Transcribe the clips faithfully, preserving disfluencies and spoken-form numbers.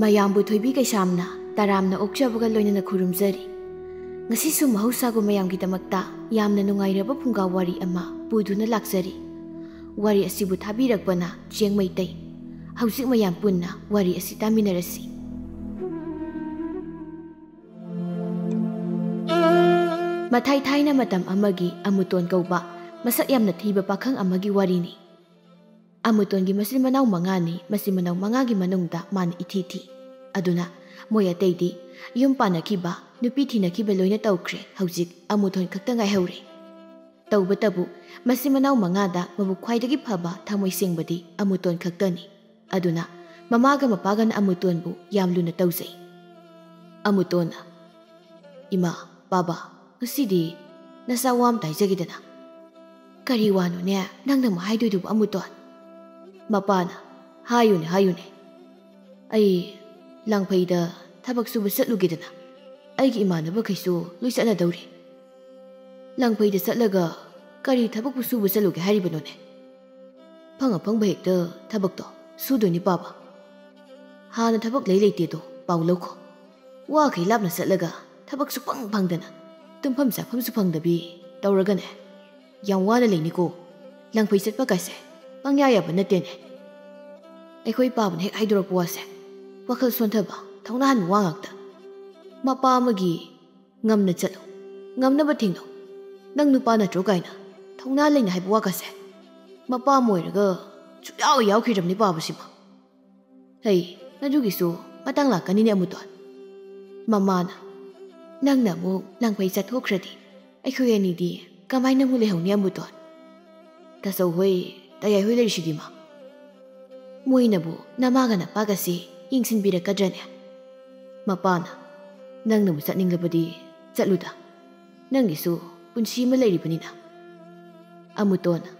ꯃꯌꯥꯝꯕꯨ ꯊꯣꯏꯕꯤ ꯀꯩꯁꯥꯝꯅ ꯇꯔꯥꯝꯅ ꯑꯣꯛꯆꯕꯒ ꯂꯣꯏꯅꯅ ꯈꯨꯔꯨꯝꯖꯔꯤ꯫ ꯉꯁꯤꯁꯨ ꯃꯍꯧꯁꯥꯒꯨꯝ ꯃꯌꯥꯝꯒꯤꯗꯃꯛꯇ ꯌꯥꯝꯅ ꯅꯨꯡꯉꯥꯏꯔꯕ ꯐꯨꯡꯒꯥ ꯋꯥꯔꯤ ꯑꯃ ꯄꯨꯗꯨꯅ ꯂꯥꯛꯆꯔꯤ꯫ ꯋꯥꯔꯤ ꯑꯁꯤꯕꯨ ꯊꯥꯕꯤꯔꯛꯄꯅ ꯆꯦꯡ ꯃꯩꯇꯩ꯫ ꯍꯧꯖꯤꯛ ꯃꯌꯥꯝ ꯄꯨꯟꯅ ꯋꯥꯔꯤ ꯑꯁꯤ ꯇꯥꯃꯤꯟꯅꯔꯁꯤ꯫ ꯃꯊꯥꯏ ꯊꯥꯏꯅ ꯃꯇꯝ ꯑꯃꯒꯤ ꯑꯃꯨꯇꯣꯟ ꯀꯧꯕ ꯃꯁꯛ ꯌꯥꯝꯅ ꯊꯤꯕ ꯄꯥꯈꯪ ꯑꯃꯒꯤ ꯋꯥꯔꯤꯅꯤ꯫ ꯑꯃꯨꯇꯣꯟꯒꯤ ꯃꯆꯤꯟ ꯃꯅꯥꯎ ꯃꯉꯥꯅꯤ꯫ ꯃꯆꯤꯟ ꯃꯅꯥꯎ ꯃꯉꯥꯒꯤ ꯃꯅꯨꯡꯗ ꯃꯥꯅ ꯏꯊꯤ ꯊꯤ꯫ ꯑꯗꯨꯅ ꯃꯣꯏ ꯑꯇꯩꯗꯤ ꯌꯨꯝ ꯄꯥꯟꯅꯈꯤꯕ, ꯅꯨꯄꯤ ꯊꯤꯅꯈꯤꯕ ꯂꯣꯏꯅ ꯇꯧꯈ꯭ꯔꯦ꯫ ꯍꯧꯖꯤꯛ ꯑꯃꯨꯇꯣꯟ ꯈꯛꯇ ꯉꯥꯏꯍꯧꯔꯦ꯫ ꯇꯧꯕꯇꯕꯨ ꯃꯆꯤꯟ ꯃꯅꯥꯎ ꯃꯉꯥꯗ ꯃꯕꯨꯛ ꯈ꯭ꯋꯥꯏꯗꯒꯤ ꯐꯕ, ꯊꯃꯣꯏ ꯁꯦꯡꯕꯗꯤ ꯑꯃꯨꯇꯣꯟ ꯈꯛꯇꯅꯤ꯫ ꯑꯗꯨꯅ ꯃꯃꯥꯒ ꯃꯄꯥꯒꯅ ꯑꯃꯨꯇꯣꯟꯕꯨ ꯌꯥꯝ ꯂꯨꯅ ꯇꯧꯖꯩ꯫ ꯑꯃꯨꯇꯣꯟꯅ, "ꯏꯃꯥ, ꯕꯥꯕꯥ, ꯉꯁꯤꯗꯤ ꯅꯆꯥ ꯋꯥ ꯑꯃꯇ ꯍꯥꯏꯖꯒꯦꯗꯅ꯫" "ꯀꯔꯤ ꯋꯥꯅꯣꯅꯦ ꯅꯪꯅ ꯑꯃꯨꯛ ꯍꯥꯏꯗꯣꯏꯗꯨꯕꯨ ꯑꯃꯨꯇꯣꯟ?" ꯃꯄꯥꯅ, "ꯍꯥꯏꯌꯨꯅꯦ, ꯍꯥꯏꯌꯨꯅꯦ꯫ ꯑꯩ ꯂꯥꯡꯐꯩꯗ ꯊꯕꯛ ꯁꯨꯕ ꯆꯠꯂꯨꯒꯦꯗꯅ꯫ ꯑꯩꯒꯤ ꯏꯃꯥꯟꯅꯕꯈꯩꯁꯨ ꯂꯣꯏ ꯆꯠꯅꯗꯧꯔꯦ꯫ ꯂꯥꯡꯐꯩꯗ ꯆꯠꯂꯒ ꯀꯔꯤ ꯊꯕꯛꯄꯨ ꯁꯨꯕ ꯆꯠꯂꯨꯒꯦ ꯍꯥꯏꯔꯤꯕꯅꯣꯅꯦ? ꯑꯐꯪ ꯑꯐꯪꯕ ꯍꯦꯛꯇ ꯊꯕꯛꯇꯣ ꯁꯨꯗꯣꯏꯅꯤ ꯄꯥꯕ꯫ ꯍꯥꯟꯅ ꯊꯕꯛ ꯂꯩ ꯂꯩꯇꯦꯗꯣ ꯄꯥꯎ ꯂꯧꯈꯣ꯫ ꯋꯥꯈꯩ ꯂꯥꯞꯅ ꯆꯠꯂꯒ ꯊꯕꯛ ꯁꯨꯐꯪ ꯐꯪꯗꯅ ꯇꯨꯝꯐꯝ ꯆꯥꯐꯝꯁꯨ ꯐꯪꯗꯕꯤ ꯇꯧꯔꯒꯅꯦ, ꯌꯥꯝ ꯋꯥꯅ ꯂꯩꯅꯤꯀꯣ꯫ ꯂꯥꯡꯐꯩ ꯆꯠꯄ ꯀꯥꯏꯁꯦ ꯄꯪꯌꯥ ꯌꯥꯕ ꯅꯠꯇꯦꯅꯦ꯫" ꯑꯩꯈꯣꯏ ꯄꯥꯕꯅ ꯍꯦꯛ ꯍꯥꯏꯗꯣꯔꯛꯄ ꯋꯥꯁꯦ ꯋꯥꯈꯜ ꯁꯣꯟꯊꯕ, ꯊꯧꯅꯥ ꯍꯟꯕ ꯋꯥ ꯉꯥꯛꯇ꯫ ꯃꯄꯥ ꯑꯃꯒꯤ "ꯉꯝꯅ ꯆꯠꯂꯨ, ꯉꯝꯅꯕ ꯊꯦꯡꯅꯧ, ꯅꯪ ꯅꯨꯄꯥ ꯅꯠꯇ꯭ꯔꯣ" ꯀꯥꯏꯅ ꯊꯧꯅꯥ ꯂꯩꯅ ꯍꯥꯏꯕ ꯋꯥꯒꯁꯦ ꯃꯄꯥ ꯑꯃ ꯑꯣꯏꯔꯒ ꯁꯨꯛꯌꯥꯎ ꯌꯥꯎꯈꯤꯗ꯭ꯔꯕꯅꯤ ꯄꯥꯕꯁꯤꯃ꯫ ꯍꯩ, ꯑꯗꯨꯒꯤꯁꯨ ꯃꯇꯥꯡ ꯂꯥꯛꯀꯅꯤꯅꯦ ꯑꯃꯨꯇꯣꯟ꯫ ꯃꯃꯥꯅ, "ꯅꯪꯅ ꯑꯃꯨꯛ ꯂꯥꯡꯐꯩ ꯆꯠꯊꯣꯛꯈ꯭ꯔꯗꯤ ꯑꯩꯈꯣꯏ ꯑꯅꯤꯗꯤ ꯀꯃꯥꯏꯅ ꯑꯃꯨꯛ ꯂꯩꯍꯧꯅꯤ ꯑꯃꯨꯇꯣꯟ? ꯇꯥꯆꯧ ꯍꯣꯏ, ꯇꯌꯥꯏ ꯍꯣꯏ ꯂꯩꯔꯤꯁꯤꯗꯤ ꯃꯥ꯫ ꯃꯣꯏꯅꯕꯨ ꯅꯃꯥꯒ ꯅꯄꯥꯒꯁꯦ ꯌꯦꯡꯁꯤꯟꯕꯤꯔꯛꯀꯗ꯭ꯔꯅꯦ?" ꯃꯄꯥꯅ, "ꯅꯪꯅꯕꯨ ꯆꯠꯅꯤꯡꯂꯕꯗꯤ ꯆꯠꯂꯨꯗ꯫ ꯅꯪꯒꯤꯁꯨ ꯄꯨꯟꯁꯤ ꯑꯃ ꯂꯩꯔꯤꯕꯅꯤꯅ꯫" ꯑꯃꯨꯇꯣꯟꯅ,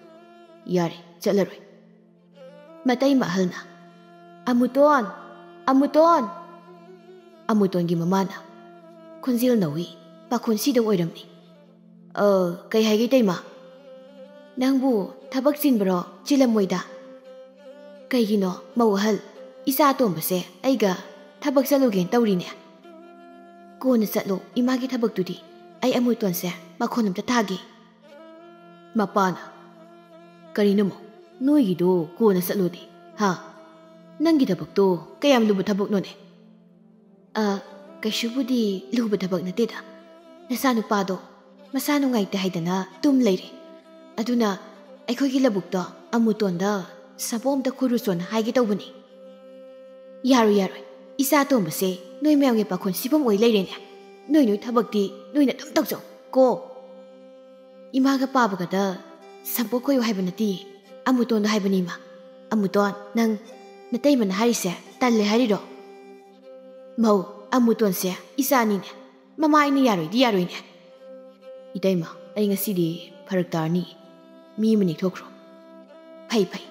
"ꯌꯥꯔꯦ, ꯆꯠꯂꯔꯣꯏ꯫" ꯃꯇꯩꯃ ꯑꯍꯜꯅ, "ꯑꯃꯨꯇꯣꯟ! ꯑꯃꯨꯇꯣꯟ!" ꯑꯃꯨꯇꯣꯟꯒꯤ ꯃꯃꯥꯅ ꯈꯣꯟꯖꯦꯜ ꯅꯧꯏ꯫ ꯄꯥꯈꯣꯟ ꯁꯤꯗ ꯑꯣꯏꯔꯝꯃꯤ꯫ "ꯑ, ꯀꯩ ꯍꯥꯏꯒꯦ ꯏꯇꯩꯃ?" "ꯅꯪꯕꯨ ꯊꯕꯛ ꯆꯤꯟꯕ꯭ꯔꯣ?" "ꯆꯤꯜꯂꯝꯃꯣꯏꯗ꯫ ꯀꯩꯒꯤꯅꯣ ꯃꯧ ꯑꯍꯜ? "ꯏꯆꯥ ꯑꯇꯣꯝꯕꯁꯦ ꯑꯩꯒ ꯊꯕꯛ ꯆꯠꯂꯨꯒꯦꯅ ꯇꯧꯔꯤꯅꯦ꯫ ꯀꯣꯟꯅ ꯆꯠꯂꯣ, ꯏꯃꯥꯒꯤ ꯊꯕꯛꯇꯨꯗꯤ꯫ ꯑꯩ ꯑꯃꯨꯇꯣꯟꯁꯦ ꯃꯈꯣꯟ ꯑꯝꯇ ꯊꯥꯒꯦ꯫" ꯃꯄꯥꯅ, "ꯀꯔꯤꯅꯣꯃꯣ? ꯅꯣꯏꯒꯤꯗꯣ ꯀꯣꯟꯅ ꯆꯠꯂꯣꯗꯤ, ꯍꯥ? ꯅꯪꯒꯤ ꯊꯕꯛꯇꯣ ꯀꯌꯥꯝ ꯂꯨꯕ ꯊꯕꯛꯅꯣꯅꯦ?" "ꯑ, ꯀꯩꯁꯨꯕꯨꯗꯤ ꯂꯨꯕ ꯊꯕꯛ ꯅꯠꯇꯦꯗ꯫ ꯅꯆꯥꯅꯨꯄꯥꯗꯣ ꯃꯁꯥ ꯅꯨꯡꯉꯥꯏꯇꯦ ꯍꯥꯏꯗꯅ ꯇꯨꯝ ꯂꯩꯔꯦ꯫ ꯑꯗꯨꯅ ꯑꯩꯈꯣꯏꯒꯤ ꯂꯧꯕꯨꯛꯇꯣ ꯑꯃꯨꯇꯣꯟꯗ ꯁꯥꯄꯣ ꯑꯝꯇ ꯈꯣꯏꯔꯨꯆꯣꯅ ꯍꯥꯏꯒꯦ ꯇꯧꯕꯅꯤ꯫" "ꯌꯥꯔꯣꯏ, ꯌꯥꯔꯣꯏ꯫ ꯏꯆꯥ ꯑꯇꯣꯝꯕꯁꯦ ꯅꯣꯏ ꯃꯌꯥꯝꯒꯤ ꯄꯥꯈꯣꯟ ꯁꯤꯐꯝ ꯑꯣꯏ ꯂꯩꯔꯦꯅꯦ꯫ ꯅꯣꯏ ꯅꯣꯏ ꯊꯕꯛꯇꯤ ꯅꯣꯏꯅ ꯑꯗꯨꯝ ꯇꯧꯖꯧ ꯀꯣ꯫" ꯏꯃꯥꯒ ꯄꯥꯕꯒꯗ ꯁꯥꯄꯣ ꯈꯣꯏꯌꯨ ꯍꯥꯏꯕ ꯅꯠꯇꯦ, ꯑꯃꯨꯇꯣꯟꯗꯣ ꯍꯥꯏꯕꯅꯤ ꯏꯃꯥ꯫ "ꯑꯃꯨꯇꯣꯟ, ꯅꯪ ꯅꯇꯩꯃꯅ ꯍꯥꯏꯔꯤꯁꯦ ꯇꯜꯂꯦ ꯍꯥꯏꯔꯤꯔꯣ?" "ꯃꯧ, ꯑꯃꯨꯇꯣꯟꯁꯦ ꯏꯆꯥꯅꯤꯅꯦ, ꯃꯃꯥ ꯑꯩꯅ ꯌꯥꯔꯣꯏꯗꯤ ꯌꯥꯔꯣꯏꯅꯦ꯫" "ꯏꯇꯩꯃ, ꯑꯩ ꯉꯁꯤꯗꯤ ꯐꯔꯛ ꯇꯥꯔꯅꯤ, ꯃꯤ ꯑꯃ ꯅꯦꯛꯊꯣꯛꯈ꯭ꯔꯣ꯫" "ꯐꯩ, ꯐꯩ꯫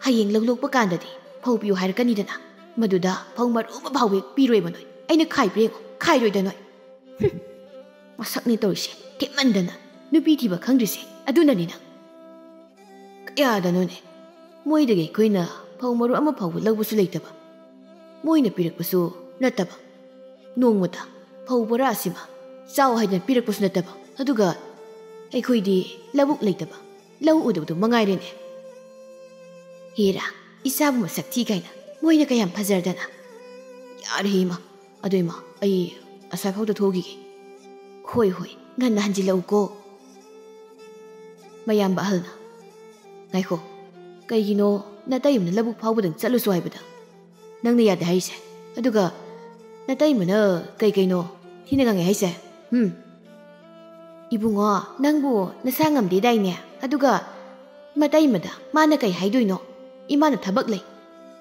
ꯍꯌꯦꯡ ꯂꯧ ꯂꯣꯛꯄ ꯀꯥꯟꯗꯗꯤ ꯐꯧ ꯄꯤꯌꯨ ꯍꯥꯏꯔꯛꯀꯅꯤꯗꯅ, ꯃꯗꯨꯗ ꯐꯧ ꯃꯔꯨ ꯑꯃ ꯐꯥꯎꯕ ꯍꯦꯛ ꯄꯤꯔꯣꯏꯕ ꯅꯣꯏ꯫ ꯑꯩꯅ ꯈꯥꯏꯕ꯭ꯔꯥ ꯌꯦꯡꯉꯣ, ꯈꯥꯏꯔꯣꯏꯗ ꯅꯣꯏ꯫ ꯍꯨꯝ, ꯃꯁꯛꯅꯤ ꯇꯧꯔꯤꯁꯦ, ꯊꯦꯠꯃꯟꯗꯅ꯫ ꯅꯨꯄꯤ ꯊꯤꯕ ꯈꯪꯗ꯭ꯔꯤꯁꯦ ꯑꯗꯨꯅꯅꯤ ꯅꯪ꯫" "ꯀꯌꯥꯗꯅꯣꯅꯦ, ꯃꯣꯏꯗꯒꯤ ꯑꯩꯈꯣꯏꯅ ꯐꯧ ꯃꯔꯨ ꯑꯃ ꯐꯥꯎꯕ ꯂꯧꯕꯁꯨ ꯂꯩꯇꯕ, ꯃꯣꯏꯅ ꯄꯤꯔꯛꯄꯁꯨ ꯅꯠꯇꯕ꯫ ꯅꯣꯡꯃꯇ ꯐꯧ ꯕꯣꯔꯥ ꯑꯁꯤꯃ ꯆꯥꯎ ꯍꯥꯏꯗꯅ ꯄꯤꯔꯛꯄꯁꯨ ꯅꯠꯇꯕ, ꯑꯗꯨꯒ ꯑꯩꯈꯣꯏꯗꯤ ꯂꯧꯕꯨꯛ ꯂꯩꯇꯕ, ꯂꯧ ꯎꯗꯕꯗꯨ ꯃꯉꯥꯏꯔꯦꯅꯦ꯫ ꯍꯦꯔꯥ, ꯏꯆꯥꯕꯨ ꯃꯁꯛ ꯊꯤ ꯀꯥꯏꯅ ꯃꯣꯏꯅ ꯀꯌꯥꯝ ꯐꯖꯔꯗꯅ꯫" "ꯌꯥꯔꯦ ꯏꯃꯥ, ꯑꯗꯨ ꯏꯃꯥ, ꯑꯩ ꯑꯁ꯭ꯋꯥꯏꯐꯥꯎꯗ ꯊꯣꯛꯈꯤꯒꯦ꯫" "ꯍꯣꯏ, ꯍꯣꯏ, ꯉꯟꯅ ꯍꯟꯖꯤꯜꯂꯛꯎꯀꯣ꯫" ꯃꯌꯥꯝꯕ ꯑꯍꯜꯅ, "ꯉꯥꯏꯈꯣ, ꯀꯩꯒꯤꯅꯣ ꯅꯇꯩꯃꯅ ꯂꯧꯕꯨꯛ ꯐꯥꯎꯕꯗꯪ ꯆꯠꯂꯨꯁꯨ ꯍꯥꯏꯕꯗ ꯅꯪꯅ ꯌꯥꯗꯦ ꯍꯥꯏꯔꯤꯁꯦ? ꯑꯗꯨꯒ ꯅꯇꯩꯃꯅ ꯀꯩ ꯀꯩꯅꯣ ꯊꯤꯅ ꯉꯥꯡꯉꯦ ꯍꯥꯏꯁꯦ? ꯍꯨꯝ?" "ꯏꯕꯨꯡꯉꯣ, ꯅꯪꯕꯨ ꯅꯁꯥ ꯉꯝꯗꯦꯗꯥꯏꯅꯦ? ꯑꯗꯨꯒ ꯃꯇꯩꯃꯗ ꯃꯥꯅ ꯀꯩ ꯍꯥꯏꯗꯣꯏꯅꯣ? ꯏꯃꯥꯅ ꯊꯕꯛ ꯂꯩ,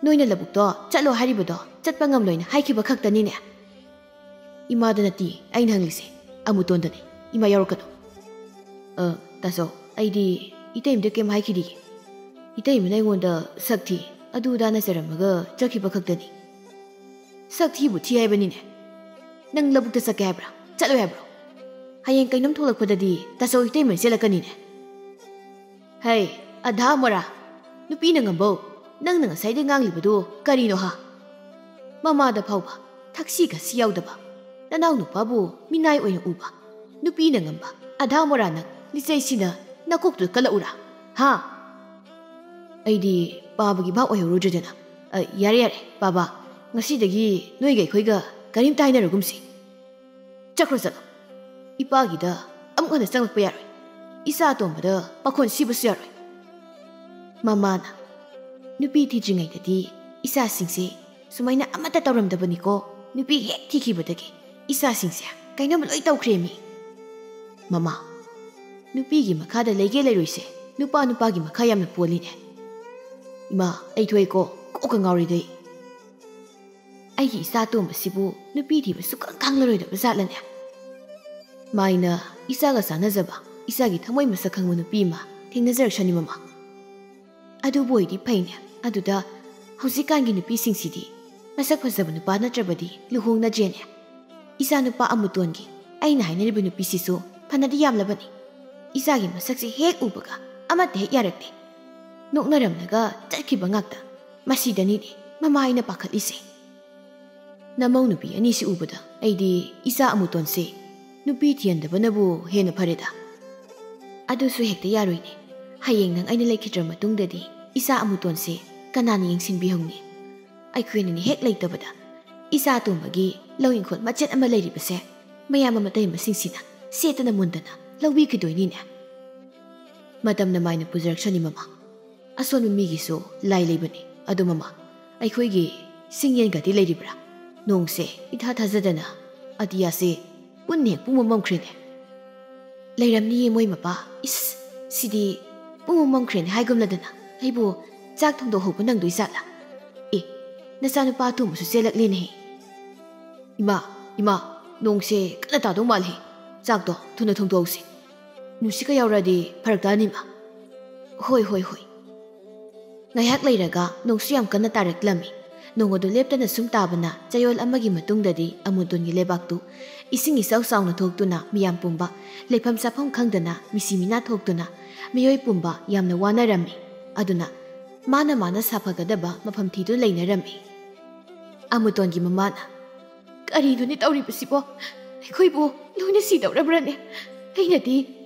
ꯅꯣꯏꯅ ꯂꯧꯕꯨꯛꯇꯣ ꯆꯠꯂꯣ ꯍꯥꯏꯔꯤꯕꯗꯣ ꯆꯠꯄ ꯉꯝꯂꯣꯏꯅ ꯍꯥꯏꯈꯤꯕ ꯈꯛꯇꯅꯤꯅꯦ꯫" "ꯏꯃꯥꯗ ꯅꯠꯇꯦ ꯑꯩꯅ ꯍꯪꯂꯤꯁꯦ, ꯑꯃꯨꯇꯣꯟꯗꯅꯤ꯫ ꯏꯃꯥ ꯌꯥꯎꯔꯛꯀꯅꯨ꯫" "ꯑ, ꯇꯥꯆꯧ, ꯑꯩꯗꯤ ꯏꯇꯩꯃꯗ ꯀꯩꯝ ꯍꯥꯏꯈꯤꯗꯤꯌꯦ꯫ ꯏꯇꯩꯃꯅ ꯑꯩꯉꯣꯟꯗ ꯁꯛ ꯊꯤ, ꯑꯗꯨ ꯑꯗꯥ ꯅꯆꯔꯝꯃꯒ ꯆꯠꯈꯤꯕ ꯈꯛꯇꯅꯤ꯫" "ꯁꯛ ꯊꯤꯕꯨ ꯊꯤ ꯍꯥꯏꯕꯅꯤꯅꯦ꯫ ꯅꯪ ꯂꯧꯕꯨꯛꯇ ꯆꯠꯀꯦ ꯍꯥꯏꯕ꯭ꯔꯥ? ꯆꯠꯂꯣꯏ ꯍꯥꯏꯕ꯭ꯔꯣ? ꯍꯌꯦꯡ ꯀꯩꯅꯣꯝ ꯊꯣꯛꯂꯛꯄꯗꯗꯤ ꯇꯥꯆꯧ ꯏꯇꯩꯃ ꯆꯦꯜꯂꯛꯀꯅꯤꯅꯦ꯫" "ꯍꯩ, ꯑꯙꯥ ꯃꯣꯔꯥ, ꯅꯨꯄꯤꯅ ꯉꯝꯕꯧ꯫ ꯅꯪꯅ ꯉꯁꯥꯏꯗꯩ ꯉꯥꯡꯂꯤꯕꯗꯨ ꯀꯔꯤꯅꯣ ꯍꯥ? ꯃꯃꯥꯗ ꯐꯥꯎꯕ ꯊꯛꯁꯤ ꯈꯥꯁꯤ ꯌꯥꯎꯗꯕ, ꯅꯅꯥꯎ ꯅꯨꯄꯥꯕꯨ ꯃꯤꯅꯥꯏ ꯑꯣꯏꯅ ꯎꯕ, ꯅꯨꯄꯤꯅ ꯉꯝꯕ ꯑꯙꯥ ꯃꯣꯔꯥ ꯅꯪ ꯂꯤꯆꯩꯁꯤꯅ ꯅꯀꯣꯛꯇꯨꯗ ꯀꯜꯂꯛꯎꯔꯥ? ꯍꯥ? ꯑꯩꯗꯤ ꯄꯥꯕꯒꯤ ꯚꯥꯞ ꯑꯣꯏꯍꯧꯔꯨꯗ꯭ꯔꯦꯗꯅ꯫ ꯑ, ꯌꯥꯔꯦ, ꯌꯥꯔꯦ, ꯄꯥꯕ, ꯉꯁꯤꯗꯒꯤ ꯅꯣꯏꯒ ꯑꯩꯈꯣꯏꯒ ꯀꯔꯤꯝꯇ ꯍꯥꯏꯅꯔꯒꯨꯝꯁꯤ꯫ ꯆꯠꯈ꯭ꯔꯣ, ꯆꯠꯂꯣ꯫ ꯏꯄꯥꯒꯤꯗ ꯑꯃꯨꯛ ꯍꯟꯅ ꯆꯪꯂꯛꯄ ꯌꯥꯔꯣꯏ꯫ ꯏꯆꯥ ꯑꯇꯣꯝꯕꯗ ꯄꯥꯈꯣꯟ ꯁꯤꯕꯁꯨ ꯌꯥꯔꯣꯏ꯫ ꯃꯃꯥꯅ, ꯅꯨꯄꯤ ꯊꯤꯗ꯭ꯔꯤꯉꯩꯗꯗꯤ ꯏꯆꯥꯁꯤꯡꯁꯦ ꯁꯨꯃꯥꯏꯅ ꯑꯃꯠꯇ ꯇꯧꯔꯝꯗꯕꯅꯤꯀꯣ꯫ ꯅꯨꯄꯤ ꯍꯦꯛ ꯊꯤꯈꯤꯕꯗꯒꯤ ꯏꯆꯥꯁꯤꯡꯁꯦ ꯀꯩꯅꯣꯝ ꯂꯣꯏ ꯇꯧꯈ꯭ꯔꯦꯃꯤ꯫ ꯃꯃꯥ, ꯅꯨꯄꯤꯒꯤ ꯃꯈꯥꯗ ꯂꯩꯒꯦ ꯂꯩꯔꯣꯏꯁꯦ ꯅꯨꯄꯥ ꯅꯨꯄꯥꯒꯤ ꯃꯈꯥ ꯌꯥꯝꯅ ꯄꯣꯜꯂꯤꯅꯦ꯫ ꯏꯃꯥ, ꯑꯩ ꯊꯣꯛꯑꯦꯀꯣ, ꯀꯣꯛꯀ ꯉꯥꯎꯔꯤꯗꯩ꯫ ꯑꯩꯒꯤ ꯏꯆꯥ ꯑꯇꯣꯝꯕꯁꯤꯕꯨ ꯅꯨꯄꯤ ꯊꯤꯕ ꯁꯨꯛꯈꯪ ꯈꯪꯂꯔꯣꯏꯗꯕ ꯖꯥꯠꯂꯅꯦ? ꯃꯥꯏꯅ ꯏꯆꯥꯒ ꯆꯥꯟꯅꯖꯕ, ꯏꯆꯥꯒꯤ ꯊꯃꯣꯏ ꯃꯁꯛ ꯈꯪꯕ ꯅꯨꯄꯤ ꯑꯃ ꯊꯦꯡꯅꯖꯔꯛꯁꯅꯤ, ꯃꯃꯥ꯫ ꯑꯗꯨꯕꯨ ꯑꯣꯏꯗꯤ ꯐꯩꯅꯦ꯫ ꯑꯗꯨꯗ ꯍꯧꯖꯤꯛꯀꯥꯟꯒꯤ ꯅꯨꯄꯤꯁꯤꯡꯁꯤꯗꯤ ꯃꯁꯛ ꯐꯖꯕ ꯅꯨꯄꯥ ꯅꯠꯇ꯭ꯔꯕꯗꯤ ꯂꯨꯍꯣꯡꯅꯗ꯭ꯔꯦꯅꯦ꯫ ꯏꯆꯥ ꯅꯨꯄꯥ ꯑꯃꯨꯇꯣꯟꯒꯤ ꯑꯩꯅ ꯍꯥꯏꯅꯔꯤꯕ ꯅꯨꯄꯤꯁꯤꯁꯨ ꯐꯅꯗꯤ ꯌꯥꯝꯂꯕꯅꯤ꯫ ꯏꯆꯥꯒꯤ ꯃꯁꯛꯁꯦ ꯍꯦꯛ ꯎꯕꯒ ꯑꯃꯠꯇ ꯍꯦꯛ ꯌꯥꯔꯛꯇꯦ꯫ ꯅꯣꯛꯅꯔꯝꯂꯒ ꯆꯠꯈꯤꯕ ꯉꯥꯛꯇ꯫ ꯃꯁꯤꯗꯅꯤꯅꯦ ꯃꯃꯥ ꯑꯩꯅ ꯄꯥꯈꯠꯂꯤꯁꯦ꯫ ꯅꯃꯧ ꯅꯨꯄꯤ ꯑꯅꯤꯁꯤ ꯎꯕꯗ ꯑꯩꯗꯤ ꯏꯆꯥ ꯑꯃꯨꯇꯣꯟꯁꯦ ꯅꯨꯄꯤ ꯊꯤꯍꯟꯗꯕꯅꯕꯨ ꯍꯦꯟꯅ ꯐꯔꯦꯗ꯫ ꯑꯗꯨꯁꯨ ꯍꯦꯛꯇ ꯌꯥꯔꯣꯏꯅꯦ꯫ ꯍꯌꯦꯡ ꯅꯪ ꯑꯩꯅ ꯂꯩꯈꯤꯗ꯭ꯔ ꯃꯇꯨꯡꯗꯗꯤ ꯏꯆꯥ ꯑꯃꯨꯇꯣꯟꯁꯦ ꯀꯅꯥꯅ ꯌꯦꯡꯁꯤꯟꯕꯤꯍꯧꯅꯤ? ꯑꯩꯈꯣꯏꯅꯅꯦ ꯍꯦꯛ ꯂꯩꯇꯕꯗ ꯏꯆꯥ ꯑꯇꯣꯝꯕꯒꯤ ꯂꯧ ꯏꯪꯈꯣꯜ ꯃꯆꯦꯠ ꯑꯃ ꯂꯩꯔꯤꯕꯁꯦ ꯃꯌꯥꯝ ꯑꯃ ꯇꯩꯃꯁꯤꯡꯁꯤꯅ ꯁꯦꯠꯇꯅ ꯃꯨꯟꯗꯅ ꯂꯧꯕꯤꯈꯤꯗꯣꯏꯅꯤꯅꯦ꯫ ꯃꯇꯝꯅ ꯃꯥꯏꯅ ꯄꯨꯖꯔꯛꯁꯅꯤ, ꯃꯃꯥ꯫ ꯑꯁꯣꯟꯕ ꯃꯤꯒꯤꯁꯨ ꯂꯥꯏ ꯂꯩꯕꯅꯤ꯫ ꯑꯗꯣ ꯃꯃꯥ, ꯑꯩꯈꯣꯏꯒꯤ ꯁꯤꯡ ꯌꯦꯟꯒꯗꯤ ꯂꯩꯔꯤꯕ꯭ꯔꯥ? ꯅꯣꯡꯁꯦ ꯏꯊꯥ ꯊꯥꯖꯗꯅ ꯑꯇꯤꯌꯥꯁꯦ ꯄꯨꯟꯅ ꯍꯦꯛ ꯄꯨꯡꯃꯝ ꯃꯝꯈ꯭ꯔꯦꯅꯦ꯫ ꯂꯩꯔꯝꯅꯤꯌꯦ ꯃꯣꯏ ꯃꯄꯥ꯫ ꯏꯁ, ꯁꯤꯗꯤ ꯄꯨꯡꯃꯝ ꯃꯝꯈ꯭ꯔꯦꯅꯦ ꯍꯥꯏꯒꯨꯝꯂꯗꯅ꯫ ꯑꯩꯕꯨ ꯆꯥꯛ ꯊꯣꯡꯗꯣꯛꯍꯧꯕ ꯅꯪꯗꯣꯏ ꯖꯥꯠꯂꯥ? ꯑꯦ, ꯅꯆꯥꯅꯨꯄꯥ ꯑꯇꯣꯝꯕꯁꯨ ꯆꯦꯜꯂꯛꯂꯦꯅꯦꯍꯦ꯫ ꯏꯃꯥ, ꯏꯃꯥ, ꯅꯣꯡꯁꯦ ꯀꯟꯅ ꯇꯥꯗꯧ ꯃꯥꯜꯂꯦ꯫ ꯆꯥꯛꯇꯣ ꯊꯨꯅ ꯊꯣꯡꯗꯣꯛꯍꯧꯁꯤ꯫ ꯅꯨꯡꯁꯤꯠꯀ ꯌꯥꯎꯔꯛꯑꯗꯤ ꯐꯔꯛ ꯇꯥꯅꯤ, ꯏꯃꯥ꯫ ꯍꯣꯏ, ꯍꯣꯏ, ꯍꯣꯏ꯫ ꯉꯥꯏꯍꯥꯛ ꯂꯩꯔꯒ ꯅꯣꯡꯁꯨ ꯌꯥꯝ ꯀꯟꯅ ꯇꯥꯔꯛꯂꯝꯃꯤ꯫ ꯅꯣꯡ ꯑꯗꯨ ꯂꯦꯞꯇꯅ ꯁꯨꯝ ꯇꯥꯕꯅ ꯆꯌꯣꯜ ꯑꯃꯒꯤ ꯃꯇꯨꯡꯗꯗꯤ ꯑꯃꯨꯇꯣꯟꯒꯤ ꯂꯩꯕꯥꯛꯇꯨ ꯏꯁꯤꯡ ꯏꯆꯥꯎ ꯆꯥꯎꯅ ꯊꯣꯛꯇꯨꯅ ꯃꯤꯌꯥꯝ ꯄꯨꯝꯕ ꯂꯩꯐꯝ ꯆꯥꯐꯝ ꯈꯪꯗꯅ ꯃꯤꯁꯤ ꯃꯤꯅꯥ ꯊꯣꯛꯇꯨꯅ ꯃꯤꯑꯣꯏ ꯄꯨꯝꯕ ꯌꯥꯝꯅ ꯋꯥꯅꯔꯝꯃꯤ꯫ ꯑꯗꯨꯅ ꯃꯥꯅ ꯃꯥꯅ ꯁꯥꯐꯒꯗꯕ ꯃꯐꯝ ꯊꯤꯗꯨꯅ ꯂꯩꯅꯔꯝꯃꯤ꯫ ꯑꯃꯨꯇꯣꯟꯒꯤ ꯃꯃꯥꯅ, "ꯀꯔꯤꯅꯣꯅꯦ ꯇꯧꯔꯤꯕꯁꯤꯕꯣ? ꯑꯩꯈꯣꯏꯕꯨ ꯂꯣꯏꯅ ꯁꯤꯗꯧꯔꯕ꯭ꯔꯅꯦ? ꯑꯩꯅꯗꯤ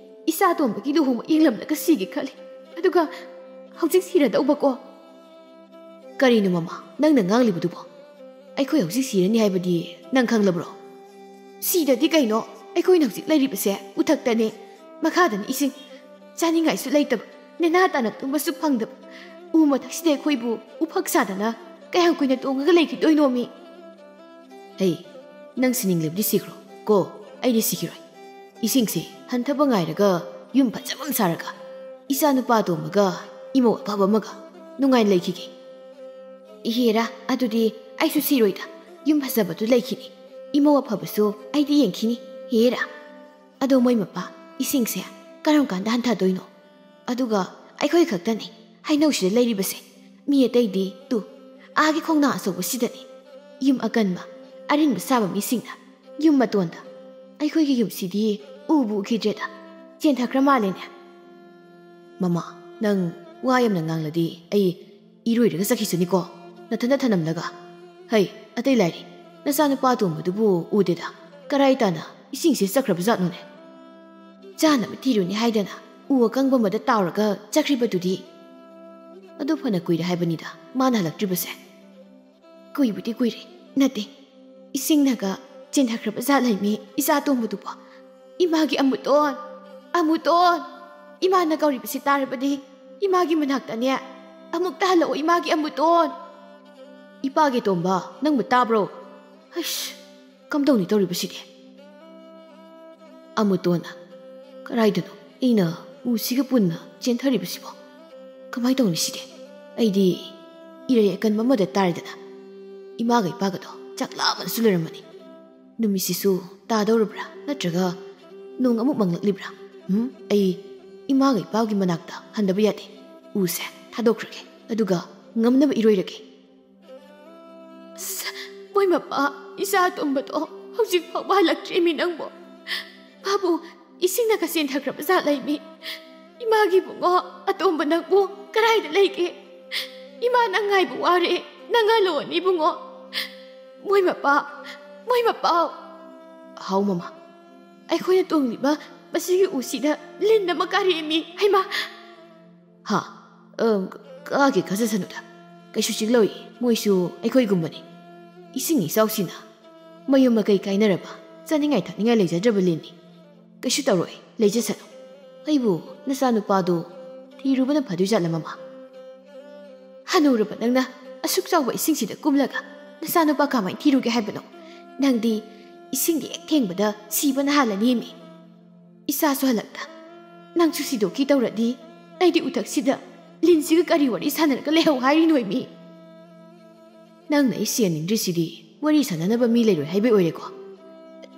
ꯏꯆꯥ ꯑꯇꯣꯝꯕꯒꯤ ꯂꯨꯍꯣꯡꯕ ꯌꯦꯡꯂꯝꯂꯒ ꯁꯤꯒꯦ ꯈꯜꯂꯤ꯫ ꯑꯗꯨꯒ ꯍꯧꯖꯤꯛ ꯁꯤꯔꯗꯧꯕꯀꯣ?" "ꯀꯔꯤꯅꯣ ꯃꯃꯥ, ꯅꯪꯅ ꯉꯥꯡꯂꯤꯕꯗꯨꯕꯣ? ꯑꯩꯈꯣꯏ ꯍꯧꯖꯤꯛ ꯁꯤꯔꯅꯤ ꯍꯥꯏꯕꯗꯤ ꯅꯪ ꯈꯪꯂꯕ꯭ꯔꯣ?" "ꯁꯤꯗꯗꯤ ꯀꯩꯅꯣ, ꯑꯩꯈꯣꯏꯅ ꯍꯧꯖꯤꯛ ꯂꯩꯔꯤꯕꯁꯦ ꯎꯊꯛꯇꯅꯦ, ꯃꯈꯥꯗꯅ ꯏꯁꯤꯡ, ꯆꯥꯅꯤꯡꯉꯥꯏꯁꯨ ꯂꯩꯇꯕ, ꯅꯦꯅꯥ ꯇꯥꯅ ꯇꯨꯝꯕꯁꯨ ꯐꯪꯗꯕ, ꯎ ꯃꯊꯛꯁꯤꯗ ꯑꯩꯈꯣꯏꯕꯨ ꯎꯐꯛ ꯁꯥꯗꯅ ꯀꯌꯥꯝ ꯀꯨꯏꯅ ꯇꯣꯡꯉꯒ ꯂꯩꯈꯤꯗꯣꯏꯅꯣꯃꯤ?" "ꯍꯩ, ꯅꯪ ꯁꯤꯅꯤꯡꯂꯕꯗꯤ ꯁꯤꯈ꯭ꯔꯣ ꯀꯣ, ꯑꯩꯗꯤ ꯁꯤꯈꯤꯔꯣꯏ꯫ ꯏꯁꯤꯡꯁꯦ ꯍꯟꯊꯕ ꯉꯥꯏꯔꯒ ꯌꯨꯝ ꯐꯖꯕ ꯑꯃ ꯁꯥꯔꯒ ꯏꯆꯥ ꯅꯨꯄꯥ ꯑꯇꯣꯝꯕꯒ ꯏꯃꯧ ꯑꯐꯕ ꯑꯃꯒ ꯅꯨꯡꯉꯥꯏꯅ ꯂꯩꯈꯤꯒꯦ꯫ ꯏꯍꯦꯔꯥ, ꯑꯗꯨꯗꯤ ꯑꯩꯁꯨ ꯁꯤꯔꯣꯏꯗ, ꯌꯨꯝ ꯐꯖꯕꯗꯨ ꯂꯩꯈꯤꯅꯤ, ꯏꯃꯧ ꯑꯐꯕꯁꯨ ꯑꯩꯗꯤ ꯌꯦꯡꯈꯤꯅꯤ꯫ ꯍꯦꯔꯥ, ꯑꯗꯣ ꯃꯣꯏ ꯃꯄꯥ, ꯏꯁꯤꯡꯁꯦ ꯀꯔꯝ ꯀꯥꯟꯗ ꯍꯟꯊꯗꯣꯏꯅꯣ? ꯑꯗꯨꯒ ꯑꯩꯈꯣꯏ ꯈꯛꯇꯅꯤ ꯍꯩꯅꯧꯁꯤꯗ ꯂꯩꯔꯤꯕꯁꯦ꯫ ꯃꯤ ꯑꯇꯩꯗꯤ ꯇꯨ, ꯑꯥꯒꯤ ꯈꯣꯡꯅꯥꯡ ꯑꯆꯧꯕꯁꯤꯗꯅꯤ꯫ ꯌꯨꯝ ꯑꯀꯟꯕ, ꯑꯔꯤꯡꯕ ꯁꯥꯕ ꯃꯤꯁꯤꯡꯅ ꯌꯨꯝ ꯃꯇꯣꯟꯗ꯫ ꯑꯩꯈꯣꯏꯒꯤ ꯌꯨꯝꯁꯤꯗꯤ ꯎꯕꯨ ꯎꯈꯤꯗ꯭ꯔꯦꯗ, ꯆꯦꯟꯊꯈ꯭ꯔ ꯃꯥꯜꯂꯦꯅꯦ꯫" "ꯃꯃꯥ, ꯅꯪ ꯋꯥ ꯌꯥꯝꯅ ꯉꯥꯡꯂꯗꯤ ꯑꯩ ꯏꯔꯣꯏꯔꯒ ꯆꯠꯈꯤꯁꯅꯤꯀꯣ, ꯅꯊꯟꯗ ꯊꯅꯝꯂꯒ꯫ ꯍꯩ, ꯑꯇꯩ ꯂꯥꯏꯔꯤ, ꯅꯆꯥꯅꯨꯄꯥ ꯑꯇꯣꯝꯕꯗꯨꯕꯨ ꯎꯗꯦꯗ, ꯀꯔꯥꯏ ꯇꯥꯅ ꯏꯁꯤꯡꯁꯦ ꯆꯠꯈ꯭ꯔꯕ ꯖꯥꯠꯅꯣꯅꯦ? ꯆꯥꯅꯕ ꯊꯤꯔꯨꯅꯤ ꯍꯥꯏꯗꯅ ꯎ ꯑꯀꯪꯕ ꯑꯃꯗ ꯇꯥꯎꯔꯒ ꯆꯠꯈ꯭ꯔꯤꯕꯗꯨꯗꯤ꯫ ꯑꯗꯨ ꯐꯅ ꯀꯨꯏꯔꯦ ꯍꯥꯏꯕꯅꯤꯗ ꯃꯥꯅ ꯍꯜꯂꯛꯇ꯭ꯔꯤꯕꯁꯦ꯫" "ꯀꯨꯏꯕꯨꯗꯤ ꯀꯨꯏꯔꯦ, ꯅꯠꯇꯦ, ꯏꯁꯤꯡꯅꯒ ꯆꯦꯟꯊꯈ꯭ꯔꯕ ꯖꯥꯠ ꯂꯩꯃꯤ ꯏꯆꯥ ꯑꯇꯣꯝꯕꯗꯨꯕꯣ꯫ ꯏꯃꯥꯒꯤ ꯑꯃꯨꯇꯣꯟ, ꯑꯃꯨꯇꯣꯟ, ꯏꯃꯥꯅ ꯀꯧꯔꯤꯕꯁꯤ ꯇꯥꯔꯕꯗꯤ ꯏꯃꯥꯒꯤ ꯃꯅꯥꯛꯇꯅꯦ꯫ ꯑꯃꯨꯛꯇ ꯍꯜꯂꯛꯑꯣ ꯏꯃꯥꯒꯤ ꯑꯃꯨꯇꯣꯟ꯫" "ꯏꯄꯥꯒꯤ ꯇꯣꯝꯕ, ꯅꯪꯕꯨ ꯇꯥꯕ꯭ꯔꯣ? ꯍꯩꯁ, ꯀꯝꯗꯧꯅꯤ ꯇꯧꯔꯤꯕꯁꯤꯗꯤ?" ꯑꯃꯨꯇꯣꯟꯅ, "ꯀꯗꯥꯏꯗꯅꯣ ꯑꯩꯅ ꯎꯁꯤꯒ ꯄꯨꯟꯅ ꯆꯦꯟꯊꯔꯤꯕꯁꯤꯕꯣ? ꯀꯃꯥꯏ ꯇꯧꯅꯤ ꯁꯤꯗꯤ? ꯑꯩꯗꯤ ꯏꯔꯩ ꯑꯀꯟꯕ ꯑꯃꯗ ꯇꯥꯔꯦꯗꯅ꯫ ꯏꯃꯥꯒ ꯏꯄꯥꯒꯗꯣ ꯆꯥꯛ ꯂꯥꯝꯃꯅꯁꯨ ꯂꯩꯔꯝꯃꯅꯤ꯫ ꯅꯨꯃꯤꯠꯁꯤꯁꯨ ꯇꯥꯗꯧꯔꯕ꯭ꯔꯥ, ꯅꯠꯇ꯭ꯔꯒ ꯅꯣꯡ ꯑꯃꯨꯛ ꯃꯪꯂꯛꯂꯤꯕ꯭ꯔꯥ? ꯎꯝ, ꯑꯩ ꯏꯃꯥꯒ ꯏꯄꯥꯒꯤ ꯃꯅꯥꯛꯇ ꯍꯟꯗꯕ ꯌꯥꯗꯦ꯫ ꯎꯁꯦ ꯊꯥꯗꯣꯛꯈ꯭ꯔꯒꯦ, ꯑꯗꯨꯒ ꯉꯝꯅꯕ ꯏꯔꯣꯏꯔꯒꯦ꯫" ꯑꯁ, ꯃꯣꯏ ꯃꯄꯥ, ꯏꯆꯥ ꯑꯇꯣꯝꯕꯗꯣ ꯍꯧꯖꯤꯛ ꯐꯥꯎꯕ ꯍꯜꯂꯛꯇ꯭ꯔꯤꯃꯤ ꯅꯪꯕꯣ꯫ ꯃꯥꯕꯨ ꯏꯁꯤꯡꯅꯒ ꯆꯦꯟꯊꯈ꯭ꯔꯕ ꯖꯥꯠ ꯂꯩꯃꯤ꯫ ꯏꯃꯥꯒꯤ ꯏꯕꯨꯡꯉꯣ, ꯑꯇꯣꯝꯕ ꯅꯪꯕꯨ ꯀꯗꯥꯏꯗ ꯂꯩꯒꯦ? ꯏꯃꯥ, ꯅꯪ ꯉꯥꯏꯕ ꯋꯥꯔꯦ꯫ ꯅꯪ ꯍꯜꯂꯛꯑꯣꯅꯦ, ꯏꯕꯨꯡꯉꯣ꯫ ꯃꯣꯏ ꯃꯄꯥ, ꯃꯣꯏ ꯃꯄꯥ꯫ ꯍꯥꯎ, ꯃꯃꯥ꯫ ꯑꯩꯈꯣꯏꯅ ꯇꯣꯡꯂꯤꯕ ꯃꯁꯤꯒꯤ ꯎꯁꯤꯗ ꯂꯤꯟ ꯑꯃ ꯀꯥꯔꯛꯑꯦꯃꯤ꯫ ꯍꯩꯃꯥ! ꯍꯥ? ꯑ, ꯀꯥꯒꯦ ꯀꯥꯖꯁꯅꯨꯗ꯫ ꯀꯩꯁꯨ ꯆꯤꯛꯂꯣꯏ꯫ ꯃꯣꯏꯁꯨ ꯑꯩꯈꯣꯏꯒꯨꯝꯕꯅꯤ꯫ ꯏꯁꯤꯡ ꯏꯆꯥꯎꯁꯤꯅ ꯃꯌꯨꯝ ꯃꯀꯩ ꯀꯥꯏꯅꯔꯕ, ꯆꯥꯅꯤꯡꯉꯥꯏ ꯊꯛꯅꯤꯡꯉꯥꯏ ꯂꯩꯖꯗ꯭ꯔꯕ ꯂꯤꯟꯅꯤ꯫ ꯀꯩꯁꯨ ꯇꯧꯔꯣꯏ, ꯂꯩꯖꯁꯅꯨ꯫ ꯑꯩꯕꯨ ꯅꯆꯥꯅꯨꯄꯥꯗꯣ ꯊꯤꯔꯨꯕꯅ ꯐꯗꯣꯏꯖꯥꯠꯂ, ꯃꯃꯥ? ꯍꯅꯨꯔꯕ ꯅꯪꯅ ꯑꯁꯨꯛ ꯆꯥꯎꯕ ꯏꯁꯤꯡꯁꯤꯗ ꯀꯨꯝꯂꯒ ꯅꯆꯥꯅꯨꯄꯥ ꯀꯃꯥꯏꯅ ꯊꯤꯔꯨꯒꯦ ꯍꯥꯏꯕꯅꯣ? ꯅꯪꯗꯤ ꯏꯁꯤꯡꯒꯤ ꯍꯦꯛ ꯊꯦꯡꯕꯗ ꯁꯤꯕꯅ ꯍꯥꯜꯂꯅꯤꯃꯤ꯫ ꯏꯆꯥꯁꯨ ꯍꯜꯂꯛꯇ, ꯅꯪꯁꯨ ꯁꯤꯗꯣꯛꯈꯤ ꯇꯧꯔꯗꯤ, ꯑꯩꯗꯤ ꯎꯊꯛꯁꯤꯗ ꯂꯤꯟꯁꯤꯒ ꯀꯔꯤ ꯋꯥꯔꯤ ꯁꯥꯟꯅꯔꯒ ꯂꯩꯍꯧ ꯍꯥꯏꯔꯤꯅꯣꯏꯃꯤ? ꯅꯪꯅ ꯑꯩ ꯁꯦꯟꯅꯤꯡꯗ꯭ꯔꯤꯁꯤꯗꯤ ꯋꯥꯔꯤ ꯁꯥꯟꯅꯅꯕ ꯃꯤ ꯂꯩꯔꯣꯏ ꯍꯥꯏꯕꯩ ꯑꯣꯏꯔꯦꯀꯣ?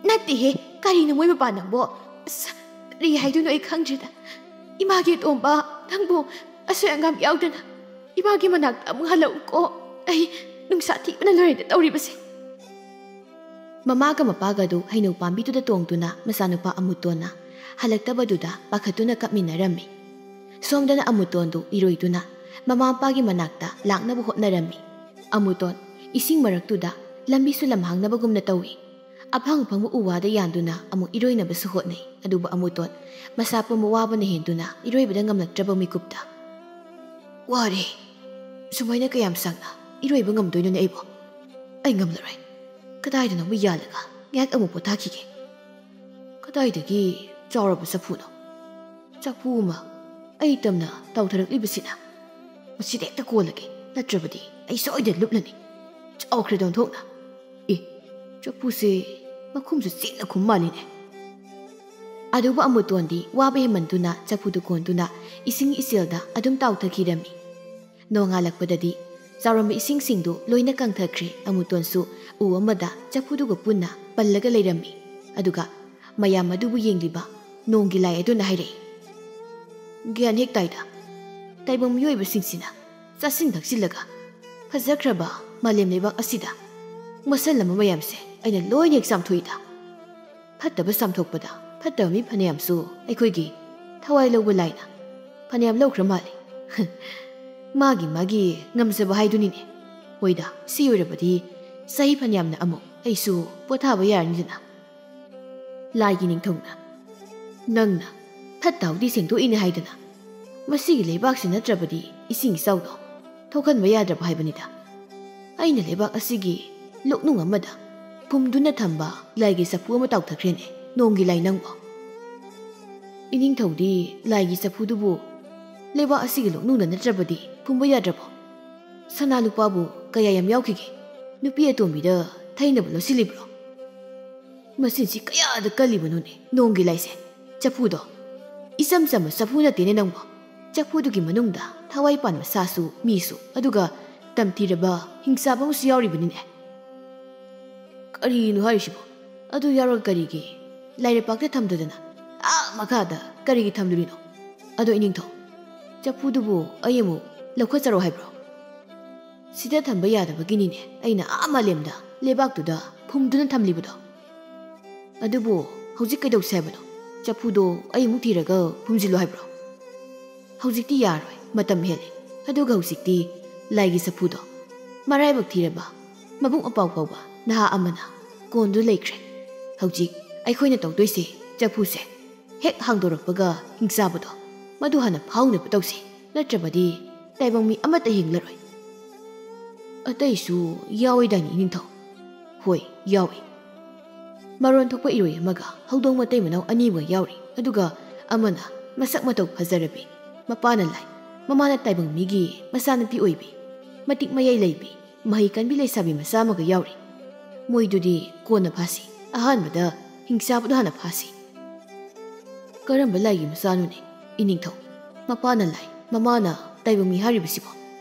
ꯅꯠꯇꯦꯍꯦ, ꯀꯔꯤꯅꯣ ꯃꯣꯏ ꯃꯄꯥ ꯅꯪꯕꯣ? ꯑꯁ, ꯀꯔꯤ ꯍꯥꯏꯗꯣꯏꯅꯣ ꯑꯩ ꯈꯪꯗ꯭ꯔꯦꯗ꯫ ꯏꯃꯥꯒꯤ ꯑꯇꯣꯝꯕ, ꯅꯪꯕꯨ ꯑꯁꯣꯏ ꯑꯉꯥꯝ ꯌꯥꯎꯗꯅ ꯏꯃꯥꯒꯤ ꯃꯅꯥꯛꯇ ꯑꯃꯨꯛ ꯍꯜꯂꯛꯎꯀꯣ꯫ ꯑꯩ ꯅꯨꯡꯁꯥ ꯊꯤꯕꯅ ꯂꯣꯏꯔꯦꯗ ꯇꯧꯔꯤꯕꯁꯦ꯫ ꯃꯃꯥꯒ ꯃꯄꯥꯒꯗꯨ ꯍꯩꯅꯧ ꯄꯥꯝꯕꯤꯗꯨꯗ ꯇꯣꯡꯗꯨꯅ ꯃꯆꯥꯅꯨꯄꯥ ꯑꯃꯨꯇꯣꯟꯅ ꯍꯜꯂꯛꯇꯕꯗꯨꯗ ꯄꯥꯈꯠꯇꯨꯅ ꯀꯞꯃꯤꯟꯅꯔꯝꯃꯤ꯫ ꯁꯣꯝꯗꯅ ꯑꯃꯨꯇꯣꯟꯗꯨ ꯏꯔꯣꯏꯗꯨꯅ ꯃꯃꯥ ꯃꯄꯥꯒꯤ ꯃꯅꯥꯛꯇ ꯂꯥꯛꯅꯕ ꯍꯣꯠꯅꯔꯝꯃꯤ꯫ ꯑꯃꯨꯇꯣꯟ ꯏꯁꯤꯡ ꯃꯔꯛꯇꯨꯗ ꯂꯝꯕꯤꯁꯨ ꯂꯝꯍꯥꯡꯅꯕꯒꯨꯝꯅ ꯇꯧꯏ꯫ ꯑꯐꯪ ꯑꯐꯪꯕ ꯎ ꯋꯥꯗ ꯌꯥꯟꯗꯨꯅ ꯑꯃꯨꯛ ꯏꯔꯣꯏꯅꯕꯁꯨ ꯍꯣꯠꯅꯩ, ꯑꯗꯨꯕꯨ ꯑꯃꯨꯇꯣꯟ ꯃꯁꯥ ꯄꯨꯝꯕ ꯋꯥꯕꯅ ꯍꯦꯟꯗꯨꯅ ꯏꯔꯣꯏꯕꯗ ꯉꯝꯂꯛꯇ꯭ꯔꯕ ꯃꯤꯀꯨꯞꯇ, "ꯋꯥꯔꯦ, ꯁꯨꯃꯥꯏꯅ ꯀꯌꯥꯝ ꯁꯥꯡꯅ ꯏꯔꯣꯏꯕ ꯉꯝꯗꯣꯏꯅꯣꯅꯦ ꯑꯩꯕꯣ? ꯑꯩ ꯉꯝꯂꯔꯣꯏ꯫ ꯀꯗꯥꯏꯗꯅꯣ ꯑꯃ ꯌꯥꯜꯂꯒ ꯉꯥꯏꯍꯥꯛ ꯑꯃꯨꯛ ꯄꯣꯊꯥꯈꯤꯒꯦ꯫ ꯀꯗꯥꯏꯗꯒꯤ ꯆꯥꯎꯔꯕ ꯆꯐꯨꯅꯣ? ꯆꯐꯨ ꯑꯃ ꯑꯩ ꯇꯝꯅ ꯇꯥꯎꯊꯔꯛꯂꯤꯕꯁꯤꯅ꯫ ꯃꯁꯤꯗ ꯍꯦꯛꯇ ꯀꯣꯜꯂꯒꯦ, ꯅꯠꯇ꯭ꯔꯕꯗꯤ ꯑꯩ ꯁꯣꯏꯗꯅ ꯂꯨꯞꯂꯅꯤ꯫ ꯆꯥꯎꯈ꯭ꯔꯦꯗ ꯑꯣꯟꯊꯣꯛꯅ꯫ ꯑꯦ, ꯆꯐꯨꯁꯦ ꯃꯈꯨꯝꯁꯨ ꯆꯦꯠꯅ ꯈꯨꯝ ꯃꯥꯜꯂꯤꯅꯦ꯫" ꯑꯗꯨꯕꯨ ꯑꯃꯨꯇꯣꯟꯗꯤ ꯋꯥꯕ ꯍꯦꯟꯃꯟꯗꯨꯅ ꯆꯐꯨꯗꯨ ꯀꯣꯟꯗꯨꯅ ꯏꯁꯤꯡ ꯏꯆꯦꯜꯗ ꯑꯗꯨꯝ ꯇꯥꯎꯊꯈꯤꯔꯝꯃꯤ꯫ ꯅꯣꯡꯉꯥꯜꯂꯛꯄꯗꯗꯤ ꯆꯥꯎꯔꯝꯕ ꯏꯁꯤꯡꯁꯤꯡꯗꯨ ꯂꯣꯏꯅ ꯀꯪꯊꯈ꯭ꯔꯦ꯫ ꯑꯃꯨꯇꯣꯟꯁꯨ ꯎ ꯑꯃꯗ ꯆꯐꯨꯗꯨꯒ ꯄꯨꯟꯅ ꯄꯜꯂꯒ ꯂꯩꯔꯝꯃꯤ꯫ ꯑꯗꯨꯒ ꯃꯌꯥꯝ ꯑꯗꯨꯕꯨ ꯌꯦꯡꯂꯤꯕ ꯅꯣꯡꯒꯤ ꯂꯥꯏ ꯑꯗꯨꯅ ꯍꯥꯏꯔꯛꯏ, "ꯒ꯭ꯌꯥꯟ ꯍꯦꯛ ꯇꯥꯏꯗ, ꯇꯥꯏꯕꯪ ꯃꯤꯑꯣꯏꯕꯁꯤꯡꯁꯤꯅ ꯆꯥꯁꯤꯟ ꯊꯛꯆꯤꯜꯂꯒ ꯐꯖꯈ꯭ꯔꯕ ꯃꯥꯂꯦꯝ ꯂꯩꯕꯥꯛ ꯑꯁꯤꯗ ꯃꯣꯠꯁꯜꯂꯝꯕ ꯃꯌꯥꯝꯁꯦ ꯑꯩꯅ ꯂꯣꯏꯅ ꯍꯦꯛ ꯆꯥꯝꯊꯣꯛꯏꯗ꯫ ꯐꯠꯇꯕ ꯆꯥꯝꯊꯣꯛꯄꯗ ꯐꯠꯇꯕ ꯃꯤ ꯐꯅꯌꯥꯝꯁꯨ ꯑꯩꯈꯣꯏꯒꯤ ꯊꯋꯥꯏ ꯂꯧꯕ ꯂꯥꯏꯅ ꯐꯅꯌꯥꯝ ꯂꯧꯈ꯭ꯔ ꯃꯥꯜꯂꯤ꯫" ꯃꯥꯒꯤ ꯃꯥꯒꯤ ꯉꯝꯖꯕ ꯍꯥꯏꯗꯨꯅꯤꯅꯦ꯫ ꯍꯣꯏꯗ, ꯁꯤ ꯑꯣꯏꯔꯕꯗꯤ ꯆꯍꯤ ꯐꯅꯌꯥꯝꯅ ꯑꯃꯨꯛ ꯑꯩꯁꯨ ꯄꯣꯊꯥꯕ ꯌꯥꯔꯅꯤꯗꯅ꯫ ꯂꯥꯏꯒꯤ ꯅꯤꯡꯊꯧꯅ, "ꯅꯪꯅ ꯐꯠꯇ ꯍꯥꯎꯗꯤ ꯁꯦꯡꯗꯣꯛꯏꯅꯦ ꯍꯥꯏꯗꯅ ꯃꯁꯤꯒꯤ ꯂꯩꯕꯥꯛꯁꯤ ꯅꯠꯇ꯭ꯔꯕꯗꯤ ꯏꯁꯤꯡ ꯏꯆꯥꯎꯗꯣ ꯊꯣꯛꯍꯟꯕ ꯌꯥꯗ꯭ꯔꯕ ꯍꯥꯏꯕꯅꯤꯗ꯫ ꯑꯩꯅ ꯂꯩꯕꯥꯛ ꯑꯁꯤꯒꯤ ꯂꯣꯛꯅꯨꯡ ꯑꯃꯗ ꯐꯨꯝꯗꯨꯅ ꯊꯝꯕ ꯂꯥꯏꯒꯤ ꯆꯐꯨ ꯑꯃ ꯇꯥꯎꯊꯈ꯭ꯔꯦꯅꯦ, ꯅꯣꯡꯒꯤ ꯂꯥꯏ ꯅꯪꯕꯣ!" ꯏꯅꯤꯡꯊꯧꯗꯤ ꯂꯥꯏꯒꯤ ꯆꯐꯨꯗꯨꯕꯨ ꯂꯩꯕꯥꯛ ꯑꯁꯤꯒꯤ ꯂꯣꯛꯅꯨꯡꯗ ꯅꯠꯇ꯭ꯔꯕꯗꯤ ꯐꯨꯝꯕ ꯌꯥꯗ꯭ꯔꯕꯣ? ꯁꯅꯥ ꯂꯨꯄꯥꯕꯨ ꯀꯌꯥ ꯌꯥꯝ ꯌꯥꯎꯈꯤꯒꯦ? ꯅꯨꯄꯤ ꯑꯇꯣꯝꯕꯤꯗ ꯊꯩꯅꯕ ꯂꯧꯁꯤꯜꯂꯤꯕ꯭ꯔꯣ? ꯃꯁꯤꯁꯤ ꯀꯌꯥꯗ ꯀꯜꯂꯤꯕꯅꯣꯅꯦ, ꯅꯣꯡꯒꯤ ꯂꯥꯏꯁꯦ! ꯆꯐꯨꯗꯣ ꯏꯆꯝ ꯆꯝꯕ ꯆꯐꯨ ꯅꯠꯇꯦꯅꯦ ꯅꯪꯕꯣ꯫ ꯆꯐꯨꯗꯨꯒꯤ ꯃꯅꯨꯡꯗ ꯊꯋꯥꯏ ꯄꯥꯟꯕ ꯁꯥꯁꯨ, ꯃꯤꯁꯨ, ꯑꯗꯨꯒ ꯇꯝꯊꯤꯔꯕ ꯍꯤꯡꯆꯥꯕ ꯑꯃꯁꯨ ꯌꯥꯎꯔꯤꯕꯅꯤꯅꯦ꯫ ꯀꯔꯤꯅꯣ ꯍꯥꯏꯔꯤꯁꯤꯕꯣ? ꯑꯗꯨ ꯌꯥꯎꯔꯒ ꯀꯔꯤꯒꯤ ꯂꯥꯏꯔꯩꯄꯥꯛꯇ ꯊꯝꯗꯗꯅ ꯑꯥ ꯃꯈꯥꯗ ꯀꯔꯤꯒꯤ ꯊꯝꯂꯨꯔꯤꯅꯣ? ꯑꯗꯣ ꯏꯅꯤꯡꯊꯧ, ꯆꯐꯨꯗꯨꯕꯨ ꯑꯩ ꯑꯃꯨꯛ ꯂꯧꯈꯠꯆꯔꯣ ꯍꯥꯏꯕ꯭ꯔꯣ? ꯁꯤꯗ ꯊꯝꯕ ꯌꯥꯗꯕꯒꯤꯅꯤꯅꯦ ꯑꯩꯅ ꯑꯥ ꯃꯥꯂꯦꯝꯗ ꯂꯩꯕꯥꯛꯇꯨꯗ ꯐꯨꯝꯗꯨꯅ ꯊꯝꯂꯤꯕꯗꯣ꯫ ꯑꯗꯨꯕꯨ ꯍꯧꯖꯤꯛ ꯀꯩꯗꯧꯁꯦ ꯍꯥꯏꯕꯅꯣ? ꯆꯐꯨꯗꯣ ꯑꯩ ꯑꯃꯨꯛ ꯊꯤꯔꯒ ꯐꯨꯝꯖꯤꯜꯂꯣ ꯍꯥꯏꯕ꯭ꯔꯣ? ꯍꯧꯖꯤꯛꯇꯤ ꯌꯥꯔꯣꯏ, ꯃꯇꯝ ꯍꯦꯜꯂꯦ꯫ ꯑꯗꯨꯒ ꯍꯧꯖꯤꯛꯇꯤ ꯂꯥꯏꯒꯤ ꯆꯐꯨꯗꯣ ꯃꯔꯥꯏꯕꯛ ꯊꯤꯔꯕ ꯃꯕꯨꯡ ꯑꯄꯥꯎ ꯐꯥꯎꯕ ꯅꯍꯥ ꯑꯃꯅ ꯀꯣꯟꯗꯨ ꯂꯩꯈ꯭ꯔꯦ꯫ ꯍꯧꯖꯤꯛ ꯑꯩꯈꯣꯏꯅ ꯇꯧꯗꯣꯏꯁꯦ, ꯆꯐꯨꯁꯦ ꯍꯦꯛ ꯍꯥꯡꯗꯣꯔꯛꯄꯒ ꯍꯤꯡꯆꯥꯕꯗꯣ ꯃꯗꯨ ꯍꯥꯟꯅ ꯐꯥꯎꯅꯕ ꯇꯧꯁꯤ, ꯅꯠꯇ꯭ꯔꯕꯗꯤ ꯇꯥꯏꯕꯪ ꯃꯤ ꯑꯃꯠꯇ ꯍꯤꯡꯂꯔꯣꯏ꯫ ꯑꯇꯩꯁꯨ ꯌꯥꯎꯏꯗꯥꯏꯅꯦ ꯏꯅꯤꯡꯊꯧ? ꯍꯣꯏ, ꯌꯥꯎꯏ꯫ ꯃꯔꯣꯟ ꯊꯣꯛꯄ ꯏꯔꯣꯏ ꯑꯃꯒ ꯍꯧꯗꯣꯡ ꯃꯇꯩ ꯃꯅꯥꯎ ꯑꯅꯤ ꯑꯃꯒ ꯌꯥꯎꯔꯤ꯫ ꯑꯗꯨꯒ ꯑꯃꯅ ꯃꯁꯛ ꯃꯇꯧ ꯐꯖꯔꯕꯤ, ꯃꯄꯥꯅ ꯂꯥꯏ, ꯃꯃꯥꯅ ꯇꯥꯏꯕꯪ ꯃꯤꯒꯤ ꯃꯆꯥꯅꯨꯄꯤ ꯑꯣꯏꯕꯤ, ꯃꯇꯤꯛ ꯃꯌꯥꯏ ꯂꯩꯕꯤ, ꯃꯍꯩ ꯀꯟꯕꯤ ꯂꯩꯁꯥꯕꯤ ꯃꯆꯥ ꯑꯃꯒ ꯌꯥꯎꯔꯤ꯫ ꯃꯣꯏꯗꯨꯗꯤ ꯀꯣꯟꯅ ꯐꯥꯁꯤ, ꯑꯍꯥꯟꯕꯗ ꯍꯤꯡꯆꯥꯕꯗꯣ ꯍꯥꯟꯅ ꯐꯥꯁꯤ꯫ ꯀꯔꯝꯕ ꯂꯥꯏꯒꯤ ꯃꯆꯥꯅꯣꯅꯦ ꯏꯅꯤꯡꯊꯧ? ꯃꯄꯥꯅ ꯂꯥꯏ, ꯃꯃꯥꯅ ꯇꯥꯏꯕꯪ ꯃꯤ ꯍꯥꯏꯔꯤꯕꯁꯤꯕꯣ?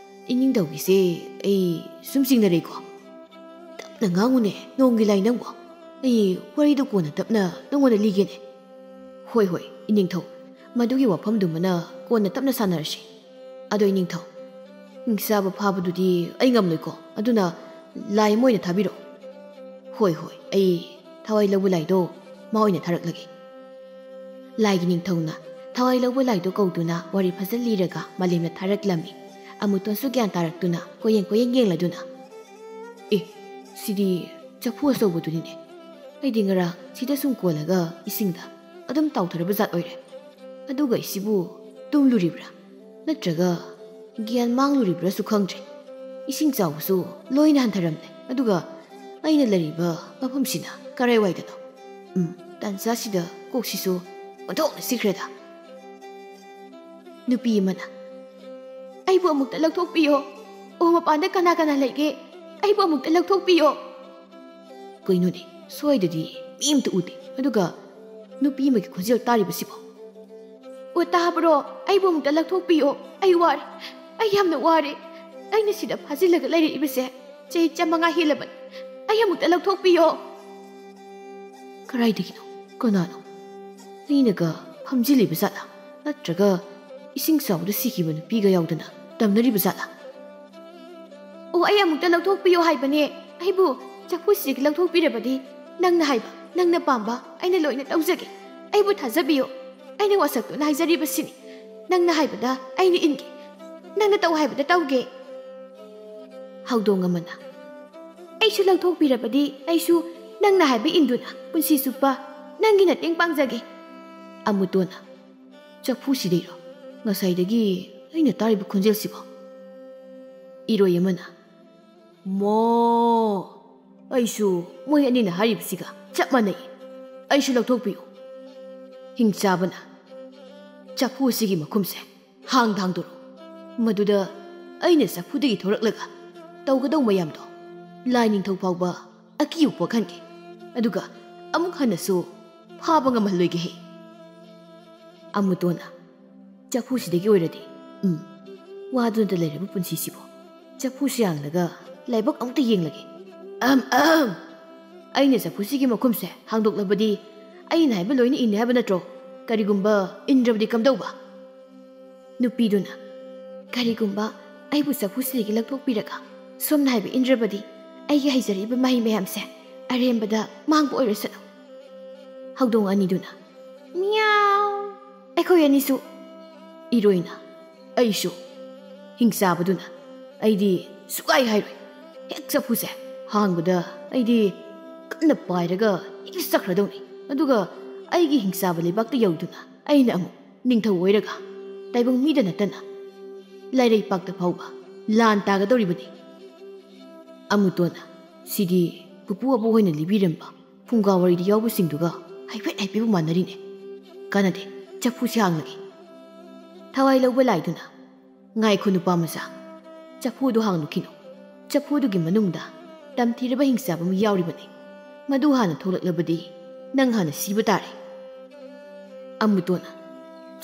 ꯏꯅꯤꯡꯊꯧꯒꯤꯁꯦ ꯑꯩ ꯁꯨꯝ ꯆꯤꯡꯅꯔꯦꯀꯣ꯫ ꯇꯞꯅ ꯉꯥꯡꯉꯨꯅꯦ, ꯅꯣꯡꯒꯤ ꯂꯥꯏ ꯅꯪꯕꯣ꯫ ꯑꯩ ꯋꯥꯔꯤꯗꯨ ꯀꯣꯟꯅ ꯇꯞꯅ ꯅꯉꯣꯟꯗ ꯂꯤꯒꯦꯅꯦ꯫ ꯍꯣꯏ, ꯍꯣꯏ, ꯏꯅꯤꯡꯊꯧ, ꯃꯗꯨꯒꯤ ꯋꯥꯐꯝꯗꯨꯃꯅ ꯀꯣꯟꯅ ꯇꯞꯅ ꯁꯥꯟꯅꯔꯁꯤ꯫ ꯑꯗꯣ ꯏꯅꯤꯡꯊꯧ, ꯍꯤꯡꯆꯥꯕ ꯐꯥꯕꯗꯨꯗꯤ ꯑꯩ ꯉꯝꯂꯣꯏꯀꯣ, ꯑꯗꯨꯅ ꯂꯥꯏ ꯑꯃ ꯑꯣꯏꯅ ꯊꯥꯕꯤꯔꯛꯑꯣ꯫ ꯍꯣꯏ, ꯍꯣꯏ, ꯑꯩ ꯊꯋꯥꯏ ꯂꯧꯕ ꯂꯥꯏꯗꯣ ꯃꯥ ꯑꯣꯏꯅ ꯊꯥꯔꯛꯂꯒꯦ꯫ ꯂꯥꯏꯒꯤ ꯅꯤꯡꯊꯧꯅ ꯊꯋꯥꯏ ꯂꯧꯕ ꯂꯥꯏꯗꯣ ꯀꯧꯗꯨꯅ ꯋꯥꯔꯤ ꯐꯖꯅ ꯂꯤꯔꯒ ꯃꯥꯂꯦꯝꯗ ꯊꯥꯔꯛꯂꯝꯃꯤ꯫ ꯑꯃꯨꯇꯣꯟꯁꯨ ꯒ꯭ꯌꯥꯟ ꯇꯥꯔꯛꯇꯨꯅ ꯀꯣꯌꯦꯡ ꯀꯣꯌꯦꯡ ꯌꯦꯡꯂꯗꯨꯅ, "ꯑꯦ, ꯁꯤꯗꯤ ꯆꯐꯨ ꯑꯆꯧꯕꯗꯨꯅꯤꯅꯦ꯫ ꯑꯩꯗꯤ ꯉꯔꯥꯡ ꯁꯤꯗ ꯁꯨꯝ ꯀꯣꯜꯂꯒ ꯏꯁꯤꯡꯗ ꯑꯗꯨꯝ ꯇꯥꯎꯊꯔꯕ ꯖꯥꯠ ꯑꯣꯏꯔꯦ꯫ ꯑꯗꯨꯒ ꯑꯩꯁꯤꯕꯨ ꯇꯨꯝꯂꯨꯔꯤꯕ꯭ꯔꯥ? ꯅꯠꯇ꯭ꯔꯒ ꯒ꯭ꯌꯥꯟ ꯃꯥꯡꯂꯨꯔꯤꯕ꯭ꯔꯥꯁꯨ ꯈꯪꯗ꯭ꯔꯦ꯫ ꯏꯁꯤꯡ ꯆꯥꯎꯕꯁꯨ ꯂꯣꯏꯅ ꯍꯟꯊꯔꯝꯂꯦ꯫ ꯑꯗꯨꯒ ꯑꯩꯅ ꯂꯩꯔꯤꯕ ꯃꯐꯝꯁꯤꯅ ꯀꯔꯥꯏꯋꯥꯏꯗꯅꯣ? ꯎꯝ, ꯇꯥꯟꯖꯥꯁꯤꯗ ꯀꯣꯛꯁꯤꯁꯨ ꯑꯣꯟꯊꯣꯛꯅ ꯁꯤꯈ꯭ꯔꯦꯗ"꯫ ꯅꯨꯄꯤ ꯑꯃꯅ, "ꯑꯩꯕꯨ ꯑꯃꯨꯛꯇ ꯂꯧꯊꯣꯛꯄꯤꯌꯣ꯫ ꯑꯣ, ꯃꯄꯥꯟꯗ ꯀꯅꯥ ꯀꯅꯥ ꯂꯩꯒꯦ? ꯑꯩꯕꯨ ꯑꯃꯨꯛꯇ ꯂꯧꯊꯣꯛꯄꯤꯌꯣ"꯫ ꯀꯩꯅꯣꯅꯦ, ꯁ꯭ꯋꯥꯏꯗꯗꯤ ꯃꯤ ꯑꯃꯇ ꯎꯗꯦ꯫ ꯑꯗꯨꯒ ꯅꯨꯄꯤ ꯑꯃꯒꯤ ꯈꯣꯟꯖꯦꯜ ꯇꯥꯔꯤꯕꯁꯤꯕꯣ? "ꯑꯣ, ꯇꯥꯕ꯭ꯔꯣ? ꯑꯩꯕꯨ ꯑꯃꯨꯛꯇ ꯂꯧꯊꯣꯛꯄꯤꯌꯣ꯫ ꯑꯩ ꯋꯥꯔꯦ꯫ ꯑꯩ ꯌꯥꯝꯅ ꯋꯥꯔꯦ꯫ ꯑꯩꯅ ꯁꯤꯗ ꯐꯥꯖꯤꯜꯂꯒ ꯂꯩꯔꯛꯏꯕꯁꯦ ꯆꯍꯤ ꯆꯥꯃꯉꯥ ꯍꯦꯜꯂꯕꯅꯤ꯫ ꯑꯩ ꯑꯃꯨꯛꯇ ꯂꯧꯊꯣꯛꯄꯤꯌꯣ"꯫ ꯀꯗꯥꯏꯗꯒꯤꯅꯣ? ꯀꯅꯥꯅꯣ? ꯑꯩꯅꯒ ꯐꯝꯖꯤꯜꯂꯤꯕ ꯖꯥꯠꯂꯥ? ꯅꯠꯇ꯭ꯔꯒ ꯏꯁꯤꯡ ꯆꯥꯎꯕꯗ ꯁꯤꯈꯤꯕ ꯅꯨꯄꯤꯒ ꯌꯥꯎꯗꯅ ꯇꯝꯅꯔꯤꯕ ꯖꯥꯠꯂꯥ? "ꯑꯣ, ꯑꯩ ꯑꯃꯨꯛꯇ ꯂꯧꯊꯣꯛꯄꯤꯌꯣ ꯍꯥꯏꯕꯅꯦ꯫ ꯑꯩꯕꯨ ꯆꯐꯨꯁꯤꯗꯒꯤ ꯂꯧꯊꯣꯛꯄꯤꯔꯕꯗꯤ ꯅꯪꯅ ꯍꯥꯏꯕ, ꯅꯪꯅ ꯄꯥꯝꯕ ꯑꯩꯅ ꯂꯣꯏꯅ ꯇꯧꯖꯒꯦ꯫ ꯑꯩꯕꯨ ꯊꯥꯖꯕꯤꯌꯨ꯫ ꯑꯩꯅ ꯋꯥꯁꯛꯇꯨꯅ ꯍꯥꯏꯖꯔꯤꯕꯁꯤꯅꯤ꯫ ꯅꯪꯅ ꯍꯥꯏꯕꯗ ꯑꯩꯅ ꯏꯟꯒꯦ꯫ ꯅꯪꯅ ꯇꯧ ꯍꯥꯏꯕꯗ ꯇꯧꯒꯦ"꯫ ꯍꯧꯗꯣꯡ ꯑꯃꯅ, "ꯑꯩꯁꯨ ꯂꯧꯊꯣꯛꯄꯤꯔꯕꯗꯤ ꯑꯩꯁꯨ ꯅꯪꯅ ꯍꯥꯏꯕ ꯏꯟꯗꯨꯅ ꯄꯨꯟꯁꯤ ꯆꯨꯞꯄ ꯅꯪꯒꯤ ꯃꯇꯦꯡ ꯄꯥꯡꯖꯒꯦ"꯫ ꯑꯃꯨꯇꯣꯟꯅ, "ꯆꯐꯨꯁꯤꯗꯩꯔꯣ ꯉꯁꯥꯏꯗꯒꯤ ꯑꯩꯅ ꯇꯥꯔꯤꯕ ꯈꯣꯟꯖꯦꯜꯁꯤꯕꯣ?" ꯏꯔꯣꯏ ꯑꯃꯅ, "ꯃꯣ! ꯑꯩꯁꯨ ꯃꯣꯏ ꯑꯅꯤꯅ ꯍꯥꯏꯔꯤꯕꯁꯤꯒ ꯆꯞ ꯃꯥꯟꯅꯩ꯫ ꯑꯩꯁꯨ ꯂꯧꯊꯣꯛꯄꯤꯌꯨ"꯫ ꯍꯤꯡꯆꯥꯕꯅ, "ꯆꯐꯨ ꯑꯁꯤꯒꯤ ꯃꯈꯨꯝꯁꯦ ꯍꯥꯡꯗ ꯍꯥꯡꯗꯣꯔꯛꯎ꯫ ꯃꯗꯨꯗ ꯑꯩꯅ ꯆꯐꯨꯗꯒꯤ ꯊꯣꯔꯛꯂꯒ ꯇꯧꯒꯗꯧ ꯃꯌꯥꯝꯗꯣ ꯂꯥꯏ ꯅꯤꯡꯊꯧ ꯐꯥꯎꯕ ꯑꯀꯤꯕ ꯄꯣꯛꯍꯟꯒꯦ꯫ ꯑꯗꯨꯒ ꯑꯃꯨꯛ ꯍꯟꯅꯁꯨ ꯐꯥꯕ ꯉꯝꯍꯜꯂꯣꯏꯒꯦ ꯍꯦ"꯫ ꯑꯃꯨꯇꯣꯟꯅ, "ꯆꯐꯨꯁꯤꯗꯒꯤ ꯑꯣꯏꯔꯗꯤ, ꯎꯝ, ꯋꯥꯗꯨꯅꯇ ꯂꯩꯔꯕ ꯄꯨꯟꯁꯤꯁꯤꯕꯨ ꯆꯐꯨꯁꯤ ꯌꯥꯡꯂꯒ ꯂꯥꯏꯕꯛ ꯑꯃꯨꯛꯇ ꯌꯦꯡꯂꯒꯦ꯫ ꯑꯍꯝ, ꯑꯍꯝ! ꯑꯩꯅ ꯆꯐꯨꯁꯤꯒꯤ ꯃꯈꯨꯝꯁꯦ ꯍꯥꯡꯗꯣꯛꯂꯕꯗꯤ ꯑꯩꯅ ꯍꯥꯏꯕ ꯂꯣꯏꯅ ꯏꯟꯅꯤ ꯍꯥꯏꯕ ꯅꯠꯇ꯭ꯔꯣ? ꯀꯔꯤꯒꯨꯝꯕ ꯏꯟꯗ꯭ꯔꯕꯗꯤ ꯀꯝꯗꯧꯕ?" ꯅꯨꯄꯤꯗꯨꯅ, "ꯀꯔꯤꯒꯨꯝꯕ ꯑꯩꯕꯨ ꯆꯐꯨꯁꯤꯗꯒꯤ ꯂꯧꯊꯣꯛꯄꯤꯔꯒ ꯁꯣꯝꯅ ꯍꯥꯏꯕ ꯏꯟꯗ꯭ꯔꯕꯗꯤ ꯑꯩꯒꯤ ꯍꯩꯖꯔꯛꯏꯕ ꯃꯍꯩ ꯃꯌꯥꯝꯁꯦ ꯑꯔꯦꯝꯕꯗ ꯃꯥꯡꯕ ꯑꯣꯏꯔꯁꯅꯨ"꯫ ꯍꯧꯗꯣꯡ ꯑꯅꯤꯗꯨꯅ, "ꯃꯤꯌꯥꯎ"꯫ ꯑꯩꯈꯣꯏ ꯑꯅꯤꯁꯨ꯫ ꯏꯔꯣꯏꯅ, "ꯑꯩꯁꯨ"꯫ ꯍꯤꯡꯆꯥꯕꯗꯨꯅ, "ꯑꯩꯗꯤ ꯁꯨꯛꯍꯥꯏ ꯍꯥꯏꯔꯣꯏ꯫ ꯍꯦꯛ ꯆꯐꯨꯁꯦ ꯍꯥꯡꯕꯗ ꯑꯩꯗꯤ ꯀꯟꯅ ꯄꯥꯏꯔꯒ ꯍꯦꯛ ꯆꯠꯈ꯭ꯔꯗꯧꯅꯤ꯫ ꯑꯗꯨꯒ ꯑꯩꯒꯤ ꯍꯤꯡꯆꯥꯕ ꯂꯩꯕꯥꯛꯇ ꯌꯧꯗꯨꯅ ꯑꯩꯅ ꯑꯃꯨꯛ ꯅꯤꯡꯊꯧ ꯑꯣꯏꯔꯒ ꯇꯥꯏꯕꯪ ꯃꯤꯗ ꯅꯠꯇꯅ ꯂꯥꯏꯔꯩꯄꯥꯛꯇ ꯐꯥꯎꯕ ꯂꯥꯟ ꯇꯥꯒꯗꯧꯔꯤꯕꯅꯤ꯫" ꯑꯃꯨꯇꯣꯟꯅ, "ꯁꯤꯗꯤ ꯄꯨꯄꯨ ꯑꯕꯣꯛ ꯍꯣꯏꯅ ꯂꯤꯕꯤꯔꯝꯕ ꯐꯨꯡꯒꯥ ꯋꯥꯔꯤꯗ ꯌꯥꯎꯕꯁꯤꯡꯗꯨꯒ ꯍꯥꯏꯐꯦꯠ ꯍꯥꯏꯐꯦꯠꯄꯨ ꯃꯥꯟꯅꯔꯤꯅꯦ꯫ ꯀꯥꯟꯅꯗꯦ, ꯆꯐꯨꯁꯤ ꯍꯥꯡꯂꯒꯦ꯫" ꯊꯋꯥꯏ ꯂꯧꯕ ꯂꯥꯏꯗꯨꯅ, "ꯉꯥꯏꯈꯣ ꯅꯨꯄꯥ ꯃꯆꯥ, ꯆꯐꯨꯗꯨ ꯍꯥꯡꯂꯨꯈꯤꯅꯨ꯫ ꯆꯐꯨꯗꯨꯒꯤ ꯃꯅꯨꯡꯗ ꯇꯝꯊꯤꯔꯕ ꯍꯤꯡꯆꯥꯕ ꯑꯃ ꯌꯥꯎꯔꯤꯕꯅꯤ꯫ ꯃꯗꯨ ꯍꯥꯟꯅ ꯊꯣꯛꯂꯛꯂꯕꯗꯤ ꯅꯪ ꯍꯥꯟꯅ ꯁꯤꯕ ꯇꯥꯔꯦ꯫" ꯑꯃꯨꯇꯣꯟꯅ,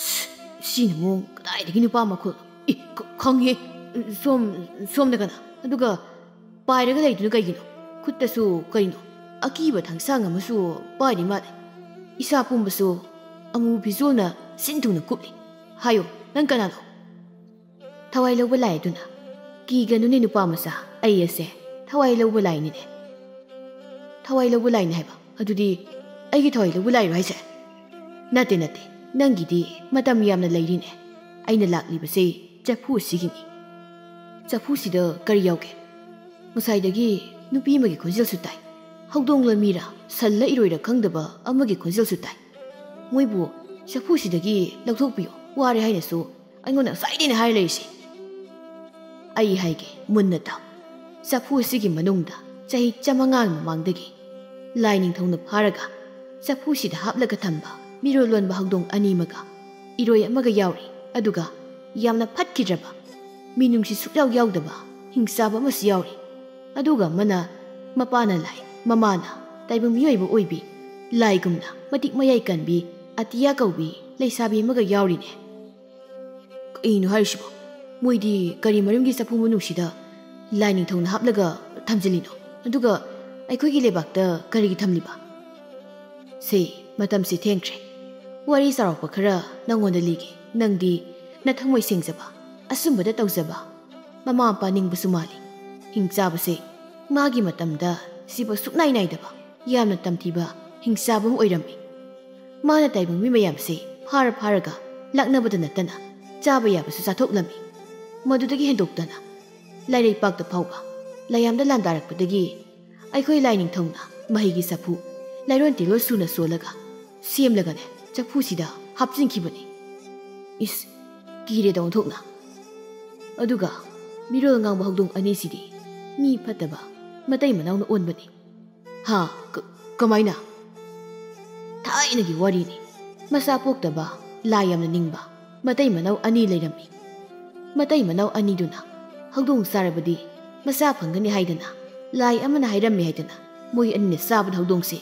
"ꯁꯤ-, ꯁꯤꯅ ꯃꯑꯣꯡ ꯀꯗꯥꯏꯗꯒꯤ ꯅꯨꯄꯥ ꯃꯈꯣꯜ? ꯏ, ꯈ-, ꯈꯪꯉꯦ꯫ ꯁꯣꯝ-, ꯁꯣꯝꯗ ꯀꯅꯥ? ꯑꯗꯨꯒ ꯄꯥꯏꯔꯒ ꯂꯩꯗꯨꯅ ꯀꯩꯒꯤꯅꯣ? ꯈꯨꯠꯇꯁꯨ ꯀꯩꯅꯣ? ꯑꯀꯤꯕ ꯊꯥꯡꯁꯥꯡ ꯑꯃꯁꯨ ꯄꯥꯏꯔꯤ ꯃꯥꯜꯂꯦ꯫ ꯏꯁꯥ ꯄꯨꯝꯕꯁꯨ ꯑꯃꯨ ꯐꯤꯖꯣꯜꯅ ꯁꯤꯟ ꯊꯨꯡꯅ ꯀꯨꯞꯂꯤ꯫ ꯍꯥꯏꯌꯣ, ꯅꯪ ꯀꯅꯥꯅꯣ?" ꯊꯋꯥꯏ ꯂꯧꯕ ꯂꯥꯏ ꯑꯗꯨꯅ, "ꯀꯤꯒꯅꯨꯅꯦ ꯅꯨꯄꯥ ꯃꯆꯥ, ꯑꯩ ꯑꯁꯦ ꯊꯋꯥꯏ ꯂꯧꯕ ꯂꯥꯏꯅꯤꯅꯦ꯫" "ꯊꯋꯥꯏ ꯂꯧꯕ ꯂꯥꯏꯅꯤ ꯍꯥꯏꯕ? ꯑꯗꯨꯗꯤ ꯑꯩꯒꯤ ꯊꯋꯥꯏ ꯂꯧꯕ ꯂꯥꯏꯔꯣ ꯍꯥꯏꯁꯦ?" "ꯅꯠꯇꯦ, ꯅꯠꯇꯦ, ꯅꯪꯒꯤꯗꯤ ꯃꯇꯝ ꯌꯥꯝꯅ ꯂꯩꯔꯤꯅꯦ꯫ ꯑꯩꯅ ꯂꯥꯛꯂꯤꯕꯁꯦ ꯆꯐꯨ ꯑꯁꯤꯒꯤꯅꯤ꯫ ꯆꯐꯨꯁꯤꯗ ꯀꯔꯤ ꯌꯥꯎꯒꯦ? ꯉꯁꯥꯏꯗꯒꯤ ꯅꯨꯄꯤ ꯑꯃꯒꯤ ꯈꯣꯟꯖꯦꯜꯁꯨ ꯇꯥꯏ꯫ ꯍꯧꯗꯣꯡꯂ ꯃꯤꯔ, ꯁꯜꯂ ꯏꯔꯣꯏꯔ ꯈꯪꯗꯕ ꯑꯃꯒꯤ ꯈꯣꯟꯖꯦꯜꯁꯨ ꯇꯥꯏ꯫ ꯃꯣꯏꯕꯨ ꯆꯐꯨꯁꯤꯗꯒꯤ ꯂꯧꯊꯣꯛꯄꯤꯌꯨ, ꯋꯥꯔꯦ ꯍꯥꯏꯅꯁꯨ ꯑꯩꯉꯣꯟꯗ ꯉꯁꯥꯏꯗꯩꯅꯦ ꯍꯥꯏꯔ ꯂꯩꯔꯤꯁꯦ꯫" "ꯑꯩ ꯍꯥꯏꯒꯦ, ꯃꯨꯟꯅ ꯇꯥꯎ꯫ ꯆꯐꯨ ꯑꯁꯤꯒꯤ ꯃꯅꯨꯡꯗ ꯆꯍꯤ ꯆꯥꯃꯉꯥꯒꯤ ꯃꯃꯥꯡꯗꯒꯤ ꯂꯥꯏ ꯅꯤꯡꯊꯧꯅ ꯐꯥꯔꯒ ꯆꯐꯨꯁꯤꯗ ꯍꯥꯞꯂꯒ ꯊꯝꯕ ꯃꯤꯔꯣꯜ ꯂꯣꯟꯕ ꯍꯧꯗꯣꯡ ꯑꯅꯤꯃꯒ ꯏꯔꯣꯏ ꯑꯃꯒ ꯌꯥꯎꯔꯤ꯫ ꯑꯗꯨꯒ ꯌꯥꯝꯅ ꯐꯠꯈꯤꯗ꯭ꯔꯕ, ꯃꯤꯅꯨꯡꯁꯤ ꯁꯨꯛꯌꯥꯎ ꯌꯥꯎꯗꯕ ꯍꯤꯡꯆꯥꯕ ꯑꯃꯁꯨ ꯌꯥꯎꯔꯤ꯫ ꯑꯗꯨꯒ ꯑꯃꯅ ꯃꯄꯥꯅ ꯂꯥꯏ, ꯃꯃꯥꯅ ꯇꯥꯏꯕꯪ ꯃꯤꯑꯣꯏꯕ ꯑꯣꯏꯕꯤ, ꯂꯥꯏꯒꯨꯝꯅ ꯃꯇꯤꯛ ꯃꯌꯥꯏ ꯀꯟꯕꯤ ꯑꯇꯤꯌꯥ ꯀꯧꯕꯤ ꯂꯩꯁꯥꯕꯤ ꯑꯃꯒ ꯌꯥꯎꯔꯤꯅꯦ꯫" "ꯀꯩꯅꯣ ꯍꯥꯏꯔꯤꯁꯤꯕꯣ? ꯃꯣꯏꯗꯤ ꯀꯔꯤ ꯃꯔꯝꯒꯤ ꯆꯐꯨ ꯃꯅꯨꯡꯁꯤꯗ ꯂꯥꯏ ꯅꯤꯡꯊꯧꯅ ꯍꯥꯞꯂꯒ ꯊꯝꯖꯤꯜꯂꯤꯅꯣ? ꯑꯗꯨꯒ ꯑꯩꯈꯣꯏꯒꯤ ꯂꯩꯕꯥꯛꯇ ꯀꯔꯤꯒꯤ ꯊꯝꯂꯤꯕ?" "ꯁꯦ, ꯃꯇꯝꯁꯤ ꯊꯦꯡꯈ꯭ꯔꯦ꯫ ꯋꯥꯔꯤ ꯆꯥꯎꯔꯥꯛꯄ ꯈꯔ ꯅꯪꯉꯣꯟꯗ ꯂꯤꯒꯦ꯫ ꯅꯪꯗꯤ ꯅꯊꯃꯣꯏ ꯁꯦꯡꯖꯕ, ꯑꯆꯨꯝꯕꯗ ꯇꯧꯖꯕ, ꯃꯃꯥ ꯃꯄꯥ ꯅꯤꯡꯕꯁꯨ ꯃꯥꯜꯂꯤ꯫ ꯍꯤꯡꯆꯥꯕꯁꯦ ꯃꯥꯒꯤ ꯃꯇꯝꯗ ꯁꯤꯕ ꯁꯨꯛꯅꯥꯏ ꯅꯥꯏꯗꯕ, ꯌꯥꯝꯅ ꯇꯝꯊꯤꯕ ꯍꯤꯡꯆꯥꯕ ꯑꯃ ꯑꯣꯏꯔꯝꯃꯤ꯫ ꯃꯥꯅ ꯇꯥꯏꯕꯪ ꯃꯤ ꯃꯌꯥꯝꯁꯦ ꯐꯥꯔ ꯐꯥꯔꯒ ꯂꯥꯛꯅꯕꯗ ꯅꯠꯇꯅ ꯆꯥꯕ ꯌꯥꯕꯁꯨ ꯆꯥꯊꯣꯛꯂꯝꯃꯤ꯫ ꯃꯗꯨꯗꯒꯤ ꯍꯦꯟꯗꯣꯛꯇꯅ ꯂꯥꯏꯔꯩꯄꯥꯛꯇ ꯐꯥꯎꯕ ꯂꯥꯏꯌꯥꯝꯗ ꯂꯥꯟꯗꯥꯔꯛꯄꯗꯒꯤ ꯑꯩꯈꯣꯏ ꯂꯥꯏꯅꯤꯡꯊꯧꯅ ꯃꯍꯩꯒꯤ ꯆꯐꯨ ꯂꯥꯏꯔꯣꯟ ꯇꯤꯔꯣꯜ ꯁꯨꯅ ꯁꯣꯜꯂꯒ ꯁꯦꯝꯂꯒꯅꯦ ꯆꯐꯨꯁꯤꯗ ꯍꯥꯞꯆꯤꯟꯈꯤꯕꯅꯤ꯫ ꯏꯁ, ꯀꯤꯔꯦꯗ ꯑꯣꯟꯊꯣꯛꯅ꯫ ꯑꯗꯨꯒ ꯃꯤꯔꯣꯜ ꯉꯥꯡꯕ ꯍꯧꯗꯣꯡ ꯑꯅꯤꯁꯤꯗꯤ ꯃꯤ ꯐꯠꯇꯕ ꯃꯇꯩ ꯃꯅꯥꯎꯅ ꯑꯣꯟꯕꯅꯤ꯫ ꯍꯥ? ꯀ-, ꯀꯃꯥꯏꯅ? ꯊꯥꯏꯅꯒꯤ ꯋꯥꯔꯤꯅꯤ꯫ ꯃꯆꯥ ꯄꯣꯛꯇꯕ, ꯂꯥꯏ ꯌꯥꯝꯅ ꯅꯤꯡꯕ ꯃꯇꯩ ꯃꯅꯥꯎ ꯑꯅꯤ ꯂꯩꯔꯝꯃꯤ꯫ ꯃꯇꯩ ꯃꯅꯥꯎ ꯑꯅꯤꯗꯨꯅ ꯍꯧꯗꯣꯡ ꯆꯥꯔꯕꯗꯤ ꯃꯆꯥ ꯐꯪꯒꯅꯤ ꯍꯥꯏꯗꯅ ꯂꯥꯏ ꯑꯃꯅ ꯍꯥꯏꯔꯝꯃꯤ ꯍꯥꯏꯗꯅ ꯃꯣꯏ ꯑꯅꯤꯅ ꯆꯥꯕꯗ ꯍꯧꯗꯣꯡꯁꯦ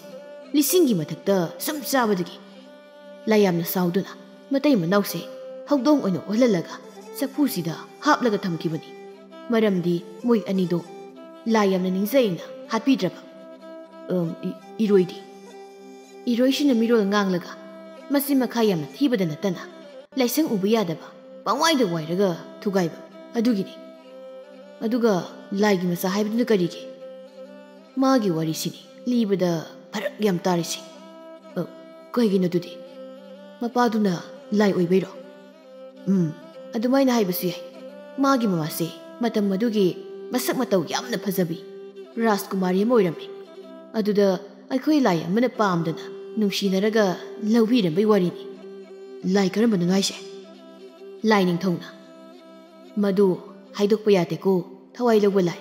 ꯂꯤꯁꯤꯡꯒꯤ ꯃꯊꯛꯇ ꯁꯨꯝ ꯆꯥꯕꯗꯒꯤ ꯂꯥꯏ ꯌꯥꯝꯅ ꯁꯥꯎꯗꯨꯅ ꯃꯇꯩ ꯃꯅꯥꯎꯁꯦ ꯍꯧꯗꯣꯡ ꯑꯣꯏꯅ ꯑꯣꯜꯍꯜꯂꯒ ꯆꯐꯨꯁꯤꯗ ꯍꯥꯞꯂꯒ ꯊꯝꯈꯤꯕꯅꯤ꯫ ꯃꯔꯝꯗꯤ ꯃꯣꯏ ꯑꯅꯤꯗꯣ ꯂꯥꯏ ꯌꯥꯝꯅ ꯅꯤꯡꯖꯩꯅ ꯍꯥꯠꯄꯤꯗ꯭ꯔꯕ꯫ ꯑꯝ, ꯏ-, ꯏꯔꯣꯏꯗꯤ꯫ ꯏꯔꯣꯏꯁꯤꯅ ꯃꯤꯔꯣꯜ ꯉꯥꯡꯂꯒ ꯃꯆꯤꯟ ꯃꯈꯥ ꯌꯥꯝꯅ ꯊꯤꯕꯗ ꯅꯠꯇꯅ ꯂꯥꯏꯁꯪ ꯎꯕ ꯌꯥꯗꯕ, ꯄꯪꯋꯥꯏꯗ ꯋꯥꯏꯔꯒ ꯊꯨꯒꯥꯏꯕ ꯑꯗꯨꯒꯤꯅꯤ꯫ ꯑꯗꯨꯒ ꯂꯥꯏꯒꯤ ꯃꯆꯥ ꯍꯥꯏꯕꯗꯨꯅ ꯀꯔꯤꯒꯤ? ꯃꯥꯒꯤ ꯋꯥꯔꯤꯁꯤꯅꯤ ꯂꯤꯕꯗ ꯐꯔꯛ ꯌꯥꯝ ꯇꯥꯔꯤꯁꯤ꯫ ꯑ, ꯀꯩꯒꯤꯅꯣ ꯑꯗꯨꯗꯤ? ꯃꯄꯥꯗꯨꯅ ꯂꯥꯏ ꯑꯣꯏꯕꯩꯔꯣ? ꯎꯝ, ꯑꯗꯨꯃꯥꯏꯅ ꯍꯥꯏꯕꯁꯨ ꯌꯥꯏ꯫ ꯃꯥꯒꯤ ꯃꯃꯥꯁꯦ ꯃꯇꯝ ꯑꯗꯨꯒꯤ ꯃꯁꯛ ꯃꯇꯧ ꯌꯥꯝꯅ ꯐꯖꯕꯤ ꯔꯥꯖꯀꯨꯃꯥꯔꯤ ꯑꯃ ꯑꯣꯏꯔꯝꯃꯤ꯫ ꯑꯗꯨꯗ ꯑꯩꯈꯣꯏ ꯂꯥꯏ ꯑꯃꯅ ꯄꯥꯝꯗꯅ ꯅꯨꯡꯁꯤꯅꯔꯒ ꯂꯧꯕꯤꯔꯝꯕꯩ ꯋꯥꯔꯤꯅꯤ꯫ ꯂꯥꯏ ꯀꯔꯝꯕꯅꯣ ꯍꯥꯏꯁꯦ? ꯂꯥꯏ ꯅꯤꯡꯊꯧꯅ꯫ ꯃꯗꯨ ꯍꯥꯏꯗꯣꯛꯄ ꯌꯥꯗꯦꯀꯣ, ꯊꯋꯥꯏ ꯂꯧꯕ ꯂꯥꯏ꯫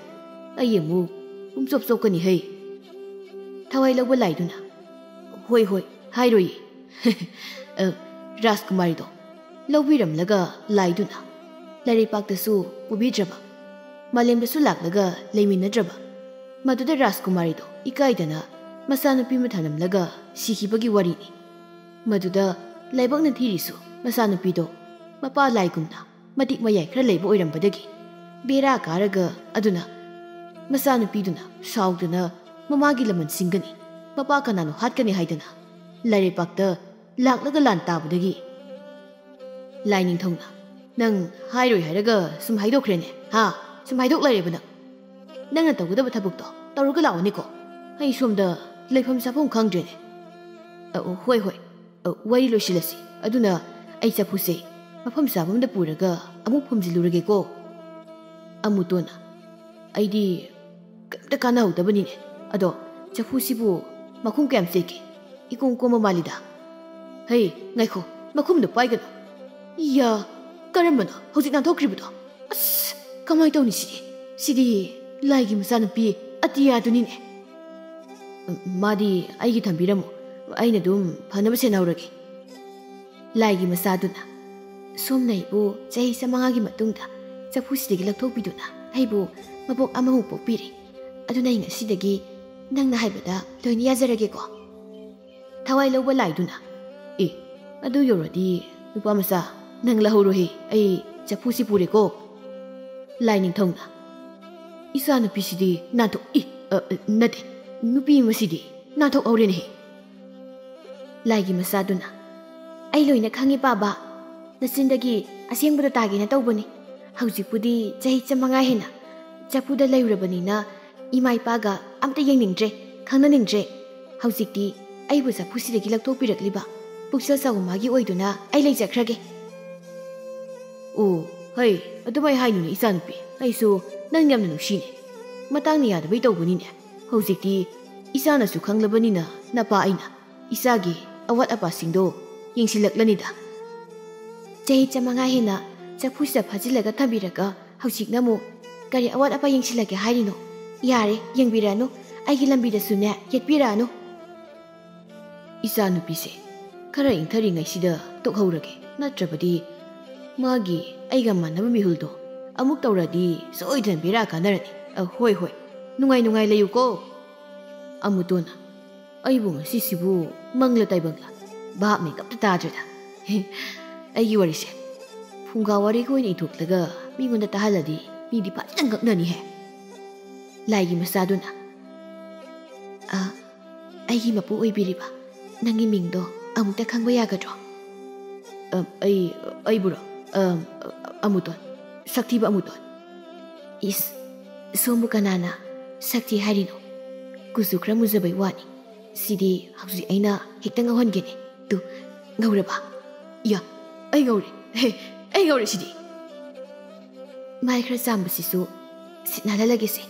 ꯑꯩ ꯑꯃꯨꯛ ꯄꯨꯝꯆꯣꯞ ꯆꯣꯞꯀꯅꯤ ꯍꯩ꯫ ꯊꯋꯥꯏ ꯂꯧꯕ ꯂꯥꯏꯗꯨꯅ, "ꯍꯣꯏ, ꯍꯣꯏ, ꯍꯥꯏꯔꯣꯏꯌꯦ꯫" ꯑ, ꯔꯥꯖꯀꯨꯃꯥꯔꯤꯗꯣ ꯂꯧꯕꯤꯔꯝꯂꯒ ꯂꯥꯏꯗꯨꯅ ꯂꯥꯏꯔꯩꯄꯥꯛꯇꯁꯨ ꯄꯨꯕꯤꯗ꯭ꯔꯕ, ꯃꯥꯂꯦꯝꯗꯁꯨ ꯂꯥꯛꯂꯒ ꯂꯩꯃꯤꯟꯅꯗ꯭ꯔꯕ꯫ ꯃꯗꯨꯗ ꯔꯥꯖꯀꯨꯃꯥꯔꯤꯗꯣ ꯏꯀꯥꯏꯗꯅ ꯃꯆꯥꯅꯨꯄꯤ ꯑꯃ ꯊꯅꯝꯂꯒ ꯁꯤꯈꯤꯕꯒꯤ ꯋꯥꯔꯤꯅꯤ꯫ ꯃꯗꯨꯗ ꯂꯥꯏꯕꯛꯅ ꯊꯤꯔꯤꯁꯨ ꯃꯆꯥꯅꯨꯄꯤꯗꯣ ꯃꯄꯥ ꯂꯥꯏꯒꯨꯝꯅ ꯃꯇꯤꯛ ꯃꯌꯥꯏ ꯈꯔ ꯂꯩꯕ ꯑꯣꯏꯔꯝꯕꯗꯒꯤ ꯕꯦꯔꯥ ꯀꯥꯔꯒ ꯑꯗꯨꯅ ꯃꯆꯥꯅꯨꯄꯤꯗꯨꯅ ꯁꯥꯎꯗꯨꯅ ꯃꯃꯥꯒꯤ ꯂꯃꯟ ꯁꯤꯡꯒꯅꯤ, ꯃꯄꯥ ꯀꯅꯥꯅꯣ ꯍꯥꯠꯀꯅꯤ ꯍꯥꯏꯗꯅ ꯂꯥꯏꯔꯩꯄꯥꯛꯇ ꯂꯥꯛꯂꯒ ꯂꯥꯟ ꯇꯥꯕꯗꯒꯤ ꯂꯥꯏ ꯅꯤꯡꯊꯧꯅ, "ꯅꯪ ꯍꯥꯏꯔꯣꯏ ꯍꯥꯏꯔꯒ ꯁꯨꯝ ꯍꯥꯏꯗꯣꯛꯈ꯭ꯔꯦꯅꯦ, ꯍꯥ? ꯁꯨꯝ ꯍꯥꯏꯗꯣꯛ ꯂꯩꯔꯦꯕ ꯅꯪ꯫ ꯅꯪꯅ ꯇꯧꯒꯗꯕ ꯊꯕꯛꯇꯣ ꯇꯧꯔꯒ ꯂꯥꯛꯑꯣꯅꯦꯀꯣ꯫ ꯑꯩ ꯁꯣꯝꯗ ꯂꯩꯐꯝ ꯆꯥꯐꯝ ꯈꯪꯗ꯭ꯔꯦꯅꯦ꯫" "ꯑ, ꯍꯣꯏ, ꯍꯣꯏ꯫ ꯑ, ꯋꯥꯔꯤ ꯂꯣꯏꯁꯤꯜꯂꯁꯤ꯫ ꯑꯗꯨꯅ ꯑꯩ ꯆꯐꯨꯁꯦ ꯃꯐꯝ ꯆꯥꯕ ꯑꯃꯗ ꯄꯨꯔꯒ ꯑꯃꯨꯛ ꯐꯨꯝꯖꯤꯜꯂꯨꯔꯒꯦꯀꯣ꯫ ꯑꯃꯨꯇꯣꯟꯅ, "ꯑꯩꯗꯤ ꯀꯩꯝꯇ ꯀꯥꯟꯅꯍꯧꯗꯕꯅꯤꯅꯦ꯫ ꯑꯗꯣ ꯆꯐꯨꯁꯤꯕꯨ ꯃꯈꯨꯝ ꯀꯌꯥꯝ ꯆꯦꯠꯀꯦ? ꯏꯀꯣꯝ ꯀꯣꯝꯕ ꯃꯥꯜꯂꯤꯗ꯫ ꯍꯩ, ꯉꯥꯏꯈꯣ, ꯃꯈꯨꯝꯗꯣ ꯄꯥꯏꯒꯅꯨ꯫ ꯏꯌꯥ, ꯀꯔꯝꯕꯅꯣ ꯍꯧꯖꯤꯛ ꯅꯥꯟꯊꯣꯛꯈ꯭ꯔꯤꯕꯗꯣ? ꯑꯁ, ꯀꯃꯥꯏ ꯇꯧꯅꯤ ꯁꯤꯗꯤ? ꯁꯤꯗꯤ ꯂꯥꯏꯒꯤ ꯃꯆꯥꯅꯨꯄꯤ ꯑꯇꯤꯌꯥꯗꯨꯅꯤꯅꯦ꯫ ꯃꯥꯗꯤ ꯑꯩꯒꯤ ꯊꯝꯕꯤꯔꯝꯃꯣ, ꯑꯩꯅ ꯑꯗꯨꯝ ꯐꯅꯕ ꯁꯦꯟꯅꯍꯧꯔꯒꯦ꯫" ꯂꯥꯏꯒꯤ ꯃꯆꯥꯗꯨꯅ, "ꯁꯣꯝꯅ ꯑꯩꯕꯨ ꯆꯍꯤ ꯆꯥꯃꯉꯥꯒꯤ ꯃꯇꯨꯡꯗ ꯆꯐꯨꯁꯤꯗꯒꯤ ꯂꯧꯊꯣꯛꯄꯤꯗꯨꯅ ꯑꯩꯕꯨ ꯃꯄꯣꯛ ꯑꯃꯃꯨꯛ ꯄꯣꯛꯄꯤꯔꯦ꯫ ꯑꯗꯨꯅ ꯑꯩ ꯉꯁꯤꯗꯒꯤ ꯅꯪꯅ ꯍꯥꯏꯕꯗ ꯂꯣꯏꯅ ꯌꯥꯖꯔꯒꯦꯀꯣ꯫" ꯊꯋꯥꯏ ꯂꯧꯕ ꯂꯥꯏꯗꯨꯅ, "ꯑꯦ, ꯑꯗꯨ ꯌꯧꯔꯗꯤ ꯅꯨꯄꯥ ꯃꯆꯥ, ꯅꯪ ꯂꯧꯍꯧꯔꯣꯍꯦ, ꯑꯩ ꯆꯐꯨꯁꯤ ꯄꯨꯔꯦꯀꯣ꯫" ꯂꯥꯏ ꯅꯤꯡꯊꯧꯅ, "ꯏꯆꯥ ꯅꯨꯄꯤꯁꯤꯗꯤ ꯅꯥꯟꯊꯣꯛ-, ꯏ, ꯑ, ꯑ, ꯅꯠꯇꯦ, ꯅꯨꯄꯤ ꯃꯁꯤꯗꯤ ꯅꯥꯟꯊꯣꯛꯍꯧꯔꯦꯅꯦꯍꯦ꯫" ꯂꯥꯏꯒꯤ ꯃꯆꯥꯗꯨꯅ, "ꯑꯩ ꯂꯣꯏꯅ ꯈꯪꯉꯤ ꯄꯥꯕ, ꯅꯆꯤꯟꯗꯒꯤ ꯑꯁꯦꯡꯕꯗꯣ ꯇꯥꯒꯦꯅ ꯇꯧꯕꯅꯤ꯫ ꯍꯧꯖꯤꯛꯄꯨꯗꯤ ꯆꯍꯤ ꯆꯥꯃꯉꯥ ꯍꯦꯟꯅ ꯆꯐꯨꯗ ꯂꯩꯔꯨꯔꯕꯅꯤꯅ ꯏꯃꯥ ꯏꯄꯥꯒ ꯑꯝꯇ ꯌꯦꯡꯅꯤꯡꯗ꯭ꯔꯦ, ꯈꯪꯅꯅꯤꯡꯗ꯭ꯔꯦ꯫ ꯍꯧꯖꯤꯛꯇꯤ ꯑꯩꯕꯨ ꯆꯐꯨꯁꯤꯗꯒꯤ ꯂꯧꯊꯣꯛꯄꯤꯔꯛꯂꯤꯕ ꯄꯨꯛꯆꯦꯜ ꯆꯥꯎꯕ ꯃꯥꯒꯤ ꯑꯣꯏꯗꯨꯅ ꯑꯩ ꯂꯩꯖꯈ꯭ꯔꯒꯦ꯫" "ꯑꯣ, ꯍꯩ, ꯑꯗꯨꯃꯥꯏ ꯍꯥꯏꯅꯨꯅꯦ ꯏꯆꯥꯅꯨꯄꯤ, ꯑꯩꯁꯨ ꯅꯪ ꯌꯥꯝꯅ ꯅꯨꯡꯁꯤꯅꯦ꯫ ꯃꯇꯥꯡꯅ ꯌꯥꯗꯕꯩ ꯇꯧꯕꯅꯤꯅꯦ꯫ ꯍꯧꯖꯤꯛꯇꯤ ꯏꯆꯥꯅꯁꯨ ꯈꯪꯂꯕꯅꯤꯅ ꯅꯄꯥ ꯑꯩꯅ ꯏꯆꯥꯒꯤ ꯑꯋꯥꯠ ꯑꯄꯥꯁꯤꯡꯗꯣ ꯌꯦꯡꯁꯤꯜꯂꯛꯂꯅꯤꯗ꯫" ꯆꯍꯤ ꯆꯥꯃꯉꯥ ꯍꯦꯟꯅ ꯆꯐꯨꯁꯤꯗ ꯐꯥꯖꯤꯜꯂꯒ ꯊꯝꯕꯤꯔꯒ ꯍꯧꯖꯤꯛꯅ ꯑꯃꯨꯛ ꯀꯔꯤ ꯑꯋꯥꯠ ꯑꯄꯥ ꯌꯦꯡꯁꯤꯜꯂꯛꯀꯦ ꯍꯥꯏꯔꯤꯅꯣ? ꯌꯥꯔꯦ, ꯌꯦꯡꯕꯤꯔꯛꯑꯅꯨ, ꯑꯩꯒꯤ ꯂꯝꯕꯤꯗꯁꯨꯅꯦ ꯌꯦꯠꯄꯤꯔꯛꯑꯅꯨ꯫ "ꯏꯆꯥꯅꯨꯄꯤꯁꯦ ꯈꯔ ꯏꯪꯊꯔꯤꯉꯩꯁꯤꯗ ꯇꯣꯛꯍꯧꯔꯒꯦ, ꯅꯠꯇ꯭ꯔꯕꯗꯤ ꯃꯥꯒꯤ ꯑꯩꯒ ꯃꯥꯟꯅꯕ ꯃꯤꯍꯨꯜꯗꯣ ꯑꯃꯨꯛ ꯇꯧꯔꯗꯤ ꯁꯣꯏꯗꯅ ꯕꯦꯔꯥ ꯀꯥꯟꯅꯔꯅꯤ꯫ ꯑ, ꯍꯣꯏ, ꯍꯣꯏ, ꯅꯨꯡꯉꯥꯏ ꯅꯨꯡꯉꯥꯏ ꯂꯩꯌꯨꯀꯣ꯫" ꯑꯃꯨꯇꯣꯟꯅ, "ꯑꯩꯕꯨ ꯉꯁꯤꯁꯤꯕꯨ ꯃꯪꯂ ꯇꯥꯏꯕꯪꯂ? ꯚꯥꯞ ꯃꯦꯟ ꯑꯝꯇ ꯇꯥꯗ꯭ꯔꯦꯗ꯫ ꯑꯩꯒꯤ ꯋꯥꯔꯤꯁꯦ ꯐꯨꯡꯒꯥ ꯋꯥꯔꯤꯒ ꯑꯣꯏꯅ ꯏꯊꯣꯛꯂꯒ ꯃꯤꯉꯣꯟꯗ ꯇꯥꯍꯜꯂꯗꯤ ꯃꯤꯗꯤ ꯐꯖꯅ ꯉꯛꯅꯅꯤꯍꯦ꯫" ꯂꯥꯏꯒꯤ ꯃꯆꯥꯗꯨꯅ, "ꯑ, ꯑꯩꯒꯤ ꯃꯄꯨ ꯑꯣꯏꯕꯤꯔꯤꯕ ꯅꯪꯒꯤ ꯃꯤꯡꯗꯣ ꯑꯃꯨꯛꯇ ꯈꯪꯕ ꯌꯥꯒꯗ꯭ꯔꯣ?" "ꯑ, ꯑꯩ, ꯑꯩꯕꯨꯔꯣ? ꯑ, ꯑꯃꯨꯇꯣꯟ, ꯁꯛꯊꯤꯕ ꯑꯃꯨꯇꯣꯟ꯫" "ꯏꯁ, ꯁꯣꯝꯕꯨ ꯀꯅꯥꯅ ꯁꯛꯊꯤ ꯍꯥꯏꯔꯤꯅꯣ? ꯀꯨꯆꯨ ꯈꯔ ꯃꯨꯖꯕꯩ ꯋꯥꯅꯤ꯫ ꯁꯤꯗꯤ ꯍꯧꯖꯤꯛ ꯑꯩꯅ ꯍꯦꯛꯇ ꯉꯧꯍꯟꯒꯦꯅꯦ꯫ ꯇꯨ, ꯉꯧꯔꯕ?" "ꯏꯌꯥ, ꯑꯩ ꯉꯧꯔꯦ꯫ ꯍꯦ, ꯑꯩ ꯉꯧꯔꯦ ꯁꯤꯗꯤ꯫" ꯃꯥꯏ ꯈꯔ ꯆꯥꯝꯕꯁꯤꯁꯨ ꯁꯤꯠ ꯅꯥꯜꯍꯜꯂꯒꯦꯁꯦ꯫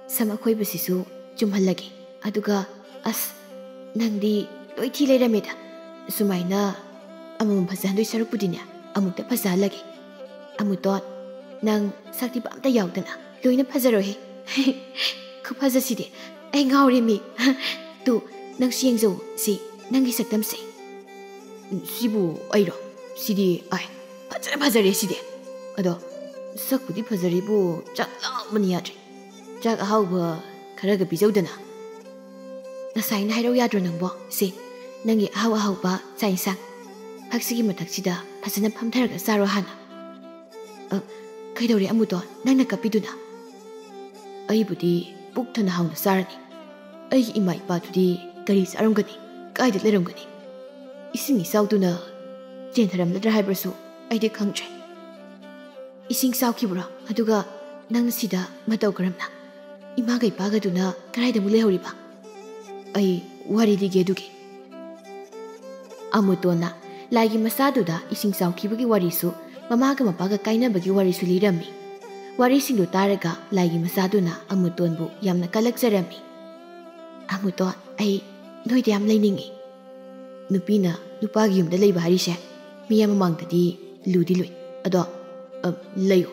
ꯁꯝ ꯑꯈꯣꯏꯕꯁꯤꯁꯨ ꯆꯨꯝꯍꯜꯂꯒꯦ꯫ ꯑꯗꯨꯒ, ꯑꯁ, ꯅꯪꯗꯤ ꯂꯣꯏ ꯊꯤ ꯂꯩꯔꯝꯃꯦꯗ꯫ ꯁꯨꯃꯥꯏꯅ ꯑꯃꯃꯝ ꯐꯖꯍꯟꯗꯣꯏ ꯁꯔꯨꯛꯄꯨꯗꯤꯅꯦ, ꯑꯃꯨꯛꯇ ꯐꯖꯍꯜꯂꯒꯦ꯫ ꯑꯃꯨꯇꯣꯟ, ꯅꯪ ꯁꯛ ꯊꯤꯕ ꯑꯝꯇ ꯌꯥꯎꯗꯅ ꯂꯣꯏꯅ ꯐꯖꯔꯣꯍꯦ꯫ ꯈꯨꯐꯖꯁꯤꯗꯤ꯫ ꯑꯩ ꯉꯥꯎꯔꯦꯃꯤ꯫ ꯇꯨ, ꯅꯪꯁꯨ ꯌꯦꯡꯖꯧ꯫ ꯁꯤ, ꯅꯪꯒꯤ ꯁꯛꯇꯝꯁꯦ꯫ ꯎꯝ, ꯁꯤꯕꯨ ꯑꯩꯔꯣ? ꯁꯤꯗꯤ, ꯑꯥꯏ, ꯐꯖꯅ ꯐꯖꯔꯦ ꯁꯤꯗꯤ꯫ ꯑꯗꯣ ꯁꯛꯄꯨꯗꯤ ꯐꯖꯔꯤꯕꯨ ꯆꯥꯛ ꯂꯥꯝꯕꯅ ꯌꯥꯗ꯭ꯔꯦ꯫ ꯆꯥꯛ ꯑꯍꯥꯎꯕ ꯈꯔꯒ ꯄꯤꯖꯧꯗꯅ꯫ ꯉꯁꯥꯏꯅ ꯍꯥꯏꯔꯧ ꯌꯥꯗ꯭ꯔꯣ ꯅꯪꯕꯣ? ꯁꯦ, ꯅꯪꯒꯤ ꯑꯍꯥꯎ ꯑꯍꯥꯎꯕ ꯆꯥꯛ ꯏꯟꯁꯥꯡ꯫ ꯐꯛꯁꯤꯒꯤ ꯃꯊꯛꯁꯤꯗ ꯐꯖꯅ ꯐꯝꯊꯔꯒ ꯆꯥꯔꯣ ꯍꯥꯟꯅ꯫ ꯑ, ꯀꯩꯗꯧꯔꯦ ꯑꯃꯨꯇꯣꯟ, ꯅꯪꯅ ꯀꯞꯄꯤꯗꯨꯅ? ꯑꯩꯕꯨꯗꯤ ꯄꯨꯛ ꯊꯟꯅ ꯍꯥꯎꯅ ꯆꯥꯔꯅꯤ꯫ ꯑꯩꯒꯤ ꯏꯃꯥ ꯏꯄꯥꯗꯨꯗꯤ ꯀꯔꯤ ꯆꯥꯔꯝꯒꯅꯤ? ꯀꯥꯏꯗ ꯂꯩꯔꯝꯒꯅꯤ? ꯏꯁꯤꯡ ꯏꯆꯥꯎꯗꯨꯅ ꯆꯦꯟꯊꯔꯝꯂꯗ꯭ꯔꯥ ꯍꯥꯏꯕꯁꯨ ꯑꯩꯗꯤ ꯈꯪꯗ꯭ꯔꯦ꯫ ꯏꯁꯤꯡ ꯆꯥꯎꯈꯤꯕ꯭ꯔꯣ? ꯑꯗꯨꯒ ꯅꯪꯅ ꯁꯤꯗ ꯃꯇꯧ ꯀꯔꯝꯅ? ꯏꯃꯥꯒ ꯏꯄꯥꯒꯗꯨꯅ ꯀꯗꯥꯏꯗ ꯑꯃꯨꯛ ꯂꯩꯍꯧꯔꯤꯕ? ꯑꯩ ꯋꯥꯔꯤ ꯂꯤꯒꯦ ꯑꯗꯨꯒꯤ꯫ ꯑꯃꯨꯇꯣꯟꯅ ꯂꯥꯏꯒꯤ ꯃꯆꯥꯗꯨꯗ ꯏꯁꯤꯡ ꯆꯥꯎꯈꯤꯕꯒꯤ ꯋꯥꯔꯤꯁꯨ, ꯃꯃꯥꯒ ꯃꯄꯥꯒ ꯀꯥꯏꯅꯕꯒꯤ ꯋꯥꯔꯤꯁꯨ ꯂꯤꯔꯝꯃꯤ꯫ ꯋꯥꯔꯤꯁꯤꯡꯗꯨ ꯇꯥꯔꯒ ꯂꯥꯏꯒꯤ ꯃꯆꯥꯗꯨꯅ ꯑꯃꯨꯇꯣꯟꯕꯨ ꯌꯥꯝꯅ ꯀꯜꯂꯛꯆꯔꯝꯃꯤ꯫ "ꯑꯃꯨꯇꯣꯟ, ꯑꯩ ꯅꯣꯏꯗ ꯌꯥꯝ ꯂꯩꯅꯤꯡꯉꯤ꯫ ꯅꯨꯄꯤꯅ ꯅꯨꯄꯥꯒꯤ ꯌꯨꯝꯗ ꯂꯩꯕ ꯍꯥꯏꯔꯤꯁꯦ ꯃꯤꯌꯥꯝ ꯃꯃꯥꯡꯗꯗꯤ ꯂꯨꯗꯤ ꯂꯨꯏ꯫ ꯑꯗꯣ, ꯑ, ꯂꯩꯌꯨ꯫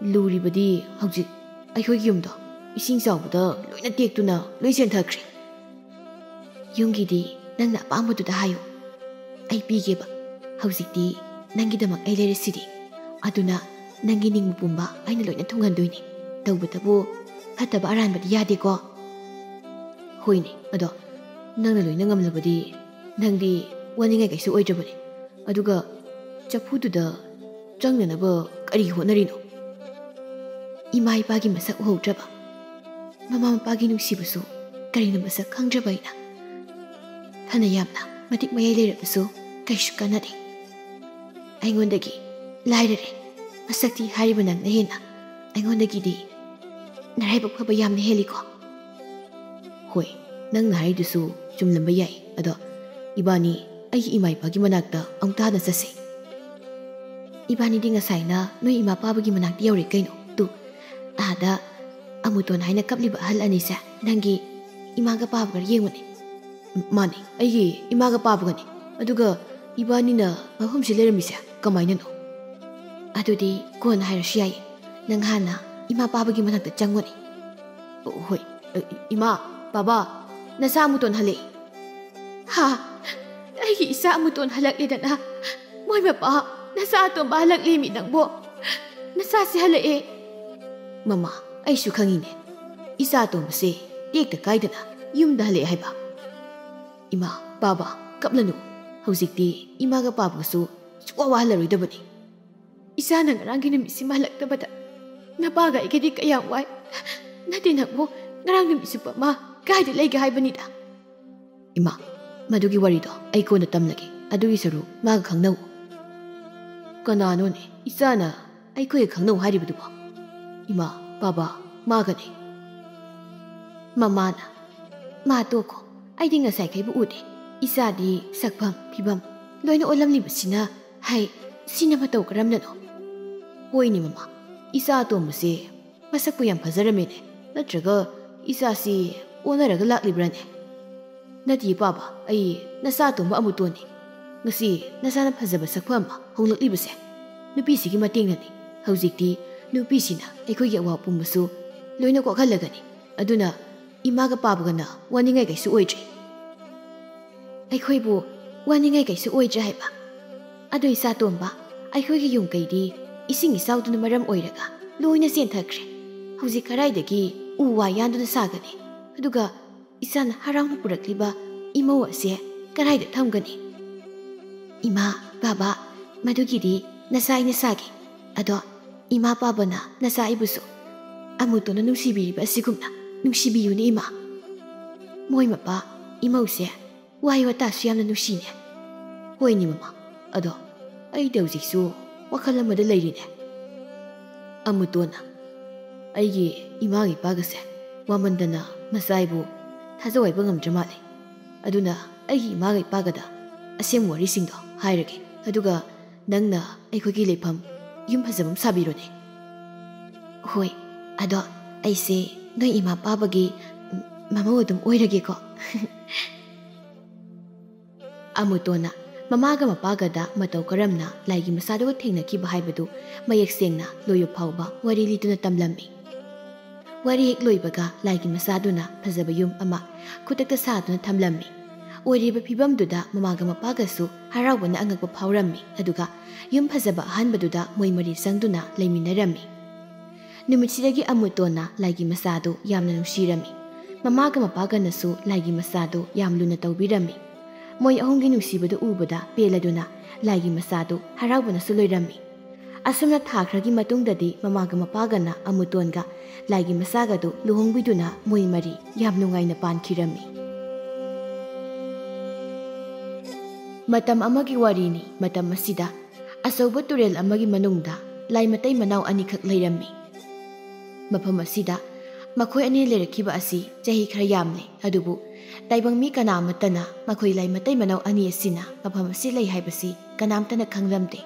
ꯂꯨꯔꯤꯕꯗꯤ ꯍꯧꯖꯤꯛ ꯑꯩꯈꯣꯏꯒꯤ ꯌꯨꯝꯗꯣ ꯏꯁꯤꯡ ꯆꯥꯎꯕꯗ ꯂꯣꯏꯅ ꯇꯦꯛꯇꯨꯅ ꯂꯣꯏ ꯆꯦꯟꯊꯈ꯭ꯔꯦ꯫ ꯌꯨꯝꯒꯤꯗꯤ ꯅꯪꯅ ꯑꯄꯥꯝꯕꯗꯨꯗ ꯍꯥꯏꯌꯨ꯫ ꯑꯩ ꯄꯤꯒꯦꯕ꯫ ꯍꯧꯖꯤꯛꯇꯤ ꯅꯪꯒꯤꯗꯃꯛ ꯑꯩ ꯂꯩꯔꯤꯁꯤꯗꯤ꯫ ꯑꯗꯨꯅ ꯅꯪꯒꯤ ꯅꯤꯡꯕ ꯄꯨꯝꯕ ꯑꯩꯅ ꯂꯣꯏꯅ ꯊꯨꯡꯍꯟꯗꯣꯏꯅꯤ꯫ ꯇꯧꯕꯇꯕꯨ ꯐꯠꯇꯕ ꯑꯔꯥꯟꯕꯗꯤ ꯌꯥꯗꯦꯀꯣ?" "ꯍꯣꯏꯅꯦ, ꯑꯗꯣ ꯅꯪꯅ ꯂꯣꯏꯅ ꯉꯝꯂꯕꯗꯤ ꯅꯪꯗꯤ ꯋꯥꯅꯤꯡꯉꯥꯏ ꯀꯩꯁꯨ ꯑꯣꯏꯗ꯭ꯔꯕꯅꯤ꯫ ꯑꯗꯨꯒ ꯆꯐꯨꯗꯨꯗ ꯆꯪꯅꯅꯕ ꯀꯔꯤ ꯍꯣꯠꯅꯔꯤꯅꯣ?" "ꯏꯃꯥ ꯏꯄꯥꯒꯤ ꯃꯁꯛ ꯎꯍꯧꯗ꯭ꯔꯕ, ꯃꯃꯥ ꯃꯄꯥꯒꯤ ꯅꯨꯡꯁꯤꯕꯁꯨ ꯀꯔꯤꯅꯣ ꯃꯁꯛ ꯈꯪꯗ꯭ꯔꯕ ꯑꯩꯅ꯫ ꯐꯅ ꯌꯥꯝꯅ ꯃꯇꯤꯛ ꯃꯌꯥꯏ ꯂꯩꯔꯕꯁꯨ ꯀꯩꯁꯨ ꯀꯥꯟꯅꯗꯦ꯫ ꯑꯩꯉꯣꯟꯗꯒꯤ ꯂꯥꯏꯔꯔꯦ꯫ ꯃꯁꯛ ꯊꯤ ꯍꯥꯏꯔꯤꯕ ꯅꯪꯅ ꯍꯦꯟꯅ ꯑꯩꯉꯣꯟꯗꯒꯤꯗꯤ ꯅꯔꯥꯏꯕꯛ ꯐꯕ ꯌꯥꯝꯅ ꯍꯦꯜꯂꯤꯀꯣ?" "ꯍꯣꯏ, ꯅꯪꯅ ꯍꯥꯏꯔꯤꯗꯨꯁꯨ ꯆꯨꯝꯂꯝꯕ ꯌꯥꯏ꯫ ꯑꯗꯣ ꯏꯕꯥꯅꯤ ꯑꯩꯒꯤ ꯏꯃꯥ ꯏꯄꯥꯒꯤ ꯃꯅꯥꯛꯇ ꯑꯃꯨꯛꯇ ꯍꯥꯟꯅ ꯆꯠꯁꯦ꯫" ꯏꯕꯥꯅꯤꯗꯤ ꯉꯁꯥꯏꯅ ꯅꯣꯏ ꯏꯃꯥ ꯄꯥꯕꯒꯤ ꯃꯅꯥꯛꯇ ꯌꯧꯔꯦ ꯀꯩꯅꯣ꯫ ꯇꯨ, ꯑꯥꯗ ꯑꯃꯨꯇꯣꯟ ꯍꯥꯏꯅ ꯀꯞꯂꯤꯕ ꯑꯍꯜ ꯑꯅꯤꯁꯦ ꯅꯪꯒꯤ ꯏꯃꯥꯒ ꯄꯥꯕꯒ ꯌꯦꯡꯉꯨꯅꯦ꯫ ꯎꯝ, ꯃꯥꯅꯦ, ꯑꯩꯒꯤ ꯏꯃꯥꯒ ꯄꯥꯕꯒꯅꯦ꯫ ꯑꯗꯨꯒ ꯏꯕꯥꯅꯤꯅ ꯃꯐꯝꯁꯤ ꯂꯩꯔꯝꯃꯤꯁꯦ ꯀꯃꯥꯏꯅꯅꯣ? ꯑꯗꯨꯗꯤ ꯀꯣꯟꯅ ꯍꯥꯏꯔꯁꯨ ꯌꯥꯏꯌꯦ꯫ ꯅꯪ ꯍꯥꯟꯅ ꯏꯃꯥ ꯄꯥꯕꯒꯤ ꯃꯅꯥꯛꯇ ꯆꯪꯉꯨꯅꯦ꯫ ꯑꯣ, ꯍꯣꯏ꯫ ꯑ, ꯏꯃꯥ, ꯄꯥꯕ, ꯅꯆꯥ ꯑꯃꯨꯇꯣꯟ ꯍꯜꯂꯛꯑꯦ꯫ ꯍꯥ? ꯑꯩꯒꯤ ꯏꯆꯥ ꯑꯃꯨꯇꯣꯟ ꯍꯜꯂꯛꯂꯦꯗꯅ? ꯃꯣꯏ ꯃꯄꯥ, ꯅꯆꯥ ꯑꯇꯣꯝꯕ ꯍꯜꯂꯛꯂꯦꯃꯤ ꯅꯪꯕꯣ꯫ ꯅꯆꯥꯁꯤ ꯍꯜꯂꯛꯑꯦ꯫ ꯃꯃꯥ, ꯑꯩꯁꯨ ꯈꯪꯉꯤꯅꯦ꯫ ꯏꯆꯥ ꯑꯇꯣꯝꯕꯁꯦ ꯇꯦꯛꯇ ꯀꯥꯏꯗꯅ ꯌꯨꯝꯗ ꯍꯜꯂꯛꯑꯦ ꯍꯥꯏꯕ꯫ ꯏꯃꯥ, ꯄꯥꯕ, ꯀꯞꯂꯅꯨ꯫ ꯍꯧꯖꯤꯛꯇꯤ ꯏꯃꯥꯒ ꯄꯥꯕꯒꯁꯨ ꯁꯨꯛꯋꯥ ꯋꯥꯍꯜꯂꯔꯣꯏꯗꯕꯅꯤ꯫ ꯏꯆꯥꯅ ꯉꯔꯥꯡꯒꯤ ꯅꯨꯃꯤꯠꯁꯤꯃ ꯍꯜꯂꯛꯇꯕꯗ ꯅꯄꯥꯒ ꯑꯩꯒꯗꯤ ꯀꯌꯥꯝ ꯋꯥꯏ꯫ ꯅꯠꯇꯦ ꯅꯪꯕꯨ, ꯉꯔꯥꯡ ꯅꯨꯃꯤꯠ ꯆꯨꯞꯄ ꯃꯥ ꯀꯥꯏꯗ ꯂꯩꯒꯦ ꯍꯥꯏꯕꯅꯤꯗ꯫ ꯏꯃꯥ, ꯃꯗꯨꯒꯤ ꯋꯥꯔꯤꯗꯣ ꯑꯩ ꯀꯣꯟꯅ ꯇꯝꯂꯒꯦ꯫ ꯑꯗꯨꯒꯤ ꯁꯔꯨꯛ ꯃꯥꯒ ꯈꯪꯅꯧ꯫ ꯀꯅꯥꯅꯣꯅꯦ ꯏꯆꯥꯅ ꯑꯩꯈꯣꯏꯒ ꯈꯪꯅꯧ ꯍꯥꯏꯔꯤꯕꯗꯨꯕꯣ? ꯏꯃꯥ, ꯄꯥꯕ, ꯃꯥꯒꯅꯦ꯫ ꯃꯃꯥꯅ, "ꯃꯥ ꯇꯣꯛꯈꯣ, ꯑꯩꯗꯤ ꯉꯁꯥꯏꯈꯩꯕꯨ ꯎꯗꯦ꯫ ꯏꯆꯥꯗꯤ ꯁꯛꯐꯝ ꯐꯤꯕꯝ ꯂꯣꯏꯅ ꯑꯣꯜꯂꯝꯂꯤꯕꯁꯤꯅ, ꯍꯥꯏ, ꯁꯤꯅ ꯃꯇꯧ ꯀꯔꯝꯅꯅꯣ?" ꯍꯣꯏꯅꯦ ꯃꯃꯥ, ꯏꯆꯥ ꯑꯇꯣꯝꯕꯁꯦ ꯃꯁꯛꯄꯨ ꯌꯥꯝ ꯐꯖꯔꯝꯃꯦꯅꯦ꯫ ꯅꯠꯇ꯭ꯔꯒ ꯏꯆꯥꯁꯤ ꯑꯣꯟꯅꯔꯒ ꯂꯥꯛꯂꯤꯕ꯭ꯔꯥꯅꯦ? ꯅꯠꯇꯤꯌꯦ ꯄꯥꯕ, ꯑꯩ ꯅꯆꯥ ꯑꯇꯣꯝꯕ ꯑꯃꯨꯇꯣꯟꯅꯤ꯫ ꯉꯁꯤ ꯅꯆꯥꯅ ꯐꯖꯕ ꯁꯛꯐꯝ ꯑꯃ ꯍꯣꯡꯂꯛꯂꯤꯕꯁꯦ, ꯅꯨꯄꯤꯁꯤꯒꯤ ꯃꯇꯦꯡꯅꯅꯤ꯫ ꯍꯧꯖꯤꯛꯇꯤ ꯅꯨꯄꯤꯁꯤꯅ ꯑꯩꯈꯣꯏꯒꯤ ꯑꯋꯥ ꯄꯨꯝꯕꯁꯨ ꯂꯣꯏꯅ ꯀꯣꯛꯍꯜꯂꯒꯅꯤ꯫ ꯑꯗꯨꯅ ꯏꯃꯥꯒ ꯄꯥꯕꯒꯅ ꯋꯥꯅꯤꯡꯉꯥꯏ ꯀꯩꯁꯨ ꯑꯣꯏꯗ꯭ꯔꯦ꯫ ꯑꯩꯈꯣꯏꯕꯨ ꯋꯥꯅꯤꯡꯉꯥꯏ ꯀꯩꯁꯨ ꯑꯣꯏꯗ꯭ꯔꯦ ꯍꯥꯏꯕ? ꯑꯗꯨ ꯏꯆꯥ ꯇꯣꯝꯕ, ꯑꯩꯈꯣꯏꯒꯤ ꯌꯨꯝ ꯀꯩꯗꯤ ꯏꯁꯤꯡ ꯏꯆꯥꯎꯗꯨꯅ ꯃꯔꯝ ꯑꯣꯏꯔꯒ ꯂꯣꯏꯅ ꯆꯦꯟꯊꯈ꯭ꯔꯦ꯫ ꯍꯧꯖꯤꯛ ꯀꯔꯥꯏꯗꯒꯤ ꯎ ꯋꯥ ꯌꯥꯟꯗꯨꯅ ꯁꯥꯒꯅꯤ? ꯑꯗꯨꯒ ꯏꯆꯥꯅ ꯍꯔꯥꯎꯅ ꯄꯨꯔꯛꯂꯤꯕ ꯏꯃꯧ ꯑꯁꯦ ꯀꯔꯥꯏꯗ ꯊꯝꯒꯅꯤ? ꯏꯃꯥ, ꯕꯥꯕꯥ, ꯃꯗꯨꯒꯤꯗꯤ ꯅꯆꯥ ꯑꯩꯅ ꯁꯥꯒꯦ꯫ ꯑꯗꯣ ꯏꯃꯥ ꯄꯥꯕꯅ ꯅꯆꯥ ꯑꯩꯕꯨꯁꯨ ꯑꯃꯨꯇꯣꯟꯅ ꯅꯨꯡꯁꯤꯕꯤꯔꯤꯕ ꯑꯁꯤꯒꯨꯝꯅ ꯅꯨꯡꯁꯤꯕꯤꯌꯨꯅꯦ ꯏꯃꯥ꯫ ꯃꯣꯏ ꯃꯄꯥ ꯏꯃꯧꯁꯦ ꯋꯥꯍꯩ ꯋꯥꯇꯥꯁꯨ ꯌꯥꯝꯅ ꯅꯨꯡꯁꯤꯅꯦ꯫ ꯍꯣꯏꯅꯦ ꯃꯃꯥ, ꯑꯗꯣ ꯑꯩꯗꯤ ꯍꯧꯖꯤꯛꯁꯨ ꯋꯥꯈꯜ ꯑꯃꯗ ꯂꯩꯔꯤꯅꯦ꯫ ꯑꯃꯨꯇꯣꯟꯅ, "ꯑꯩꯒꯤ ꯏꯃꯥꯒ ꯏꯄꯥꯒꯁꯦ ꯋꯥꯃꯟꯗꯅ ꯃꯆꯥ ꯑꯩꯕꯨ ꯊꯥꯖꯧ ꯍꯥꯏꯕ ꯉꯝꯗ꯭ꯔ ꯃꯥꯜꯂꯦ꯫ ꯑꯗꯨꯅ ꯑꯩꯒꯤ ꯏꯃꯥꯒ ꯏꯄꯥꯒꯗ ꯑꯁꯦꯡꯕ ꯋꯥꯔꯤꯁꯤꯡꯗꯣ ꯍꯥꯏꯔꯒꯦ꯫ ꯑꯗꯨꯒ ꯅꯪꯅ ꯑꯩꯈꯣꯏꯒꯤ ꯂꯩꯐꯝ ꯌꯨꯝ ꯐꯖꯕ ꯑꯃ ꯁꯥꯕꯤꯔꯣꯅꯦ꯫ ꯍꯣꯏ, ꯑꯗꯣ ꯑꯩꯁꯦ ꯅꯣꯏ ꯏꯃꯥ ꯄꯥꯕꯒꯤ ꯃꯃꯧ ꯑꯗꯨꯝ ꯑꯣꯏꯔꯒꯦꯀꯣ꯫ ꯑꯃꯨꯇꯣꯟꯅ ꯃꯃꯥꯒ ꯃꯄꯥꯒꯗ ꯃꯇꯧ ꯀꯔꯝꯅ ꯂꯥꯏꯒꯤ ꯃꯆꯥꯗꯨꯒ ꯊꯦꯡꯅꯈꯤꯕ ꯍꯥꯏꯕꯗꯨ ꯃꯌꯦꯛ ꯁꯦꯡꯅ ꯂꯣꯏꯕ ꯐꯥꯎꯕ ꯋꯥꯔꯤ ꯂꯤꯗꯨꯅ ꯇꯝꯂꯝꯃꯤ꯫ ꯋꯥꯔꯤ ꯍꯦꯛ ꯂꯣꯏꯕꯒ ꯂꯥꯏꯒꯤ ꯃꯆꯥꯗꯨꯅ ꯐꯖꯕ ꯌꯨꯝ ꯑꯃ ꯈꯨꯗꯛꯇ ꯁꯥꯗꯨꯅ ꯊꯝꯂꯝꯃꯤ꯫ ꯑꯣꯏꯔꯤꯕ ꯐꯤꯕꯝꯗꯨꯗ ꯃꯃꯥꯒ ꯃꯄꯥꯒꯁꯨ ꯍꯔꯥꯎꯕꯅ ꯑꯉꯛꯄ ꯐꯥꯎꯔꯝꯃꯤ꯫ ꯑꯗꯨꯒ ꯌꯨꯝ ꯐꯖꯕ ꯑꯍꯥꯟꯕꯗꯨꯗ ꯃꯣꯏ ꯃꯔꯤ ꯆꯪꯗꯨꯅ ꯂꯩꯃꯤꯟꯅꯔꯝꯃꯤ꯫ ꯅꯨꯃꯤꯠꯁꯤꯗꯒꯤ ꯑꯃꯨꯇꯣꯟꯅ ꯂꯥꯏꯒꯤ ꯃꯆꯥꯗꯨ ꯌꯥꯝꯅ ꯅꯨꯡꯁꯤꯔꯝꯃꯤ꯫ ꯃꯃꯥꯒ ꯃꯄꯥꯒꯅꯁꯨ ꯂꯥꯏꯒꯤ ꯃꯆꯥꯗꯨ ꯌꯥꯝ ꯂꯨꯅ ꯇꯧꯕꯤꯔꯝꯃꯤ꯫ ꯃꯣꯏ ꯑꯍꯨꯝꯒꯤ ꯅꯨꯡꯁꯤꯕꯗꯨ ꯎꯕꯗ ꯄꯦꯜꯂꯗꯨꯅ ꯂꯥꯏꯒꯤ ꯃꯆꯥꯗꯨ ꯍꯔꯥꯎꯕꯅꯁꯨ ꯂꯣꯏꯔꯝꯃꯤ꯫ ꯑꯁꯨꯝꯅ ꯊꯥ ꯈꯔꯒꯤ ꯃꯇꯨꯡꯗꯗꯤ ꯃꯃꯥꯒ ꯃꯄꯥꯒꯅ ꯑꯃꯨꯇꯣꯟꯒ ꯂꯥꯏꯒꯤ ꯃꯆꯥꯒꯗꯨ ꯂꯨꯍꯣꯡꯕꯤꯗꯨꯅ ꯃꯣꯏ ꯃꯔꯤ ꯌꯥꯝ ꯅꯨꯡꯉꯥꯏꯅ ꯄꯥꯟꯈꯤꯔꯝꯃꯤ꯫ ꯃꯇꯝ ꯑꯃꯒꯤ ꯋꯥꯔꯤꯅꯤ꯫ ꯃꯇꯝ ꯑꯁꯤꯗ ꯑꯆꯧꯕ ꯇꯨꯔꯦꯜ ꯑꯃꯒꯤ ꯃꯅꯨꯡꯗ ꯂꯥꯏ ꯃꯇꯩ ꯃꯅꯥꯎ ꯑꯅꯤꯈꯛ ꯂꯩꯔꯝꯃꯤ꯫ ꯃꯐꯝ ꯑꯁꯤꯗ ꯃꯈꯣꯏ ꯑꯅꯤ ꯂꯩꯔꯛꯈꯤꯕ ꯑꯁꯤ ꯆꯍꯤ ꯈꯔ ꯌꯥꯝꯂꯦ꯫ ꯑꯗꯨꯕꯨ ꯇꯥꯏꯕꯪ ꯃꯤ ꯀꯅꯥ ꯑꯃꯠꯇꯅ ꯃꯈꯣꯏ ꯂꯥꯏ ꯃꯇꯩ ꯃꯅꯥꯎ ꯑꯅꯤ ꯑꯁꯤꯅ ꯃꯐꯝ ꯑꯁꯤ ꯂꯩ ꯍꯥꯏꯕꯁꯤ ꯀꯅꯥꯝꯇꯅ ꯈꯪꯂꯝꯗꯦ꯫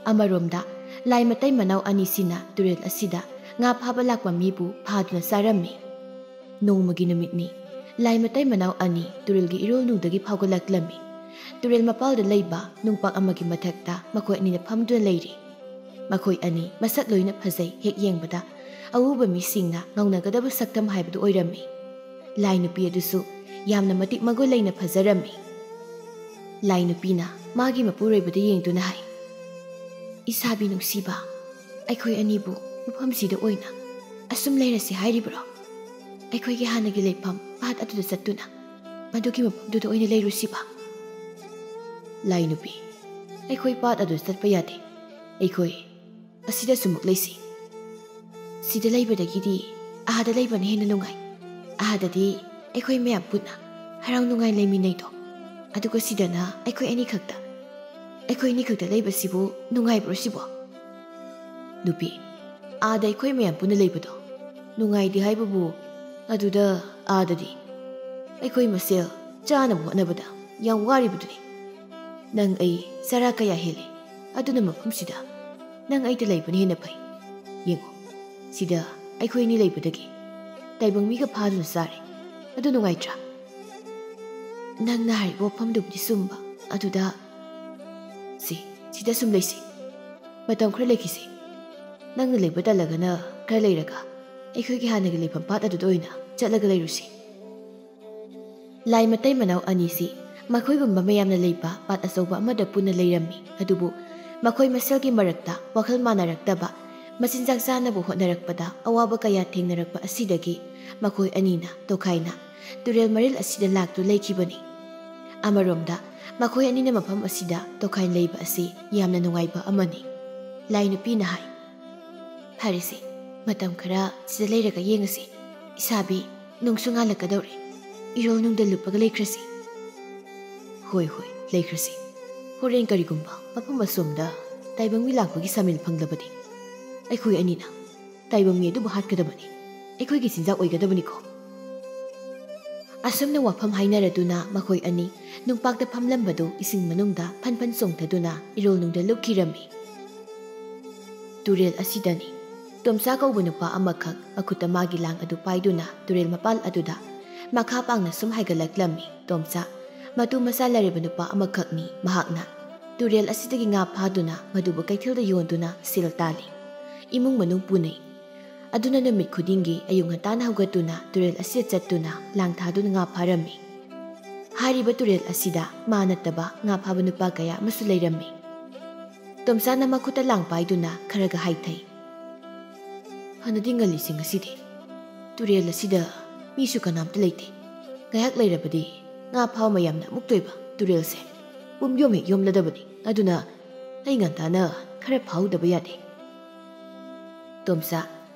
ꯑꯃꯔꯣꯝꯗ ꯂꯥꯏ ꯃꯇꯩ ꯃꯅꯥꯎ ꯑꯅꯤꯁꯤꯅ ꯇꯨꯔꯦꯜ ꯑꯁꯤꯗ ꯉꯥ ꯐꯥꯕ ꯂꯥꯛꯄ ꯃꯤꯕꯨ ꯐꯥꯗꯨꯅ ꯆꯥꯔꯝꯃꯤ꯫ ꯅꯣꯡꯃꯒꯤ ꯅꯨꯃꯤꯠꯅꯤ꯫ ꯂꯥꯏ ꯃꯇꯩ ꯃꯅꯥꯎ ꯑꯅꯤ ꯇꯨꯔꯦꯜꯒꯤ ꯏꯔꯣꯜꯅꯨꯡꯗꯒꯤ ꯐꯥꯎꯒꯠꯂꯛꯂꯝꯃꯤ꯫ ꯇꯨꯔꯦꯜ ꯃꯄꯥꯜꯗ ꯂꯩꯕ ꯅꯨꯡꯄꯥꯛ ꯑꯃꯒꯤ ꯃꯊꯛꯇ ꯃꯈꯣꯏ ꯑꯅꯤꯅ ꯐꯝꯗꯨꯅ ꯂꯩꯔꯤ꯫ ꯃꯈꯣꯏ ꯑꯅꯤ ꯃꯁꯛ ꯂꯣꯏꯅ ꯐꯖꯩ꯫ ꯍꯦꯛ ꯌꯦꯡꯕꯗ ꯑꯎꯕ ꯃꯤꯁꯤꯡꯅ ꯉꯥꯎꯅꯒꯗꯕ ꯁꯛꯇꯝ ꯍꯥꯏꯕꯗꯨ ꯑꯣꯏꯔꯝꯃꯤ꯫ ꯂꯥꯏ ꯅꯨꯄꯤ ꯑꯗꯨꯁꯨ ꯌꯥꯝꯅ ꯃꯇꯤꯛ ꯃꯒꯨꯟ ꯂꯩꯅ ꯐꯖꯔꯝꯃꯤ꯫ ꯂꯥꯏ ꯅꯨꯄꯤꯅ ꯃꯥꯒꯤ ꯃꯄꯨꯔꯣꯏꯕꯗ ꯌꯦꯡꯗꯨꯅ ꯍꯥꯏ, "ꯏꯁꯥꯕꯤ ꯅꯨꯡꯁꯤꯕ, ꯑꯩꯈꯣꯏ ꯑꯅꯤꯕꯨ ꯃꯐꯝꯁꯤꯗ ꯑꯣꯏꯅ ꯑꯁꯨꯝ ꯂꯩꯔꯁꯤ ꯍꯥꯏꯔꯤꯕ꯭ꯔꯣ? ꯑꯩꯈꯣꯏꯒꯤ ꯍꯥꯟꯅꯒꯤ ꯂꯩꯐꯝ ꯄꯥꯠ ꯑꯗꯨꯗ ꯆꯠꯇꯨꯅ ꯃꯗꯨꯒꯤ ꯃꯐꯝꯗꯨꯗ ꯑꯣꯏꯅ ꯂꯩꯔꯨꯁꯤꯕ?" ꯂꯥꯏ ꯅꯨꯄꯤ, "ꯑꯩꯈꯣꯏ ꯄꯥꯠ ꯑꯗꯨꯗ ꯆꯠꯄ ꯌꯥꯗꯦ꯫ ꯑꯩꯈꯣꯏ ꯑꯁꯤꯗ ꯁꯨꯝꯃꯨꯛ ꯂꯩꯁꯤ꯫ ꯁꯤꯗ ꯂꯩꯕꯗꯒꯤꯗꯤ ꯑꯥꯗ ꯂꯩꯕꯅ ꯍꯦꯟꯅ ꯅꯨꯡꯉꯥꯏ꯫ ꯑꯥꯗꯗꯤ ꯑꯩꯈꯣꯏ ꯃꯌꯥꯝ ꯄꯨꯟꯅ ꯍꯔꯥꯎ ꯅꯨꯡꯉꯥꯏ ꯂꯩꯃꯤꯟꯅꯩꯗꯣ꯫ ꯑꯗꯨꯒ ꯁꯤꯗꯅ ꯑꯩꯈꯣꯏ ꯑꯅꯤꯈꯛꯇ꯫ ꯑꯩꯈꯣꯏ ꯑꯅꯤꯈꯛꯇ ꯂꯩꯕꯁꯤꯕꯨ ꯅꯨꯡꯉꯥꯏꯕ꯭ꯔꯣ ꯁꯤꯕꯣ?" ꯅꯨꯄꯤ, "ꯑꯥꯗ ꯑꯩꯈꯣꯏ ꯃꯌꯥꯝ ꯄꯨꯟꯅ ꯂꯩꯕꯗꯣ ꯅꯨꯡꯉꯥꯏꯗꯦ ꯍꯥꯏꯕꯕꯨ, ꯑꯗꯨꯗ ꯑꯥꯗꯗꯤ ꯑꯩꯈꯣꯏ ꯃꯁꯦꯜ ꯆꯥꯅꯕ ꯍꯣꯠꯅꯕꯗ ꯌꯥꯝ ꯋꯥꯔꯤꯕꯗꯨꯅꯤ꯫ "ꯅꯪ ꯑꯩ ꯆꯔꯥ ꯀꯌꯥ ꯍꯦꯜꯂꯤ, ꯑꯗꯨꯅ ꯃꯐꯝꯁꯤꯗ ꯅꯪ ꯑꯩꯗ ꯂꯩꯕꯅ ꯍꯦꯟꯅ ꯐꯩ꯫ ꯌꯦꯡꯉꯣ, ꯁꯤꯗ ꯑꯩꯈꯣꯏ ꯑꯅꯤ ꯂꯩꯕꯗꯒꯤ ꯇꯥꯏꯕꯪ ꯃꯤꯒ ꯐꯥꯗꯨꯅ ꯆꯥꯔꯦ꯫ ꯑꯗꯨ ꯅꯨꯡꯉꯥꯏꯇ꯭ꯔꯥ?" "ꯅꯪꯅ ꯍꯥꯏꯔꯤꯕ ꯋꯥꯐꯝꯗꯨꯕꯨꯗꯤ ꯆꯨꯝꯕ꯫ ꯑꯗꯨꯗ ꯁꯤ, ꯁꯤꯗ ꯁꯨꯝ ꯂꯩꯁꯤ꯫ ꯃꯇꯝ ꯈꯔ ꯂꯩꯈꯤꯁꯤ꯫ ꯅꯪꯅ ꯂꯩꯕ ꯇꯜꯂꯒꯅ ꯈꯔ ꯂꯩꯔꯒ ꯑꯩꯈꯣꯏꯒꯤ ꯍꯥꯟꯅꯒꯤ ꯂꯩꯐꯝ ꯄꯥꯠ ꯑꯗꯨꯗ ꯑꯣꯏꯅ ꯆꯠꯂꯒ ꯂꯩꯔꯨꯁꯤ꯫" ꯂꯥꯏ ꯃꯇꯩ ꯃꯅꯥꯎ ꯑꯅꯤꯁꯤ ꯃꯈꯣꯏꯒꯨꯝꯕ ꯃꯌꯥꯝꯅ ꯂꯩꯕ ꯄꯥꯠ ꯑꯆꯧꯕ ꯑꯃꯗ ꯄꯨꯟꯅ ꯂꯩꯔꯝꯃꯤ꯫ ꯑꯗꯨꯕꯨ ꯃꯈꯣꯏ ꯃꯁꯦꯜꯒꯤ ꯃꯔꯛꯇ ꯋꯥꯈꯜ ꯃꯥꯟꯅꯔꯛꯇꯕ, ꯃꯆꯤꯟꯖꯥꯛ ꯆꯥꯅꯕ ꯍꯣꯠꯅꯔꯛꯄꯗ ꯑꯋꯥꯕ ꯀꯌꯥ ꯊꯦꯡꯅꯔꯛꯄ ꯑꯁꯤꯗꯒꯤ ꯃꯈꯣꯏ ꯑꯅꯤꯅ ꯇꯣꯈꯥꯏꯅ ꯇꯨꯔꯦꯜ ꯃꯔꯤꯜ ꯑꯁꯤꯗ ꯂꯥꯛꯇꯨ ꯂꯩꯈꯤꯕꯅꯤ꯫ ꯑꯃꯔꯣꯝꯗ ꯃꯈꯣꯏ ꯑꯅꯤꯅ ꯃꯐꯝ ꯑꯁꯤꯗ ꯇꯣꯈꯥꯏꯅ ꯂꯩꯕ ꯑꯁꯤ ꯌꯥꯝꯅ ꯅꯨꯡꯉꯥꯏꯕ ꯑꯃꯅꯤ꯫ ꯂꯥꯏ ꯅꯨꯄꯤꯅ ꯍꯥꯏ, "ꯐꯔꯦꯁꯦ, ꯃꯇꯝ ꯈꯔ ꯁꯤꯗ ꯂꯩꯔꯒ ꯌꯦꯡꯉꯁꯤ꯫ ꯏꯁꯥꯕꯤ, ꯅꯨꯡꯁꯨ ꯉꯥꯜꯂꯛꯀꯗꯧꯔꯦ꯫ ꯏꯔꯣꯜ ꯅꯨꯡꯗ ꯂꯨꯞꯄꯒ ꯂꯩꯈ꯭ꯔꯁꯤ꯫" "ꯍꯣꯏ, ꯍꯣꯏ, ꯂꯩꯈ꯭ꯔꯁꯤ꯫ ꯍꯣꯔꯦꯟ ꯀꯔꯤꯒꯨꯝꯕ ꯃꯐꯝ ꯑꯁꯣꯝꯗ ꯇꯥꯏꯕꯪ ꯃꯤ ꯂꯥꯛꯄꯒꯤ ꯁꯥꯃꯤꯜ ꯐꯪꯂꯕꯗꯤ ꯑꯩꯈꯣꯏ ꯑꯅꯤꯅ ꯇꯥꯏꯕꯪ ꯃꯤ ꯑꯗꯨꯕꯨ ꯍꯥꯠꯀꯗꯕꯅꯤ꯫ ꯑꯩꯈꯣꯏꯒꯤ ꯆꯤꯟꯖꯥꯛ ꯑꯣꯏꯒꯗꯕꯅꯤꯀꯣ꯫" ꯑꯁꯨꯝꯅ ꯋꯥꯐꯝ ꯍꯥꯏꯅꯔꯗꯨꯅ ꯃꯈꯣꯏ ꯑꯅꯤ ꯅꯨꯡꯄꯥꯛꯇ ꯐꯝꯂꯝꯕꯗꯨ ꯏꯁꯤꯡ ꯃꯅꯨꯡꯗ ꯐꯟ ꯐꯟ ꯆꯣꯡꯊꯗꯨꯅ ꯏꯔꯣꯜ ꯅꯨꯡꯗ ꯂꯨꯞꯈꯤꯔꯝꯃꯤ꯫ ꯇꯨꯔꯦꯜ ꯑꯁꯤꯗꯅꯤ꯫ ꯇꯣꯝꯆꯥ ꯀꯧꯕ ꯅꯨꯄꯥ ꯑꯃꯈꯛ ꯃꯈꯨꯠꯇ ꯃꯥꯒꯤ ꯂꯥꯡ ꯑꯗꯨ ꯄꯥꯏꯗꯨꯅ ꯇꯨꯔꯦꯜ ꯃꯄꯥꯜ ꯑꯗꯨꯗ ꯃꯈꯥ ꯄꯥꯡꯅ ꯁꯨꯝ ꯍꯥꯏꯒꯠꯂꯛꯂꯝꯃꯤ꯫ ꯇꯣꯝꯆꯥ ꯃꯇꯨ ꯃꯆꯥ ꯂꯩꯔꯕ ꯅꯨꯄꯥ ꯑꯃꯈꯛꯅꯤ꯫ ꯃꯍꯥꯛꯅ ꯇꯨꯔꯦꯜ ꯑꯁꯤꯗꯒꯤ ꯉꯥ ꯐꯥꯗꯨꯅ ꯃꯗꯨꯕꯨ ꯀꯩꯊꯦꯜꯗ ꯌꯣꯟꯗꯨꯅ ꯁꯦꯜ ꯇꯥꯜꯂꯤ꯫ ꯏꯃꯨꯡ ꯃꯅꯨꯡ ꯄꯨꯅꯩ꯫ ꯑꯗꯨꯅ ꯅꯨꯃꯤꯠ ꯈꯨꯗꯤꯡꯒꯤ ꯑꯌꯨꯛ ꯉꯟꯇꯥꯅ ꯍꯧꯒꯠꯇꯨꯅ ꯇꯨꯔꯦꯜ ꯑꯁꯤꯗ ꯆꯠꯇꯨꯅ ꯂꯥꯡ ꯊꯥꯗꯨꯅ ꯉꯥ ꯐꯥꯔꯝꯃꯤ꯫ ꯍꯥꯏꯔꯤꯕ ꯇꯨꯔꯦꯜ ꯑꯁꯤꯗ ꯃꯥ ꯅꯠꯇꯕ ꯉꯥ ꯐꯥꯕ ꯅꯨꯄꯥ ꯀꯌꯥ ꯑꯃꯁꯨ ꯂꯩꯔꯝꯃꯤ꯫ ꯇꯣꯝꯆꯥꯅ ꯃꯈꯨꯠꯇ ꯂꯥꯡ ꯄꯥꯏꯗꯨꯅ ꯈꯔꯒ ꯍꯥꯏꯊꯩ꯫ "ꯐꯅꯗꯤ ꯉꯜꯂꯤꯁꯦ ꯉꯁꯤꯗꯤ꯫ ꯇꯨꯔꯦꯜ ꯑꯁꯤꯗ ꯃꯤꯁꯨ ꯀꯅꯥꯝꯇ ꯂꯩꯇꯦ꯫ ꯉꯥꯏꯍꯥꯛ ꯂꯩꯔꯕꯗꯤ ꯉꯥ ꯐꯥꯕ ꯃꯌꯥꯝꯅ ꯑꯃꯨꯛꯇꯣꯏꯕ ꯇꯨꯔꯦꯜꯁꯦ ꯄꯨꯝ ꯌꯣꯝ ꯍꯦꯛ ꯌꯣꯝꯂꯗꯕꯅꯤ꯫ ꯑꯗꯨꯅ ꯑꯩ ꯉꯟꯇꯥꯅ ꯈꯔ ꯐꯥꯍꯧꯗꯕ ꯌꯥꯗꯦ꯫" ꯇꯣꯝꯆꯥ,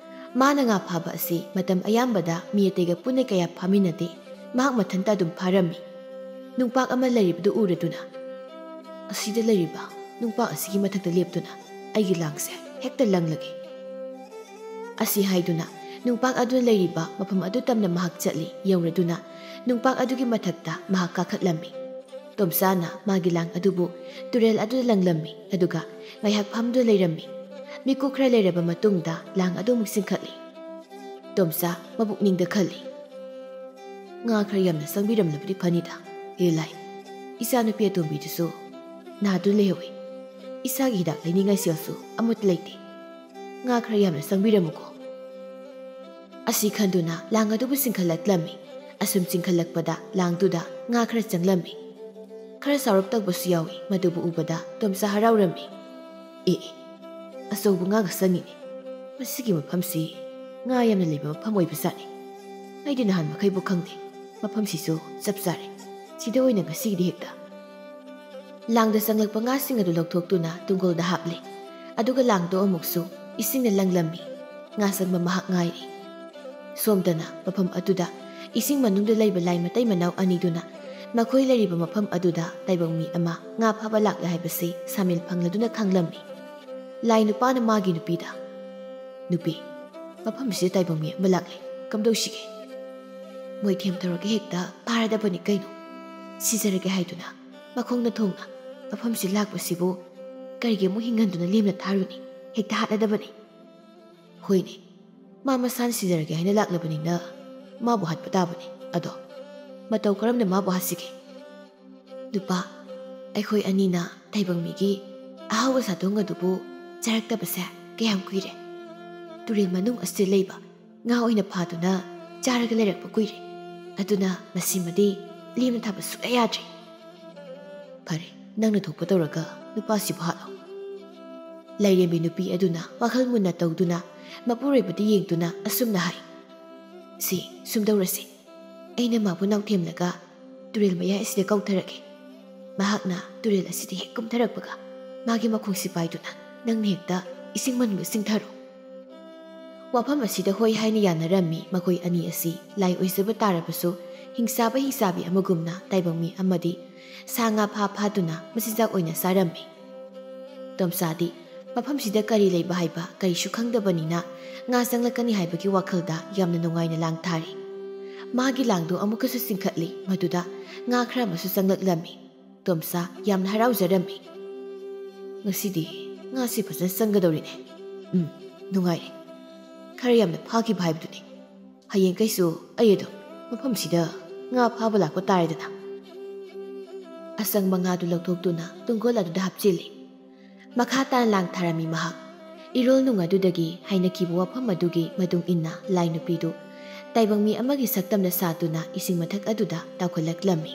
ꯃꯥꯅ ꯉꯥ ꯐꯥꯕ ꯑꯁꯤ ꯃꯇꯝ ꯑꯌꯥꯝꯕꯗ ꯃꯤ ꯑꯇꯩꯒ ꯄꯨꯟꯅ ꯀꯌꯥ ꯐꯥꯃꯤꯟꯅꯗꯦ꯫ ꯃꯍꯥꯛ ꯃꯊꯟꯇ ꯑꯗꯨꯝ ꯐꯥꯔꯝꯃꯤ꯫ ꯅꯨꯡꯄꯥꯛ ꯑꯃ ꯂꯩꯔꯤꯕꯗꯨ ꯎꯔꯗꯨꯅ, "ꯑꯁꯤꯗ ꯂꯩꯔꯤꯕ ꯅꯨꯡꯄꯥꯛ ꯑꯁꯤꯒꯤ ꯃꯊꯛꯇ ꯂꯦꯞꯇꯨꯅ ꯑꯩꯒꯤ ꯂꯥꯡꯁꯦ ꯍꯦꯛꯇ ꯂꯪꯂꯒꯦ꯫" ꯑꯁꯤ ꯍꯥꯏꯗꯨꯅ ꯅꯨꯡꯄꯥꯛ ꯑꯗꯨꯅ ꯂꯩꯔꯤꯕ ꯃꯐꯝ ꯑꯗꯨ ꯇꯝꯅ ꯃꯍꯥꯛ ꯆꯠꯂꯤ꯫ ꯌꯧꯔꯗꯨꯅ ꯅꯨꯡꯄꯥꯛ ꯑꯗꯨꯒꯤ ꯃꯊꯛꯇ ꯃꯍꯥꯛ ꯀꯥꯈꯠꯂꯝꯃꯤ꯫ ꯇꯣꯝꯆꯥꯅ ꯃꯥꯒꯤ ꯂꯥꯡ ꯑꯗꯨꯕꯨ ꯇꯨꯔꯦꯜ ꯑꯗꯨꯗ ꯂꯪꯂꯝꯃꯤ, ꯑꯗꯨꯒ ꯉꯥꯏꯍꯥꯛ ꯐꯝꯗꯨꯅ ꯂꯩꯔꯝꯃꯤ꯫ ꯃꯤꯀꯨꯞ ꯈꯔ ꯂꯩꯔꯕ ꯃꯇꯨꯡꯗ ꯂꯥꯡ ꯑꯗꯨ ꯑꯃꯨꯛ ꯆꯤꯡꯈꯠꯂꯤ꯫ ꯇꯣꯝꯆꯥ ꯃꯕꯨꯛꯅꯤꯡꯗ ꯈꯜꯂꯤ, "ꯉꯥ ꯈꯔ ꯌꯥꯝꯅ ꯆꯪꯕꯤꯔꯝꯂꯕꯗꯤ ꯐꯅꯤꯗ꯫ ꯍꯦ ꯂꯥꯏ, ꯏꯆꯥꯅꯨꯄꯤ ꯑꯇꯣꯝꯕꯤꯗꯨꯁꯨ ꯅꯥꯗꯨꯅ ꯂꯩꯍꯧꯏ꯫ ꯏꯁꯥꯒꯤ ꯍꯤꯗꯥꯛ ꯂꯩꯅꯤꯡꯉꯥꯏ ꯁꯦꯜꯁꯨ ꯑꯃꯠꯇ ꯂꯩꯇꯦ꯫ ꯉꯥ ꯈꯔ ꯌꯥꯝꯅ ꯆꯪꯕꯤꯔꯝꯃꯨꯀꯣ"꯫ ꯑꯁꯤ ꯈꯟꯗꯨꯅ ꯂꯥꯡ ꯑꯗꯨꯕꯨ ꯆꯤꯡꯈꯠꯂꯛꯂꯝꯃꯤ꯫ ꯑꯁꯨꯝ ꯆꯤꯡꯈꯠꯂꯛꯄꯗ ꯂꯥꯡꯗꯨꯗ ꯉꯥ ꯈꯔ ꯆꯪꯂꯝꯃꯤ꯫ ꯈꯔ ꯆꯥꯎꯔꯞ ꯇꯧꯕꯁꯨ ꯌꯥꯎꯏ꯫ ꯃꯗꯨꯕꯨ ꯎꯕꯗ ꯇꯣꯝꯆꯥ ꯍꯔꯥꯎꯔꯝꯃꯤ꯫ "ꯑꯦ, ꯑꯦ, ꯑꯆꯧꯕ ꯉꯥꯒ ꯆꯪꯉꯤꯅꯦ꯫ ꯃꯁꯤꯒꯤ ꯃꯐꯝꯁꯤ ꯉꯥ ꯌꯥꯝꯅ ꯂꯩꯕ ꯃꯐꯝ ꯑꯣꯏꯕꯖꯥꯠꯅꯤ꯫ ꯑꯩꯗꯤ ꯅꯍꯥꯟ ꯃꯈꯩꯕꯨ ꯈꯪꯗꯦ꯫ ꯃꯐꯝꯁꯤꯁꯨ ꯆꯞ ꯆꯥꯔꯦ꯫ ꯁꯤꯗ ꯑꯣꯏꯅ ꯉꯁꯤꯒꯤꯗꯤ ꯍꯦꯛꯇ"꯫ ꯂꯥꯡꯗ ꯆꯪꯂꯛꯄ ꯉꯥꯁꯤꯡ ꯑꯗꯨ ꯂꯧꯊꯣꯛꯇꯨꯅ ꯇꯨꯡꯒꯣꯜꯗ ꯍꯥꯞꯂꯦ꯫ ꯑꯗꯨꯒ ꯂꯥꯡꯗꯣ ꯑꯃꯨꯛꯁꯨ ꯏꯁꯤꯡꯅ ꯂꯪꯂꯝꯃꯤ꯫ ꯉꯥ ꯆꯪꯕ ꯃꯍꯥꯛ ꯉꯥꯏꯔꯤ꯫ ꯁꯣꯝꯗꯅ ꯃꯐꯝ ꯑꯗꯨꯗ ꯏꯁꯤꯡ ꯃꯅꯨꯡꯗ ꯂꯩꯕ ꯂꯥꯏ ꯃꯇꯩ ꯃꯅꯥꯎ ꯑꯅꯤꯗꯨꯅ ꯃꯈꯣꯏ ꯂꯩꯔꯤꯕ ꯃꯐꯝ ꯑꯗꯨꯗ ꯇꯥꯏꯕꯪ ꯃꯤ ꯑꯃ ꯉꯥ ꯐꯥꯕ ꯂꯥꯛꯂꯦ ꯍꯥꯏꯕꯁꯤ ꯁꯥꯃꯤꯜ ꯐꯪꯂꯗꯨꯅ ꯈꯪꯂꯝꯃꯤ꯫ ꯂꯥꯏ ꯅꯨꯄꯥꯅ ꯃꯥꯒꯤ ꯅꯨꯄꯤꯗ, "ꯅꯨꯄꯤ, ꯃꯐꯝꯁꯤꯗ ꯇꯥꯏꯕꯪ ꯃꯤ ꯑꯃ ꯂꯥꯛꯂꯦ꯫ ꯀꯝꯗꯧꯁꯤꯒꯦ?" "ꯃꯣꯏꯊꯦꯝ ꯇꯧꯔꯒ ꯍꯦꯛꯇ ꯐꯥꯔꯗꯕꯅꯤ ꯀꯩꯅꯣ꯫ ꯁꯤꯖꯔꯒꯦ ꯍꯥꯏꯗꯨꯅ ꯃꯈꯣꯡꯅ ꯊꯣꯡꯅ ꯃꯐꯝꯁꯤ ꯂꯥꯛꯄꯁꯤꯕꯨ ꯀꯔꯤꯒꯤ ꯑꯃꯨꯛ ꯍꯤꯡꯍꯟꯗꯨꯅ ꯂꯦꯝꯅ ꯊꯥꯔꯨꯅꯤ? ꯍꯦꯛꯇ ꯍꯥꯠꯂꯗꯕꯅꯤ"꯫ "ꯍꯣꯏꯅꯦ, ꯃꯥ ꯃꯁꯥꯅ ꯁꯤꯖꯔꯒꯦ ꯍꯥꯏꯅ ꯂꯥꯛꯂꯕꯅꯤꯅ ꯃꯥꯕꯨ ꯍꯥꯠꯄ ꯇꯥꯕꯅꯤ꯫ ꯑꯗꯣ ꯃꯇꯧ ꯀꯔꯝꯅ ꯃꯥꯕꯨ ꯍꯥꯠꯁꯤꯒꯦ?" "ꯅꯨꯄꯥ, ꯑꯩꯈꯣꯏ ꯑꯅꯤꯅ ꯇꯥꯏꯕꯪ ꯃꯤꯒꯤ ꯑꯍꯥꯎꯕ ꯁꯥꯗꯣꯡ ꯑꯗꯨꯕꯨ ꯆꯥꯔꯛꯇꯕꯁꯦ ꯀꯌꯥꯝ ꯀꯨꯏꯔꯦ꯫ ꯇꯨꯔꯦꯜ ꯃꯅꯨꯡ ꯑꯁꯤꯗ ꯂꯩꯕ ꯉꯥ ꯑꯣꯏꯅ ꯐꯥꯗꯨꯅ ꯆꯥꯔꯒ ꯂꯩꯔꯛꯄ ꯀꯨꯏꯔꯦ꯫ ꯑꯗꯨꯅ ꯃꯁꯤꯃꯗꯤ ꯂꯦꯝꯅ ꯊꯥꯕ ꯁꯨꯛꯌꯥ ꯌꯥꯗ꯭ꯔꯦ"꯫ "ꯐꯔꯦ, ꯅꯪꯅ ꯊꯣꯛꯄ ꯇꯧꯔꯒ ꯅꯨꯄꯥꯁꯤꯕꯨ ꯍꯥꯠꯂꯣ"꯫ ꯂꯥꯏꯔꯦꯝꯕꯤ ꯅꯨꯄꯤ ꯑꯗꯨꯅ ꯋꯥꯈꯜ ꯃꯨꯟꯅ ꯇꯧꯗꯨꯅ ꯃꯄꯨꯔꯣꯏꯕꯗ ꯌꯦꯡꯗꯨꯅ ꯑꯁꯨꯝꯅ ꯍꯥꯏ, "ꯁꯤ ꯁꯨꯝꯗꯧꯔꯁꯤ, ꯑꯩꯅ ꯃꯥꯕꯨ ꯅꯥꯎꯊꯦꯝꯂꯒ ꯇꯨꯔꯦꯜ ꯃꯌꯥꯏ ꯑꯁꯤꯗ ꯀꯧꯊꯔꯒꯦ꯫ ꯃꯍꯥꯛꯅ ꯇꯨꯔꯦꯜ ꯑꯁꯤꯗ ꯍꯦꯛ ꯀꯨꯝꯊꯔꯛꯄꯒ ꯃꯥꯒꯤ ꯃꯈꯣꯡꯁꯤ ꯄꯥꯏꯗꯨꯅ ꯅꯪꯅ ꯍꯦꯛꯇ ꯏꯁꯤꯡ ꯃꯅꯨꯡꯗ ꯆꯤꯡꯊꯔꯣ"꯫ ꯋꯥꯐꯝ ꯑꯁꯤꯗ ꯍꯣꯏ ꯍꯥꯏꯅ ꯌꯥꯅꯔꯝꯃꯤ꯫ ꯃꯈꯣꯏ ꯑꯅꯤ ꯑꯁꯤ ꯂꯥꯏ ꯑꯣꯏꯖꯕ ꯇꯥꯔꯕꯁꯨ ꯍꯤꯡꯆꯥꯕ ꯍꯤꯡꯆꯥꯕꯤ ꯑꯃꯒꯨꯝꯅ ꯇꯥꯏꯕꯪ ꯃꯤ ꯑꯃꯗꯤ ꯁꯥ ꯉꯥ ꯐꯥ ꯐꯥꯗꯨꯅ ꯃꯆꯤꯟꯖꯥꯛ ꯑꯣꯏꯅ ꯆꯥꯔꯝꯃꯤ꯫ ꯇꯣꯝꯆꯥꯗꯤ ꯃꯐꯝꯁꯤꯗ ꯀꯔꯤ ꯂꯩꯕ ꯍꯥꯏꯕ ꯀꯔꯤꯁꯨ ꯈꯪꯗꯕꯅꯤꯅ ꯉꯥ ꯆꯪꯂꯛꯀꯅꯤ ꯍꯥꯏꯕꯒꯤ ꯋꯥꯈꯜꯗ ꯌꯥꯝꯅ ꯅꯨꯡꯉꯥꯏꯅ ꯂꯥꯡ ꯊꯥꯔꯤ꯫ ꯃꯥꯒꯤ ꯂꯥꯡꯗꯨ ꯑꯃꯨꯛꯀꯁꯨ ꯆꯤꯡꯈꯠꯂꯤ꯫ ꯃꯗꯨꯗ ꯉꯥ ꯈꯔ ꯑꯃꯁꯨ ꯆꯪꯂꯛꯂꯝꯃꯤ꯫ ꯇꯣꯝꯆꯥ ꯌꯥꯝꯅ ꯍꯔꯥꯎꯖꯔꯝꯃꯤ꯫ "ꯉꯁꯤꯗꯤ ꯉꯥꯁꯤ ꯐꯖꯅ ꯆꯪꯒꯗꯧꯔꯤꯅꯦ꯫ ꯎꯝ, ꯅꯨꯡꯉꯥꯏꯔꯦ꯫ ꯈꯔ ꯌꯥꯝꯅ ꯐꯥꯈꯤꯕ ꯍꯥꯏꯕꯗꯨꯅꯤ꯫ ꯍꯌꯦꯡꯈꯩꯁꯨ ꯑꯩ ꯑꯗꯨꯝ ꯃꯐꯝꯁꯤꯗ ꯉꯥ ꯐꯥꯕ ꯂꯥꯛꯄ ꯇꯥꯔꯦꯗꯅ꯫" ꯑꯆꯪꯕ ꯉꯥꯗꯨ ꯂꯧꯊꯣꯛꯇꯨꯅ ꯇꯨꯡꯒꯣꯜ ꯑꯗꯨꯗ ꯍꯥꯞꯆꯤꯜꯂꯤ꯫ ꯃꯈꯥ ꯇꯥꯅ ꯂꯥꯡ ꯊꯥꯔꯝꯃꯤ ꯃꯍꯥꯛ꯫ ꯏꯔꯣꯜ ꯅꯨꯡ ꯑꯗꯨꯗꯒꯤ ꯍꯥꯏꯅꯈꯤꯕ ꯋꯥꯐꯝ ꯑꯗꯨꯒꯤ ꯃꯇꯨꯡ ꯏꯟꯅ ꯂꯥꯏ ꯅꯨꯄꯤꯗꯨ ꯇꯥꯏꯕꯪ ꯃꯤ ꯑꯃꯒꯤ ꯁꯛꯇꯝꯅ ꯁꯥꯗꯨꯅ ꯏꯁꯤꯡ ꯃꯊꯛ ꯑꯗꯨꯗ ꯇꯥꯎꯈꯠꯂꯛꯂꯝꯃꯤ꯫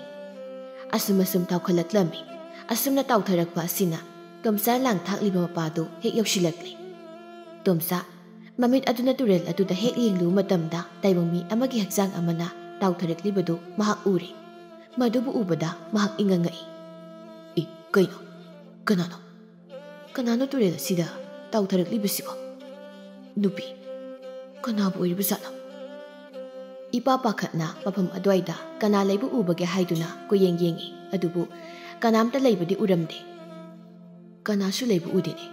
ꯑꯁꯨꯝ ꯑꯁꯨꯝ ꯇꯥꯎꯈꯠꯂꯛꯂꯝꯃꯤ꯫ ꯑꯁꯨꯝꯅ ꯇꯥꯎꯊꯔꯛꯄ ꯑꯁꯤꯅ ꯇꯣꯝꯆꯥ ꯂꯥꯡ ꯊꯥꯛꯂꯤꯕ ꯃꯄꯥꯗꯨ ꯍꯦꯛ ꯌꯧꯁꯤꯜꯂꯛꯂꯤ꯫ ꯇꯣꯝꯆꯥ ꯃꯃꯤꯠ ꯑꯗꯨꯅ ꯇꯨꯔꯦꯜ ꯑꯗꯨꯗ ꯍꯦꯛ ꯌꯦꯡꯂꯨꯕ ꯃꯇꯝꯗ ꯇꯥꯏꯕꯪ ꯃꯤ ꯑꯃꯒꯤ ꯍꯛꯆꯥꯡ ꯑꯃꯅ ꯇꯥꯎꯊꯔꯛꯂꯤꯕꯗꯨ ꯃꯍꯥꯛ ꯎꯔꯦ꯫ ꯃꯗꯨꯕꯨ ꯎꯕꯗ ꯃꯍꯥꯛ ꯏꯉꯛ ꯉꯛꯏ꯫ "ꯏ, ꯀꯩꯅꯣ? ꯀꯅꯥꯅꯣ? ꯀꯅꯥꯅꯣ ꯇꯨꯔꯦꯜ ꯑꯁꯤꯗ ꯇꯥꯎꯊꯔꯛꯂꯤꯕꯁꯤꯕꯣ? ꯅꯨꯄꯤ, ꯀꯅꯥꯕꯨ ꯑꯣꯏꯔꯤꯕꯖꯥꯠꯅꯣ?" ꯏꯄꯥ ꯄꯥꯈꯠꯅ ꯃꯐꯝ ꯑꯗꯨꯋꯥꯏꯗ ꯀꯅꯥ ꯂꯩꯕ ꯎꯕꯒꯦ ꯍꯥꯏꯗꯨꯅ ꯀꯣꯏꯌꯦꯡ ꯌꯦꯡꯏ꯫ ꯑꯗꯨꯕꯨ ꯀꯅꯥꯝꯇ ꯂꯩꯕꯗꯤ ꯎꯔꯝꯗꯦ꯫ "ꯀꯅꯥꯁꯨ ꯂꯩꯕ ꯎꯗꯦꯅꯦ꯫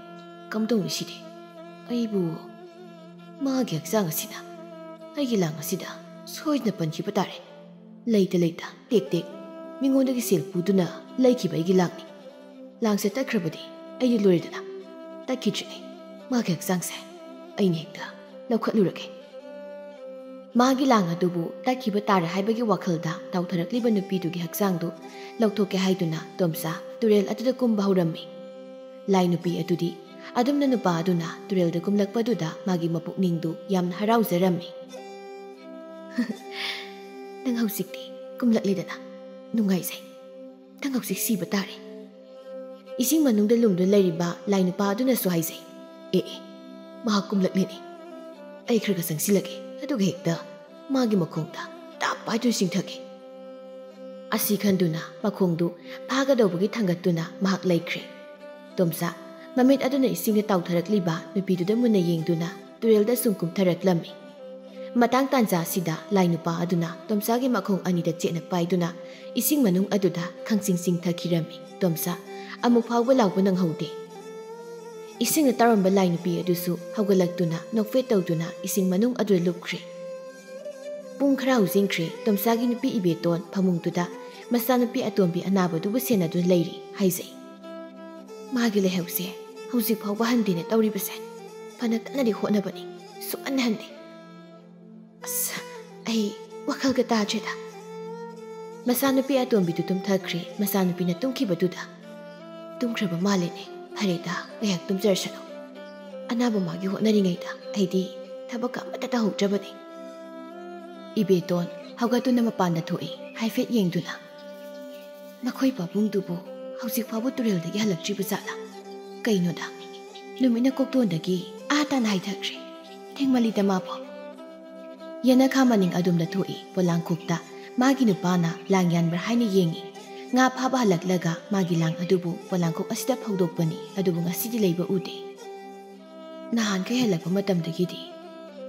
ꯀꯝꯗꯧꯅꯤ ꯁꯤꯗꯤ? ꯑꯩꯕꯨ, ꯃꯥꯒꯤ ꯍꯛꯆꯥꯡ ꯑꯁꯤꯅ ꯑꯩꯒꯤ ꯂꯥꯡ ꯑꯁꯤꯗ ꯁꯣꯏꯗꯅ ꯄꯟꯈꯤꯕ ꯇꯥꯔꯦ꯫ ꯂꯩꯇ ꯂꯩꯇ ꯇꯦꯛ ꯇꯦꯛ ꯃꯤꯉꯣꯟꯗꯒꯤ ꯁꯦꯜ ꯄꯨꯗꯨꯅ ꯂꯩꯈꯤꯕ ꯑꯩꯒꯤ ꯂꯥꯡꯅꯤ꯫ ꯂꯥꯡꯁꯦ ꯇꯠꯈ꯭ꯔꯕꯗꯤ ꯑꯩꯗꯤ ꯂꯣꯏꯔꯦꯗꯅ꯫ ꯇꯠꯈꯤꯗ꯭ꯔꯤꯅꯦ꯫ ꯃꯥꯒꯤ ꯍꯛꯆꯥꯡꯁꯦ ꯑꯩꯅ ꯍꯦꯛꯇ ꯂꯧꯈꯠꯂꯨꯔꯒꯦ꯫" ꯃꯥꯒꯤ ꯂꯥꯡ ꯑꯗꯨꯕꯨ ꯇꯠꯈꯤꯕ ꯇꯥꯔꯦ ꯍꯥꯏꯕꯒꯤ ꯋꯥꯈꯜꯗ ꯇꯥꯎꯊꯔꯛꯂꯤꯕ ꯅꯨꯄꯤꯗꯨꯒꯤ ꯍꯛꯆꯥꯡꯗꯨ ꯂꯧꯊꯣꯛꯀꯦ ꯍꯥꯏꯗꯨꯅ ꯇꯣꯝꯆꯥ ꯇꯨꯔꯦꯜ ꯑꯗꯨꯗ ꯀꯨꯝꯕ ꯍꯧꯔꯝꯃꯤ꯫ ꯂꯥꯏ ꯅꯨꯄꯤ ꯑꯗꯨꯗꯤ ꯑꯗꯨꯝꯅ ꯅꯨꯄꯥ ꯑꯗꯨꯅ ꯇꯨꯔꯦꯜꯗ ꯀꯨꯝꯂꯛꯄꯗꯨꯗ ꯃꯥꯒꯤ ꯃꯄꯨꯛꯅꯤꯡꯗꯨ ꯌꯥꯝꯅ ꯍꯔꯥꯎꯖꯔꯝꯃꯤ꯫ "ꯅꯪ ꯍꯧꯖꯤꯛꯇꯤ ꯀꯨꯝꯂꯛꯂꯦꯗꯅ꯫ ꯅꯨꯡꯉꯥꯏꯖꯩ꯫ ꯅꯪ ꯍꯧꯖꯤꯛ ꯁꯤꯕ ꯇꯥꯔꯦ꯫" ꯏꯁꯤꯡ ꯃꯅꯨꯡꯗ ꯂꯨꯝꯗꯨꯅ ꯂꯩꯔꯤꯕ ꯂꯥꯏ ꯅꯨꯄꯥ ꯑꯗꯨꯅꯁꯨ ꯍꯥꯏꯖꯩ꯫ "ꯑꯦ ꯑꯦ, ꯃꯍꯥꯛ ꯀꯨꯝꯂꯛꯂꯦꯅꯦ꯫ ꯑꯩ ꯈꯔ ꯈꯔ ꯆꯪꯁꯤꯜꯂꯒꯦ, ꯑꯗꯨꯒ ꯍꯦꯛꯇ ꯃꯥꯒꯤ ꯃꯈꯣꯡꯗ ꯇꯥꯞ ꯍꯥꯏꯗꯨꯅ ꯆꯤꯡꯊꯒꯦ꯫" ꯑꯁꯤ ꯈꯟꯗꯨꯅ ꯃꯈꯣꯡꯗꯨ ꯐꯥꯒꯗꯧꯕꯒꯤ ꯊꯥꯡꯒꯠꯇꯨꯅ ꯃꯍꯥꯛ ꯂꯩꯈ꯭ꯔꯦ꯫ ꯇꯣꯝꯆꯥ ꯃꯃꯤꯠ ꯑꯗꯨꯅ ꯏꯁꯤꯡꯗ ꯇꯥꯎꯊꯔꯛꯂꯤꯕ ꯅꯨꯄꯤꯗꯨꯗ ꯃꯨꯟꯅ ꯌꯦꯡꯗꯨꯅ ꯇꯨꯔꯦꯜꯗ ꯁꯨꯝ ꯀꯨꯝꯊꯔꯛꯂꯝꯃꯤ꯫ ꯃꯇꯥꯡ ꯇꯥꯟꯖꯥ ꯑꯁꯤꯗ ꯂꯥꯏ ꯅꯨꯄꯥ ꯑꯗꯨꯅ ꯇꯣꯝꯆꯥꯒꯤ ꯃꯈꯣꯡ ꯑꯅꯤꯗ ꯆꯦꯠꯅ ꯄꯥꯏꯗꯨꯅ ꯏꯁꯤꯡ ꯃꯅꯨꯡ ꯑꯗꯨꯗ ꯈꯪꯆꯤꯡ ꯆꯤꯡꯊꯈꯤꯔꯝꯃꯤ꯫ ꯇꯣꯝꯆꯥ ꯑꯃꯨꯛ ꯐꯥꯎꯕ ꯂꯥꯎꯕ ꯅꯪꯍꯧꯗꯦ꯫ ꯏꯁꯤꯡꯗ ꯇꯥꯎꯔꯝꯕ ꯂꯥꯏ ꯅꯨꯄꯤ ꯑꯗꯨꯁꯨ ꯍꯧꯒꯠꯂꯛꯇꯨꯅ ꯅꯣꯛꯐꯦꯠ ꯇꯧꯗꯨꯅ ꯏꯁꯤꯡ ꯃꯅꯨꯡ ꯑꯗꯨꯗ ꯂꯨꯞꯈ꯭ꯔꯦ꯫ ꯄꯨꯡ ꯈꯔ ꯍꯧꯖꯤꯟꯈ꯭ꯔꯦ꯫ ꯇꯣꯝꯆꯥꯒꯤ ꯅꯨꯄꯤ ꯏꯕꯦꯇꯣꯟ ꯐꯃꯨꯡꯗꯨꯗ ꯃꯆꯥꯅꯨꯄꯤ ꯑꯇꯣꯝꯕꯤ ꯑꯅꯥꯕꯗꯨꯕꯨ ꯁꯦꯟꯅꯗꯨꯅ ꯂꯩꯔꯤ ꯍꯥꯏꯖꯩ꯫ ꯃꯥꯒꯤ ꯂꯥꯏꯍꯧꯁꯦ ꯍꯧꯖꯤꯛ ꯐꯥꯎꯕ ꯍꯟꯗꯦꯅ ꯇꯧꯔꯤꯕꯁꯦ꯫ ꯐꯅ ꯀꯟꯅꯗꯤ ꯍꯣꯠꯅꯕꯅꯤ, ꯁꯨꯛꯍꯟ ꯍꯟꯗꯦ꯫ ꯑꯁ, ꯑꯩ ꯋꯥꯈꯜꯒ ꯇꯥꯗ꯭ꯔꯦꯗ꯫ ꯃꯆꯥꯅꯨꯄꯤ ꯑꯇꯣꯝꯕꯤꯗꯨ ꯇꯨꯝꯊꯈ꯭ꯔꯦ꯫ ꯃꯆꯥꯅꯨꯄꯤꯅ ꯇꯨꯝꯈꯤꯕꯗꯨꯗ, "ꯇꯨꯝꯈ꯭ꯔꯕ ꯃꯥꯜꯂꯦꯅꯦ꯫ ꯐꯔꯦꯗ, ꯉꯥꯏꯍꯥꯛ ꯇꯨꯝꯖꯔꯁꯅꯨ꯫ ꯑꯅꯥꯕ ꯃꯥꯒꯤ ꯍꯣꯠꯅꯔꯤꯉꯩꯗ ꯑꯩꯗꯤ ꯊꯕꯛꯀ ꯑꯃꯠꯇ ꯇꯧꯍꯧꯗ꯭ꯔꯕꯅꯤ꯫" ꯏꯕꯦꯇꯣꯟ ꯍꯧꯒꯠꯇꯨꯅ ꯃꯄꯥꯟꯗ ꯊꯣꯛꯏ, ꯍꯥꯏꯐꯦꯠ ꯌꯦꯡꯗꯨꯅ꯫ "ꯃꯈꯣꯏ ꯄꯥꯕꯨꯡꯗꯨꯕꯨ ꯍꯧꯖꯤꯛ ꯐꯥꯎꯕ ꯇꯨꯔꯦꯜꯗꯒꯤ ꯍꯜꯂꯛꯇ꯭ꯔꯤꯕ ꯖꯥꯠꯂꯥ? ꯀꯩꯅꯣꯗ, ꯅꯨꯃꯤꯠꯅ ꯀꯣꯛꯇꯣꯟꯗꯒꯤ ꯑꯥ ꯇꯥꯅ ꯍꯥꯏꯊꯈ꯭ꯔꯦ꯫ ꯊꯦꯡꯃꯜꯂꯤꯗ ꯃꯥꯕꯨ꯫" ꯌꯦꯅꯈꯥ ꯃꯅꯤꯡ ꯑꯗꯣꯝꯗ ꯊꯣꯛꯏ꯫ ꯄꯣꯂꯥꯡꯈꯣꯛꯇ ꯃꯥꯒꯤ ꯅꯨꯄꯥꯅ ꯂꯥꯡ ꯌꯥꯟꯕ꯭ꯔꯥ ꯍꯥꯏꯅ ꯌꯦꯡꯏ꯫ ꯉꯥ ꯐꯥꯕ ꯍꯜꯂꯛꯂꯒ ꯃꯥꯒꯤ ꯂꯥꯡ ꯑꯗꯨꯕꯨ ꯄꯣꯂꯥꯡꯈꯣꯛ ꯑꯁꯤꯗ ꯐꯧꯗꯣꯛꯄꯅꯤ, ꯑꯗꯨꯕꯨ ꯉꯁꯤꯗꯤ ꯂꯩꯕ ꯎꯗꯦ꯫ ꯅꯍꯥꯟꯈꯩ ꯍꯜꯂꯛꯄ ꯃꯇꯝꯗꯒꯤꯗꯤ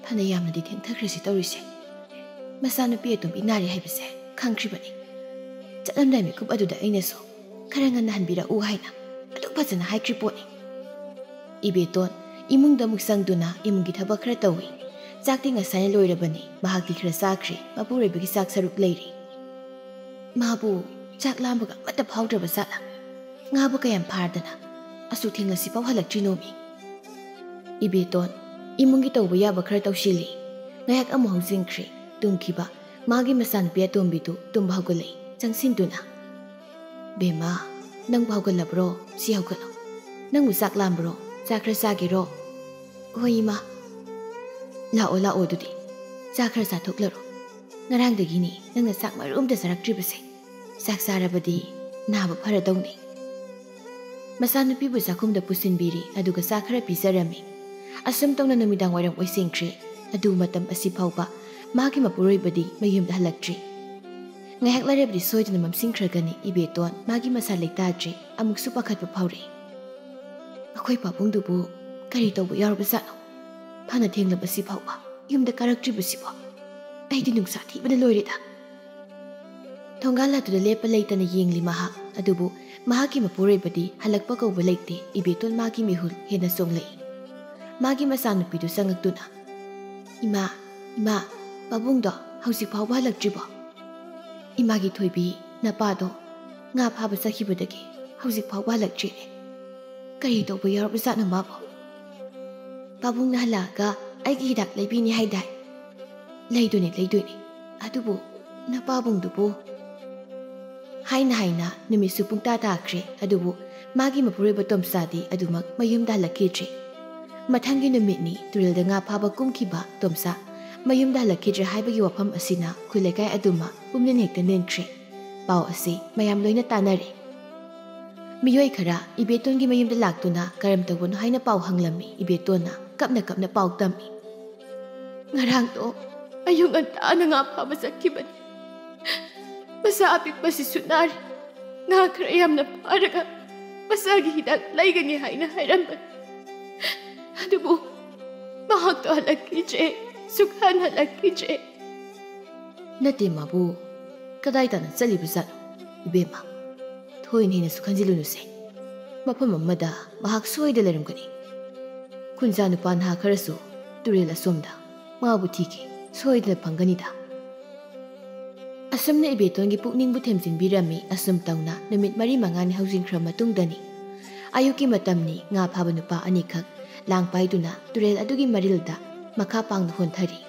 ꯐꯅ ꯌꯥꯝꯅꯗꯤ ꯊꯦꯡꯊꯈ꯭ꯔꯦ ꯁꯤ ꯇꯧꯔꯤꯁꯦ꯫ ꯃꯆꯥꯅꯨꯄꯤ ꯑꯇꯣꯝꯕꯤ ꯅꯥꯔꯦ ꯍꯥꯏꯕꯁꯦ ꯈꯪꯈ꯭ꯔꯤꯕꯅꯤ꯫ ꯆꯠꯂꯝꯗꯥꯏ ꯃꯤꯀꯨꯞ ꯑꯗꯨꯗ ꯑꯩꯅꯁꯨ ꯈꯔ ꯉꯟꯅ ꯍꯟꯕꯤꯔꯛꯎ ꯍꯥꯏꯅ ꯑꯗꯨꯛ ꯐꯖꯅ ꯍꯥꯏꯈ꯭ꯔꯤ ꯄꯣꯠꯅꯤ꯫ ꯏꯕꯦꯇꯣꯟ ꯏꯃꯨꯡꯗ ꯑꯃꯨꯛ ꯆꯪꯗꯨꯅ ꯏꯃꯨꯡꯒꯤ ꯊꯕꯛ ꯈꯔ ꯇꯧꯏ꯫ ꯆꯥꯛꯇꯤ ꯉꯁꯥꯏꯅ ꯂꯣꯏꯔꯕꯅꯤ꯫ ꯃꯍꯥꯛꯇꯤ ꯈꯔ ꯆꯥꯈ꯭ꯔꯦ꯫ ꯃꯄꯨꯔꯣꯏꯕꯒꯤ ꯆꯥꯛ ꯁꯔꯨꯛ ꯂꯩꯔꯤ꯫ ꯃꯥꯕꯨ ꯆꯥꯛ ꯂꯥꯝꯕꯒ ꯑꯃꯠꯇ ꯐꯥꯎꯗ꯭ꯔꯕ ꯖꯥꯠꯂꯥ? ꯉꯥꯕꯨ ꯀꯌꯥꯝ ꯐꯥꯔꯗꯅ ꯑꯁꯨꯛ ꯊꯦꯡꯂꯁꯤꯐꯥꯎ ꯍꯜꯂꯛꯇ꯭ꯔꯤꯅꯣꯃꯤ? ꯏꯕꯦꯇꯣꯟ ꯏꯃꯨꯡꯒꯤ ꯇꯧꯕ ꯌꯥꯕ ꯈꯔ ꯇꯧꯁꯤꯜꯂꯤ꯫ ꯉꯥꯏꯍꯥꯛ ꯑꯃꯨꯛ ꯍꯧꯖꯤꯟꯈ꯭ꯔꯦ꯫ ꯇꯨꯝꯈꯤꯕ ꯃꯥꯒꯤ ꯃꯆꯥꯅꯨꯄꯤ ꯑꯇꯣꯝꯕꯤꯗꯨ ꯇꯨꯝꯕ ꯍꯧꯒꯠꯂꯛꯏ꯫ ꯆꯪꯁꯤꯟꯗꯨꯅ, "ꯕꯦꯝꯃ, ꯅꯪꯕꯨ ꯍꯧꯒꯠꯂꯕ꯭ꯔꯣ? ꯁꯤ ꯍꯧꯒꯠꯂꯣ꯫ ꯅꯪꯕꯨ ꯆꯥꯛ ꯂꯥꯝꯕ꯭ꯔꯣ? ꯆꯥꯛ ꯈꯔ ꯆꯥꯒꯦꯔꯣ?" "ꯍꯣꯏ, ꯏꯃꯥ꯫" "ꯂꯥꯛꯑꯣ, ꯂꯥꯛꯑꯣ ꯑꯗꯨꯗꯤ꯫ ꯆꯥꯛ ꯈꯔ ꯆꯥꯊꯣꯛꯂꯔꯣ꯫ ꯉꯔꯥꯡꯗꯒꯤꯅꯤ ꯅꯪꯅ ꯆꯥꯛ ꯃꯔꯨ ꯑꯝꯇ ꯆꯥꯔꯛꯇ꯭ꯔꯤꯕꯁꯦ꯫ ꯆꯥꯛ ꯆꯥꯔꯕꯗꯤ ꯅꯥꯕ ꯐꯔꯗꯧꯅꯤ꯫" ꯃꯆꯥꯅꯨꯄꯤꯕꯨ ꯆꯥꯛꯈꯨꯝꯗ ꯄꯨꯁꯤꯟꯕꯤꯔꯤ, ꯑꯗꯨꯒ ꯆꯥ ꯈꯔ ꯄꯤꯖꯔꯝꯃꯤ꯫ ꯑꯁꯨꯝ ꯇꯧꯅ ꯅꯨꯃꯤꯗꯥꯡ ꯋꯥꯏꯔꯝ ꯑꯣꯏꯁꯤꯟꯈ꯭ꯔꯦ꯫ ꯑꯗꯨ ꯃꯇꯝ ꯑꯁꯤ ꯐꯥꯎꯕ ꯃꯥꯒꯤ ꯃꯄꯨꯔꯣꯏꯕꯗꯤ ꯃꯌꯨꯝꯗ ꯍꯜꯂꯛꯇ꯭ꯔꯤ꯫ ꯉꯥꯏꯍꯥꯛ ꯂꯩꯔꯕꯗꯤ ꯁꯣꯏꯗꯅ ꯃꯝꯁꯤꯟꯈ꯭ꯔꯒꯅꯤ꯫ ꯏꯕꯦꯇꯣꯟ ꯃꯥꯒꯤ ꯃꯁꯥ ꯂꯩꯇꯥꯗ꯭ꯔꯦ꯫ ꯑꯃꯨꯛꯁꯨ ꯄꯥꯈꯠꯄ ꯐꯥꯎꯔꯛꯏ꯫ "ꯑꯩꯈꯣꯏ ꯄꯥꯕꯨꯡꯗꯨꯕꯨ ꯀꯔꯤ ꯇꯧꯕ ꯌꯥꯎꯔꯕꯖꯥꯠꯅꯣ? ꯐꯅ ꯊꯦꯡꯂꯕꯁꯤ ꯐꯥꯎꯕ ꯌꯨꯝꯗ ꯀꯥꯔꯛꯇ꯭ꯔꯤꯕꯁꯤꯕꯣ? ꯑꯩꯗꯤ ꯅꯨꯡꯁꯥ ꯊꯤꯕꯅ ꯂꯣꯏꯔꯦꯗ꯫" ꯊꯣꯡꯒꯥꯜ ꯑꯗꯨꯗ ꯂꯦꯞꯄ ꯂꯩꯇꯅ ꯌꯦꯡꯂꯤ ꯃꯍꯥꯛ꯫ ꯑꯗꯨꯕꯨ ꯃꯍꯥꯛꯀꯤ ꯃꯄꯨꯔꯣꯏꯕꯗꯤ ꯍꯜꯂꯛꯄ ꯀꯧꯕ ꯂꯩꯇꯦ꯫ ꯏꯕꯦꯇꯣꯟ ꯃꯥꯒꯤ ꯃꯤꯍꯨꯜ ꯍꯦꯟꯅ ꯆꯣꯡꯂꯛꯏ꯫ ꯃꯥꯒꯤ ꯃꯆꯥꯅꯨꯄꯤꯗꯨ ꯆꯪꯉꯛꯇꯨꯅ, "ꯏꯃꯥ, ꯏꯃꯥ, ꯄꯥꯕꯨꯡꯗꯣ ꯍꯧꯖꯤꯛ ꯐꯥꯎꯕ ꯍꯜꯂꯛꯇ꯭ꯔꯤꯕꯣ?" "ꯏꯃꯥꯒꯤ ꯊꯣꯏꯕꯤ, "ꯅꯄꯥꯗꯣ ꯉꯥ ꯐꯥꯕ ꯆꯠꯈꯤꯕꯗꯒꯤ ꯍꯧꯖꯤꯛ ꯐꯥꯎꯕ ꯍꯜꯂꯛꯇ꯭ꯔꯤꯅꯦ꯫ ꯀꯔꯤ ꯇꯧꯕ ꯌꯥꯎꯔꯕꯖꯥꯠꯅꯣ ꯃꯥꯕꯣ? ꯄꯥꯕꯨꯡꯅ ꯍꯜꯂꯛꯑꯒ ꯑꯩꯒꯤ ꯍꯤꯗꯥꯛ ꯂꯩꯕꯤꯅꯤ ꯍꯥꯏꯗꯥꯏ?" "ꯂꯩꯗꯣꯏꯅꯦ, ꯂꯩꯗꯣꯏꯅꯦ꯫ ꯑꯗꯨꯕꯨ ꯅꯄꯥꯕꯨꯡꯗꯨꯕꯨ?" ꯍꯥꯏꯅ ꯍꯥꯏꯅ ꯅꯨꯃꯤꯠꯁꯨ ꯄꯨꯡꯇꯥ ꯇꯥꯈ꯭ꯔꯦ꯫ ꯑꯗꯨꯕꯨ ꯃꯥꯒꯤ ꯃꯄꯨꯔꯣꯏꯕ ꯇꯣꯝꯆꯥꯗꯤ ꯑꯗꯨꯃꯛ ꯃꯌꯨꯝꯗ ꯍꯜꯂꯛꯈꯤꯗ꯭ꯔꯦ꯫ ꯃꯊꯪꯒꯤ ꯅꯨꯃꯤꯠꯅꯤ ꯇꯨꯔꯦꯜꯗ ꯉꯥ ꯐꯥꯕ ꯀꯨꯝꯈꯤꯕ ꯇꯣꯝꯆꯥ ꯃꯌꯨꯝꯗ ꯍꯜꯂꯛꯈꯤꯗ꯭ꯔꯦ ꯍꯥꯏꯕꯒꯤ ꯋꯥꯐꯝ ꯑꯁꯤꯅ ꯈꯨꯜ ꯂꯩꯀꯥꯏ ꯑꯗꯨꯃꯛ ꯄꯨꯝꯅꯤꯟ ꯍꯦꯛꯇ ꯅꯤꯟꯈ꯭ꯔꯦ꯫ ꯄꯥꯎ ꯑꯁꯤ ꯃꯌꯥꯝ ꯂꯣꯏꯅ ꯇꯥꯅꯔꯦ꯫ ꯃꯤꯑꯣꯏ ꯈꯔ ꯏꯕꯦꯇꯣꯟꯒꯤ ꯃꯌꯨꯝꯗ ꯂꯥꯛꯇꯨꯅ ꯀꯔꯝ ꯇꯧꯕꯅꯣ ꯍꯥꯏꯅ ꯄꯥꯎ ꯍꯪꯂꯝꯃꯤ꯫ ꯏꯕꯦꯇꯣꯟꯅ ꯀꯞꯅ ꯀꯞꯅ ꯄꯥꯎ ꯇꯝꯃꯤ꯫ "ꯉꯔꯥꯡꯗꯣ ꯑꯌꯨꯛ ꯉꯟꯇꯥꯅ ꯉꯥ ꯐꯥꯕ ꯆꯠꯈꯤꯕꯅꯤ꯫ ꯃꯆꯥ ꯑꯄꯤꯛꯄꯁꯤꯁꯨ ꯅꯥꯔꯤ꯫ ꯉꯥ ꯈꯔ ꯌꯥꯝꯅ ꯐꯥꯔꯒ ꯃꯆꯥꯒꯤ ꯍꯤꯗꯥꯛ ꯂꯩꯒꯅꯤ ꯍꯥꯏꯅ ꯍꯥꯏꯔꯝꯕꯅꯤ꯫ ꯑꯗꯨꯕꯨ ꯃꯍꯥꯛꯇꯣ ꯍꯜꯂꯛꯈꯤꯗ꯭ꯔꯦ, ꯁꯨꯛꯍꯟ ꯍꯜꯂꯛꯈꯤꯗ꯭ꯔꯦ꯫" "ꯅꯠꯇꯦ ꯃꯥꯕꯨ, ꯀꯗꯥꯏ ꯇꯥꯅ ꯆꯠꯂꯤꯕꯖꯥꯠꯅꯣ? ꯏꯕꯦꯝꯃ, ꯊꯣꯏꯅ ꯍꯦꯟꯅꯁꯨ ꯈꯟꯖꯤꯜꯂꯨꯅꯨꯁꯦ꯫ ꯃꯐꯝ ꯑꯃꯗ ꯃꯍꯥꯛ ꯁꯣꯏꯗ ꯂꯩꯔꯝꯒꯅꯤ꯫ ꯈꯨꯟꯖꯥ ꯅꯨꯄꯥ ꯅꯍꯥ ꯈꯔꯁꯨ ꯇꯨꯔꯦꯜ ꯑꯁꯣꯝꯗ ꯃꯥꯕꯨ ꯊꯤꯈꯤ, ꯁꯣꯏꯗꯅ ꯐꯪꯒꯅꯤꯗ꯫" ꯑꯁꯨꯝꯅ ꯏꯕꯦꯇꯣꯟꯒꯤ ꯄꯨꯛꯅꯤꯡꯕꯨ ꯊꯦꯝꯖꯤꯟꯕꯤꯔꯝꯃꯤ꯫ ꯑꯁꯨꯝ ꯇꯧꯅ ꯅꯨꯃꯤꯠ ꯃꯔꯤ ꯃꯉꯥꯅꯤ ꯍꯧꯖꯤꯟꯈ꯭ꯔ ꯃꯇꯨꯡꯗꯅꯤ꯫ ꯑꯌꯨꯛꯀꯤ ꯃꯇꯝꯅꯤ꯫ ꯉꯥ ꯐꯥꯕ ꯅꯨꯄꯥ ꯑꯅꯤꯈꯛ ꯂꯥꯡ ꯄꯥꯏꯗꯨꯅ ꯇꯨꯔꯦꯜ ꯑꯗꯨꯒꯤ ꯃꯔꯤꯜꯗ ꯃꯈꯥ ꯄꯥꯡꯅ ꯍꯣꯟꯊꯔꯤ꯫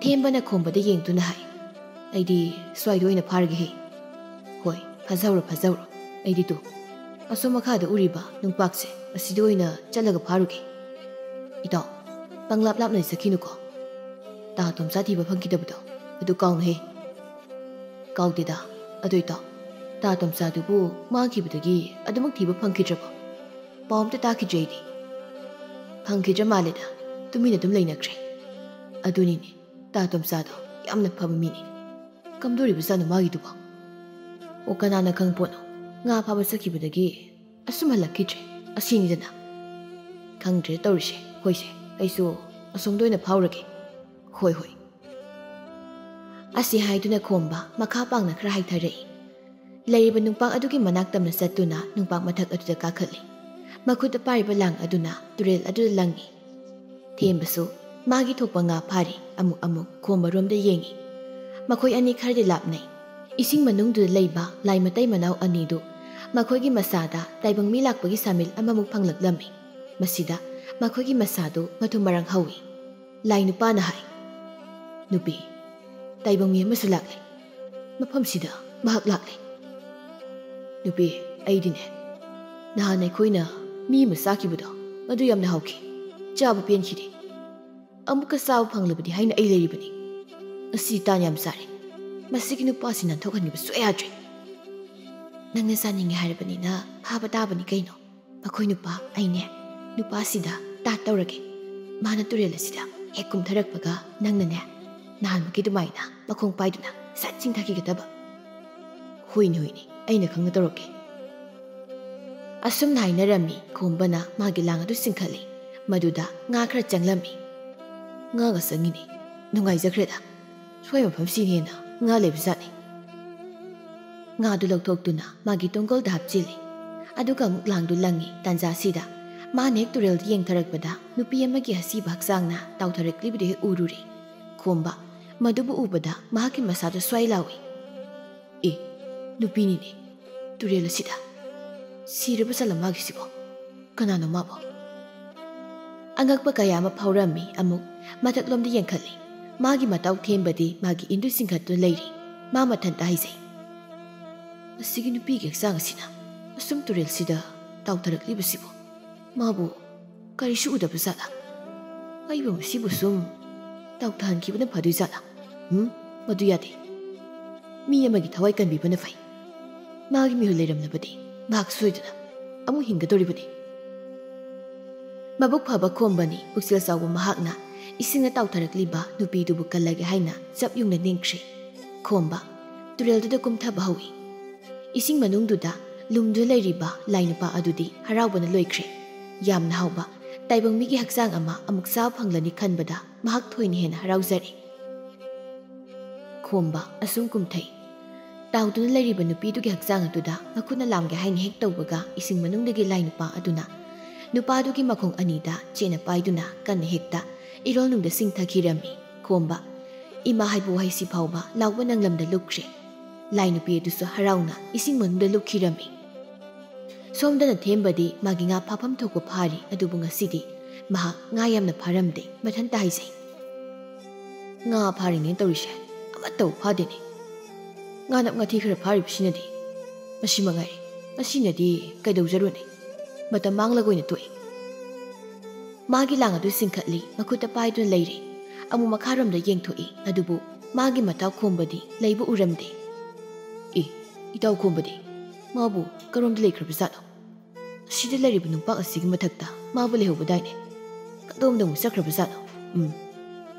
ꯊꯦꯝꯕꯅ ꯈꯣꯝꯕꯗ ꯌꯦꯡꯗꯨꯅ ꯍꯥꯏ, "ꯑꯩꯗꯤ ꯁ꯭ꯋꯥꯏꯗ ꯑꯣꯏꯅ ꯐꯥꯔꯒꯦꯍꯦ꯫ ꯍꯣꯏ, ꯐꯥꯖꯍꯧꯔꯣ, ꯐꯥꯖꯍꯧꯔꯣ꯫ ꯑꯩꯗꯤ ꯇꯨ, ꯑꯁꯣꯝ ꯃꯈꯥꯗ ꯎꯔꯤꯕ ꯅꯨꯡꯄꯥꯛꯁꯦ, ꯑꯁꯤꯗ ꯑꯣꯏꯅ ꯆꯠꯂꯒ ꯐꯥꯔꯨꯒꯦ꯫ ꯏꯇꯥꯎ, ꯄꯪꯂꯥꯞ ꯂꯥꯞꯅꯗꯤ ꯆꯠꯈꯤꯅꯨꯀꯣ꯫ ꯇꯥ ꯇꯣꯝꯆꯥ ꯊꯤꯕ ꯐꯪꯈꯤꯗꯕꯗꯣ, ꯑꯗꯨ ꯀꯥꯎꯅꯨꯍꯦ꯫" "ꯀꯥꯎꯗꯦꯗ꯫ ꯑꯗꯨ ꯏꯇꯥꯎ, ꯇꯥ ꯇꯣꯝꯆꯥꯗꯨꯕꯨ ꯃꯥꯡꯈꯤꯕꯗꯒꯤ ꯑꯗꯨꯃꯛ ꯊꯤꯕ ꯐꯪꯈꯤꯗ꯭ꯔꯕꯣ? ꯄꯥꯎ ꯑꯝꯇ ꯇꯥꯈꯤꯗ꯭ꯔꯦ ꯑꯩꯗꯤ꯫" "ꯐꯪꯈꯤꯗ꯭ꯔ ꯃꯥꯜꯂꯦꯗ, ꯇꯨꯃꯤꯟꯅ ꯑꯗꯨꯝ ꯂꯩꯅꯈ꯭ꯔꯦ꯫" "ꯑꯗꯨꯅꯤꯅꯦ, ꯇꯥ ꯇꯣꯝꯆꯥꯗꯣ ꯌꯥꯝꯅ ꯐꯕ ꯃꯤꯅꯤ꯫ ꯀꯝꯗꯧꯔꯤꯕꯖꯥꯠꯅꯣ ꯃꯥꯒꯤꯗꯨꯕꯣ? ꯑꯣ, ꯀꯅꯥꯅ ꯈꯪꯄꯣꯠꯅꯣ, ꯉꯥ ꯐꯥꯕ ꯆꯠꯈꯤꯕꯗꯒꯤ ꯑꯁꯨꯝ ꯍꯜꯂꯛꯈꯤꯗ꯭ꯔꯦ꯫ ꯑꯁꯤꯅꯤꯗꯅ꯫ ꯈꯪꯗ꯭ꯔꯦ ꯇꯧꯔꯤꯁꯦ꯫ ꯍꯣꯏꯁꯦ, ꯑꯩꯁꯨ ꯑꯁꯣꯝꯗ ꯑꯣꯏꯅ ꯐꯥꯎꯔꯒꯦ꯫" "ꯍꯣꯏ, ꯍꯣꯏ꯫" ꯑꯁꯤ ꯍꯥꯏꯗꯨꯅ ꯈꯣꯝꯕ ꯃꯈꯥ ꯄꯥꯡꯅ ꯈꯔ ꯍꯥꯏꯊꯔꯛꯏ꯫ ꯂꯩꯔꯤꯕ ꯅꯨꯡꯄꯥꯛ ꯑꯗꯨꯒꯤ ꯃꯅꯥꯛ ꯇꯝꯅ ꯆꯠꯇꯨꯅ ꯅꯨꯡꯄꯥꯛ ꯃꯊꯛ ꯑꯗꯨꯗ ꯀꯥꯈꯠꯂꯤ꯫ ꯃꯈꯨꯠꯇ ꯄꯥꯏꯔꯤꯕ ꯂꯥꯡ ꯑꯗꯨꯅ ꯇꯨꯔꯦꯜ ꯑꯗꯨꯗ ꯂꯪꯉꯤ꯫ ꯊꯦꯝꯕꯁꯨ ꯃꯥꯒꯤ ꯊꯣꯛꯄ ꯉꯥ ꯐꯥꯔꯤ꯫ ꯑꯃꯨꯛ ꯑꯃꯨꯛ ꯈꯣꯝꯕꯔꯣꯝꯗ ꯌꯦꯡꯉꯤ꯫ ꯃꯈꯣꯏ ꯑꯅꯤ ꯈꯔꯗꯤ ꯂꯥꯞꯅꯩ꯫ ꯏꯁꯤꯡ ꯃꯅꯨꯡꯗꯨꯗ ꯂꯩꯕ ꯂꯥꯏ ꯃꯇꯩ ꯃꯅꯥꯎ ꯑꯅꯤꯗꯨ ꯃꯈꯣꯏꯒꯤ ꯃꯁꯥꯗ ꯇꯥꯏꯕꯪ ꯃꯤ ꯂꯥꯛꯄꯒꯤ ꯁꯥꯃꯤꯜ ꯑꯃꯃꯨꯛ ꯐꯪꯂꯛꯂꯝꯃꯤ꯫ ꯃꯁꯤꯗ ꯃꯈꯣꯏꯒꯤ ꯃꯁꯥꯗꯨ ꯃꯊꯨꯝ ꯃꯔꯥꯡ ꯍꯧꯏ꯫ ꯂꯥꯏ ꯅꯨꯄꯥꯅ ꯍꯥꯏ, "ꯅꯨꯄꯤ, ꯇꯥꯏꯕꯪ ꯃꯤ ꯑꯃꯁꯨ ꯂꯥꯛꯂꯦ꯫ ꯃꯐꯝꯁꯤꯗ ꯃꯍꯥꯛ ꯂꯥꯛꯂꯦ꯫ ꯅꯨꯄꯤ, ꯑꯩꯗꯤꯅꯦ, ꯅꯍꯥꯟ ꯑꯩꯈꯣꯏꯅ ꯃꯤ ꯑꯃ ꯆꯥꯈꯤꯕꯗꯣ, ꯃꯗꯨ ꯌꯥꯝꯅ ꯍꯥꯎꯈꯤ꯫ ꯆꯥꯕ ꯄꯦꯟꯈꯤꯗꯦ꯫ ꯑꯃꯨꯛꯀ ꯆꯥꯕ ꯐꯪꯂꯕꯗꯤ ꯍꯥꯏꯅ ꯑꯩ ꯂꯩꯔꯤꯕꯅꯤ꯫ ꯉꯁꯤ ꯇꯥꯟ ꯌꯥꯝ ꯆꯥꯔꯦ꯫ ꯃꯁꯤꯒꯤ ꯅꯨꯄꯥꯁꯤ ꯅꯥꯟꯊꯣꯛꯍꯟꯈꯤꯕ ꯁꯨꯛꯌꯥ ꯌꯥꯗ꯭ꯔꯦ꯫ ꯅꯪꯅ ꯆꯥꯅꯤꯡꯉꯦ ꯍꯥꯏꯔꯕꯅꯤꯅ ꯐꯥꯕ ꯇꯥꯕꯅꯤ ꯀꯩꯅꯣ꯫ ꯃꯈꯣꯏ ꯅꯨꯄꯥ ꯑꯩꯅꯦ, ꯅꯨꯄꯥꯁꯤꯗ ꯇꯥꯠ ꯇꯧꯔꯒꯦ꯫ ꯃꯥꯅ ꯇꯨꯔꯦꯜ ꯑꯁꯤꯗ ꯍꯦꯛ ꯀꯨꯝꯊꯔꯛꯄꯒ ꯅꯪꯅꯅꯦ, ꯅꯍꯥꯟꯃꯨꯛꯀꯤ ꯑꯗꯨꯃꯥꯏꯅ ꯃꯈꯣꯡ ꯄꯥꯏꯗꯨꯅ ꯁꯠ ꯆꯤꯡꯊꯈꯤꯒꯗꯕ꯫" "ꯍꯣꯏꯅꯦ, ꯍꯣꯏꯅꯦ, ꯑꯩꯅ ꯈꯪꯅ ꯇꯧꯔꯛꯀꯦ꯫" ꯑꯁꯨꯝꯅ ꯍꯥꯏꯅꯔꯝꯃꯤ꯫ ꯈꯣꯝꯕꯅ ꯃꯥꯒꯤ ꯂꯥꯡ ꯑꯗꯨ ꯆꯤꯡꯈꯠꯂꯤ꯫ ꯃꯗꯨꯗ ꯉꯥ ꯈꯔ ꯆꯪꯂꯝꯃꯤ꯫ "ꯉꯥꯒ ꯆꯪꯉꯤꯅꯦ꯫ ꯅꯨꯡꯉꯥꯏꯖꯈ꯭ꯔꯦꯗ꯫ ꯁ꯭ꯋꯥꯏ ꯃꯐꯝꯁꯤꯅ ꯍꯦꯟꯅ ꯉꯥ ꯂꯩꯕꯖꯥꯠꯅꯤ꯫" ꯉꯥꯗꯨ ꯂꯧꯊꯣꯛꯇꯨꯅ ꯃꯥꯒꯤ ꯇꯣꯡꯒꯣꯜꯗ ꯍꯥꯞꯆꯤꯜꯂꯤ꯫ ꯑꯗꯨꯒ ꯑꯃꯨꯛ ꯂꯥꯡꯗꯨ ꯂꯪꯉꯤ꯫ ꯇꯥꯟꯖꯥꯁꯤꯗ ꯃꯥꯅ ꯍꯦꯛ ꯇꯨꯔꯦꯜꯗ ꯌꯦꯡꯊꯔꯛꯄꯗ ꯅꯨꯄꯤ ꯑꯃꯒꯤ ꯑꯁꯤꯕ ꯍꯛꯆꯥꯡꯅ ꯇꯥꯎꯊꯔꯛꯂꯤꯕꯗꯨ ꯍꯦꯛ ꯎꯔꯨꯔꯦ꯫ ꯈꯣꯝꯕ ꯃꯗꯨꯕꯨ ꯎꯕꯗ ꯃꯍꯥꯛꯀꯤ ꯃꯁꯥꯗꯨ ꯁ꯭ꯋꯥꯏ ꯂꯥꯎꯏ꯫ "ꯑꯦ, ꯅꯨꯄꯤꯅꯤꯅꯦ꯫ ꯇꯨꯔꯦꯜ ꯑꯁꯤꯗ ꯁꯤꯔꯕ ꯖꯥꯠꯂ ꯃꯥꯒꯤꯁꯤꯕꯣ? ꯀꯅꯥꯅꯣ ꯃꯥꯕꯣ?" ꯑꯉꯛꯄ ꯀꯌꯥ ꯑꯃ ꯐꯥꯎꯔꯝꯃꯤ꯫ ꯑꯃꯨꯛ ꯃꯊꯛꯂꯣꯝꯗ ꯌꯦꯡꯈꯠꯂꯤ꯫ ꯃꯥꯒꯤ ꯃꯇꯥꯎ ꯊꯦꯝꯕꯗꯤ ꯃꯥꯒꯤ ꯏꯟꯗꯨ ꯆꯤꯡꯈꯠꯇꯨꯅ ꯂꯩꯔꯤ꯫ ꯃꯥ ꯃꯊꯟꯇ ꯍꯥꯏꯖꯩ, "ꯃꯁꯤꯒꯤ ꯅꯨꯄꯤꯒꯤ ꯍꯛꯆꯥꯡ ꯑꯁꯤꯅ ꯑꯁꯨꯝ ꯇꯨꯔꯦꯜꯁꯤꯗ ꯇꯥꯎꯊꯔꯛꯂꯤꯕꯁꯤꯕꯨ, ꯃꯥꯕꯨ ꯀꯔꯤꯁꯨ ꯎꯗꯕ ꯖꯥꯠꯂ? ꯑꯩꯕꯨ ꯃꯁꯤꯕꯨ ꯁꯨꯝ ꯇꯥꯎꯊꯍꯟꯈꯤꯕꯅ ꯐꯗꯣꯏ ꯖꯥꯠꯂ? ꯎꯝ, ꯃꯗꯨ ꯌꯥꯗꯦ꯫ ꯃꯤ ꯑꯃꯒꯤ ꯊꯋꯥꯏ ꯀꯟꯕꯤꯕꯅ ꯐꯩ꯫ ꯃꯥꯒꯤ ꯃꯤꯍꯨꯜ ꯂꯩꯔꯝꯂꯕꯗꯤ ꯃꯍꯥꯛ ꯁꯣꯏꯗꯅ ꯑꯃꯨꯛ ꯍꯤꯡꯒꯗꯧꯔꯤꯕꯅꯤ꯫" ꯃꯕꯨꯛ ꯐꯕ ꯈꯣꯝꯕꯅꯤ꯫ ꯄꯨꯛꯆꯦꯜ ꯆꯥꯎꯕ ꯃꯍꯥꯛꯅ ꯏꯁꯤꯡꯅ ꯇꯥꯎꯊꯔꯛꯂꯤꯕ ꯅꯨꯄꯤꯗꯨꯕꯨ ꯀꯜꯂꯒꯦ ꯍꯥꯏꯅ ꯆꯞ ꯌꯨꯡꯅ ꯅꯦꯡꯈ꯭ꯔꯦ꯫ ꯈꯣꯝꯕ ꯇꯨꯔꯦꯜꯗꯨꯗ ꯀꯨꯝꯊꯕ ꯍꯧꯏ꯫ ꯏꯁꯤꯡ ꯃꯅꯨꯡꯗꯨꯗ ꯂꯨꯝꯗꯨꯅ ꯂꯩꯔꯤꯕ ꯂꯥꯏ ꯅꯨꯄꯥ ꯑꯗꯨꯗꯤ ꯍꯔꯥꯎꯕꯅ ꯂꯣꯏꯈ꯭ꯔꯦ꯫ ꯌꯥꯝꯅ ꯍꯥꯎꯕ ꯇꯥꯏꯕꯪ ꯃꯤꯒꯤ ꯍꯛꯆꯥꯡ ꯑꯃ ꯑꯃꯨꯛ ꯆꯥꯕ ꯐꯪꯂꯅꯤ ꯈꯟꯕꯗ ꯃꯍꯥꯛ ꯊꯣꯏꯅ ꯍꯦꯟꯅ ꯍꯔꯥꯎꯖꯔꯦ꯫ ꯈꯣꯝꯕ ꯑꯁꯨꯝ ꯀꯨꯝꯊꯩ꯫ ꯇꯥꯎꯗꯨꯅ ꯂꯩꯔꯤꯕ ꯅꯨꯄꯤꯗꯨꯒꯤ ꯍꯛꯆꯥꯡ ꯑꯗꯨꯗ ꯃꯈꯨꯠꯅ ꯂꯥꯝꯒꯦ ꯍꯥꯏꯅ ꯍꯦꯛ ꯇꯧꯕꯒ, ꯏꯁꯤꯡ ꯃꯅꯨꯡꯗꯒꯤ ꯂꯥꯏ ꯅꯨꯄꯥ ꯑꯗꯨꯅ ꯅꯨꯄꯥꯗꯨꯒꯤ ꯃꯈꯣꯡ ꯑꯅꯤꯗ ꯆꯦꯠꯅ ꯄꯥꯏꯗꯨꯅ ꯀꯟꯅ ꯍꯦꯛꯇ ꯏꯔꯣꯜꯅꯨꯡꯗ ꯆꯤꯡꯊꯈꯤꯔꯝꯃꯤ꯫ ꯈꯣꯝꯕ ꯏꯃꯥ ꯍꯥꯏꯕ ꯋꯥꯍꯩꯁꯤ ꯐꯥꯎꯕ ꯂꯥꯎꯕ ꯅꯪꯂꯝꯗ ꯂꯨꯞꯈ꯭ꯔꯦ꯫ ꯂꯥꯏ ꯅꯨꯄꯤ ꯑꯗꯨꯁꯨ ꯍꯔꯥꯎꯅ ꯏꯁꯤꯡ ꯃꯅꯨꯡꯗ ꯂꯨꯞꯈꯤꯔꯝꯃꯤ꯫ ꯁꯣꯝꯗꯅ ꯊꯦꯝꯕꯗꯤ ꯃꯥꯒꯤ ꯉꯥ ꯐꯥꯐꯝ ꯊꯣꯛꯄ ꯐꯥꯔꯤ, ꯑꯗꯨꯕꯨ ꯉꯁꯤꯗꯤ ꯃꯍꯥꯛ ꯉꯥ ꯌꯥꯝꯅ ꯐꯥꯔꯝꯗꯦ, ꯃꯊꯟꯇ ꯍꯥꯏꯖꯩ꯫ "ꯉꯥ ꯐꯥꯔꯤꯅꯦ ꯇꯧꯔꯤꯁꯦ, ꯑꯃꯠꯇꯕꯨ ꯐꯥꯗꯦꯅꯦ꯫ ꯉꯥꯅꯞ ꯉꯥꯊꯤ ꯈꯔ ꯐꯥꯔꯤꯕꯁꯤꯅꯗꯤ꯫ ꯃꯁꯤ ꯃꯉꯥꯏꯔꯦ, ꯃꯁꯤꯅꯗꯤ ꯀꯩꯗꯧꯖꯔꯨꯅꯤ? ꯃꯇꯝ ꯃꯥꯡꯂꯒ ꯑꯣꯏꯅ ꯇꯣꯛꯏ꯫" ꯃꯥꯒꯤ ꯂꯥꯡ ꯑꯗꯨ ꯆꯤꯡꯈꯠꯂꯤ, ꯃꯈꯨꯠꯇ ꯄꯥꯏꯗꯨꯅ ꯂꯩꯔꯤ꯫ ꯑꯃꯨꯛ ꯃꯈꯥꯔꯣꯝꯗ ꯌꯦꯡꯊꯣꯛꯏ, ꯑꯗꯨꯕꯨ ꯃꯥꯒꯤ ꯃꯇꯥꯎ ꯈꯣꯝꯕꯗꯤ ꯂꯩꯕ ꯎꯔꯝꯗꯦ꯫ "ꯑꯦ, ꯏꯇꯥꯎ ꯈꯣꯝꯕꯗꯤ? ꯃꯥꯕꯨ ꯀꯔꯣꯝꯗ ꯂꯩꯈ꯭ꯔꯕꯖꯥꯠꯅꯣ? ꯑꯁꯤꯗ ꯂꯩꯔꯤꯕ ꯅꯨꯡꯄꯥꯛ ꯑꯁꯤꯒꯤ ꯃꯊꯛꯇ ꯃꯥꯕꯨ ꯂꯩꯍꯧꯕꯗꯥꯏꯅꯦ? ꯀꯗꯣꯝꯗ ꯑꯃꯨꯛ ꯆꯠꯈ꯭ꯔꯕꯖꯥꯠꯅꯣ? ꯎꯝ,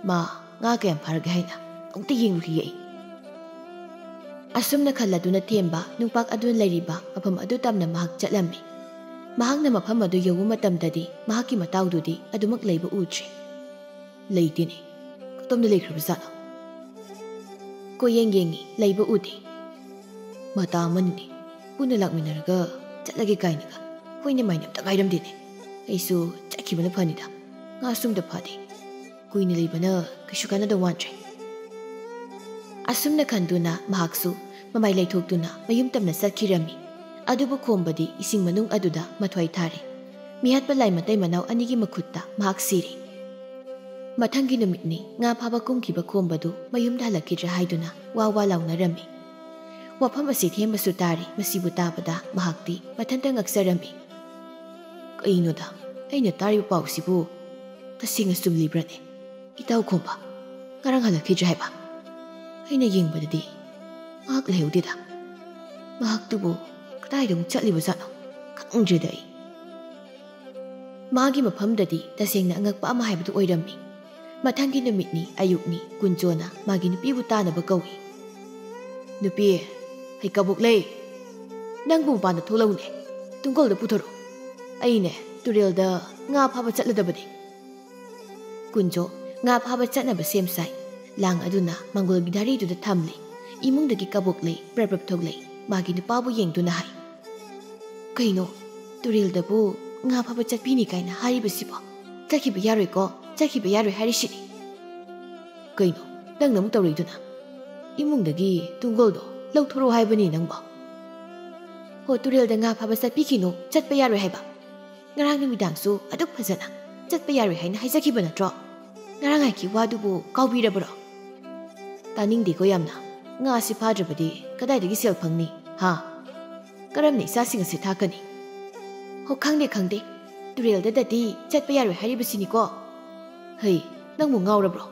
ꯃꯥ ꯉꯥ ꯀꯌꯥꯝ ꯐꯥꯔꯒꯦ ꯍꯥꯏꯅ ꯑꯃꯨꯛꯇ ꯌꯦꯡꯂꯨꯈꯤꯒꯦ ꯑꯩ꯫" ꯑꯁꯨꯝꯅ ꯈꯜꯂꯗꯨꯅ ꯊꯦꯝꯕ ꯅꯨꯡꯄꯥꯛ ꯑꯗꯨꯅ ꯂꯩꯔꯤꯕ ꯃꯐꯝ ꯑꯗꯨ ꯇꯝꯅ ꯃꯍꯥꯛ ꯆꯠꯂꯝꯃꯤ꯫ ꯃꯍꯥꯛꯅ ꯃꯐꯝ ꯑꯗꯨ ꯌꯧꯕ ꯃꯇꯝꯗꯗꯤ ꯃꯍꯥꯛꯀꯤ ꯃꯇꯥꯎꯗꯨꯗꯤ ꯑꯗꯨꯃꯛ ꯂꯩꯕ ꯎꯗ꯭ꯔꯦ꯫ "ꯂꯩꯇꯦꯅꯦ, ꯀꯗꯣꯝꯗ ꯂꯩꯈ꯭ꯔꯕꯖꯥꯠꯅꯣ?" ꯀꯣꯏꯌꯦꯡ ꯌꯦꯡꯉꯤ, ꯂꯩꯕ ꯎꯗꯦ꯫ "ꯃꯇꯥ ꯑꯃꯅꯤꯅꯦ, ꯄꯨꯟꯅ ꯂꯥꯛꯃꯤꯟꯅꯔꯒ ꯆꯠꯂꯒꯦ ꯀꯥꯏꯅꯒ ꯍꯣꯏꯅ ꯃꯥꯏꯅ ꯑꯝꯇ ꯉꯥꯏꯔꯝꯗꯦꯅꯦ꯫ ꯑꯩꯁꯨ ꯆꯠꯈꯤꯕꯅ ꯐꯅꯤꯗ, ꯉꯥꯁꯨ ꯑꯝꯇ ꯐꯥꯗꯦ꯫ ꯀꯨꯏꯅ ꯂꯩꯕꯅ ꯀꯩꯁꯨ ꯀꯥꯟꯅꯗꯧ ꯃꯥꯟꯗ꯭ꯔꯦ꯫" ꯑꯁꯨꯝꯅ ꯈꯟꯗꯨꯅ ꯃꯍꯥꯛꯁꯨ ꯃꯃꯥꯏ ꯂꯩꯊꯣꯛꯇꯨꯅ ꯃꯌꯨꯝ ꯇꯝꯅ ꯆꯠꯈꯤꯔꯝꯃꯤ꯫ ꯑꯗꯨꯕꯨ ꯈꯣꯝꯕꯗꯤ ꯏꯁꯤꯡ ꯃꯅꯨꯡ ꯑꯗꯨꯗ ꯃꯊ꯭ꯋꯥꯏ ꯊꯥꯔꯦ꯫ ꯃꯤꯍꯥꯠꯄ ꯂꯥꯏ ꯃꯇꯩ ꯃꯅꯥꯎ ꯑꯅꯤꯒꯤ ꯃꯈꯨꯠꯇ ꯃꯍꯥꯛ ꯁꯤꯔꯦ꯫ ꯃꯊꯪꯒꯤ ꯅꯨꯃꯤꯠꯅꯤ, ꯉꯥ ꯐꯥꯕ ꯀꯨꯝꯈꯤꯕ ꯈꯣꯝꯕꯗꯨ ꯃꯌꯨꯝꯗ ꯍꯜꯂꯛꯈꯤꯗ꯭ꯔꯦ ꯍꯥꯏꯗꯨꯅ ꯋꯥ ꯋꯥ ꯂꯥꯎꯅꯔꯝꯃꯤ꯫ ꯋꯥꯐꯝ ꯑꯁꯤ ꯊꯦꯝꯕꯁꯨ ꯇꯥꯔꯤ꯫ ꯃꯁꯤꯕꯨ ꯇꯥꯕꯗ ꯃꯍꯥꯛꯇꯤ ꯃꯊꯟꯇ ꯉꯛꯆꯔꯝꯃꯤ꯫ "ꯀꯩꯅꯣꯗ, ꯑꯩꯅ ꯇꯥꯔꯤꯕ ꯄꯥꯎꯁꯤꯕꯨ ꯇꯁꯦꯡꯅ ꯆꯨꯝꯂꯤꯕ꯭ꯔꯅꯦ? ꯏꯇꯥꯎ ꯈꯣꯝꯕ ꯉꯔꯥꯡ ꯍꯜꯂꯛꯈꯤꯗ꯭ꯔꯦ ꯍꯥꯏꯕ? ꯑꯩꯅ ꯌꯦꯡꯕꯗꯗꯤ ꯃꯍꯥꯛ ꯂꯩꯍꯧꯗꯦꯗ꯫ ꯃꯍꯥꯛꯇꯨꯕꯨ ꯀꯗꯥꯏꯗ ꯑꯃꯨꯛ ꯆꯠꯂꯤꯕꯖꯥꯠꯅꯣ? ꯈꯪꯗ꯭ꯔꯦꯗ ꯑꯩ꯫" ꯃꯥꯒꯤ ꯃꯐꯝꯗꯗꯤ ꯇꯁꯦꯡꯅ ꯑꯉꯛꯄ ꯑꯃ ꯍꯥꯏꯕꯗꯨ ꯑꯣꯏꯔꯝꯃꯤ꯫ ꯃꯊꯪꯒꯤ ꯅꯨꯃꯤꯠꯅꯤ, ꯑꯌꯨꯛꯅꯤ, ꯀꯨꯟꯖꯣꯅ ꯃꯥꯒꯤ ꯅꯨꯄꯤꯕꯨ ꯇꯥꯅꯕ ꯀꯧꯏ꯫ "ꯅꯨꯄꯤ, ꯍꯩ ꯀꯕꯣꯛꯂꯩ, ꯅꯪꯕꯨ ꯃꯄꯥꯟꯗ ꯊꯣꯛꯂꯛꯎꯅꯦ, ꯇꯨꯡꯒꯣꯜꯗ ꯄꯨꯊꯣꯔꯛꯎ꯫ ꯑꯩꯅꯦ, ꯇꯨꯔꯦꯜꯗ ꯉꯥ ꯐꯥꯕ ꯆꯠꯂꯗꯕꯅꯤ꯫" ꯀꯨꯟꯖꯣ ꯉꯥ ꯐꯥꯕ ꯆꯠꯅꯕ ꯁꯦꯝ ꯁꯥꯏ꯫ ꯂꯥꯡ ꯑꯗꯨꯅ ꯃꯪꯒꯣꯜꯒꯤ ꯙꯥꯔꯤꯗꯨꯗ ꯊꯝꯂꯤ꯫ ꯏꯃꯨꯡꯗꯒꯤ ꯀꯕꯣꯛꯂꯩ ꯄ꯭ꯔꯞ ꯄ꯭ꯔꯞ ꯊꯣꯛꯂꯛꯏ꯫ ꯃꯥꯒꯤ ꯅꯨꯄꯥꯕꯨ ꯌꯦꯡꯗꯨꯅ ꯍꯥꯏ, "ꯀꯩꯅꯣ, ꯇꯨꯔꯦꯜꯗꯕꯨ ꯉꯥ ꯐꯥꯕ ꯆꯠꯄꯤꯅꯤ ꯀꯥꯏꯅ ꯍꯥꯏꯔꯤꯕꯁꯤꯕꯣ? ꯆꯠꯈꯤꯕ ꯌꯥꯔꯣꯏꯀꯣ, ꯆꯠꯈꯤꯕ ꯌꯥꯔꯣꯏ ꯍꯥꯏꯔꯤꯁꯤꯅꯤ꯫" "ꯀꯩꯅꯣ ꯅꯪꯅ ꯑꯃꯨꯛ ꯇꯧꯔꯛꯏꯗꯨꯅ? ꯏꯃꯨꯡꯗꯒꯤ ꯇꯨꯡꯒꯣꯜꯗꯣ ꯂꯧꯊꯣꯔꯛꯑꯣ ꯍꯥꯏꯕꯅꯤ ꯅꯪꯕꯣ꯫ ꯍꯣ, ꯇꯨꯔꯦꯜꯗ ꯉꯥ ꯐꯥꯕ ꯆꯠꯄꯤꯈꯤꯅꯨ, ꯆꯠꯄ ꯌꯥꯔꯣꯏ ꯍꯥꯏꯕ꯫ ꯉꯔꯥꯡ ꯅꯨꯃꯤꯗꯥꯡꯁꯨ ꯑꯗꯨꯛ ꯐꯖꯅ ꯆꯠꯄ ꯌꯥꯔꯣꯏ ꯍꯥꯏꯅ ꯍꯥꯏꯖꯈꯤꯕ ꯅꯠꯇ꯭ꯔꯣ? ꯉꯔꯥꯡ ꯍꯥꯏꯈꯤ ꯋꯥꯗꯨꯕꯨ ꯀꯥꯎꯕꯤꯔꯕ꯭ꯔꯣ? ꯇꯥꯅꯤꯡꯗꯦꯀꯣ ꯌꯥꯝꯅ꯫ ꯉꯥ ꯑꯁꯤ ꯐꯥꯗ꯭ꯔꯕꯗꯤ ꯀꯗꯥꯏꯗꯒꯤ ꯁꯦꯜ ꯐꯪꯅꯤ, ꯍꯥ? ꯀꯔꯝꯅ ꯏꯆꯥꯁꯤꯡ ꯑꯁꯤ ꯊꯥꯛꯀꯅꯤ? ꯍꯣ, ꯈꯪꯗꯦ, ꯈꯪꯗꯦ꯫ ꯇꯨꯔꯦꯜꯗꯗꯗꯤ ꯆꯠꯄ ꯌꯥꯔꯣꯏ ꯍꯥꯏꯔꯤꯕꯁꯤꯅꯤꯀꯣ꯫ ꯍꯩ, ꯅꯪꯕꯨ ꯉꯥꯎꯔꯕ꯭ꯔꯣ?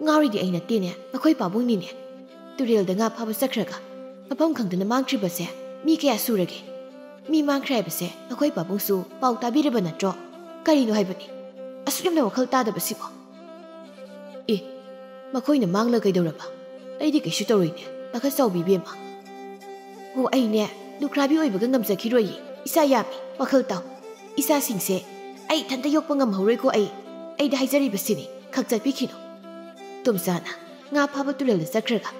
ꯉꯥꯎꯔꯤꯗꯤ ꯑꯩ ꯅꯠꯇꯦꯅꯦ, ꯃꯈꯣꯏ ꯄꯥꯕꯨꯡꯅꯤꯅꯦ꯫ ꯇꯨꯔꯦꯜꯗ ꯉꯥ ꯐꯥꯕ ꯆꯠꯈ꯭ꯔꯒ ꯃꯐꯝ ꯈꯪꯗꯅ ꯃꯥꯡꯈ꯭ꯔꯤꯕꯁꯦ ꯃꯤ ꯀꯌꯥ ꯁꯨꯔꯒꯦ? ꯃꯤ ꯃꯥꯡꯈ꯭ꯔꯦ ꯍꯥꯏꯕꯁꯦ ꯃꯈꯣꯏ ꯄꯥꯕꯨꯡꯁꯨ ꯄꯥꯎ ꯇꯥꯕꯤꯔꯕ ꯅꯠꯇ꯭ꯔꯣ? ꯀꯔꯤꯅꯣ ꯍꯥꯏꯕꯅꯤ? ꯑꯁꯨꯛ ꯌꯥꯝꯅ ꯋꯥꯈꯜ ꯇꯥꯗꯕꯁꯤꯕꯣ꯫ ꯑꯦ, ꯃꯈꯣꯏꯅ ꯃꯥꯡꯂ ꯀꯩꯗꯧꯔꯕ? ꯑꯩꯗꯤ ꯀꯩꯁꯨ ꯇꯧꯔꯣꯏꯅꯦ, ꯄꯥꯈꯠ ꯆꯥꯎꯕꯤ ꯏꯕꯦꯝꯃ꯫ ꯑꯣ, ꯑꯩꯅꯦ ꯂꯨꯈ꯭ꯔꯥꯕꯤ ꯑꯣꯏꯕꯒ ꯉꯝꯖꯈꯤꯔꯣꯏꯌꯦ, ꯏꯆꯥ ꯌꯥꯝꯃꯤ, ꯋꯥꯈꯜ ꯇꯥꯎ꯫ ꯏꯆꯥꯁꯤꯡꯁꯦ ꯑꯩ ꯏꯊꯟꯇ ꯌꯣꯛꯄ ꯉꯝꯍꯧꯔꯣꯏꯀꯣ ꯑꯩ꯫ ꯑꯩꯗ ꯍꯥꯏꯖꯔꯤꯕꯁꯤꯅꯤ, ꯈꯛ ꯆꯠꯄꯤꯈꯤꯅꯨ꯫ ꯇꯣꯝꯆꯥꯅ ꯉꯥ ꯐꯥꯕ ꯇꯨꯔꯦꯜꯗ ꯆꯠꯈ꯭ꯔꯒ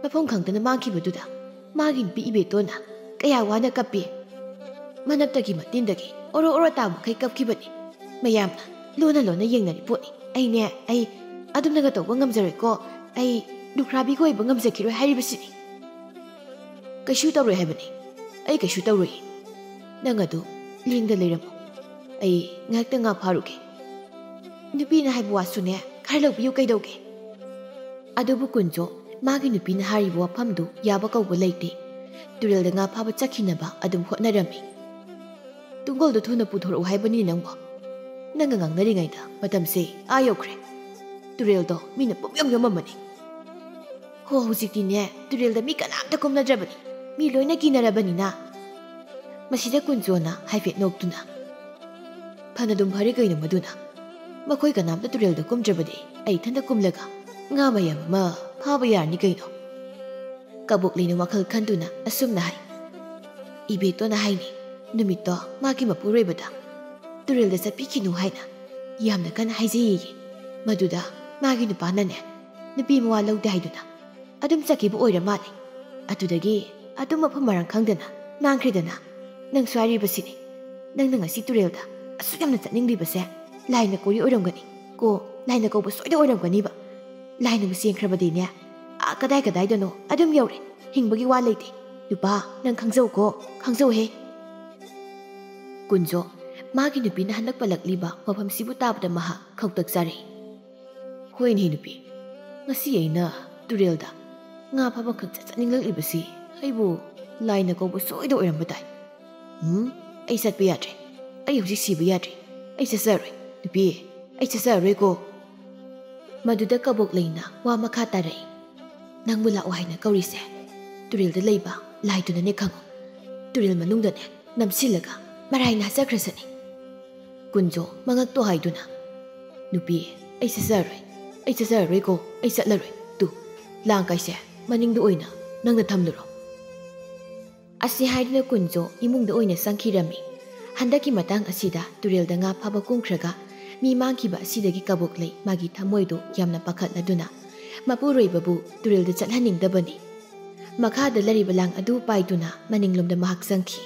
ꯃꯐꯝ ꯈꯪꯗꯅ ꯃꯥꯡꯈꯤꯕꯗꯨꯗ ꯃꯥꯒꯤ ꯅꯨꯄꯤ ꯏꯕꯦꯇꯣꯟꯅ ꯀꯌꯥ ꯋꯥꯅ ꯀꯞꯄꯤ꯫ ꯃꯅꯞꯇꯒꯤ ꯃꯇꯤꯟꯗꯒꯤ ꯑꯣꯔꯣ ꯑꯣꯔꯣ ꯇꯥꯕ ꯃꯈꯩ ꯀꯞꯈꯤꯕꯅꯤ꯫ ꯃꯌꯥꯝꯅ ꯂꯣꯟꯅ ꯂꯣꯟꯅ ꯌꯦꯡꯅꯔꯤ ꯄꯣꯠꯅꯤ꯫ ꯑꯩꯅꯦ, ꯑꯩ ꯑꯗꯨꯝꯅꯒ ꯇꯧꯕ ꯉꯝꯖꯔꯣꯏꯀꯣ꯫ ꯑꯩ ꯂꯨꯈ꯭ꯔꯥꯕꯤꯒ ꯑꯣꯏꯕ ꯉꯝꯖꯈꯤꯔꯣꯏ ꯍꯥꯏꯔꯤꯕꯁꯤꯅꯤ꯫ ꯀꯩꯁꯨ ꯇꯧꯔꯣꯏ ꯍꯥꯏꯕꯅꯤ꯫ ꯑꯩ ꯀꯩꯁꯨ ꯇꯧꯔꯣꯏ꯫ ꯅꯪ ꯑꯗꯨ ꯂꯦꯡꯗ ꯂꯩꯔꯝꯃꯨ꯫ ꯑꯩ ꯉꯥꯏꯍꯥꯛꯇ ꯉꯥ ꯐꯥꯔꯨꯒꯦ꯫ ꯅꯨꯄꯤꯅ ꯍꯥꯏꯕ ꯋꯥꯁꯨꯅꯦ, ꯈꯔ ꯂꯧꯕꯤꯌꯨ ꯀꯩꯗꯧꯒꯦ? ꯑꯗꯨꯕꯨ ꯀꯨꯟꯖꯣ ꯃꯥꯒꯤ ꯅꯨꯄꯤꯅ ꯍꯥꯏꯔꯤꯕ ꯋꯥꯐꯝꯗꯨ ꯌꯥꯕ ꯀꯧꯕ ꯂꯩꯇꯦ꯫ ꯇꯨꯔꯦꯜꯗ ꯉꯥ ꯐꯥꯕ ꯆꯠꯈꯤꯅꯕ ꯑꯗꯨꯝ ꯍꯣꯠꯅꯔꯝꯃꯤ꯫ ꯇꯨꯡꯒꯣꯜꯗꯨ ꯊꯨꯅ ꯄꯨꯊꯣꯔꯛꯎ ꯍꯥꯏꯕꯅꯤ ꯅꯪꯕꯨ꯫ ꯅꯪꯒ ꯉꯥꯡꯅꯔꯤꯉꯩꯗ ꯃꯇꯝꯁꯦ ꯑꯥ ꯌꯧꯈ꯭ꯔꯦ꯫ ꯇꯨꯔꯦꯜꯗꯣ ꯃꯤꯅ ꯄꯨꯝꯌꯣꯝ ꯌꯣꯝꯃꯝꯃꯅꯤ꯫ ꯍꯣ, ꯍꯧꯖꯤꯛꯇꯤꯅꯦ ꯇꯨꯔꯦꯜꯗ ꯃꯤ ꯀꯅꯥꯝꯇ ꯀꯨꯝꯅꯗ꯭ꯔꯕꯅꯤ꯫ ꯃꯤ ꯂꯣꯏꯅ ꯀꯤꯅꯔꯕꯅꯤꯅ꯫ ꯃꯁꯤꯗ ꯀꯨꯟꯖꯣꯅ ꯍꯥꯏꯐꯦꯠ ꯅꯣꯛꯇꯨꯅ, "ꯐꯅꯗꯨꯝ ꯐꯔꯦ ꯀꯩꯅꯣ ꯃꯗꯨꯅ꯫ ꯃꯈꯣꯏ ꯀꯅꯥꯝꯇ ꯇꯨꯔꯦꯜꯗ ꯀꯨꯝꯗ꯭ꯔꯕꯗꯤ ꯑꯩ ꯏꯊꯟꯇ ꯀꯨꯝꯂꯒ ꯉꯥ ꯃꯌꯥꯝ ꯑꯃ ꯐꯥꯕ ꯌꯥꯔꯅꯤ ꯀꯩꯅꯣ꯫" ꯀꯕꯣꯛꯂꯩꯅ ꯋꯥꯈꯜ ꯈꯟꯗꯨꯅ ꯑꯁꯨꯝꯅ ꯍꯥꯏ, "ꯏꯕꯦꯇꯣꯅ ꯍꯥꯏꯅꯤ, ꯅꯨꯃꯤꯠꯇꯣ ꯃꯥꯒꯤ ꯃꯄꯨꯔꯣꯏꯕꯗ ꯇꯨꯔꯦꯜꯗ ꯆꯠꯄꯤꯈꯤꯅꯨ ꯍꯥꯏꯅ ꯌꯥꯝꯅ ꯀꯟꯅ ꯍꯥꯏꯖꯩꯌꯦ꯫ ꯃꯗꯨꯗ ꯃꯥꯒꯤ ꯅꯨꯄꯥꯅꯅꯦ, ꯅꯨꯄꯤ ꯃꯋꯥ ꯂꯧꯗꯦ ꯍꯥꯏꯗꯨꯅ ꯑꯗꯨꯝ ꯆꯠꯈꯤꯕ ꯑꯣꯏꯔ ꯃꯥꯜꯂꯦ꯫ ꯑꯗꯨꯗꯒꯤ ꯑꯗꯨꯝ ꯃꯐꯝ ꯃꯔꯥꯡ ꯈꯪꯗꯅ ꯃꯥꯡꯈ꯭ꯔꯦꯗꯅ꯫ ꯅꯪꯁꯨ ꯍꯥꯏꯔꯤꯕꯁꯤꯅꯤ꯫ ꯅꯪꯅ ꯉꯁꯤ ꯇꯨꯔꯦꯜꯗ ꯑꯁꯨꯛ ꯌꯥꯝꯅ ꯆꯠꯅꯤꯡꯂꯤꯕꯁꯦ ꯂꯥꯏꯅ ꯀꯣꯔꯤ ꯑꯣꯏꯔꯝꯒꯅꯤ꯫ ꯀꯣ, ꯂꯥꯏꯅ ꯀꯧꯕ ꯁꯣꯏꯗ ꯑꯣꯏꯔꯝꯒꯅꯤꯕ꯫ ꯂꯥꯏꯅꯕꯨ ꯆꯦꯟꯈ꯭ꯔꯕꯗꯤꯅꯦ, ꯑꯥ, ꯀꯗꯥꯏ ꯀꯗꯥꯏꯗꯅꯣ ꯑꯗꯨꯝ ꯌꯧꯔꯦ꯫ ꯍꯤꯡꯕꯒꯤ ꯋꯥ ꯂꯩꯇꯦ꯫ ꯅꯨꯄꯥ, ꯅꯪ ꯈꯪꯖꯧꯀꯣ, ꯈꯪꯖꯧꯍꯦ꯫ ꯀꯨꯟꯖꯣ, ꯃꯥꯒꯤ ꯅꯨꯄꯤꯅ ꯍꯟꯗꯛ ꯄꯜꯂꯛꯂꯤꯕ ꯋꯥꯐꯝꯁꯤꯕꯨ ꯇꯥꯕꯗ ꯃꯍꯥꯛ ꯈꯧꯇꯛ ꯆꯥꯔꯛꯏ꯫ ꯍꯣꯏꯅꯦ ꯅꯨꯄꯤ, ꯉꯁꯤ ꯑꯩꯅ ꯇꯨꯔꯦꯜꯗ ꯉꯥ ꯐꯥꯕ ꯈꯛ ꯆꯠ-, ꯆꯠꯅꯤꯡꯂꯛꯂꯤꯕꯁꯤ ꯑꯩꯕꯨ ꯂꯥꯏꯅ ꯀꯧꯕ ꯁꯣꯏꯗ ꯑꯣꯏꯔꯝꯕ ꯇꯥꯏ꯫ ꯎꯝ, ꯑꯩ ꯆꯠꯄ ꯌꯥꯗ꯭ꯔꯦ꯫ ꯑꯩ ꯍꯧꯖꯤꯛ ꯁꯤꯕ ꯌꯥꯗ꯭ꯔꯦ꯫ ꯑꯩ ꯆꯠꯆꯔꯣꯏ꯫ ꯅꯨꯄꯤ, ꯑꯩ ꯆꯠꯆꯔꯔꯣꯏꯀꯣ꯫ ꯃꯗꯨꯗ ꯀꯕꯣꯛ ꯂꯩꯅ ꯋꯥ ꯃꯈꯥ ꯇꯥꯔꯛꯏ꯫ ꯅꯪꯕꯨ ꯂꯥꯛꯑꯣ ꯍꯥꯏꯅ ꯀꯧꯔꯤꯁꯦ ꯇꯨꯔꯦꯜꯗ ꯂꯩꯕ ꯂꯥꯏꯗꯨꯅꯅꯦ ꯈꯪꯉꯨ꯫ ꯇꯨꯔꯦꯜ ꯃꯅꯨꯡꯗꯅꯦ ꯅꯝꯁꯤꯜꯂꯒ ꯃꯔꯥꯏ ꯅꯥꯖꯈ꯭ꯔꯁꯅꯤ꯫ ꯀꯨꯟꯖꯣ ꯃꯉꯛꯇꯣ ꯍꯥꯏꯗꯨꯅ, ꯅꯨꯄꯤ, ꯑꯩ ꯆꯠꯆꯔꯔꯣꯏ, ꯑꯩ ꯆꯠꯆꯔꯔꯣꯏꯀꯣ, ꯑꯩ ꯆꯠꯂꯔꯣꯏ꯫ ꯇꯨ, ꯂꯥꯡ ꯀꯥꯏꯁꯦ ꯃꯅꯤꯡꯗ ꯑꯣꯏꯅ ꯅꯪꯅ ꯊꯝꯂꯨꯔꯣ꯫ ꯑꯁꯤ ꯍꯥꯏꯗꯨꯅ ꯀꯨꯟꯖꯣ ꯏꯃꯨꯡꯗ ꯑꯣꯏꯅ ꯆꯪꯈꯤꯔꯝꯃꯤ꯫ ꯍꯟꯗꯛꯀꯤ ꯃꯇꯥꯡ ꯑꯁꯤꯗ ꯇꯨꯔꯦꯜꯗ ꯉꯥ ꯐꯥꯕ ꯀꯨꯝꯈ꯭ꯔꯒ ꯃꯤ ꯃꯥꯡꯈꯤꯕ ꯑꯁꯤꯗꯒꯤ ꯀꯕꯣꯛ ꯂꯩ ꯃꯥꯒꯤ ꯊꯃꯣꯏꯗꯣ ꯌꯥꯝꯅ ꯄꯥꯈꯠꯂꯗꯨꯅ ꯃꯄꯨꯔꯣꯏꯕꯕꯨ ꯇꯨꯔꯦꯜꯗ ꯆꯠꯍꯟꯅꯤꯡꯗꯕꯅꯤ꯫ ꯃꯈꯥꯗ ꯂꯩꯔꯤꯕ ꯂꯥꯡ ꯑꯗꯨ ꯄꯥꯏꯗꯨꯅ ꯃꯅꯤꯡꯂꯣꯝꯗ ꯃꯍꯥꯛ ꯆꯪꯈꯤ꯫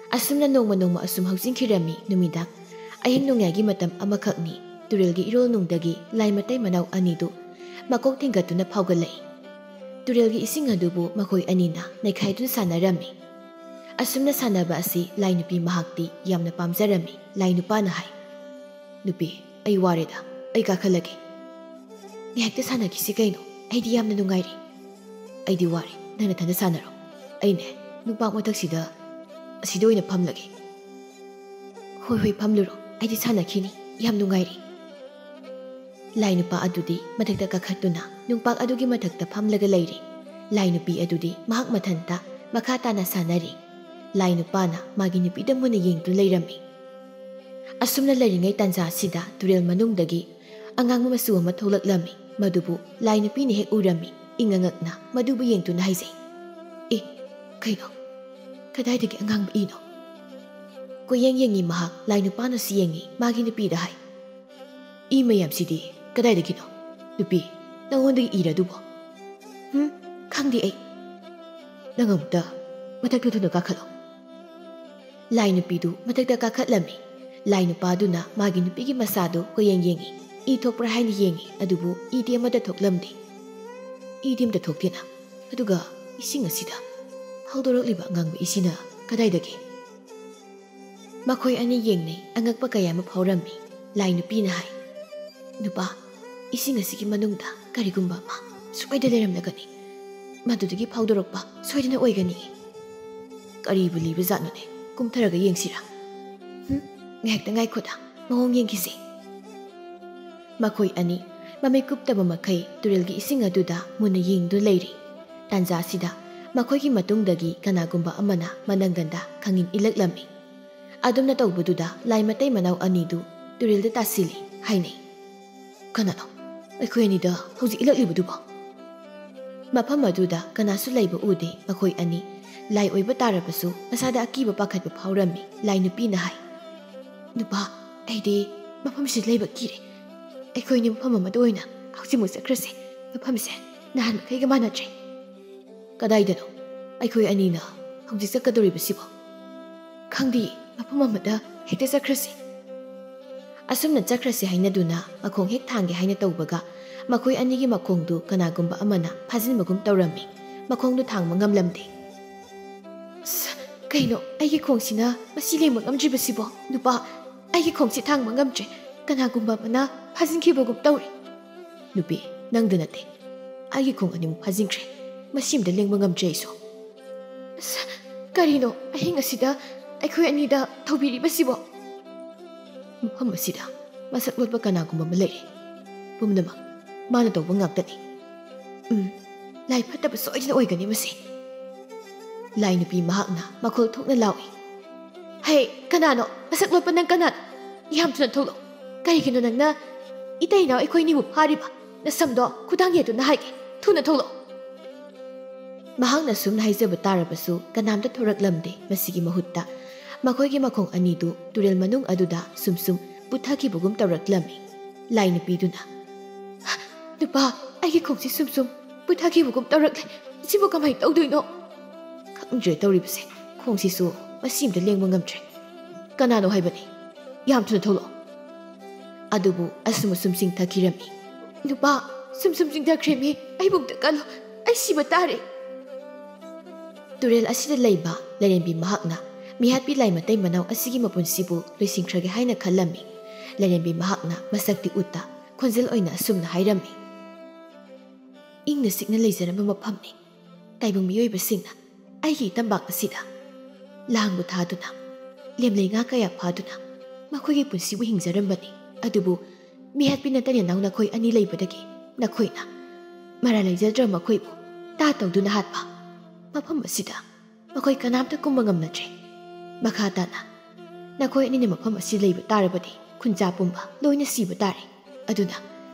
ꯑꯁꯨꯝꯅ ꯅꯣꯡꯃ ꯅꯣꯡꯃ ꯑꯁꯨꯝ ꯍꯧꯖꯤꯟꯈꯤꯔꯝꯃꯤ꯫ ꯅꯨꯃꯤꯗꯥꯡ ꯑꯍꯤꯡ ꯅꯣꯡꯌꯥꯏꯒꯤ ꯃꯇꯝ ꯑꯃꯈꯛꯅꯤ꯫ ꯇꯨꯔꯦꯜꯒꯤ ꯏꯔꯣꯜꯅꯨꯡꯗꯒꯤ ꯂꯥꯏ ꯃꯇꯩ ꯃꯅꯥꯎ ꯑꯅꯤꯗꯨ ꯃꯀꯣꯛ ꯊꯤꯡꯒꯠꯇꯨꯅ ꯐꯥꯎꯒꯠꯂꯛꯏ꯫ ꯇꯨꯔꯦꯜꯒꯤ ꯏꯁꯤꯡ ꯑꯗꯨꯕꯨ ꯃꯈꯣꯏ ꯑꯅꯤꯅ ꯅꯩꯈꯥꯏꯗꯨꯅ ꯁꯥꯟꯅꯔꯝꯃꯤ꯫ ꯑꯁꯨꯝꯅ ꯁꯥꯟꯅꯕ ꯑꯁꯤ ꯂꯥꯏ ꯅꯨꯄꯤ ꯃꯍꯥꯛꯇꯤ ꯌꯥꯝꯅ ꯄꯥꯝꯖꯔꯝꯃꯤ꯫ ꯂꯥꯏ ꯅꯨꯄꯥꯅ ꯍꯥꯏ, ꯅꯨꯄꯤ, ꯑꯩ ꯋꯥꯔꯦꯗ, ꯑꯩ ꯀꯥꯈꯠꯂꯒꯦ꯫ ꯉꯥꯏꯍꯥꯛꯇ ꯁꯥꯟꯅꯈꯤꯁꯤ ꯀꯩꯅꯣ, ꯑꯩꯗꯤ ꯌꯥꯝꯅ ꯅꯨꯡꯉꯥꯏꯔꯤ꯫ ꯑꯩꯗꯤ ꯋꯥꯔꯦ, ꯅꯪ ꯅꯊꯟꯗ ꯁꯥꯟꯅꯔꯣ꯫ ꯑꯩꯅꯦ, ꯅꯨꯡꯄꯥꯛ ꯃꯊꯛꯁꯤꯗ, ꯑꯁꯤꯗ ꯑꯣꯏꯅ ꯐꯝꯂꯒꯦ꯫ ꯍꯣꯏ ꯍꯣꯏ, ꯐꯝꯂꯨꯔꯣ, ꯑꯩꯗꯤ ꯁꯥꯟꯅꯈꯤꯅꯤ, ꯌꯥꯝ ꯅꯨꯡꯉꯥꯏꯔꯤ꯫ ꯂꯥꯏ ꯅꯨꯄꯥ ꯑꯗꯨꯗꯤ ꯃꯊꯛꯇ ꯀꯥꯈꯠꯇꯨꯅ ꯅꯨꯡꯄꯥꯛ ꯑꯗꯨꯒꯤ ꯃꯊꯛꯇ ꯐꯝꯂꯒ ꯂꯩꯔꯤ꯫ ꯂꯥꯏ ꯅꯨꯄꯤ ꯑꯗꯨꯗꯤ ꯃꯍꯥꯛ ꯃꯊꯟꯇ ꯃꯈꯥ ꯇꯥꯅ ꯁꯥꯟꯅꯔꯤ꯫ ꯂꯥꯏ ꯅꯨꯄꯥꯅ ꯃꯥꯒꯤ ꯅꯨꯄꯤꯗ ꯃꯨꯟꯅ ꯌꯦꯡꯗꯨꯅ ꯂꯩꯔꯝꯃꯤ꯫ ꯑꯁꯨꯝꯅ ꯂꯩꯔꯤꯉꯩ ꯇꯥꯟꯖꯥ ꯑꯁꯤꯗ ꯇꯨꯔꯦꯜ ꯃꯅꯨꯡꯗꯒꯤ ꯑꯉꯥꯡꯕ ꯃꯆꯨ ꯑꯃ ꯊꯣꯛꯂꯛꯂꯝꯃꯤ꯫ ꯃꯗꯨꯕꯨ ꯂꯥꯏ ꯅꯨꯄꯤꯅ ꯍꯦꯛ ꯎꯔꯝꯃꯤ꯫ ꯏꯉꯛ ꯉꯛꯅ ꯃꯗꯨꯕꯨ ꯌꯦꯡꯗꯨꯅ ꯍꯥꯏꯖꯩ, "ꯑꯦ, ꯀꯩꯅꯣ? ꯀꯗꯥꯏꯗꯒꯤ ꯑꯉꯥꯡꯕ ꯏꯅꯣ?" ꯀꯣꯏꯌꯦꯡ ꯌꯦꯡꯉꯤ ꯃꯍꯥꯛ꯫ ꯂꯥꯏ ꯅꯨꯄꯥꯅꯁꯨ ꯌꯦꯡꯉꯤ꯫ ꯃꯥꯒꯤ ꯅꯨꯄꯤꯗ ꯍꯥꯏ, "ꯏ ꯃꯌꯥꯝꯁꯤꯗꯤ ꯀꯗꯥꯏꯗꯒꯤꯅꯣ? ꯅꯨꯄꯤ, ꯅꯉꯣꯟꯗꯒꯤ ꯏꯔ ꯑꯗꯨꯕꯣ?" "ꯍꯨꯝ, ꯈꯪꯗꯦ ꯑꯩ꯫" "ꯅꯪ ꯑꯃꯨꯛꯇ ꯃꯊꯛꯇ ꯊꯨꯅ ꯀꯥꯈꯠꯂꯣ꯫" ꯂꯥꯏ ꯅꯨꯄꯤꯗꯨ ꯃꯊꯛꯇ ꯀꯥꯈꯠꯂꯝꯃꯤ꯫ ꯂꯥꯏ ꯅꯨꯄꯥꯗꯨꯅ ꯃꯥꯒꯤ ꯅꯨꯄꯤꯒꯤ ꯃꯁꯥꯗꯨ ꯀꯣꯏꯌꯦꯡ ꯌꯦꯡꯉꯤ꯫ ꯏ ꯊꯣꯛꯄ꯭ꯔꯥ ꯍꯥꯏꯅ ꯌꯦꯡꯉꯤ, ꯑꯗꯨꯕꯨ ꯏꯗꯤ ꯑꯃꯠꯇ ꯊꯣꯛꯂꯝꯗꯦ꯫ ꯏꯗꯤ ꯑꯝꯇ ꯊꯣꯛꯇꯦꯅ꯫ ꯑꯗꯨꯒ ꯏꯁꯤꯡ ꯑꯁꯤꯗ ꯐꯥꯎꯗꯣꯔꯛꯂꯤꯕ ꯑꯉꯥꯡꯕ ꯏꯁꯤꯅ ꯀꯗꯥꯏꯗꯒꯤ? ꯃꯈꯣꯏ ꯑꯅꯤ ꯌꯦꯡꯅꯩ꯫ ꯑꯉꯛꯄ ꯀꯌꯥ ꯑꯃ ꯐꯥꯎꯔꯝꯃꯤ꯫ ꯂꯥꯏ ꯅꯨꯄꯤꯅ ꯍꯥꯏ, "ꯅꯨꯄꯥ, ꯏꯁꯤꯡ ꯑꯁꯤꯒꯤ ꯃꯅꯨꯡꯗ ꯀꯔꯤꯒꯨꯝꯕ ꯑꯃ ꯁꯣꯏꯗ ꯂꯩꯔꯝꯂꯒꯅꯤ꯫ ꯃꯗꯨꯗꯒꯤ ꯐꯥꯎꯗꯣꯔꯛꯄ ꯁꯣꯏꯗꯅ ꯑꯣꯏꯒꯅꯤ꯫ ꯀꯔꯤꯕꯨ ꯂꯤꯕ ꯖꯥꯠꯅꯣꯅꯦ? ꯀꯨꯝꯊꯔꯒ ꯌꯦꯡꯁꯤꯔꯥ?" "ꯍꯨꯝ, ꯉꯥꯏꯍꯥꯛꯇ ꯉꯥꯏꯈꯣꯗ, ꯃꯑꯣꯡ ꯌꯦꯡꯈꯤꯁꯦ꯫" ꯃꯈꯣꯏ ꯑꯅꯤ ꯃꯃꯤꯠ ꯀꯨꯞꯇꯕ ꯃꯈꯩ ꯇꯨꯔꯦꯜꯒꯤ ꯏꯁꯤꯡ ꯑꯗꯨꯗ ꯃꯨꯟꯅ ꯌꯦꯡꯗꯨꯅ ꯂꯩꯔꯤ꯫ ꯇꯥꯟꯖꯥ ꯑꯁꯤꯗ ꯃꯈꯣꯏꯒꯤ ꯃꯇꯨꯡꯗꯒꯤ ꯀꯅꯥꯒꯨꯝꯕ ꯑꯃꯅ ꯃꯅꯪꯒꯟꯗ ꯈꯪꯏꯟ ꯏꯜꯂꯛꯂꯝꯃꯤ꯫ ꯑꯗꯨꯝꯅ ꯇꯧꯕꯗꯨꯗ ꯂꯥꯏ ꯃꯇꯩ ꯃꯅꯥꯎ ꯑꯅꯤꯗꯨ ꯇꯨꯔꯦꯜꯗ ꯇꯥꯁꯤꯜꯂꯤ ꯍꯥꯏꯅꯩ꯫ "ꯀꯅꯥꯅꯣ ꯑꯩꯈꯣꯏ ꯑꯅꯤꯗ ꯍꯧꯖꯤꯛ ꯏꯜꯂꯛꯂꯤꯕꯗꯨꯕꯣ?" ꯃꯐꯝ ꯑꯗꯨꯗ ꯀꯅꯥꯁꯨ ꯂꯩꯕ ꯎꯗꯦ꯫ ꯃꯈꯣꯏ ꯑꯅꯤ ꯂꯥꯏ ꯑꯣꯏꯕ ꯇꯥꯔꯕꯁꯨ ꯃꯁꯥꯗ ꯑꯀꯤꯕ ꯄꯥꯈꯠꯄ ꯐꯥꯎꯔꯝꯃꯤ꯫ ꯂꯥꯏ ꯅꯨꯄꯤꯅ ꯍꯥꯏ, "ꯅꯨꯄꯥ, ꯑꯩꯗꯤ ꯃꯐꯝꯁꯤꯗ ꯂꯩꯕ ꯀꯤꯔꯦ꯫ ꯑꯩꯈꯣꯏꯅꯤ ꯃꯐꯝ ꯑꯃꯗ ꯑꯣꯏꯅ ꯍꯧꯖꯤꯛꯃꯛ ꯆꯠꯈ꯭ꯔꯁꯦ꯫ ꯃꯐꯝꯁꯦ ꯅꯍꯥꯟ ꯃꯈꯩꯒ ꯃꯥꯟꯅꯗ꯭ꯔꯦ꯫" "ꯀꯗꯥꯏꯗꯅꯣ ꯑꯩꯈꯣꯏ ꯑꯅꯤꯅ ꯍꯧꯖꯤꯛ ꯆꯠꯀꯗꯧꯔꯤꯕꯁꯤꯕꯣ?" "ꯈꯪꯗꯦ, ꯃꯐꯝ ꯑꯃꯗ ꯍꯦꯛꯇ ꯆꯠꯈ꯭ꯔꯁꯤ꯫" ꯑꯁꯨꯝꯅ ꯆꯠꯈ꯭ꯔꯁꯤ ꯍꯥꯏꯅꯗꯨꯅ ꯃꯈꯣꯡ ꯍꯦꯛ ꯊꯥꯡꯒꯦ ꯍꯥꯏꯅ ꯇꯧꯕꯒ, ꯃꯈꯣꯏ ꯑꯅꯤꯒꯤ ꯃꯈꯣꯡꯗꯨ ꯀꯅꯥꯒꯨꯝꯕ ꯑꯃꯅ ꯐꯥꯖꯤꯟꯕꯒꯨꯝ ꯇꯧꯔꯝꯃꯤ꯫ ꯃꯈꯣꯡꯗꯨ ꯊꯥꯡꯕ ꯉꯝꯂꯝꯗꯦ꯫ "ꯑꯁ, ꯀꯩꯅꯣ ꯑꯩꯒꯤ ꯈꯣꯡꯁꯤꯅ ꯃꯁꯤ ꯂꯦꯡꯕ ꯉꯝꯗ꯭ꯔꯤꯕꯁꯤꯕꯣ? ꯅꯨꯄꯥ, ꯑꯩꯒꯤ ꯈꯣꯡꯁꯤ ꯊꯥꯡꯕ ꯉꯝꯗ꯭ꯔꯦ꯫ ꯀꯅꯥꯒꯨꯝꯕ ꯑꯃꯅ ꯐꯥꯖꯤꯟꯈꯤꯕꯒꯨꯝ ꯇꯧꯔꯦ꯫" "ꯅꯨꯄꯤ, ꯅꯪꯗ ꯅꯠꯇꯦ, ꯑꯩꯒꯤ ꯈꯣꯡ ꯑꯅꯤꯃꯛ ꯐꯥꯖꯤꯟꯈ꯭ꯔꯦ꯫ ꯃꯁꯤ ꯑꯝꯇ ꯂꯦꯡꯕ ꯉꯝꯗ꯭ꯔꯦ ꯑꯩꯁꯨ꯫" "ꯑꯁ, ꯀꯔꯤꯅꯣ ꯑꯍꯤꯡ ꯑꯁꯤꯗ ꯑꯩꯈꯣꯏ ꯑꯅꯤꯗ ꯊꯧꯕꯤꯔꯤꯕꯁꯤꯕꯣ?" "ꯃꯐꯝ ꯑꯁꯤꯗ ꯃꯁꯛ ꯂꯣꯠꯄ ꯀꯅꯥꯒꯨꯝꯕ ꯑꯃ ꯂꯩꯔꯦ꯫ ꯄꯨꯝꯅꯃꯛ ꯃꯥꯅ ꯇꯧꯕ ꯉꯥꯛꯇꯅꯤ꯫ ꯎꯝ, ꯂꯥꯏ ꯐꯠꯇꯕ ꯁꯣꯏꯗꯅ ꯑꯣꯏꯒꯅꯤ ꯃꯁꯤ꯫" ꯂꯥꯏ ꯅꯨꯄꯤ ꯃꯍꯥꯛꯅ ꯃꯈꯣꯜ ꯊꯣꯛꯅ ꯂꯥꯎꯏ, "ꯍꯦ, ꯀꯅꯥꯅꯣ? ꯃꯁꯛ ꯂꯣꯠꯄ ꯅꯪ ꯀꯅꯥꯅꯣ? ꯌꯥꯝ ꯊꯨꯅ ꯊꯣꯛꯂꯛꯑꯣ꯫ ꯀꯔꯤꯒꯤꯅꯣ ꯅꯪꯅ ꯏꯇꯩ ꯏꯅꯥꯎ ꯑꯩꯈꯣꯏ ꯑꯅꯤꯕꯨ ꯐꯥꯔꯤꯕ? ꯅꯁꯝꯗꯣ ꯈꯨꯗꯥꯡ ꯌꯦꯠꯇꯨꯅ ꯍꯥꯏꯒꯦ꯫ ꯊꯨꯅ ꯊꯣꯛꯂꯛꯑꯣ꯫" ꯃꯍꯥꯛꯅ ꯁꯨꯝꯅ ꯍꯥꯏꯖꯕ ꯇꯥꯔꯕꯁꯨ ꯀꯅꯥꯝꯇ ꯊꯣꯔꯛꯂꯝꯗꯦ꯫ ꯃꯁꯤꯒꯤ ꯃꯍꯨꯠꯇ ꯃꯈꯣꯏꯒꯤ ꯃꯈꯣꯡ ꯑꯅꯤꯗꯨ ꯇꯨꯔꯦꯜ ꯃꯅꯨꯡ ꯑꯗꯨꯗ ꯁꯨꯝ ꯁꯨꯝ ꯄꯨꯊꯈꯤꯕꯒꯨꯝ ꯇꯧꯔꯛꯂꯝꯃꯤ꯫ ꯂꯥꯏ ꯅꯨꯄꯤꯗꯨꯅ, "ꯅꯨꯄꯥ, ꯑꯩꯒꯤ ꯈꯣꯡꯁꯤ ꯁꯨꯝ ꯁꯨꯝ ꯄꯨꯊꯈꯤꯕꯒꯨꯝ ꯇꯧꯔꯛꯂꯦ꯫ ꯁꯤꯕꯨ ꯀꯃꯥꯏꯅ ꯇꯧꯗꯣꯏꯅꯣ?" "ꯈꯪꯗ꯭ꯔꯦ ꯇꯧꯔꯤꯕꯁꯦ꯫ ꯈꯣꯡꯁꯤꯁꯨ ꯃꯁꯤ ꯑꯝꯇ ꯂꯦꯡꯕ ꯉꯝꯗ꯭ꯔꯦ꯫ ꯀꯅꯥꯅꯣ ꯍꯥꯏꯕꯅꯤ? ꯌꯥꯝ ꯊꯨꯅ ꯊꯣꯛꯂꯛꯑꯣ꯫" ꯑꯗꯨꯕꯨ ꯑꯁꯨꯝ ꯑꯁꯨꯝ ꯆꯤꯡꯊꯈꯤꯔꯝꯃꯤ꯫ "ꯅꯨꯄꯥ, ꯁꯨꯝ ꯁꯨꯝ ꯆꯤꯡꯊꯈ꯭ꯔꯦꯃꯤ, ꯑꯩꯕꯨ ꯑꯝꯇ ꯀꯜꯂꯨ, ꯑꯩ ꯁꯤꯕ ꯇꯥꯔꯦ꯫ ꯇꯨꯔꯦꯜ ꯑꯁꯤꯗ ꯂꯩꯕ ꯂꯥꯏꯔꯦꯝꯕꯤ ꯃꯍꯥꯛꯅ ꯃꯤꯍꯥꯠꯄꯤ ꯂꯥꯏ ꯃꯇꯩ ꯃꯅꯥꯎ ꯑꯁꯤꯒꯤ ꯃꯄꯨꯟꯁꯤꯕꯨ ꯂꯣꯏꯁꯤꯟꯈ꯭ꯔꯒꯦ ꯍꯥꯏꯅ ꯈꯜꯂꯝꯃꯤ꯫ ꯂꯥꯏꯔꯦꯝꯕꯤ ꯃꯍꯥꯛꯅ ꯃꯁꯛꯇꯤ ꯎꯠꯇ ꯈꯣꯟꯖꯦꯜ ꯑꯣꯏꯅ ꯑꯁꯨꯝꯅ ꯍꯥꯏꯔꯝꯃꯤ, "ꯏꯪꯅ ꯆꯤꯛꯅ ꯂꯩꯖꯔꯝꯕ ꯃꯐꯝꯅꯤ꯫ ꯇꯥꯏꯕꯪ ꯃꯤꯑꯣꯏꯕꯁꯤꯡꯅ ꯑꯩꯒꯤ ꯏꯇꯝꯕꯥꯛ ꯑꯁꯤꯗ ꯂꯥꯡꯕ ꯊꯥꯗꯨꯅ, ꯂꯦꯝꯂꯩ ꯉꯥ ꯀꯌꯥ ꯐꯥꯗꯨꯅ ꯃꯈꯣꯏꯒꯤ ꯄꯨꯟꯁꯤꯕꯨ ꯍꯤꯡꯖꯔꯝꯕꯅꯤ꯫ ꯑꯗꯨꯕꯨ ꯃꯤꯍꯥꯠꯄꯤ ꯅꯠꯇꯅ ꯅꯅꯥꯎ ꯅꯈꯣꯏ ꯑꯅꯤ ꯂꯩꯕꯗꯒꯤ ꯅꯈꯣꯏꯅ ꯃꯔꯥꯜ ꯂꯩꯖꯗ꯭ꯔꯕ ꯃꯈꯣꯏꯕꯨ ꯇꯥ ꯇꯧꯗꯨꯅ ꯍꯥꯠꯄ꯫ ꯃꯐꯝ ꯑꯁꯤꯗ ꯃꯈꯣꯏ ꯀꯅꯥꯝꯇ ꯀꯨꯝꯕ ꯉꯝꯅꯗ꯭ꯔꯦ꯫ ꯃꯈꯥ ꯇꯥꯅ ꯅꯈꯣꯏ ꯑꯅꯤꯅ ꯃꯐꯝ ꯑꯁꯤ ꯂꯩꯕ ꯇꯥꯔꯕꯗꯤ ꯈꯨꯟꯖꯥ ꯄꯨꯝꯕ ꯂꯣꯏꯅ ꯁꯤꯕ ꯇꯥꯔꯦ꯫ ꯑꯗꯨꯅ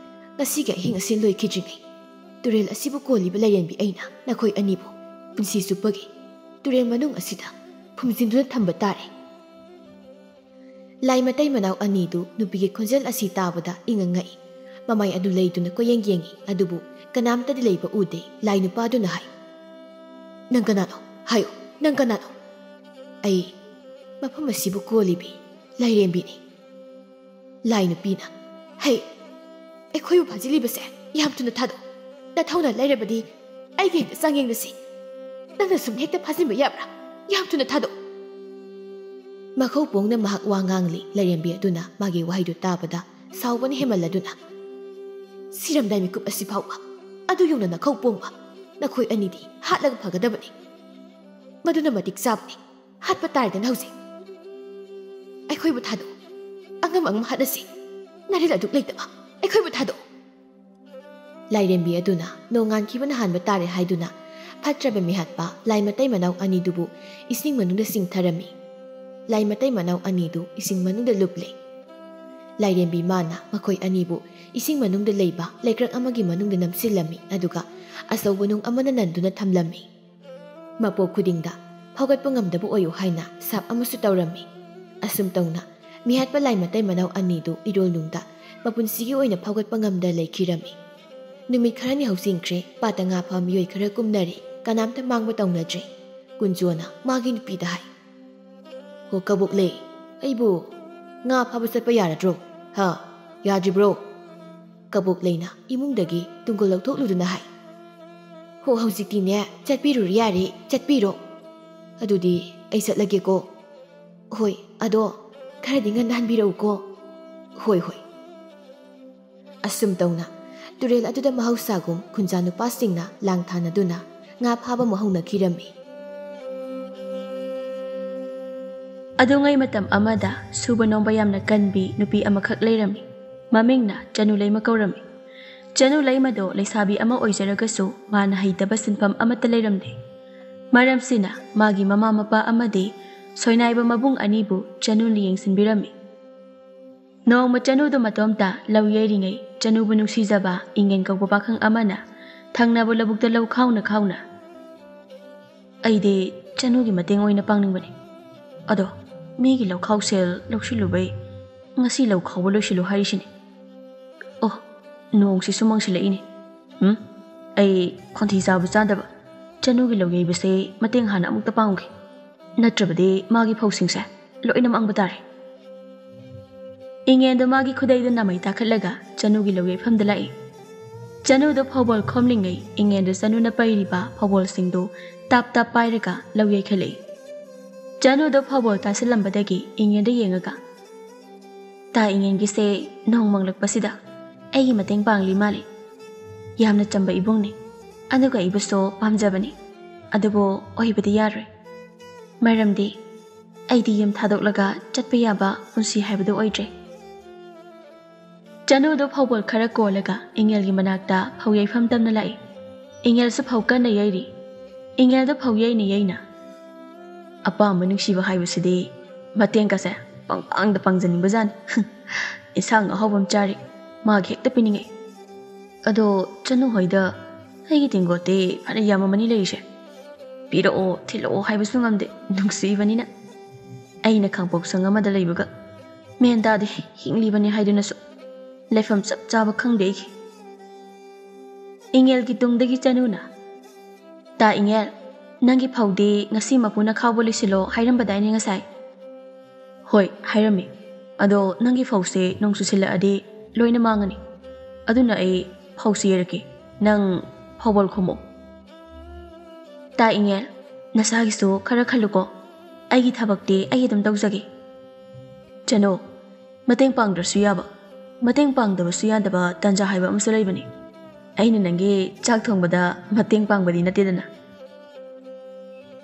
ꯉꯁꯤꯒꯤ ꯑꯍꯤꯡ ꯑꯁꯤ ꯂꯣꯏꯈꯤꯗ꯭ꯔꯤꯉꯩ ꯇꯨꯔꯦꯜ ꯑꯁꯤꯕꯨ ꯀꯣꯜꯂꯤꯕ ꯂꯥꯏꯔꯦꯝꯕꯤ ꯑꯩꯅ ꯅꯈꯣꯏ ꯑꯅꯤꯕꯨ ꯄꯨꯟꯁꯤ ꯆꯨꯞꯄꯒꯤ ꯇꯨꯔꯦꯜ ꯃꯅꯨꯡ ꯑꯁꯤꯗ ꯐꯨꯝꯖꯤꯟꯗꯨꯅ ꯊꯝꯕ ꯇꯥꯔꯦ꯫" ꯂꯥꯏ ꯃꯇꯩ ꯃꯅꯥꯎ ꯑꯅꯤꯗꯨ ꯅꯨꯄꯤꯒꯤ ꯈꯣꯟꯖꯦꯜ ꯑꯁꯤ ꯇꯥꯕꯗ ꯏꯉꯛ ꯉꯛꯏ꯫ ꯃꯃꯥꯏ ꯑꯗꯨ ꯂꯩꯗꯨꯅ ꯀꯣꯏꯌꯦꯡ ꯌꯦꯡꯉꯤ, ꯑꯗꯨꯕꯨ ꯀꯅꯥꯝꯇꯗꯤ ꯂꯩꯕ ꯎꯗꯦ꯫ ꯂꯥꯏ ꯅꯨꯄꯥꯗꯨꯅ ꯍꯥꯏ, "ꯅꯪ ꯀꯅꯥꯅꯣ? ꯍꯥꯏꯌꯨ, ꯅꯪ ꯀꯅꯥꯅꯣ?" "ꯑꯩ ꯃꯐꯝ ꯑꯁꯤꯕꯨ ꯀꯣꯜꯂꯤꯕꯤ ꯂꯥꯏꯔꯦꯝꯕꯤꯅꯤ꯫" ꯂꯥꯏ ꯅꯨꯄꯤꯅ, "ꯍꯩ, ꯑꯩꯈꯣꯏꯕꯨ ꯐꯥꯖꯤꯜꯂꯤꯕꯁꯦ ꯌꯥꯝ ꯊꯨꯅ ꯊꯥꯗꯣꯛ꯫ ꯅꯊꯧꯅ ꯂꯩꯔꯕꯗꯤ ꯑꯩꯒ ꯍꯦꯛꯇ ꯆꯥꯡꯌꯦꯡꯅꯁꯤ꯫ ꯅꯪꯅ ꯁꯨꯝ ꯍꯦꯛꯇ ꯐꯥꯖꯤꯟꯕ ꯌꯥꯕ꯭ꯔꯥ? ꯌꯥꯝ ꯊꯨꯅ ꯊꯥꯗꯣꯛ꯫" ꯃꯈꯧ ꯄꯣꯡꯅ ꯃꯍꯥꯛ ꯋꯥ ꯉꯥꯡꯂꯤ꯫ ꯂꯥꯏꯔꯦꯝꯕꯤ ꯑꯗꯨꯅ ꯃꯥꯒꯤ ꯋꯥꯍꯩꯗꯨ ꯇꯥꯕꯗ ꯁꯥꯎꯕꯅ ꯍꯦꯟꯃꯜꯂꯗꯨꯅ, "ꯁꯤꯔꯝꯗꯥꯏ ꯃꯤꯀꯨꯞ ꯑꯁꯤ ꯐꯥꯎꯕ ꯑꯗꯨ ꯌꯧꯅ ꯅꯈꯧ ꯄꯣꯡꯕ ꯅꯈꯣꯏ ꯑꯅꯤꯗꯤ ꯍꯥꯠꯂꯒ ꯐꯒꯗꯕꯅꯤ꯫ ꯃꯗꯨꯅ ꯃꯇꯤꯛ ꯆꯥꯕꯅꯤ꯫ ꯍꯥꯠꯄ ꯇꯥꯔꯦꯗꯅ ꯍꯧꯖꯤꯛ꯫ ꯑꯩꯈꯣꯏꯕꯨ ꯊꯥꯗꯣꯛꯎ꯫ ꯑꯉꯝ ꯑꯉꯝ ꯍꯥꯠꯅꯁꯤ꯫ ꯅꯔꯤꯜ ꯑꯗꯨꯛ ꯂꯩꯇꯕ ꯑꯩꯈꯣꯏꯕꯨ ꯊꯥꯗꯣꯛꯎ꯫" ꯂꯥꯏꯔꯦꯝꯕꯤ ꯑꯗꯨꯅ ꯅꯣꯡꯉꯥꯟꯈꯤꯕꯅ ꯍꯥꯟꯕ ꯇꯥꯔꯦ ꯍꯥꯏꯗꯨꯅ ꯐꯠꯇ꯭ꯔꯕ ꯃꯤꯍꯥꯠꯄ ꯂꯥꯏ ꯃꯇꯩ ꯃꯅꯥꯎ ꯑꯅꯤꯗꯨꯕꯨ ꯏꯁꯤꯡ ꯃꯅꯨꯡꯗ ꯆꯤꯡꯊꯔꯝꯃꯤ꯫ ꯂꯥꯏ ꯃꯇꯩ ꯃꯅꯥꯎ ꯑꯅꯤꯗꯨ ꯏꯁꯤꯡ ꯃꯅꯨꯡꯗ ꯂꯨꯞꯂꯦ꯫ ꯂꯥꯏꯔꯦꯝꯕꯤ ꯃꯥꯅ ꯃꯈꯣꯏ ꯑꯅꯤꯕꯨ ꯏꯁꯤꯡ ꯃꯅꯨꯡꯗ ꯂꯩꯕ ꯂꯩꯀ꯭ꯔꯛ ꯑꯃꯒꯤ ꯃꯅꯨꯡꯗ ꯅꯝꯁꯤꯜꯂꯝꯃꯤ, ꯑꯗꯨꯒ ꯑꯆꯧꯕ ꯅꯨꯡ ꯑꯃꯅ ꯅꯟꯗꯨꯅ ꯊꯝꯂꯝꯃꯤ꯫ ꯃꯄꯣꯛ ꯈꯨꯗꯤꯡꯗ ꯐꯥꯎꯒꯠꯄ ꯉꯝꯗꯕ ꯑꯣꯏꯌꯨ ꯍꯥꯏꯅ ꯁꯥꯞ ꯑꯃꯁꯨ ꯇꯧꯔꯝꯃꯤ꯫ ꯑꯁꯨꯝ ꯇꯧꯅ ꯃꯤꯍꯥꯠꯄ ꯂꯥꯏ ꯃꯇꯩ ꯃꯅꯥꯎ ꯑꯅꯤꯗꯨ ꯏꯔꯣꯜꯅꯨꯡꯗ ꯃꯄꯨꯟꯁꯤꯒꯤ ꯑꯣꯏꯅ ꯐꯥꯎꯒꯠꯄ ꯉꯝꯗ ꯂꯩꯈꯤꯔꯝꯃꯤ꯫ ꯅꯨꯃꯤꯠ ꯈꯔꯅꯤ ꯍꯧꯖꯤꯟꯈ꯭ꯔꯦ, ꯄꯥꯠꯇ ꯉꯥ ꯐꯥꯕ ꯃꯤꯑꯣꯏ ꯈꯔ ꯀꯨꯝꯅꯔꯦ, ꯀꯅꯥꯝꯇ ꯃꯥꯡꯕ ꯇꯧꯅꯗ꯭ꯔꯦ꯫ ꯀꯨꯟꯖꯣꯅ ꯃꯥꯒꯤ ꯅꯨꯄꯤꯗ ꯍꯥꯏ, "ꯍꯣ ꯀꯕꯣꯛꯂꯩ, ꯑꯩꯕꯨ ꯉꯥ ꯐꯥꯕ ꯆꯠꯄ ꯌꯥꯔꯗ꯭ꯔꯣ? ꯍꯥ? ꯌꯥꯗ꯭ꯔꯤꯕ꯭ꯔꯣ?" ꯀꯕꯣꯛ ꯂꯩꯅ ꯏꯃꯨꯡꯗꯒꯤ ꯇꯨꯡꯒꯣꯜ ꯂꯧꯊꯣꯛꯂꯨꯗꯨꯅ ꯍꯥꯏ, "ꯍꯣ, ꯍꯧꯖꯤꯛꯇꯤꯅꯦ, ꯆꯠꯄꯤꯔꯨꯔꯣ ꯌꯥꯔꯦ, ꯆꯠꯄꯤꯔꯣ꯫ ꯑꯗꯨꯗꯤ ꯑꯩ ꯆꯠꯂꯒꯦꯀꯣ꯫ ꯍꯣꯏ, ꯑꯗꯣ ꯈꯔꯗꯤ ꯉꯟꯅ ꯍꯟꯕꯤꯔꯛꯎꯀꯣ꯫ ꯍꯣꯏ, ꯍꯣꯏ꯫" ꯑꯁꯨꯝ ꯇꯧꯅ ꯇꯨꯔꯦꯜ ꯑꯗꯨꯗ ꯃꯍꯧꯁꯥꯒꯨꯝ ꯈꯨꯟꯖꯥ ꯅꯨꯄꯥꯁꯤꯡꯅ ꯂꯥꯡ ꯊꯥꯅꯗꯨꯅ ꯉꯥ ꯐꯥꯕ ꯑꯃꯨꯛ ꯍꯧꯅꯈꯤꯔꯝꯃꯤ꯫ ꯑꯗꯨꯉꯩ ꯃꯇꯝ ꯑꯃꯗ ꯁꯨꯕ ꯅꯣꯝꯕ ꯌꯥꯝꯅ ꯀꯟꯕꯤ ꯅꯨꯄꯤ ꯑꯃꯈꯛ ꯂꯩꯔꯝꯃꯤ꯫ ꯃꯃꯤꯡꯅ ꯆꯅꯨ ꯂꯩꯃ ꯀꯧꯔꯝꯃꯤ꯫ ꯆꯅꯨ ꯂꯩꯃꯗꯣ ꯂꯩꯁꯥꯕꯤ ꯑꯃ ꯑꯣꯏꯖꯔꯒꯁꯨ ꯃꯥꯅ ꯍꯩꯇꯕ ꯁꯤꯟꯐꯝ ꯑꯃꯠꯇ ꯂꯩꯔꯝꯗꯦ꯫ ꯃꯔꯝꯁꯤꯅ ꯃꯥꯒꯤ ꯃꯃꯥ ꯃꯄꯥ ꯑꯃꯗꯤ ꯁꯣꯏꯅꯥꯏꯕ ꯃꯕꯨꯡ ꯑꯅꯤꯕꯨ ꯆꯅꯨꯅ ꯌꯦꯡꯁꯤꯟꯕꯤꯔꯝꯃꯤ꯫ ꯅꯣꯡꯃ ꯆꯅꯨꯗꯨ ꯃꯇꯣꯝꯇ ꯂꯧ ꯌꯩꯔꯤꯉꯩ ꯆꯅꯨꯕꯨ ꯅꯨꯡꯁꯤꯖꯕ ꯏꯉꯦꯟ ꯀꯧꯕ ꯄꯥꯈꯪ ꯑꯃꯅ ꯊꯪꯅꯕ ꯂꯧꯕꯨꯛꯇ ꯂꯧ ꯈꯥꯎꯅ ꯈꯥꯎꯅ, "ꯑꯩꯗꯤ ꯆꯅꯨꯒꯤ ꯃꯇꯦꯡ ꯑꯣꯏꯅ ꯄꯥꯡꯅꯤꯡꯕꯅꯤ꯫ ꯑꯗꯣ ꯃꯤꯒꯤ ꯂꯧꯈꯥꯎ ꯁꯦꯜ ꯂꯧꯁꯤꯜꯂꯨꯕꯩ ꯉꯁꯤ ꯂꯧ ꯈꯥꯎꯕ ꯂꯣꯏꯁꯤꯜꯂꯨ ꯍꯥꯏꯔꯤꯁꯤꯅꯤ꯫ ꯑꯣ, ꯅꯣꯡꯁꯤꯁꯨ ꯃꯪꯁꯤꯜꯂꯛꯏꯅꯦ꯫ ꯎꯝ, ꯑꯩ ꯈꯣꯟꯊꯤ ꯆꯥꯕ ꯆꯥꯗꯕ ꯆꯅꯨꯒꯤ ꯂꯧ ꯌꯩꯕꯁꯦ ꯃꯇꯦꯡ ꯍꯥꯟꯅ ꯑꯃꯨꯛꯇ ꯄꯥꯡꯒꯦ꯫ ꯅꯠꯇ꯭ꯔꯕꯗꯤ ꯃꯥꯒꯤ ꯐꯧꯁꯤꯡꯁꯦ ꯂꯣꯏꯅ ꯃꯥꯡꯕ ꯇꯥꯔꯦ꯫" ꯏꯉꯦꯟꯗꯣ ꯃꯥꯒꯤ ꯈꯨꯗꯩꯗꯨ ꯅꯥꯃꯩ ꯇꯥꯈꯠꯂꯒ ꯆꯅꯨꯒꯤ ꯂꯧ ꯌꯩꯐꯝꯗ ꯂꯥꯛꯏ꯫ ꯆꯅꯨꯗꯣ ꯐꯧꯕꯣꯜ ꯈꯣꯝꯂꯤꯉꯩ ꯏꯉꯦꯟꯗꯣ ꯆꯅꯨꯅ ꯄꯩꯔꯤꯕ ꯐꯧꯕꯣꯜꯁꯤꯡꯗꯨ ꯇꯥꯞ ꯇꯥꯞ ꯄꯥꯏꯔꯒ ꯂꯧ ꯌꯩꯈꯠꯂꯛꯏ꯫ ꯆꯅꯨꯗꯣ ꯐꯧꯕꯣꯜ ꯇꯥꯁꯤꯜꯂꯝꯕꯗꯒꯤ ꯏꯉꯦꯟꯗ ꯌꯦꯡꯉꯒ, "ꯇꯥ ꯏꯉꯦꯟꯒꯤꯁꯦ ꯅꯣꯡ ꯃꯪꯂꯛꯄꯁꯤꯗ ꯑꯩꯒꯤ ꯃꯇꯦꯡ ꯄꯥꯡꯂꯤ ꯃꯥꯜꯂꯤ꯫ ꯌꯥꯝꯅ ꯆꯝꯕ ꯏꯕꯨꯡꯅꯤ, ꯑꯗꯨꯒ ꯑꯩꯕꯨꯁꯨ ꯄꯥꯝꯖꯕꯅꯤ꯫ ꯑꯗꯨꯕꯨ ꯑꯣꯏꯕꯗꯤ ꯌꯥꯔꯣꯏ꯫ ꯃꯔꯝꯗꯤ ꯑꯩꯗꯤ ꯌꯨꯝ ꯊꯥꯗꯣꯛꯂꯒ ꯆꯠꯄ ꯌꯥꯕ ꯄꯨꯟꯁꯤ ꯍꯥꯏꯕꯗꯨ ꯑꯣꯏꯗ꯭ꯔꯦ꯫" ꯆꯅꯨꯗꯣ ꯐꯧꯕꯣꯜ ꯈꯔ ꯀꯣꯜꯂꯒ ꯏꯉꯦꯜꯒꯤ ꯃꯅꯥꯛꯇ ꯐꯧ ꯌꯩꯐꯝ ꯇꯝꯅ ꯂꯥꯛꯏ꯫ ꯏꯉꯦꯜꯁꯨ ꯐꯧ ꯀꯟꯅ ꯌꯩꯔꯤ꯫ ꯏꯉꯦꯜꯗꯣ ꯐꯧ ꯌꯩꯅ ꯌꯩꯅ, "ꯑꯄꯥꯝꯕ ꯅꯨꯡꯁꯤꯕ ꯍꯥꯏꯕꯁꯤꯗꯤ ꯃꯇꯦꯡꯒꯁꯦ ꯄꯪꯄꯥꯡꯗ ꯄꯥꯡꯖꯅꯤꯡꯕꯖꯥꯠꯅꯤ꯫ ꯏꯟꯁꯥꯡ ꯑꯍꯥꯎꯕ ꯑꯃ ꯆꯥꯔꯦ, ꯃꯥꯒꯤ ꯍꯦꯛꯇ ꯄꯤꯅꯤꯡꯉꯦ꯫ ꯑꯗꯣ ꯆꯅꯨ ꯍꯣꯏꯗ ꯑꯩꯒꯤ ꯇꯦꯡꯀꯣꯠꯇꯤ ꯐꯅ ꯌꯥꯝꯃꯝꯃꯅꯤ ꯂꯩꯔꯤꯁꯦ꯫ ꯄꯤꯔꯛꯑꯣ, ꯊꯤꯜꯂꯛꯑꯣ ꯍꯥꯏꯕꯁꯨ ꯉꯝꯗꯦ, ꯅꯨꯡꯁꯤꯕꯅꯤꯅ꯫ ꯑꯩꯅ ꯈꯥꯡꯄꯣꯛ ꯁꯪ ꯑꯃꯗ ꯂꯩꯕꯒ ꯃꯦꯟ ꯇꯥꯗꯦ, ꯍꯤꯡꯂꯤꯕꯅꯤ ꯍꯥꯏꯗꯨꯅꯁꯨ꯫ ꯂꯩꯐꯝ ꯆꯞ ꯆꯥꯕ ꯈꯪꯗꯦ ꯑꯩꯒꯤ꯫" ꯏꯉꯦꯜꯒꯤ ꯇꯨꯡꯗꯒꯤ ꯆꯅꯨꯅ, "ꯇꯥ ꯏꯉꯦꯜ, ꯅꯪꯒꯤ ꯐꯧꯗꯤ ꯉꯁꯤ ꯃꯄꯨꯅ ꯈꯥꯎꯕ ꯂꯣꯏꯁꯤꯜꯂꯣ ꯍꯥꯏꯔꯝꯕꯗꯥꯏꯅꯦ ꯉꯁꯥꯏ?" "ꯍꯣꯏ, ꯍꯥꯏꯔꯝꯃꯤ꯫ ꯑꯗꯣ ꯅꯪꯒꯤ ꯐꯧꯁꯦ ꯅꯣꯡ ꯆꯨꯁꯤꯜꯂꯛꯑꯗꯤ ꯂꯣꯏꯅ ꯃꯥꯡꯉꯅꯤ꯫ ꯑꯗꯨꯅ ꯑꯩ ꯐꯧꯁꯤ ꯌꯩꯔꯛꯀꯦ, ꯅꯪ ꯐꯧꯕꯣꯜ ꯈꯣꯝꯃꯣ꯫ ꯇꯥ ꯏꯉꯦꯜ, ꯅꯁꯥꯒꯤꯁꯨ ꯈꯔ ꯈꯜꯂꯨꯀꯣ꯫ ꯑꯩꯒꯤ ꯊꯕꯛꯇꯤ ꯑꯩ ꯑꯗꯨꯝ ꯇꯧꯖꯒꯦ꯫ ꯆꯅꯨ, ꯃꯇꯦꯡ ꯄꯥꯡꯗ꯭ꯔꯁꯨ ꯌꯥꯕ, ꯃꯇꯦꯡ ꯄꯥꯡꯗꯕꯁꯨ ꯌꯥꯗꯕ ꯇꯥꯟꯖꯥ ꯍꯥꯏꯕ ꯑꯃꯁꯨ ꯂꯩꯕꯅꯤ꯫ ꯑꯩꯅ ꯅꯪꯒꯤ ꯆꯥꯛ ꯊꯣꯡꯕꯗ ꯃꯇꯦꯡ ꯄꯥꯡꯕꯗꯤ ꯅꯠꯇꯦꯗꯅ꯫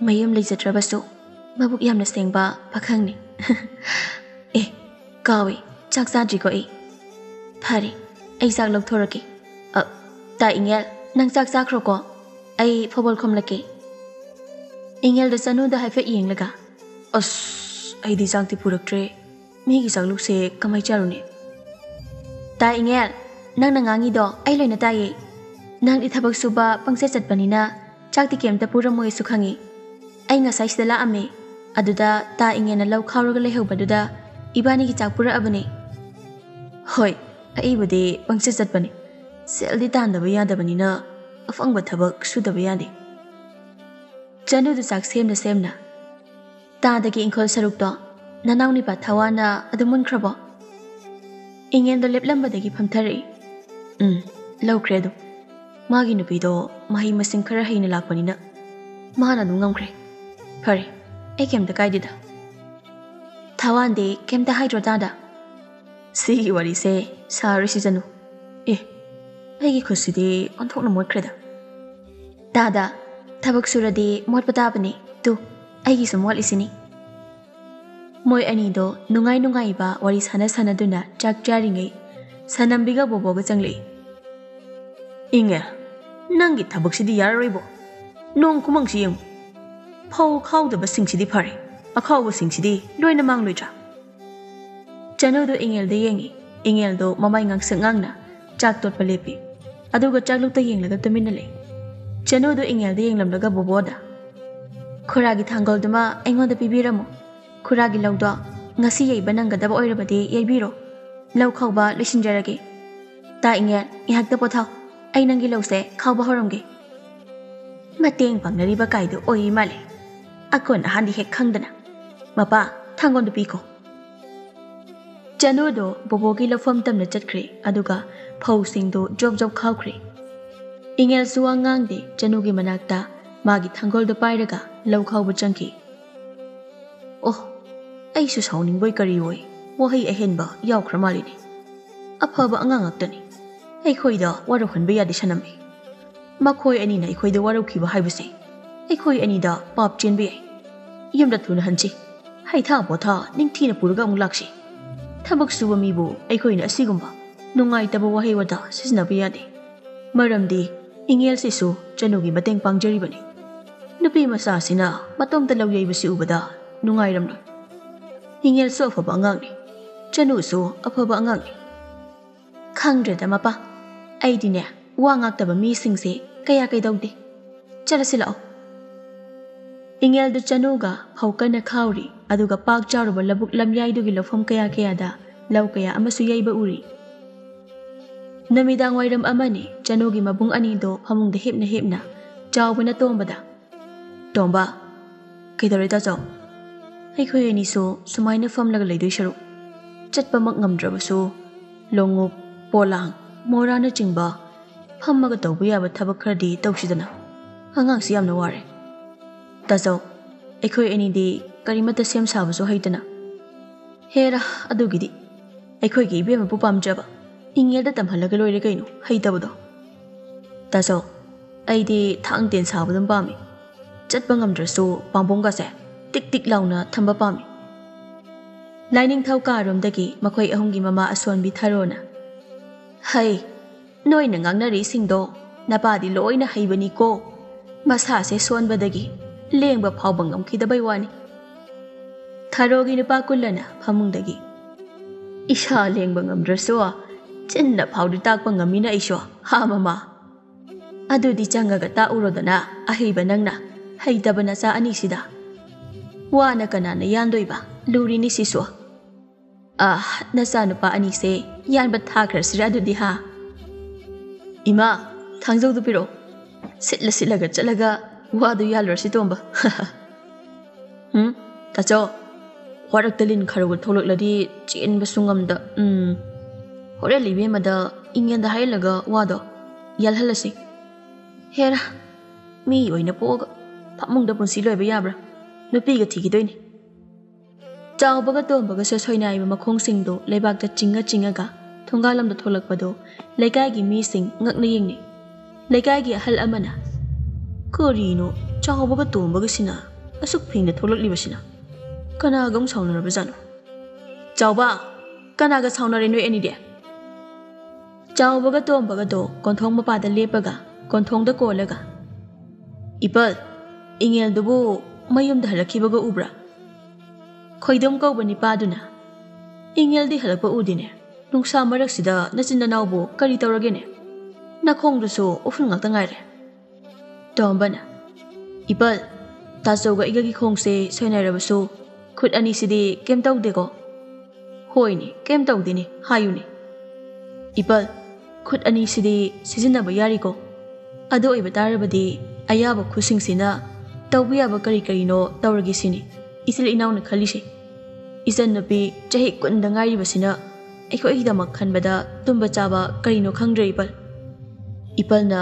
ꯃꯌꯨꯝ ꯂꯩꯖꯗ꯭ꯔꯕꯁꯨ ꯃꯕꯨꯛ ꯌꯥꯝꯅ ꯁꯦꯡꯕ ꯄꯥꯈꯪꯅꯤ꯫ ꯑꯦ, ꯀꯥꯎꯏ, ꯆꯥꯛ ꯆꯥꯗ꯭ꯔꯤꯀꯣ ꯑꯩ꯫ ꯐꯔꯦ, ꯑꯩ ꯆꯥꯛ ꯂꯧꯊꯣꯔꯛꯀꯦ꯫ ꯑ, ꯇꯥ ꯏꯉꯦꯜ, ꯅꯪ ꯆꯥꯛ ꯆꯥꯈ꯭ꯔꯣꯀꯣ꯫ ꯑꯩ ꯐꯧꯕꯣꯜ ꯈꯣꯝꯂꯛꯀꯦ꯫ ꯏꯉꯦꯜꯗ ꯆꯅꯨꯗ ꯍꯥꯏꯐꯦꯠ ꯌꯦꯡꯂꯒ, ꯑꯁ, ꯑꯩꯗꯤ ꯆꯥꯛꯇꯤ ꯄꯨꯔꯛꯇ꯭ꯔꯦ꯫ ꯃꯤꯒꯤ ꯆꯥꯛꯂꯨꯛꯁꯦ ꯀꯃꯥꯏ ꯆꯥꯔꯨꯅꯤ? ꯇꯥ ꯏꯉꯦꯜ, ꯅꯪꯅ ꯉꯥꯡꯉꯤꯗꯣ ꯑꯩ ꯂꯣꯏꯅ ꯇꯥꯏꯌꯦ꯫ ꯅꯪꯗꯤ ꯊꯕꯛ ꯁꯨꯕ ꯄꯪꯆꯠ ꯆꯠꯄꯅꯤꯅ ꯆꯥꯛꯇꯤ ꯀꯩꯝꯇ ꯄꯨꯔꯝꯃꯣꯏꯁꯨ ꯈꯪꯉꯤ꯫ ꯑꯩ ꯉꯁꯥꯏ ꯁꯤꯗ ꯂꯥꯛꯑꯝꯃꯦ, ꯑꯗꯨꯗ ꯇꯥ ꯏꯉꯦꯜꯅ ꯂꯧ ꯈꯥꯎꯔꯒ ꯂꯩꯍꯧꯕꯗꯨꯗ ꯏꯕꯥꯅꯤꯒꯤ ꯆꯥꯛ ꯄꯨꯔꯛꯑꯕꯅꯦ꯫ ꯍꯣꯏ, ꯑꯩꯕꯨꯗꯤ ꯄꯪꯆꯠ ꯆꯠꯄꯅꯤ꯫ ꯁꯦꯜꯗꯤ ꯇꯥꯟꯗꯕ ꯌꯥꯗꯕꯅꯤꯅ ꯑꯐꯪꯕ ꯊꯕꯛ ꯁꯨꯗꯕ ꯌꯥꯗꯦ꯫ ꯆꯅꯨꯗꯨ ꯆꯥꯛ ꯁꯦꯝꯅ ꯁꯦꯝꯅ, ꯇꯥꯗꯒꯤ ꯏꯪꯈꯣꯜ ꯁꯔꯨꯛꯇꯣ ꯅꯅꯥꯎ ꯅꯤꯄꯥ ꯊꯋꯥꯟꯅ ꯑꯗꯨꯝ ꯃꯨꯟꯈ꯭ꯔꯕꯣ? ꯏꯉꯦꯜꯗꯣ ꯂꯦꯞꯂꯝꯕꯗꯒꯤ ꯐꯝꯊꯔꯛꯏ꯫ ꯎꯝ, ꯂꯧꯈ꯭ꯔꯦ ꯑꯗꯨꯝ꯫ ꯃꯥꯒꯤ ꯅꯨꯄꯤꯗꯣ ꯃꯍꯩ ꯃꯁꯤꯡ ꯈꯔ ꯍꯩꯅ ꯂꯥꯛꯄꯅꯤꯅ ꯃꯥꯅ ꯑꯗꯨꯝ ꯉꯝꯈ꯭ꯔꯦ꯫ ꯐꯔꯦ, ꯑꯩ ꯀꯩꯝꯇ ꯀꯥꯏꯗꯦꯗ꯫ ꯊꯋꯥꯟꯗꯤ ꯀꯩꯝꯇ ꯍꯥꯏꯗ꯭ꯔꯣ ꯇꯥꯗ? ꯁꯤꯒꯤ ꯋꯥꯔꯤꯁꯦ ꯁꯥꯔꯣꯏꯁꯤ ꯆꯅꯨ꯫ ꯑꯦ, ꯑꯩꯒꯤ ꯈꯨꯠꯁꯤꯗꯤ ꯑꯣꯟꯊꯣꯛꯅ ꯃꯣꯠꯈ꯭ꯔꯦꯗ꯫ ꯇꯥꯗ, ꯊꯕꯛ ꯁꯨꯔꯗꯤ ꯃꯣꯠꯄ ꯇꯥꯕꯅꯤ꯫ ꯇꯨ, ꯑꯩꯒꯤꯁꯨ ꯃꯣꯠꯂꯤꯁꯤꯅꯤ꯫ ꯃꯣꯏ ꯑꯅꯤꯗꯣ ꯅꯨꯡꯉꯥꯏ ꯅꯨꯡꯉꯥꯏꯕ ꯋꯥꯔꯤ ꯁꯥꯟꯅ ꯁꯥꯟꯅꯗꯨꯅ ꯆꯥꯛ ꯆꯥꯔꯤꯉꯩ ꯁꯅꯝꯕꯤꯒ ꯕꯣꯕꯣꯒ ꯆꯪꯂꯛꯏ꯫ ꯏꯉꯦ, ꯅꯪꯒꯤ ꯊꯕꯛꯁꯤꯗꯤ ꯌꯥꯔꯔꯣꯏꯕꯣ꯫ ꯅꯣꯡ ꯈꯨꯃꯪꯁꯤ ꯌꯦꯡꯉꯨ꯫ ꯐꯧ ꯈꯥꯎꯗꯕꯁꯤꯡꯁꯤꯗꯤ ꯐꯔꯦ, ꯑꯈꯥꯎꯕꯁꯤꯡꯁꯤꯗꯤ ꯂꯣꯏꯅ ꯃꯥꯡꯂꯣꯏꯗ꯭ꯔꯥ? ꯆꯅꯨꯗꯣ ꯏꯉꯦꯜꯗ ꯌꯦꯡꯉꯤ꯫ ꯏꯉꯦꯜꯗꯣ ꯃꯃꯥꯏ ꯉꯥꯡꯁꯛ ꯉꯥꯡꯅ ꯆꯥꯛ ꯇꯣꯠꯄ ꯂꯦꯞꯄꯤ꯫ ꯑꯗꯨꯒ ꯆꯥꯛꯂꯨꯛꯇ ꯌꯦꯡꯂꯒ ꯇꯨꯃꯤꯟꯅ ꯂꯩ꯫ ꯆꯅꯨꯗꯣ ꯏꯉꯦꯜꯗ ꯌꯦꯡꯂꯝꯂꯒ ꯕꯣꯕꯣꯗ, "ꯈꯨꯔꯥꯒꯤ ꯊꯥꯡꯒꯣꯜꯗꯨꯃ ꯑꯩꯉꯣꯟꯗ ꯄꯤꯕꯤꯔꯝꯃꯨ꯫ ꯈꯨꯔꯥꯒꯤ ꯂꯧꯗꯣ ꯉꯁꯤ ꯌꯩꯕ ꯅꯪꯒꯗꯕ ꯑꯣꯏꯔꯕꯗꯤ ꯌꯩꯕꯤꯔꯣ꯫ ꯂꯧ ꯈꯥꯎꯕ ꯂꯣꯏꯁꯤꯟꯖꯔꯒꯦ꯫ ꯇꯥ ꯏꯉꯦꯜ, ꯉꯥꯏꯍꯥꯛꯇ ꯄꯣꯊꯥꯎ꯫ ꯑꯩ ꯅꯪꯒꯤ ꯂꯧꯁꯦ ꯈꯥꯎꯕ ꯍꯧꯔꯝꯒꯦ꯫" ꯃꯇꯦꯡ ꯄꯥꯡꯅꯔꯤꯕ ꯀꯥꯏꯗꯨ ꯑꯣꯏꯔꯤ ꯃꯥꯜꯂꯦ꯫ ꯑꯀꯣꯟ ꯑꯍꯥꯟꯗꯤ ꯍꯦꯛ ꯈꯪꯗꯅ꯫ "ꯃꯄꯥ, ꯊꯥꯡꯒꯣꯜꯗꯨ ꯄꯤꯈꯣ꯫" ꯆꯅꯨꯗꯣ ꯕꯣꯕꯣꯒꯤ ꯂꯧꯐꯝ ꯇꯝꯅ ꯆꯠꯈ꯭ꯔꯦ, ꯑꯗꯨꯒ ꯐꯧꯁꯤꯡꯗꯨ ꯖꯣꯞ ꯖꯣꯞ ꯈꯥꯎꯈ꯭ꯔꯦ꯫ ꯏꯉꯦꯜꯁꯨ ꯋꯥ ꯉꯥꯡꯗꯦ, ꯆꯅꯨꯒꯤ ꯃꯅꯥꯛꯇ ꯃꯥꯒꯤ ꯊꯥꯡꯒꯣꯜꯗꯨ ꯄꯥꯏꯔꯒ ꯂꯧ ꯈꯥꯎꯕ ꯆꯪꯈꯤ꯫ "ꯑꯣ, ꯑꯩꯁꯨ ꯁꯥꯎꯅꯤꯡꯕꯣꯏ ꯀꯔꯤ ꯑꯣꯏ, ꯋꯥꯍꯩ ꯑꯍꯦꯟꯕ ꯌꯥꯎꯈ꯭ꯔ ꯃꯥꯜꯂꯤꯅꯦ꯫ ꯑꯐꯕ ꯑꯉꯥꯡ ꯉꯥꯛꯇꯅꯤ꯫ ꯑꯩꯈꯣꯏꯗ ꯋꯥꯔꯧꯍꯟꯕ ꯌꯥꯗꯦ ꯁꯅꯝꯃꯤ꯫ ꯃꯈꯣꯏ ꯑꯅꯤꯅ ꯑꯩꯈꯣꯏꯗ ꯋꯥꯔꯧꯈꯤꯕ ꯍꯥꯏꯕꯁꯦ ꯑꯩꯈꯣꯏ ꯑꯅꯤꯗ ꯄꯥꯞ ꯆꯦꯟꯕ ꯌꯥꯏ꯫ ꯌꯨꯝꯗ ꯊꯨꯅ ꯍꯟꯁꯤ꯫ ꯍꯩꯊꯥ ꯄꯣꯊꯥ ꯅꯤꯡꯊꯤꯅ ꯄꯨꯔꯒ ꯑꯃꯨꯛ ꯂꯥꯛꯁꯤ꯫ ꯊꯕꯛ ꯁꯨꯕ ꯃꯤꯕꯨ ꯑꯩꯈꯣꯏꯅ ꯑꯁꯤꯒꯨꯝꯕ ꯅꯨꯡꯉꯥꯏꯇꯕ ꯋꯥꯍꯩ ꯋꯥꯇꯥ ꯁꯤꯖꯤꯟꯅꯕ ꯌꯥꯗꯦ꯫ ꯃꯔꯝꯗꯤ ꯏꯉꯦꯜꯁꯤꯁꯨ ꯆꯅꯨꯒꯤ ꯃꯇꯦꯡ ꯄꯥꯡꯖꯔꯤꯕꯅꯤ꯫ ꯅꯨꯄꯤ ꯃꯆꯥꯁꯤꯅ ꯃꯇꯣꯝꯇ ꯂꯧ ꯌꯩꯕꯁꯤ ꯎꯕꯗ ꯅꯨꯡꯉꯥꯏꯔꯝꯂꯣꯏ꯫ ꯏꯉꯦꯜꯁꯨ ꯑꯐꯕ ꯑꯉꯥꯡꯅꯤ, ꯆꯅꯨꯁꯨ ꯑꯐꯕ ꯑꯉꯥꯡꯅꯤ꯫ ꯈꯪꯗ꯭ꯔꯦꯗ ꯃꯄꯥ, ꯑꯩꯗꯤꯅꯦ, ꯋꯥ ꯉꯥꯛꯇꯕ ꯃꯤꯁꯤꯡꯁꯦ ꯀꯌꯥ ꯀꯩꯗꯧꯗꯦ꯫ ꯆꯠꯂꯁꯤ ꯂꯥꯛꯑꯣ꯫" ꯏꯉꯦꯜꯗꯨ ꯆꯅꯨꯒ ꯐꯧ ꯀꯟꯅ ꯈꯥꯎꯔꯤ, ꯑꯗꯨꯒ ꯄꯥꯛ ꯆꯥꯎꯔꯕ ꯂꯧꯕꯨꯛ ꯂꯝꯌꯥꯏꯗꯨꯒꯤ ꯂꯧꯐꯝ ꯀꯌꯥ ꯀꯌꯥꯗ ꯂꯧ ꯀꯌꯥ ꯑꯃꯁꯨ ꯌꯩꯕ ꯎꯔꯤ꯫ ꯅꯨꯃꯤꯗꯥꯡ ꯋꯥꯏꯔꯝ ꯑꯃꯅꯤ, ꯆꯅꯨꯒꯤ ꯃꯕꯨꯡ ꯑꯅꯤꯗꯣ ꯐꯃꯨꯡꯗ ꯍꯤꯞꯅ ꯍꯤꯞꯅ ꯆꯥꯎꯕꯅ ꯇꯣꯝꯕꯗ, "ꯇꯣꯝꯕ, ꯀꯩꯗꯧꯔꯦ ꯇꯥꯆꯧ?" "ꯑꯩꯈꯣꯏ ꯑꯅꯤꯁꯨ ꯁꯨꯃꯥꯏꯅ ꯐꯝꯂꯒ ꯂꯩꯗꯣꯏ ꯁꯔꯨꯛ, ꯆꯠꯄꯃꯛ ꯉꯝꯗ꯭ꯔꯕꯁꯨ ꯂꯣꯡꯎꯞ, ꯄꯣꯂꯥꯡ, ꯃꯣꯔꯥꯅꯆꯤꯡꯕ ꯐꯝꯃꯒ ꯇꯧꯕ ꯌꯥꯕ ꯊꯕꯛ ꯈꯔꯗꯤ ꯇꯧꯁꯤꯗꯅ꯫ ꯑꯉꯥꯡꯁꯤ ꯌꯥꯝꯅ ꯋꯥꯔꯦ꯫ ꯇꯥꯆꯧ, ꯑꯩꯈꯣꯏ ꯑꯅꯤꯗꯤ ꯀꯔꯤꯃꯠꯇ ꯁꯦꯝ ꯁꯥꯕꯁꯨ ꯍꯩꯇꯅ꯫" "ꯍꯦꯔꯥ, ꯑꯗꯨꯒꯤꯗꯤ ꯑꯩꯈꯣꯏꯒꯤ ꯏꯕꯦꯝꯃꯕꯨ ꯄꯥꯝꯖꯕ ꯏꯪꯉꯦꯜꯗ ꯇꯝꯍꯜꯂꯒ ꯂꯣꯏꯔꯦ ꯀꯩꯅꯣ, ꯍꯩꯇꯕꯗꯣ꯫" "ꯇꯥꯆꯧ, ꯑꯩꯗꯤ ꯊꯥꯡ ꯇꯦꯟ ꯁꯥꯕ ꯑꯗꯨꯝ ꯄꯥꯝꯃꯤ꯫ ꯆꯠꯄ ꯉꯝꯗ꯭ꯔꯁꯨ ꯄꯥꯝꯕꯣꯝꯒꯁꯦ ꯇꯤꯛ ꯇꯤꯛ ꯂꯥꯎꯅ ꯊꯝꯕ ꯄꯥꯝꯃꯤ꯫" ꯂꯥꯏꯅꯤꯡꯊꯧ ꯀꯥꯔꯣꯝꯗꯒꯤ ꯃꯈꯣꯏ ꯑꯍꯨꯝꯒꯤ ꯃꯃꯥ ꯑꯁꯣꯟꯕꯤ ꯊꯔꯣꯅ, "ꯍꯩ, ꯅꯣꯏꯅ ꯉꯥꯡꯅꯔꯤꯁꯤꯡꯗꯣ ꯅꯄꯥꯗꯤ ꯂꯣꯏꯅ ꯍꯩꯕꯅꯤꯀꯣ꯫ ꯃꯁꯥꯁꯦ ꯁꯣꯟꯕꯗꯒꯤ ꯂꯦꯡꯕ ꯐꯥꯎꯕ ꯉꯝꯈꯤꯗꯕꯩ ꯋꯥꯅꯤ꯫" ꯊꯔꯣꯒꯤ ꯅꯨꯄꯥ ꯀꯨꯜꯂꯅ ꯐꯃꯨꯡꯗꯒꯤ, "ꯏꯁꯥ ꯂꯦꯡꯕ ꯉꯝꯗ꯭ꯔꯁꯨ ꯆꯤꯟꯅ ꯐꯥꯎꯗꯤ ꯇꯥꯛꯄ ꯉꯝꯃꯤꯅ ꯑꯩꯁꯨ, ꯍꯥ ꯃꯃꯥ?" "ꯑꯗꯨꯗꯤ ꯆꯪꯉꯒ ꯇꯥꯛꯎꯔꯣꯗꯅ, ꯑꯍꯩꯕ ꯅꯪꯅ ꯍꯩꯇꯕ ꯅꯆꯥ ꯑꯅꯤꯁꯤꯗ꯫ ꯋꯥꯅ ꯀꯅꯥꯅ ꯌꯥꯟꯗꯣꯏꯕ? ꯂꯨꯔꯤꯅꯤ ꯁꯤꯁꯨ꯫" "ꯑꯥ, ꯅꯆꯥꯅꯨꯄꯥ ꯑꯅꯤꯁꯦ ꯌꯥꯟꯕ ꯊꯥꯈ꯭ꯔꯁꯤꯔꯥ ꯑꯗꯨꯗꯤ, ꯍꯥ?" "ꯏꯃꯥ, ꯊꯥꯡꯖꯧꯗꯨ ꯄꯤꯔꯛꯑꯣ꯫ ꯁꯤꯠꯂ ꯁꯤꯠꯂꯒ ꯆꯠꯂꯒ ꯋꯥꯗꯨ ꯌꯥꯜꯂꯨꯔꯁꯤ, ꯇꯣꯝꯕ꯫" "ꯎꯝ, ꯇꯥꯆꯧ, ꯋꯥꯔꯛꯇ ꯂꯤꯟ ꯈꯔꯒ ꯊꯣꯛꯂꯛꯂꯗꯤ ꯆꯦꯟꯕꯁꯨ ꯉꯝꯗ꯫ ꯎꯝ, ꯍꯣꯔꯦꯟ ꯏꯕꯦꯝꯃꯗ ꯏꯪꯉꯦꯟꯗ ꯍꯥꯏꯍꯜꯂꯒ ꯋꯥꯗꯣ ꯌꯥꯜꯍꯜꯂꯁꯤ꯫ ꯍꯦꯔꯥ, ꯃꯤ ꯑꯣꯏꯅ ꯄꯣꯛꯑꯒ ꯐꯃꯨꯡꯗ ꯄꯨꯟꯁꯤ ꯂꯣꯏꯕ ꯌꯥꯕ꯭ꯔꯥ? ꯅꯨꯄꯤꯒ ꯊꯤꯈꯤꯗꯣꯏꯅꯤ꯫ ꯆꯥꯎꯕꯒ ꯇꯣꯝꯕꯒꯁꯨ ꯁꯣꯏꯅꯥꯏꯕ ꯃꯈꯣꯡꯁꯤꯡꯗꯨ ꯂꯩꯕꯥꯛꯇ ꯆꯤꯡꯉ ꯆꯤꯡꯉꯒ ꯊꯣꯡꯒꯥꯜꯂꯣꯝꯗ ꯊꯣꯛꯂꯛꯄꯗꯨ ꯂꯩꯀꯥꯏꯒꯤ ꯃꯤꯁꯤꯡ ꯉꯛꯅ ꯌꯦꯡꯅꯩ꯫ ꯂꯩꯀꯥꯏꯒꯤ ꯑꯍꯜ ꯑꯃꯅ, "ꯀꯔꯤꯅꯣ ꯆꯥꯎꯕꯒ ꯇꯣꯝꯕꯒꯁꯤꯅ ꯑꯁꯨꯛ ꯐꯤꯡꯅ ꯊꯣꯛꯂꯛꯂꯤꯕꯁꯤꯅ? ꯀꯅꯥꯒ ꯑꯃꯨꯛ ꯁꯥꯎꯅꯔꯕꯖꯥꯠꯅꯣ? ꯆꯥꯎꯕ, ꯀꯅꯥꯒ ꯁꯥꯎꯅꯔꯦ ꯅꯣꯏ ꯑꯅꯤꯗꯤ?" ꯆꯥꯎꯕꯒ ꯇꯣꯝꯕꯒꯗꯣ ꯀꯣꯟꯊꯣꯡ ꯃꯄꯥꯗ ꯂꯦꯞꯄꯒ ꯀꯣꯟꯊꯣꯡꯗ ꯀꯣꯜꯂꯒ, "ꯏꯄꯜ, ꯏꯉꯦꯜꯗꯨꯕꯨ ꯃꯌꯨꯝꯗ ꯍꯜꯂꯛꯈꯤꯕꯒ ꯎꯕ꯭ꯔꯥ?" ꯈꯣꯏꯗꯣꯝ ꯀꯧꯕ ꯅꯤꯄꯥꯗꯨꯅ, "ꯏꯉꯦꯜꯗꯤ ꯍꯜꯂꯛꯄ ꯎꯗꯦꯅꯦ꯫ ꯅꯨꯡꯁꯥ ꯃꯔꯛꯁꯤꯗ ꯅꯆꯤꯟ ꯅꯅꯥꯎꯕꯨ ꯀꯔꯤ ꯇꯧꯔꯒꯦꯅꯦ? ꯅꯈꯣꯡꯗꯨꯁꯨ ꯎꯐꯨꯜ ꯉꯥꯛꯇ ꯉꯥꯏꯔꯦ꯫" ꯇꯣꯝꯕꯅ, "ꯏꯄꯜ, ꯇꯥꯆꯧꯒ ꯑꯩꯒꯒꯤ ꯈꯣꯡꯁꯦ ꯁꯣꯏꯅꯔꯕꯁꯨ ꯈꯨꯠ ꯑꯅꯤꯁꯤꯗꯤ ꯀꯩꯝ ꯇꯧꯗꯦꯀꯣ?" "ꯍꯣꯏꯅꯦ, ꯀꯩꯝ ꯇꯧꯗꯦꯅꯦ, ꯍꯥꯏꯌꯨꯅꯦ꯫" "ꯏꯄꯜ, ꯈꯨꯠ ꯑꯅꯤꯁꯤꯗꯤ ꯁꯤꯖꯤꯟꯅꯕ ꯌꯥꯔꯤꯀꯣ? ꯑꯗꯨ ꯑꯣꯏꯕ ꯇꯥꯔꯕꯗꯤ ꯑꯌꯥꯕ ꯈꯨꯠꯁꯤꯡꯁꯤꯅ ꯇꯧꯕ ꯌꯥꯕ ꯀꯔꯤ ꯀꯔꯤꯅꯣ ꯇꯧꯔꯒꯦ ꯁꯤꯅꯤ ꯏꯆꯤꯜ ꯏꯅꯥꯎꯅ ꯈꯜꯂꯤꯁꯦ꯫ ꯏꯆꯟꯅꯨꯄꯤ ꯆꯍꯤ ꯀꯨꯟꯗ ꯉꯥꯏꯔꯤꯕꯁꯤꯅ ꯑꯩꯈꯣꯏꯒꯤꯗꯃꯛ ꯈꯟꯕꯗ ꯇꯨꯝꯕ ꯆꯥꯕ ꯀꯔꯤꯅꯣ ꯈꯪꯗ꯭ꯔꯦ ꯏꯄꯜ꯫" ꯏꯄꯜꯅ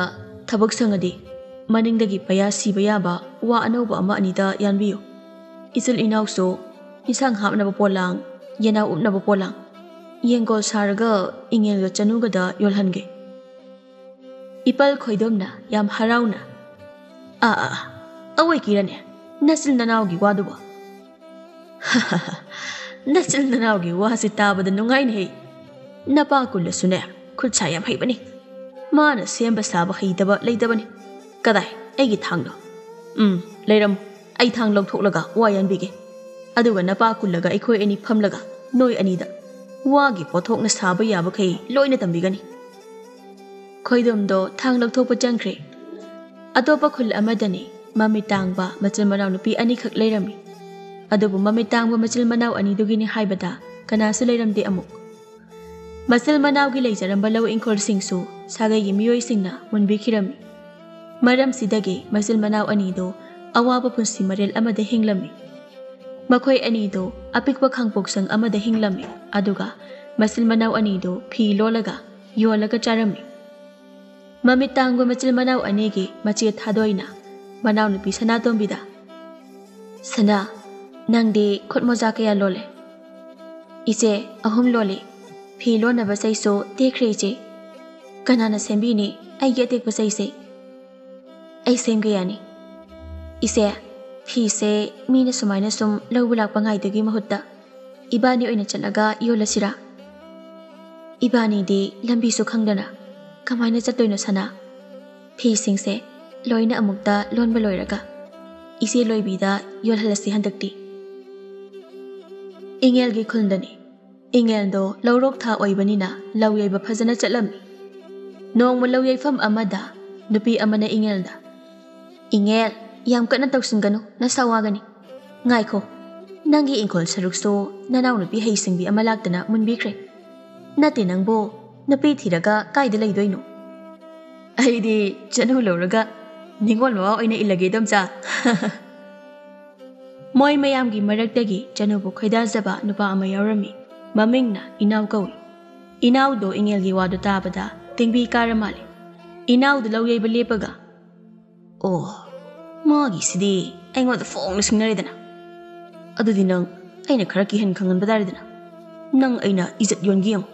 ꯊꯕꯛ ꯁꯪꯉꯗꯤ ꯃꯅꯤꯡꯗꯒꯤ ꯄꯩꯌꯥ ꯁꯤꯕ ꯌꯥꯕ ꯋꯥ ꯑꯅꯧꯕ ꯑꯃ ꯑꯅꯤꯗ ꯌꯥꯟꯕꯤꯌꯨ꯫ ꯏꯆꯤꯜ ꯏꯅꯥꯎꯁꯨ ꯏꯟꯁꯥꯡ ꯍꯥꯞꯅꯕ ꯄꯣꯂꯥꯡ, ꯌꯦꯅꯥꯎ ꯎꯞꯅꯕ ꯄꯣꯂꯥꯡ, ꯌꯦꯡꯒꯣꯜ ꯁꯥꯔꯒ ꯏꯉꯦꯜꯒ ꯆꯅꯨꯒꯗ ꯌꯣꯜꯍꯟꯒꯦ꯫ ꯏꯄꯜ ꯈꯣꯏꯗꯣꯝꯅ ꯌꯥꯝ ꯍꯔꯥꯎꯅ, "ꯑꯥ, ꯑꯥ, ꯑꯥ, ꯑꯋꯣꯏ ꯀꯤꯔꯅꯦ ꯅꯆꯤꯜ ꯅꯅꯥꯎꯒꯤ ꯋꯥꯗꯨꯕꯣ?" "ꯅꯆꯤꯜ ꯅꯅꯥꯎꯒꯤ ꯋꯥꯁꯤ ꯇꯥꯕꯗ ꯅꯨꯡꯉꯥꯏꯅꯦꯍꯦ꯫ ꯅꯄꯥ ꯀꯨꯜꯂꯁꯨꯅꯦ, ꯈꯨꯠ ꯁꯥ ꯌꯥꯝ ꯍꯩꯕꯅꯤ꯫ ꯃꯥꯅ ꯁꯦꯝꯕ ꯁꯥꯕ ꯍꯩꯇꯕ ꯂꯩꯇꯕꯅꯤ꯫ ꯀꯗꯥꯏ, ꯑꯩꯒꯤ ꯊꯥꯡꯗꯣ? ꯎꯝ, ꯂꯩꯔꯝꯃꯨ꯫ ꯑꯩ ꯊꯥꯡ ꯂꯧꯊꯣꯛꯂꯒ ꯋꯥ ꯌꯥꯟꯕꯤꯒꯦ꯫ ꯑꯗꯨꯒ ꯅꯄꯥ ꯀꯨꯜꯂꯒ ꯑꯩꯈꯣꯏ ꯑꯅꯤ ꯐꯝꯂꯒ ꯅꯣꯏ ꯑꯅꯤꯗ ꯋꯥꯒꯤ ꯄꯣꯠꯊꯣꯛꯅ ꯁꯥꯕ ꯌꯥꯕꯈꯩ ꯂꯣꯏꯅ ꯇꯝꯕꯤꯒꯅꯤ꯫" ꯈꯣꯏꯗꯣꯝꯗꯣ ꯊꯥꯡ ꯂꯧꯊꯣꯛꯄ ꯆꯪꯈ꯭ꯔꯦ꯫ ꯑꯇꯣꯞꯄ ꯈꯨꯜ ꯑꯃꯗꯅꯤ ꯃꯃꯤꯠ ꯇꯥꯡꯕ ꯃꯆꯤꯟ ꯃꯅꯥꯎ ꯅꯨꯄꯤ ꯑꯅꯤꯈꯛ ꯂꯩꯔꯝꯃꯤ꯫ ꯑꯗꯨꯕꯨ ꯃꯃꯤꯠ ꯇꯥꯡꯕ ꯃꯆꯤꯟ ꯃꯅꯥꯎ ꯑꯅꯤꯗꯨꯒꯤꯅꯤ ꯍꯥꯏꯕꯗ ꯀꯅꯥꯁꯨ ꯂꯩꯔꯝꯗꯦ ꯑꯃꯨꯛ꯫ ꯃꯆꯤꯜ ꯃꯅꯥꯎꯒꯤ ꯂꯩꯖꯔꯝꯕ ꯂꯧ ꯏꯪꯈꯣꯜꯁꯤꯡꯁꯨ ꯁꯥꯒꯩꯒꯤ ꯃꯤꯑꯣꯏꯁꯤꯡꯅ ꯃꯨꯟꯕꯤꯈꯤꯔꯝꯃꯤ꯫ ꯃꯔꯝꯁꯤꯗꯒꯤ ꯃꯆꯤꯜ ꯃꯅꯥꯎ ꯑꯅꯤꯗꯨ ꯑꯋꯥꯕ ꯄꯨꯟꯁꯤ ꯃꯔꯦꯜ ꯑꯃꯗ ꯍꯤꯡꯂꯝꯃꯤ꯫ ꯃꯈꯣꯏ ꯑꯅꯤꯗꯨ ꯑꯄꯤꯛꯄ ꯈꯥꯡꯄꯣꯛꯁꯪ ꯑꯃꯗ ꯍꯤꯡꯂꯝꯃꯤ, ꯑꯗꯨꯒ ꯃꯆꯤꯜ ꯃꯅꯥꯎ ꯑꯅꯤꯗꯨ ꯐꯤ ꯂꯣꯜꯂꯒ ꯌꯣꯜꯂꯒ ꯆꯥꯔꯝꯃꯤ꯫ ꯃꯃꯤꯠ ꯇꯥꯡꯕ ꯃꯆꯤꯜ ꯃꯅꯥꯎ ꯑꯅꯤꯒꯤ ꯃꯆꯦ ꯊꯥꯗꯣꯏꯅ ꯃꯅꯥꯎꯅꯨꯄꯤ ꯁꯅꯥꯇꯣꯝꯕꯤꯗ, "ꯁꯅꯥ, ꯅꯪꯗꯤ ꯈꯨꯠ ꯃꯣꯖꯥ ꯀꯌꯥ ꯂꯣꯜꯂꯦ?" "ꯏꯆꯦ, ꯑꯍꯨꯝ ꯂꯣꯜꯂꯤ꯫ ꯐꯤ ꯂꯣꯟꯅꯕ ꯆꯩꯁꯨ ꯇꯦꯛꯈ꯭ꯔꯦ ꯏꯆꯦ꯫ ꯀꯅꯥꯅ ꯁꯦꯝꯕꯤꯅꯤ ꯑꯩꯒꯤ ꯑꯇꯦꯛꯄ ꯆꯩꯁꯦ?" "ꯑꯩ ꯁꯦꯝꯒꯦ ꯌꯥꯅꯤ꯫ ꯏꯆꯦ, ꯐꯤꯁꯦ ꯃꯤꯅ ꯁꯨꯃꯥꯏꯅ ꯁꯨꯝ ꯂꯧꯕ ꯂꯥꯛꯄ ꯉꯥꯏꯗꯒꯤ ꯃꯍꯨꯠꯇ ꯏꯕꯥꯅꯤ ꯑꯣꯏꯅ ꯆꯠꯂꯒ ꯌꯣꯜꯂꯁꯤꯔꯥ? ꯏꯕꯥꯅꯤꯗꯤ ꯂꯝꯕꯤꯁꯨ ꯈꯪꯗꯅ ꯀꯃꯥꯏꯅ ꯆꯠꯇꯣꯏꯅꯣ ꯁꯅꯥ? ꯐꯤꯁꯤꯡꯁꯦ ꯂꯣꯏꯅ ꯑꯃꯨꯛꯇ ꯂꯣꯟꯕ ꯂꯣꯏꯔꯒ ꯏꯆꯦ ꯂꯣꯏꯕꯤꯗ ꯌꯣꯜꯍꯜꯂꯁꯤ ꯍꯟꯗꯛꯇꯤ꯫" ꯏꯉꯦꯜꯒꯤ ꯈꯨꯜꯗꯅꯤ꯫ ꯏꯉꯦꯜꯗꯣ ꯂꯧꯔꯣꯛ ꯊꯥ ꯑꯣꯏꯕꯅꯤꯅ ꯂꯧ ꯌꯩꯕ ꯐꯖꯅ ꯆꯠꯂꯝꯃꯤ꯫ ꯅꯣꯡꯃ ꯂꯧ ꯌꯩꯐꯝ ꯑꯃꯗ ꯅꯨꯄꯤ ꯑꯃꯅ ꯏꯉꯦꯜꯗ, "ꯏꯉꯦꯜ, ꯌꯥꯝ ꯀꯟꯅ ꯇꯧꯁꯤꯟꯒꯅꯨ, ꯅꯁꯥ ꯋꯥꯒꯅꯤ꯫ ꯉꯥꯏꯈꯣ, ꯅꯪꯒꯤ ꯏꯪꯈꯣꯜ ꯁꯔꯨꯛꯁꯨ ꯅꯅꯥꯎꯅꯨꯄꯤ ꯍꯩꯁꯤꯡꯕꯤ ꯑꯃ ꯂꯥꯛꯇꯅ ꯃꯨꯟꯕꯤꯈ꯭ꯔꯦ꯫ ꯅꯠꯇꯦ ꯅꯪꯕꯨ, ꯅꯨꯄꯤ ꯊꯤꯔꯒ ꯀꯥꯏꯗ ꯂꯩꯗꯣꯏꯅꯣ?" "ꯑꯩꯗꯤ ꯆꯅꯨ ꯂꯧꯔꯒ ꯅꯤꯉꯣꯜ ꯃꯋꯥ ꯑꯣꯏꯅ ꯏꯜꯂꯒꯦ, ꯏꯗꯣꯝꯆꯥ꯫" ꯃꯣꯏ ꯃꯌꯥꯝꯒꯤ ꯃꯔꯛꯇꯒꯤ ꯆꯅꯨꯕꯨ ꯈꯣꯏꯗꯥꯖꯕ ꯅꯨꯄꯥ ꯑꯃ ꯌꯥꯎꯔꯝꯃꯤ꯫ ꯃꯃꯤꯡꯅ ꯏꯅꯥꯎ ꯀꯧꯏ꯫ ꯏꯅꯥꯎꯗꯣ ꯏꯉꯦꯜꯒꯤ ꯋꯥꯗꯨ ꯇꯥꯕꯗ ꯇꯦꯡꯕꯤ ꯀꯥꯔ ꯃꯥꯜꯂꯤ꯫ ꯏꯅꯥꯎꯗꯨ ꯂꯧ ꯌꯩꯕ ꯂꯦꯞꯄꯒ, "ꯑꯣ, ꯃꯥꯒꯤꯁꯤꯗꯤ ꯑꯩꯉꯣꯟꯗ ꯐꯣꯡꯅ ꯁꯤꯡꯅꯔꯦꯗꯅ꯫ ꯑꯗꯨꯗꯤ ꯅꯪ ꯑꯩꯅ ꯈꯔ ꯀꯤꯍꯟ ꯈꯪꯍꯟꯕ ꯇꯥꯔꯦꯗꯅ꯫ ꯅꯪ ꯑꯩꯅ ꯏꯖꯠ ꯌꯣꯟꯒꯦ ꯌꯦꯡꯉꯨ꯫"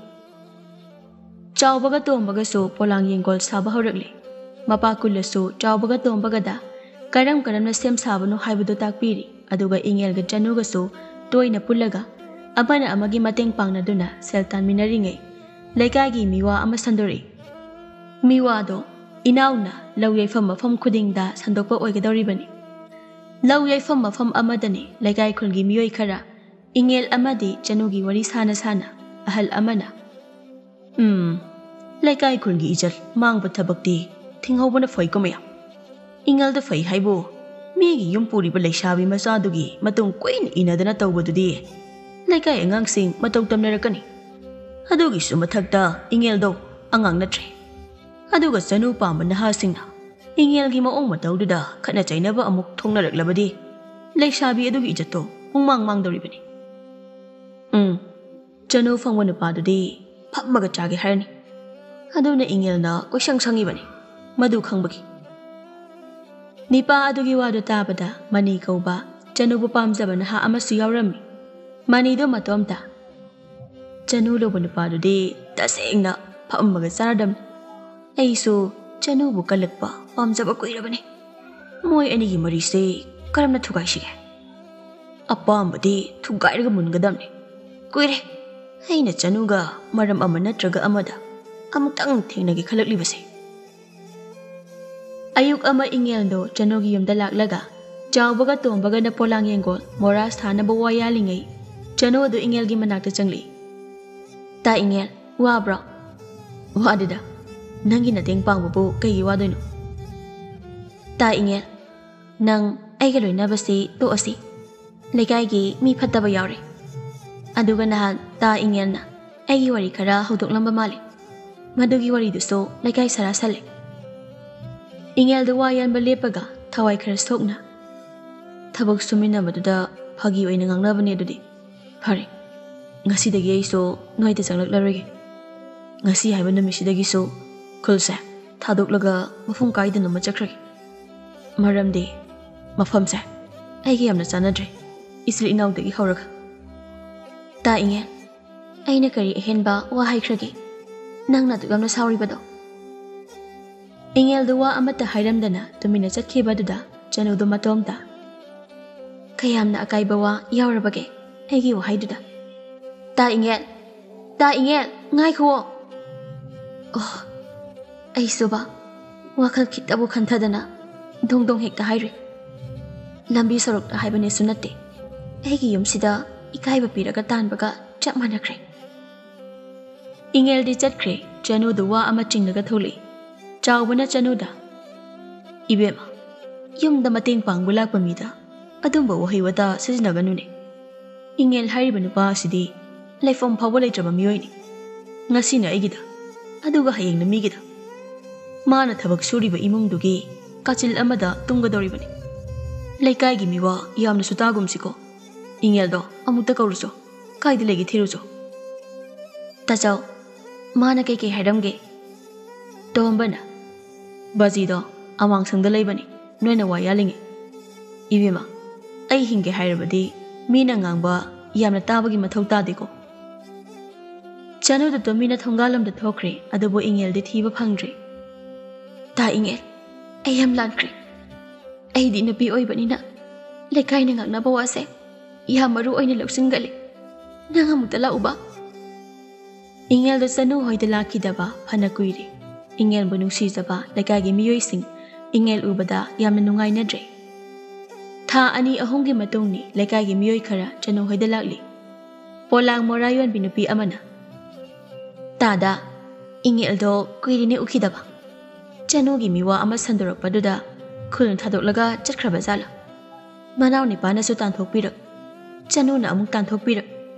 ꯆꯥꯎꯕꯒ ꯇꯣꯝꯕꯒꯁꯨ ꯄꯣꯂꯥꯡ ꯌꯦꯡꯒꯣꯜ ꯁꯥꯕ ꯍꯧꯔꯛꯂꯦ꯫ ꯃꯄꯥ ꯀꯨꯜꯂꯁꯨ ꯆꯥꯎꯕꯒ ꯇꯣꯝꯕꯒꯗ ꯀꯔꯝ ꯀꯔꯝꯅ ꯁꯦꯝ ꯁꯥꯕꯅꯣ ꯍꯥꯏꯕꯗꯨ ꯇꯥꯛꯄꯤꯔꯤ꯫ ꯑꯗꯨꯒ ꯏꯉꯦꯜꯒ ꯆꯅꯨꯒꯁꯨ ꯇꯣꯏꯅ ꯄꯨꯜꯂꯒ ꯑꯃꯅ ꯑꯃꯒꯤ ꯃꯇꯦꯡ ꯄꯥꯡꯅꯗꯨꯅ ꯁꯦꯜ ꯇꯥꯟꯃꯤꯟꯅꯔꯤꯉꯩ, ꯂꯩꯀꯥꯏꯒꯤ ꯃꯤꯋꯥ ꯑꯃ ꯁꯟꯗꯣꯔꯛꯏ꯫ ꯃꯤꯋꯥꯗꯣ ꯏꯅꯥꯎꯅ ꯂꯧ ꯌꯩꯐꯝ ꯃꯐꯝ ꯈꯨꯗꯤꯡꯗ ꯁꯟꯗꯣꯛꯄ ꯑꯣꯏꯒꯗꯧꯔꯤꯕꯅꯤ꯫ ꯂꯧ ꯌꯩꯐꯝ ꯃꯐꯝ ꯑꯃꯗꯅꯤ ꯂꯩꯀꯥꯏ ꯈꯨꯜꯒꯤ ꯃꯤꯑꯣꯏ ꯈꯔ ꯏꯉꯦꯜ ꯑꯃꯗꯤ ꯆꯅꯨꯒꯤ ꯋꯥꯔꯤ ꯁꯥꯅ ꯁꯥꯅ ꯑꯍꯜ ꯑꯃꯅ, "ꯎꯝ, ꯂꯩꯀꯥꯏ ꯈꯨꯜꯒꯤ ꯏꯖꯠ ꯃꯥꯡꯕ ꯊꯕꯛꯇꯤ ꯊꯤꯡꯍꯧꯕꯅ ꯐꯩꯀꯣ ꯃꯌꯥꯝ꯫ ꯏꯉꯦꯜꯗ ꯐꯩ ꯍꯥꯏꯕꯨ, ꯃꯤꯒꯤ ꯌꯨꯝ ꯄꯨꯔꯤꯕ ꯂꯩꯁꯥꯕꯤ ꯃꯆꯥꯗꯨꯒꯤ ꯃꯇꯨꯡ ꯀꯨꯏꯅ ꯏꯟꯅꯗꯅ ꯇꯧꯕꯗꯨꯗꯤ ꯂꯩꯀꯥꯏ ꯑꯉꯥꯡꯁꯤꯡ ꯃꯇꯧ ꯇꯝꯅꯔꯛꯀꯅꯤ꯫ ꯑꯗꯨꯒꯤꯁꯨ ꯃꯊꯛꯇ ꯏꯉꯦꯜꯗꯣ ꯑꯉꯥꯡ ꯅꯠꯇ꯭ꯔꯦ꯫ ꯑꯗꯨꯒ ꯆꯅꯨ ꯄꯥꯝꯕ ꯅꯍꯥꯁꯤꯡꯅ ꯏꯉꯦꯜꯒꯤ ꯃꯑꯣꯡ ꯃꯇꯧꯗꯨꯗ ꯈꯠꯅ ꯆꯩꯅꯕ ꯑꯃꯨꯛ ꯊꯣꯛꯅꯔꯛꯂꯕꯗꯤ ꯂꯩꯁꯥꯕꯤ ꯑꯗꯨꯒꯤ ꯏꯖꯠꯇꯣ ꯄꯨꯡꯃꯥꯡ ꯃꯥꯡꯗꯧꯔꯤꯕꯅꯤ꯫ ꯎꯝ, ꯆꯅꯨ ꯐꯪꯕ ꯅꯨꯄꯥꯗꯨꯗꯤ ꯐꯝꯃꯒ ꯆꯥꯒꯦ ꯍꯥꯏꯔꯅꯤ꯫ ꯑꯗꯨꯅ ꯏꯉꯦꯜꯅ ꯀꯣꯏꯁꯪ ꯁꯪꯉꯤꯕꯅꯤ꯫ ꯃꯗꯨ ꯈꯪꯕꯒꯤ꯫ ꯅꯤꯄꯥ ꯑꯗꯨꯒꯤ ꯋꯥꯗꯨ ꯇꯥꯕꯗ ꯃꯅꯤ ꯀꯧꯕ ꯆꯅꯨꯕꯨ ꯄꯥꯝꯖꯕ ꯅꯍꯥ ꯑꯃꯁꯨ ꯌꯥꯎꯔꯝꯃꯤ꯫ ꯃꯅꯤꯗꯣ ꯃꯇꯣꯝꯇ꯫ ꯆꯅꯨ ꯂꯧꯕ ꯅꯨꯄꯥꯗꯨꯗꯤ ꯇꯁꯦꯡꯅ ꯐꯝꯃꯒ ꯆꯥꯔꯗꯝꯅꯤ꯫ ꯑꯩꯁꯨ ꯆꯅꯨꯕꯨ ꯀꯜꯂꯛꯄ ꯄꯥꯝꯖꯕ ꯀꯨꯏꯔꯕꯅꯤ꯫ ꯃꯣꯏ ꯑꯅꯤꯒꯤ ꯃꯔꯤꯁꯦ ꯀꯔꯝꯅ ꯊꯨꯒꯥꯏꯁꯤꯒꯦ? ꯑꯄꯥꯝꯕꯗꯤ ꯊꯨꯒꯥꯏꯔꯒ ꯃꯨꯟꯒꯗꯕꯅꯤ꯫ ꯀꯨꯏꯔꯦ ꯑꯩꯅ ꯆꯅꯨꯒ ꯃꯔꯝ ꯑꯃ ꯅꯠꯇ꯭ꯔꯒ ꯑꯃꯗ ꯑꯃꯨꯛꯇꯪ ꯊꯦꯡꯅꯒꯦ ꯈꯜꯂꯛꯂꯤꯕꯁꯦ꯫ ꯑꯌꯨꯛ ꯑꯃ ꯏꯉꯦꯜꯗꯣ ꯆꯅꯨꯒꯤ ꯌꯨꯝꯗ ꯂꯥꯛꯂꯒ ꯆꯥꯎꯕꯒ ꯇꯣꯝꯕꯒꯅ ꯄꯣꯂꯥꯡ ꯌꯦꯡꯒꯣꯜ ꯃꯣꯔꯥ ꯁꯥꯅꯕ ꯋꯥ ꯌꯥꯜꯂꯤꯉꯩ ꯆꯅꯨ ꯑꯗꯨ ꯏꯉꯦꯜꯒꯤ ꯃꯅꯥꯛꯇ ꯆꯪꯂꯛꯏ꯫ "ꯇꯥ ꯏꯉꯦꯜ, ꯋꯥꯕ꯭ꯔꯣ?" "ꯋꯥꯗꯦꯗ, ꯅꯪꯒꯤ ꯃꯇꯦꯡ ꯄꯥꯡꯕꯕꯨ ꯀꯩꯒꯤ ꯋꯥꯗꯣꯏꯅꯣ?" "ꯇꯥ ꯏꯉꯦꯜ, ꯅꯪ ꯑꯩꯒ ꯂꯣꯏꯅꯕꯁꯤ ꯇꯣꯛꯑꯁꯤ꯫ ꯂꯩꯀꯥꯏꯒꯤ ꯃꯤ ꯐꯠꯇꯕ ꯌꯥꯎꯔꯦ꯫ ꯑꯗꯨꯒ ꯅꯍꯥꯟ ꯇꯥ ꯏꯉꯦꯜꯅ ꯑꯩꯒꯤ ꯋꯥꯔꯤ ꯈꯔ ꯍꯧꯗꯣꯛꯂꯝꯕ ꯃꯥꯜꯂꯦ꯫ ꯃꯗꯨꯒꯤ ꯋꯥꯔꯤꯗꯨꯁꯨ ꯂꯩꯀꯥꯏ ꯁꯥꯔꯥ ꯁꯜꯂꯦ꯫" ꯏꯉꯦꯜꯗꯨ ꯋꯥ ꯌꯥꯟꯕ ꯂꯦꯞꯄꯒ ꯊꯋꯥꯏ ꯈꯔ ꯁꯣꯛꯅ, "ꯊꯕꯛ ꯁꯨꯃꯤꯟꯅꯕꯗꯨꯗ ꯐꯥꯒꯤ ꯑꯣꯏꯅ ꯉꯥꯡꯅꯕꯅꯦ ꯑꯗꯨꯗꯤ꯫ ꯐꯔꯦ, ꯉꯁꯤꯗꯒꯤ ꯑꯩꯁꯨ ꯅꯣꯏꯗ ꯆꯪꯂꯛꯂꯔꯣꯏꯒꯦ꯫ ꯉꯁꯤ ꯍꯥꯏꯕ ꯅꯨꯃꯤꯠꯁꯤꯗꯒꯤꯁꯨ ꯈꯨꯜꯁꯦ ꯊꯥꯗꯣꯛꯂꯒ ꯃꯐꯝ ꯀꯥꯏꯗꯅꯣꯃ ꯆꯠꯈ꯭ꯔꯒꯦ꯫ ꯃꯔꯝꯗꯤ ꯃꯐꯝꯁꯦ ꯑꯩꯒ ꯌꯥꯝꯅ ꯆꯥꯟꯅꯗ꯭ꯔꯦ, ꯏꯆꯤꯜ ꯏꯅꯥꯎꯗꯒꯤ ꯍꯧꯔꯒ꯫" "ꯇꯥ ꯏꯉꯦꯜ, ꯑꯩꯅ ꯀꯔꯤ ꯑꯍꯦꯟꯕ ꯋꯥ ꯍꯥꯏꯈ꯭ꯔꯒꯦ? ꯅꯪꯅ ꯑꯗꯨꯛ ꯌꯥꯝꯅ ꯁꯥꯎꯔꯤꯕꯗꯣ?" ꯏꯉꯦꯜꯗꯨ ꯋꯥ ꯑꯃꯠꯇ ꯍꯥꯏꯔꯝꯗꯅ ꯇꯨꯃꯤꯟꯅ ꯆꯠꯈꯤꯕꯗꯨꯗ ꯆꯅꯨꯗꯨ ꯃꯇꯣꯝꯇ, "ꯀꯌꯥꯝꯅ ꯑꯀꯥꯏꯕ ꯋꯥ ꯌꯥꯎꯔꯕꯒꯦ ꯑꯩꯒꯤ ꯋꯥꯍꯩꯗꯨꯗ?" "ꯇꯥ ꯏꯉꯦꯜ, ꯇꯥ ꯏꯉꯦꯜ, ꯉꯥꯏꯈꯨꯑꯣ!" ꯑꯣ, ꯑꯩꯁꯨꯕ ꯋꯥꯈꯜ ꯈꯤꯇꯕꯨ ꯈꯟꯊꯗꯅ ꯗꯣꯡ ꯗꯣꯡ ꯍꯦꯛꯇ ꯍꯥꯏꯔꯨꯏ꯫ ꯂꯝꯕꯤ ꯁꯣꯔꯣꯛꯇ ꯍꯥꯏꯕꯅꯦꯁꯨ ꯅꯠꯇꯦ, ꯑꯩꯒꯤ ꯌꯨꯝꯁꯤꯗ ꯏꯀꯥꯏꯕ ꯄꯤꯔꯒ ꯇꯥꯟꯕꯒ ꯆꯞ ꯃꯥꯟꯅꯈ꯭ꯔꯦ꯫ ꯏꯉꯦꯜꯗꯤ ꯆꯠꯈ꯭ꯔꯦ꯫ ꯆꯅꯨꯗꯨ ꯋꯥ ꯑꯃ ꯆꯤꯡꯂꯒ ꯊꯣꯛꯂꯛꯏ꯫ ꯆꯥꯎꯕꯅ ꯆꯅꯨꯗ, "ꯏꯕꯦꯝꯃ, ꯌꯨꯝꯗ ꯃꯇꯦꯡ ꯄꯥꯡꯕ ꯂꯥꯛꯄ ꯃꯤꯗ ꯑꯗꯨꯝꯕ ꯋꯥꯍꯩ ꯋꯥꯇꯥ ꯁꯤꯖꯤꯟꯅꯒꯅꯨꯅꯦ꯫ ꯏꯉꯦꯜ ꯍꯥꯏꯔꯤꯕ ꯅꯨꯄꯥ ꯑꯁꯤꯗꯤ ꯂꯩꯐꯝ ꯐꯥꯎꯕ ꯂꯩꯇ꯭ꯔꯕ ꯃꯤꯑꯣꯏꯅꯤ꯫ ꯉꯁꯤꯅ ꯑꯩꯒꯤꯗ, ꯑꯗꯨꯒ ꯍꯌꯦꯡꯅ ꯃꯤꯒꯤꯗ꯫ ꯃꯥꯅ ꯊꯕꯛ ꯁꯨꯔꯤꯕ ꯏꯃꯨꯡꯗꯨꯒꯤ ꯀꯥꯆꯤꯜ ꯑꯃꯗ ꯇꯨꯝꯒꯗꯧꯔꯤꯕꯅꯤ꯫ ꯂꯩꯀꯥꯏꯒꯤ ꯃꯤꯋꯥ ꯌꯥꯝꯅꯁꯨ ꯇꯥꯒꯨꯝꯁꯤꯀꯣ꯫ ꯏꯉꯦꯜꯗꯣ ꯑꯃꯨꯛꯇ ꯀꯧꯔꯨꯆꯣ꯫ ꯀꯥꯏꯗ ꯂꯩꯒꯦ ꯊꯤꯔꯨꯆꯣ꯫" "ꯇꯥꯆꯧ, ꯃꯥꯅ ꯀꯩꯀꯩ ꯍꯥꯏꯔꯝꯒꯦ?" ꯇꯣꯝꯕꯅ, "ꯕꯥꯖꯤꯗꯣ ꯑꯋꯥꯡꯁꯪꯗ ꯂꯩꯕꯅꯤ, ꯅꯣꯏꯅ ꯋꯥ ꯌꯥꯜꯂꯤꯉꯩ꯫ ꯏꯕꯦꯝꯃ, ꯑꯩ ꯍꯤꯡꯒꯦ ꯍꯥꯏꯔꯕꯗꯤ ꯃꯤꯅ ꯉꯥꯡꯕ ꯌꯥꯝꯅ ꯇꯥꯕꯒꯤ ꯃꯊꯧ ꯇꯥꯗꯦꯀꯣ"꯫ ꯆꯅꯨꯗ ꯇꯨꯃꯤꯟꯅ ꯊꯣꯡꯒꯥꯜꯂꯣꯝꯗ ꯊꯣꯛꯈ꯭ꯔꯦ, ꯑꯗꯨꯕꯨ ꯏꯉꯦꯜꯗꯤ ꯊꯤꯕ ꯐꯪꯗ꯭ꯔꯦ꯫ "ꯇꯥ ꯏꯉꯦꯜ, ꯑꯩ ꯌꯥꯝ ꯂꯥꯟꯈ꯭ꯔꯦ꯫ ꯑꯩꯗꯤ ꯅꯨꯄꯤ ꯑꯣꯏꯕꯅꯤꯅ ꯂꯩꯀꯥꯏꯅ ꯉꯥꯡꯅꯕ ꯋꯥꯁꯦ ꯌꯥꯝ ꯃꯔꯨ ꯑꯣꯏꯅ ꯂꯧꯁꯤꯟꯒꯜꯂꯤ꯫ ꯅꯪ ꯑꯃꯨꯛꯇ ꯂꯥꯛꯎꯕ"꯫ ꯏꯉꯦꯜꯗꯣ ꯆꯅꯨ ꯍꯣꯏꯗ ꯂꯥꯛꯈꯤꯗꯕ ꯐꯅ ꯀꯨꯏꯔꯦ꯫ ꯏꯉꯦꯜꯕꯨ ꯅꯨꯡꯁꯤꯖꯕ ꯂꯩꯀꯥꯏꯒꯤ ꯃꯤꯑꯣꯏꯁꯤꯡ ꯏꯉꯦꯜ ꯎꯕꯗ ꯌꯥꯝꯅ ꯅꯨꯡꯉꯥꯏꯅꯗ꯭ꯔꯦ꯫ ꯊꯥ ꯑꯅꯤ ꯑꯍꯨꯝꯒꯤ ꯃꯇꯨꯡꯅꯤ ꯂꯩꯀꯥꯏꯒꯤ ꯃꯤꯑꯣꯏ ꯈꯔ ꯆꯅꯨ ꯍꯣꯏꯗ ꯂꯥꯛꯂꯤ꯫ ꯄꯣꯂꯥꯡ ꯃꯣꯔꯥ ꯌꯣꯟꯕꯤ ꯅꯨꯄꯤ ꯑꯃꯅ, "ꯇꯥꯗ, ꯏꯉꯦꯜꯗꯣ ꯀꯨꯏꯔꯦꯅꯦ ꯎꯈꯤꯗꯕ꯫ ꯆꯅꯨꯒꯤ ꯃꯤꯋꯥ ꯑꯃ ꯁꯟꯗꯣꯔꯛꯄꯗꯨꯗ ꯈꯨꯜ ꯊꯥꯗꯣꯛꯂꯒ ꯆꯠꯈ꯭ꯔꯕ ꯖꯥꯠꯂꯥ? ꯃꯅꯥꯎ ꯅꯤꯄꯥꯅꯁꯨ ꯇꯥꯟꯊꯣꯛꯄꯤꯔꯛ, ꯆꯅꯨꯅ ꯑꯃꯨꯛ ꯇꯥꯟꯊꯣꯛꯄꯤꯔꯛ,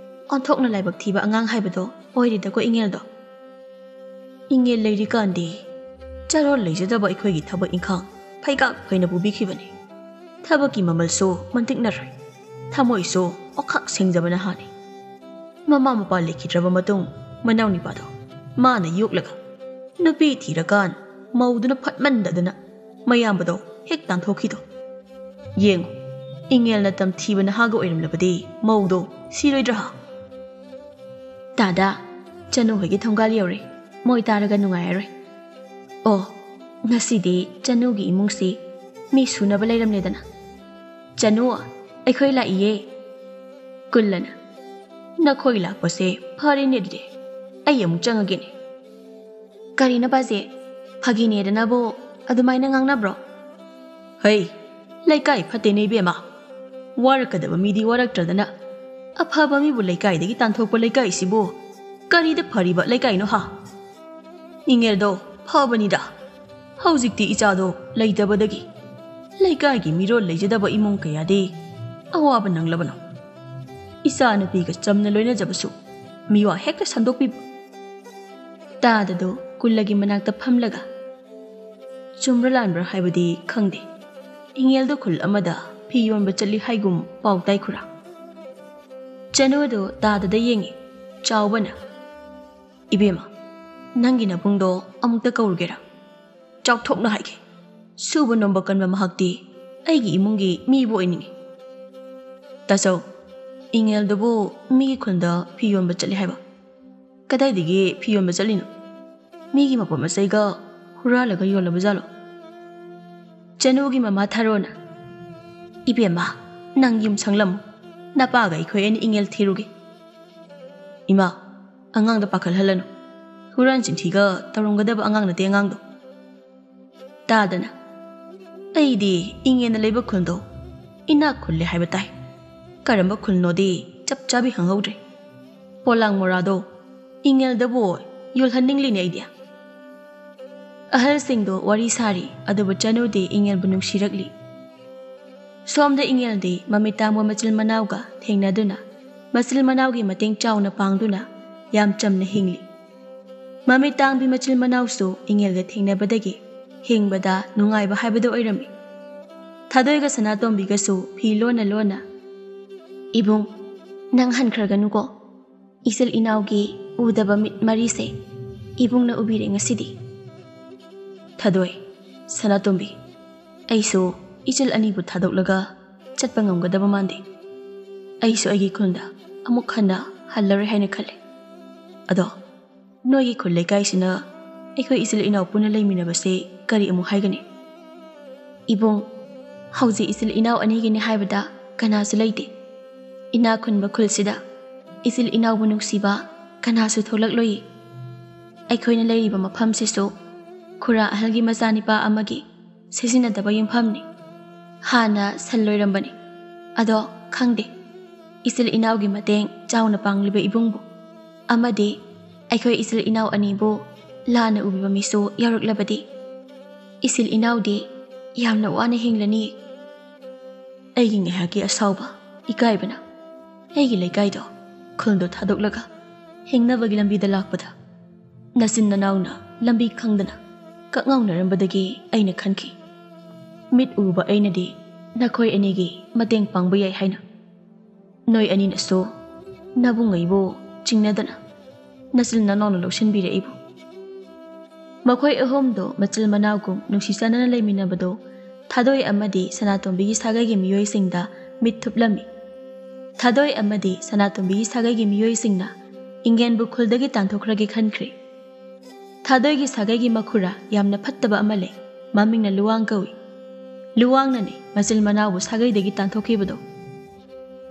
ꯑꯣꯟꯊꯣꯛꯅ ꯂꯥꯏꯕꯛ ꯊꯤꯕ ꯑꯉꯥꯡ ꯍꯥꯏꯕꯗꯣ ꯑꯣꯏꯔꯦꯗꯀꯣ ꯏꯉꯦꯜꯗꯣ"꯫ "ꯏꯉꯦꯜ ꯂꯩꯔꯤꯀꯥꯟꯗꯤ ꯆꯥꯔꯣꯜ ꯂꯩꯖꯗꯕ ꯑꯩꯈꯣꯏꯒꯤ ꯊꯕꯛ ꯏꯪꯈꯥꯡ ꯐꯩꯀꯥꯛ ꯐꯩꯅ ꯄꯨꯕꯤꯈꯤꯕꯅꯤ꯫ ꯊꯕꯛꯀꯤ ꯃꯃꯜꯁꯨ ꯃꯟꯇꯤꯛꯅꯔꯣꯏ, ꯊꯃꯣꯏꯁꯨ ꯑꯣꯈꯥꯛ ꯁꯦꯡꯖꯕꯅ ꯍꯥꯟꯅꯤ꯫ ꯃꯃꯥ ꯃꯄꯥ ꯂꯩꯈꯤꯗ꯭ꯔꯕ ꯃꯇꯨꯡ ꯃꯅꯥꯎ ꯅꯤꯄꯥꯗꯣ ꯃꯥꯅ ꯌꯣꯛꯂꯒ ꯅꯨꯄꯤ ꯊꯤꯔꯀꯥꯟ ꯃꯧꯗꯨꯅ ꯐꯠꯃꯟꯗꯗꯅ ꯃꯌꯥꯝꯕꯗꯣ ꯍꯦꯛ ꯇꯥꯟꯊꯣꯛꯈꯤꯗꯣ꯫ ꯌꯦꯡꯉꯨ, ꯏꯉꯦꯜꯅ ꯇꯝꯊꯤꯕ ꯅꯍꯥꯒ ꯑꯣꯏꯔꯝꯂꯕꯗꯤ ꯃꯧꯗꯣ ꯁꯤꯔꯣꯏꯗ꯭ꯔꯥ ꯍꯥ?" "ꯇꯥꯗ, ꯆꯅꯨ ꯍꯣꯏꯒꯤ ꯊꯣꯡꯒꯥꯜ ꯌꯧꯔꯦ꯫ ꯃꯣꯏ ꯇꯥꯔꯒ ꯅꯨꯡꯉꯥꯏꯔꯔꯣꯏ꯫ ꯑꯣ, ꯉꯁꯤꯗꯤ ꯆꯅꯨꯒꯤ ꯏꯃꯨꯡꯁꯤ ꯃꯤ ꯁꯨꯅꯕ ꯂꯩꯔꯝꯂꯦꯗꯅ꯫ ꯆꯅꯨ, ꯑꯩꯈꯣꯏ ꯂꯥꯛꯏꯌꯦ"꯫ ꯀꯨꯜꯂꯅ, "ꯅꯈꯣꯏ ꯂꯥꯛꯄꯁꯦ ꯐꯔꯦꯅꯦ ꯑꯗꯨꯗꯤ꯫ ꯑꯩ ꯑꯃꯨꯛ ꯆꯪꯉꯒꯦꯅꯦ"꯫ "ꯀꯔꯤꯅꯣ ꯕꯥꯖꯦ? ꯐꯥꯒꯤꯅꯦꯗꯅꯕꯨ ꯑꯗꯨꯃꯥꯏꯅ ꯉꯥꯡꯅꯕ꯭ꯔꯣ?" "ꯍꯩ, ꯂꯩꯀꯥꯏ ꯐꯠꯇꯦꯅꯦ ꯏꯕꯦꯝꯃ꯫ ꯋꯥꯔꯛꯀꯗꯕ ꯃꯤꯗꯤ ꯋꯥꯔꯛꯇ꯭ꯔꯗꯅ ꯑꯐꯕ ꯃꯤꯕꯨ ꯂꯩꯀꯥꯏꯗꯒꯤ ꯇꯥꯟꯊꯣꯛꯄ ꯂꯩꯀꯥꯏꯁꯤꯕꯨ ꯀꯔꯤꯗ ꯐꯔꯤꯕ ꯂꯩꯀꯥꯏꯅꯣ ꯍꯥ? ꯏꯉꯦꯜꯗꯣ ꯐꯕꯅꯤꯗ꯫ ꯍꯧꯖꯤꯛꯇꯤ ꯏꯆꯥꯗꯣ ꯂꯩꯇꯕꯗꯒꯤ ꯂꯩꯀꯥꯏꯒꯤ ꯃꯤꯔꯣꯜ ꯂꯩꯖꯗꯕ ꯏꯃꯨꯡ ꯀꯌꯥꯗꯤ ꯑꯋꯥꯕ ꯅꯪꯂꯕꯅꯣ꯫ ꯏꯆꯥꯅꯨꯄꯤꯒ ꯆꯝꯅ ꯂꯣꯏꯅꯖꯕꯁꯨ ꯃꯤꯋꯥ ꯍꯦꯛꯇ ꯁꯟꯗꯣꯛꯄꯤꯕ"꯫ ꯇꯥꯗꯗꯣ ꯀꯨꯜꯂꯒꯤ ꯃꯅꯥꯛꯇ ꯐꯝꯂꯒ, "ꯆꯨꯝꯕ꯭ꯔꯥ ꯂꯥꯟꯕ꯭ꯔꯥ ꯍꯥꯏꯕꯗꯤ ꯈꯪꯗꯦ꯫ ꯏꯉꯦꯜꯗꯣ ꯈꯨꯜ ꯑꯃꯗ ꯐꯤ ꯌꯣꯟꯕ ꯆꯠꯂꯤ ꯍꯥꯏꯒꯨꯝ ꯄꯥꯎ ꯇꯥꯏ ꯈꯨꯔꯥ"꯫ ꯆꯅꯨꯗꯣ ꯇꯥꯗꯗ ꯌꯦꯡꯉꯤ꯫ ꯆꯥꯎꯕꯅ, "ꯏꯕꯦꯝꯃ, ꯅꯪꯒꯤ ꯅꯕꯨꯡꯗꯣ ꯑꯃꯨꯛꯇ ꯀꯧꯔꯨꯒꯦꯔꯥ? ꯆꯥꯎꯊꯣꯛꯅ ꯍꯥꯏꯒꯦ, ꯁꯨꯕ ꯅꯣꯝꯕ ꯀꯟꯕ ꯃꯍꯥꯛꯇꯤ ꯑꯩꯒꯤ ꯏꯃꯨꯡꯒꯤ ꯃꯤꯕꯨ ꯑꯣꯏꯅꯤꯡꯉꯤ꯫ ꯇꯥꯆꯧ, ꯏꯉꯦꯜꯗꯨꯕꯨ ꯃꯤꯒꯤ ꯈꯨꯟꯗ ꯐꯤ ꯌꯣꯟꯕ ꯆꯠꯂꯤ ꯍꯥꯏꯕ? ꯀꯗꯥꯏꯗꯒꯤ ꯐꯤ ꯌꯣꯟꯕ ꯆꯠꯂꯤꯅꯣ? ꯃꯤꯒꯤ ꯃꯄꯣꯠ ꯃꯆꯩꯒ ꯍꯨꯔꯥꯜꯂꯒ ꯌꯣꯜꯂꯕ ꯖꯥꯠꯂꯣ? ꯆꯅꯨꯒꯤ ꯃꯃꯥ ꯊꯥꯔꯣꯅ, "ꯏꯕꯦꯝꯃ, ꯅꯪ ꯌꯨꯝ ꯁꯪꯂꯝꯃꯨ, ꯅꯄꯥꯒ ꯑꯩꯈꯣꯏ ꯑꯅꯤ ꯏꯉꯦꯜ ꯊꯤꯔꯨꯒꯦ꯫" "ꯏꯃꯥ, ꯑꯉꯥꯡꯗ ꯄꯥꯈꯠꯍꯜꯂꯅꯨ, ꯍꯨꯔꯥꯟ ꯆꯤꯟꯊꯤꯒ ꯇꯧꯔꯝꯒꯗꯕ ꯑꯉꯥꯡ ꯅꯠꯇꯦ ꯑꯉꯥꯡꯗꯣ꯫" ꯇꯥꯗꯅ, "ꯑꯩꯗꯤ ꯏꯉꯦꯟꯅ ꯂꯩꯕ ꯈꯨꯜꯗꯣ ꯏꯅꯥꯛ ꯈꯨꯜꯂꯦ ꯍꯥꯏꯕ ꯇꯥꯏ, ꯀꯔꯝꯕ ꯈꯨꯜꯅꯣꯗꯤ ꯆꯞ ꯆꯥꯕꯤ ꯈꯪꯍꯧꯗ꯭ꯔꯦ꯫ ꯄꯣꯂꯥꯡ ꯃꯣꯔꯥꯗꯣ ꯏꯉꯦꯜꯗꯕꯨ ꯌꯣꯜꯍꯟꯅꯤꯡꯂꯤꯅꯦ ꯑꯩꯗꯤ꯫" ꯑꯍꯜꯁꯤꯡꯗꯣ ꯋꯥꯔꯤ ꯁꯥꯔꯤ, ꯑꯗꯨꯕꯨ ꯆꯅꯨꯗꯤ ꯏꯉꯦꯜꯕꯨ ꯅꯨꯡꯁꯤꯔꯛꯂꯤ꯫ ꯁꯣꯝꯗ ꯏꯉꯦꯜꯗꯤ ꯃꯃꯤꯠ ꯇꯥꯡꯕ ꯃꯆꯤꯜ ꯃꯅꯥꯎꯒ ꯊꯦꯡꯅꯗꯨꯅ, ꯃꯆꯤꯜ ꯃꯅꯥꯎꯒꯤ ꯃꯇꯦꯡ ꯆꯥꯎꯅ ꯄꯥꯡꯗꯨꯅ ꯌꯥꯝ ꯆꯝꯅ ꯍꯤꯡꯂꯤ꯫ ꯃꯃꯤꯠ ꯇꯥꯡꯕꯤ ꯃꯆꯤꯜ ꯃꯅꯥꯎꯁꯨ ꯏꯉꯦꯜꯒ ꯊꯦꯡꯅꯕꯗꯒꯤ ꯍꯤꯡꯕꯗ ꯅꯨꯡꯉꯥꯏꯕ ꯍꯥꯏꯕꯗꯨ ꯑꯣꯏꯔꯝꯃꯤ꯫ ꯊꯥꯗꯣꯏꯒ ꯁꯅꯥꯇꯣꯝꯕꯤꯒꯁꯨ ꯐꯤ ꯂꯣꯟꯅ ꯂꯣꯟꯅ, "ꯏꯕꯨꯡ, ꯅꯪ ꯍꯟꯈ꯭ꯔꯒꯅꯨꯀꯣ꯫ ꯏꯆꯤꯜ ꯏꯅꯥꯎꯒꯤ ꯎꯗꯕ ꯃꯤꯠ ꯃꯔꯤꯁꯦ ꯏꯕꯨꯡꯅ ꯎꯕꯤꯔꯦ ꯉꯁꯤꯗꯤ꯫" "ꯊꯥꯗꯣꯏ, ꯁꯅꯥꯇꯣꯝꯕꯤ, ꯑꯩꯁꯨ ꯏꯆꯤꯜ ꯑꯅꯤꯕꯨ ꯊꯥꯗꯣꯛꯂꯒ ꯆꯠꯄ ꯉꯝꯒꯗꯕ ꯃꯥꯟꯗꯦ꯫ ꯑꯩꯁꯨ ꯑꯩꯒꯤ ꯈꯨꯟꯗ ꯑꯃꯨꯛ ꯍꯟꯅ ꯍꯜꯂꯔꯣꯏ ꯍꯥꯏꯅ ꯈꯜꯂꯦ꯫ ꯑꯗꯣ ꯅꯣꯏꯒꯤ ꯈꯨꯜ ꯂꯩꯀꯥꯏꯁꯤꯅ ꯑꯩꯈꯣꯏ ꯏꯆꯤꯜ ꯏꯅꯥꯎ ꯄꯨꯟꯅ ꯂꯩꯃꯤꯟꯅꯕꯁꯦ ꯀꯔꯤ ꯑꯃꯨꯛ ꯍꯥꯏꯒꯅꯤ?" "ꯏꯕꯨꯡ, ꯍꯧꯖꯤꯛ ꯏꯆꯤꯜ ꯏꯅꯥꯎ ꯑꯅꯤꯒꯤꯅꯤ ꯍꯥꯏꯕꯗ ꯀꯅꯥꯁꯨ ꯂꯩꯇꯦ꯫ ꯏꯅꯥꯛ ꯈꯨꯟꯕ ꯈꯨꯜꯁꯤꯗ ꯏꯆꯤꯜ ꯏꯅꯥꯎꯕꯨ ꯅꯨꯡꯁꯤꯕ ꯀꯅꯥꯁꯨ ꯊꯣꯛꯂꯛꯂꯣꯏꯌꯦ꯫ ꯑꯩꯈꯣꯏꯅ ꯂꯩꯔꯤꯕ ꯃꯐꯝꯁꯤꯁꯨ ꯈꯨꯔꯥ ꯑꯍꯜꯒꯤ ꯃꯆꯥꯅꯤꯄꯥ ꯑꯃꯒꯤ ꯁꯤꯖꯤꯟꯅꯗꯕ ꯌꯨꯝꯐꯝꯅꯤ꯫ ꯍꯥꯟꯅ ꯁꯟ ꯂꯣꯏꯔꯝꯕꯅꯤ꯫ ꯑꯗꯣ ꯈꯪꯗꯦ, ꯏꯆꯤꯜ ꯏꯅꯥꯎꯒꯤ ꯃꯇꯦꯡ ꯆꯥꯎꯅ ꯄꯥꯡꯂꯤꯕ ꯏꯕꯨꯡꯕꯨ ꯑꯃꯗꯤ ꯑꯩꯈꯣꯏ ꯏꯆꯤꯜ ꯏꯅꯥꯎ ꯑꯅꯤꯕꯨ ꯂꯥꯟꯅ ꯎꯕꯤꯕ ꯃꯤꯁꯨ ꯌꯥꯎꯔꯛꯂꯕꯗꯤ ꯏꯆꯤꯜ ꯏꯅꯥꯎꯗꯤ ꯌꯥꯝꯅ ꯋꯥꯅ ꯍꯤꯡꯂꯅꯤ꯫" ꯑꯩꯒꯤ ꯉꯥꯏꯍꯥꯛꯀꯤ ꯑꯁꯥꯎꯕ, ꯏꯀꯥꯏꯕꯅ ꯑꯩꯒꯤ ꯂꯩꯀꯥꯏꯗꯣ, ꯈꯨꯜꯗꯣ ꯊꯥꯗꯣꯛꯂꯒ ꯍꯤꯡꯅꯕꯒꯤ ꯂꯝꯕꯤꯗ ꯂꯥꯛꯄꯗ, ꯅꯆꯤꯟ ꯅꯅꯥꯎꯅ ꯂꯝꯕꯤ ꯈꯪꯗꯅ ꯀꯛꯉꯥꯎꯅꯔꯝꯕꯗꯒꯤ ꯑꯩꯅ ꯈꯟꯈꯤ, ꯃꯤꯠ ꯎꯕ ꯑꯩꯅꯗꯤ ꯅꯈꯣꯏ ꯑꯅꯤꯒꯤ ꯃꯇꯦꯡ ꯄꯥꯡꯕ ꯌꯥꯏ ꯍꯥꯏꯅ꯫ ꯅꯣꯏ ꯑꯅꯤꯅꯁꯨ ꯅꯕꯨꯡꯉꯩꯕꯨ ꯆꯤꯡꯅꯗꯅ ꯅꯆꯤꯟ ꯅꯅꯥꯎꯅ ꯂꯧꯁꯤꯟꯕꯤꯔꯛꯏꯕꯨ ꯃꯈꯣꯏ ꯑꯍꯨꯝꯗꯣ ꯃꯆꯤꯜ ꯃꯅꯥꯎꯒꯨꯝ ꯅꯨꯡꯁꯤ ꯆꯥꯟꯅꯅ ꯂꯩꯃꯤꯟꯅꯕꯗꯣ ꯊꯥꯗꯣꯏ ꯑꯃꯗꯤ ꯁꯅꯥꯇꯣꯝꯕꯤꯒꯤ ꯁꯥꯒꯩꯒꯤ ꯃꯤꯑꯣꯏꯁꯤꯡꯗ ꯃꯤꯠ ꯊꯨꯞꯂꯝꯃꯤ꯫ ꯊꯥꯗꯣꯏ ꯑꯃꯗꯤ ꯁꯅꯥꯇꯣꯝꯕꯤꯒꯤ ꯁꯥꯒꯩꯒꯤ ꯃꯤꯑꯣꯏꯁꯤꯡꯅ ꯏꯪꯒꯦꯟꯕꯨ ꯈꯨꯜꯗꯒꯤ ꯇꯥꯟꯊꯣꯛꯈ꯭ꯔꯒꯦ ꯈꯟꯈ꯭ꯔꯦ꯫ ꯊꯥꯗꯣꯏꯒꯤ ꯁꯥꯒꯩꯒꯤ ꯃꯈꯨꯔꯥ ꯌꯥꯝꯅ ꯐꯠꯇꯕ ꯑꯃ ꯂꯩ, ꯃꯃꯤꯡꯅ ꯂꯨꯋꯥꯡ ꯀꯧꯏ꯫ ꯂꯨꯋꯥꯡꯅꯅꯦ ꯃꯆꯤꯜ ꯃꯅꯥꯎꯕꯨ ꯁꯥꯒꯩꯗꯒꯤ ꯇꯥꯟꯊꯣꯛꯈꯤꯕꯗꯣ꯫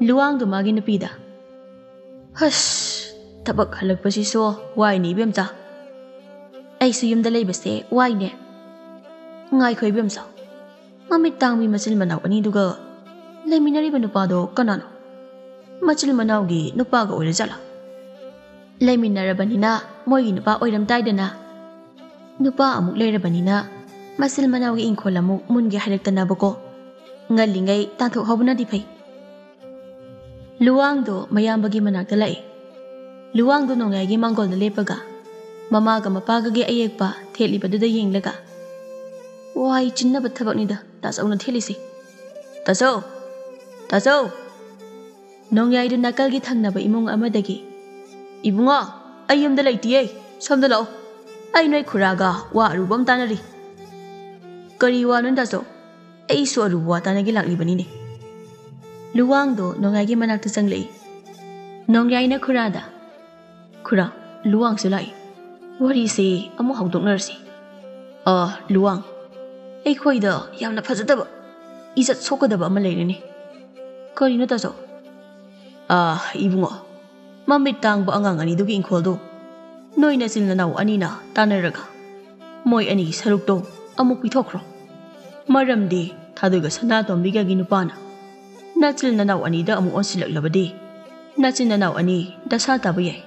ꯂꯨꯋꯥꯡꯗꯣ ꯃꯥꯒꯤ ꯅꯨꯄꯤꯗ, "ꯍꯁ, ꯊꯕꯛ ꯍꯜꯂꯛꯄꯁꯤꯁꯨ ꯋꯥꯏꯅꯦ ꯏꯕꯦꯝꯆꯥ꯫ ꯑꯩꯁꯨ ꯌꯨꯝꯗ ꯂꯩꯕꯁꯦ ꯋꯥꯏꯅꯦ꯫ ꯉꯥꯏꯈꯣ ꯏꯕꯦꯝꯆꯥ, ꯃꯃꯤꯠ ꯇꯥꯡꯕꯤ ꯃꯆꯤꯜ ꯃꯅꯥꯎ ꯑꯅꯤꯗꯨꯒ ꯂꯩꯃꯤꯟꯅꯔꯤꯕ ꯅꯨꯄꯥꯗꯣ ꯀꯅꯥꯅꯣ? ꯃꯆꯤꯜ ꯃꯅꯥꯎꯒꯤ ꯅꯨꯄꯥꯒ ꯑꯣꯏꯔꯖꯥꯠꯂꯥ? ꯂꯩꯃꯤꯟꯅꯔꯕꯅꯤꯅ ꯃꯣꯏꯒꯤ ꯅꯨꯄꯥ ꯑꯣꯏꯔꯝ ꯇꯥꯏꯗꯅ꯫ ꯅꯨꯄꯥ ꯑꯃꯨꯛ ꯂꯩꯔꯕꯅꯤꯅ ꯃꯆꯤꯜ ꯃꯅꯥꯎꯒꯤ ꯏꯪꯈꯣꯜ ꯑꯃꯨꯛ ꯃꯨꯟꯒꯦ ꯍꯥꯏꯔꯛꯇꯅꯕꯀꯣ꯫ ꯉꯜꯂꯤꯉꯩ ꯇꯥꯟꯊꯣꯛꯍꯧꯕꯅꯗꯤ ꯐꯩ꯫" ꯂꯨꯋꯥꯡꯗꯣ ꯃꯌꯥꯝꯕꯒꯤ ꯃꯅꯥꯛꯇ ꯂꯥꯛꯏ꯫ ꯂꯨꯋꯥꯡꯗꯣ ꯅꯣꯡꯌꯥꯏꯒꯤ ꯃꯥꯡꯒꯣꯜꯗ ꯂꯦꯞꯄꯒ ꯃꯃꯥꯒ ꯃꯄꯥꯒꯒꯤ ꯑꯌꯦꯛꯄ ꯊꯦꯠꯂꯤꯕꯗꯨꯗ ꯌꯦꯡꯂꯒ, "ꯋꯥꯏ ꯆꯤꯟꯅꯕ ꯊꯕꯛꯅꯤꯗ ꯇꯥꯆꯧꯅ ꯊꯦꯠꯂꯤꯁꯦ꯫ ꯇꯥꯆꯧ! ꯇꯥꯆꯧ!" ꯅꯣꯡꯌꯥꯏꯗꯨ ꯅꯥꯀꯜꯒꯤ ꯊꯪꯅꯕ ꯏꯃꯨꯡ ꯑꯃꯗꯒꯤ, "ꯏꯕꯨꯡꯉꯣ, ꯑꯩ ꯌꯨꯝꯗ ꯂꯩꯇꯤꯌꯦ, ꯁꯣꯝꯗ ꯂꯥꯛꯑꯣ꯫ ꯑꯩ ꯅꯣꯏ ꯈꯨꯔꯥꯒ ꯋꯥ ꯑꯔꯨꯕ ꯑꯃ ꯇꯥꯟꯅꯔꯤ꯫" "ꯀꯔꯤ ꯋꯥꯅꯣ ꯇꯥꯆꯧ? ꯑꯩꯁꯨ ꯑꯔꯨꯕ ꯋꯥ ꯇꯥꯟꯅꯒꯦ ꯂꯥꯛꯂꯤꯕꯅꯤꯅꯦ꯫" ꯂꯨꯋꯥꯡꯗꯣ ꯅꯣꯡꯌꯥꯏꯒꯤ ꯃꯅꯥꯛꯇ ꯆꯪꯂꯛꯏ꯫ ꯅꯣꯡꯌꯥꯏꯅ ꯈꯨꯔꯥꯗ, "ꯈꯨꯔꯥ, ꯂꯨꯋꯥꯡꯁꯨ ꯂꯥꯛꯏ꯫ ꯋꯥꯔꯤꯁꯦ ꯑꯃꯨꯛ ꯍꯧꯗꯣꯛꯅꯔꯁꯤ꯫ ꯑ, ꯂꯨꯋꯥꯡ, ꯑꯩꯈꯣꯏꯗ ꯌꯥꯝꯅ ꯐꯖꯗꯕ, ꯏꯖꯠ ꯁꯣꯛꯀꯗꯕ ꯑꯃ ꯂꯩꯔꯦꯅꯦ꯫" "ꯀꯔꯤꯅꯣ ꯇꯥꯆꯧ?" "ꯑ, ꯏꯕꯨꯡꯉꯣ, ꯃꯃꯤꯠ ꯇꯥꯡꯕ ꯑꯉꯥꯡ ꯑꯅꯤꯗꯨꯒꯤ ꯏꯪꯈꯣꯜꯗꯣ ꯅꯣꯏ ꯅꯆꯤꯟ ꯅꯅꯥꯎ ꯑꯅꯤꯅ ꯇꯥꯟꯅꯔꯒ ꯃꯣꯏ ꯑꯅꯤꯒꯤ ꯁꯔꯨꯛꯇꯣ ꯑꯃꯨꯛ ꯄꯤꯊꯣꯛꯈ꯭ꯔꯣ꯫ ꯃꯔꯝꯗꯤ ꯊꯥꯗꯣꯏꯒ ꯁꯅꯥꯇꯣꯝꯕꯤꯒꯒꯤ ꯅꯨꯄꯥꯅ ꯅꯆꯤꯟ ꯅꯅꯥꯎ ꯑꯅꯤꯗ ꯑꯃꯨꯛ ꯑꯣꯟꯁꯤꯜꯂꯛꯂꯕꯗꯤ ꯅꯆꯤꯟ ꯅꯅꯥꯎ ꯑꯅꯤ ꯗꯁꯥ ꯇꯥꯕ ꯌꯥꯏ꯫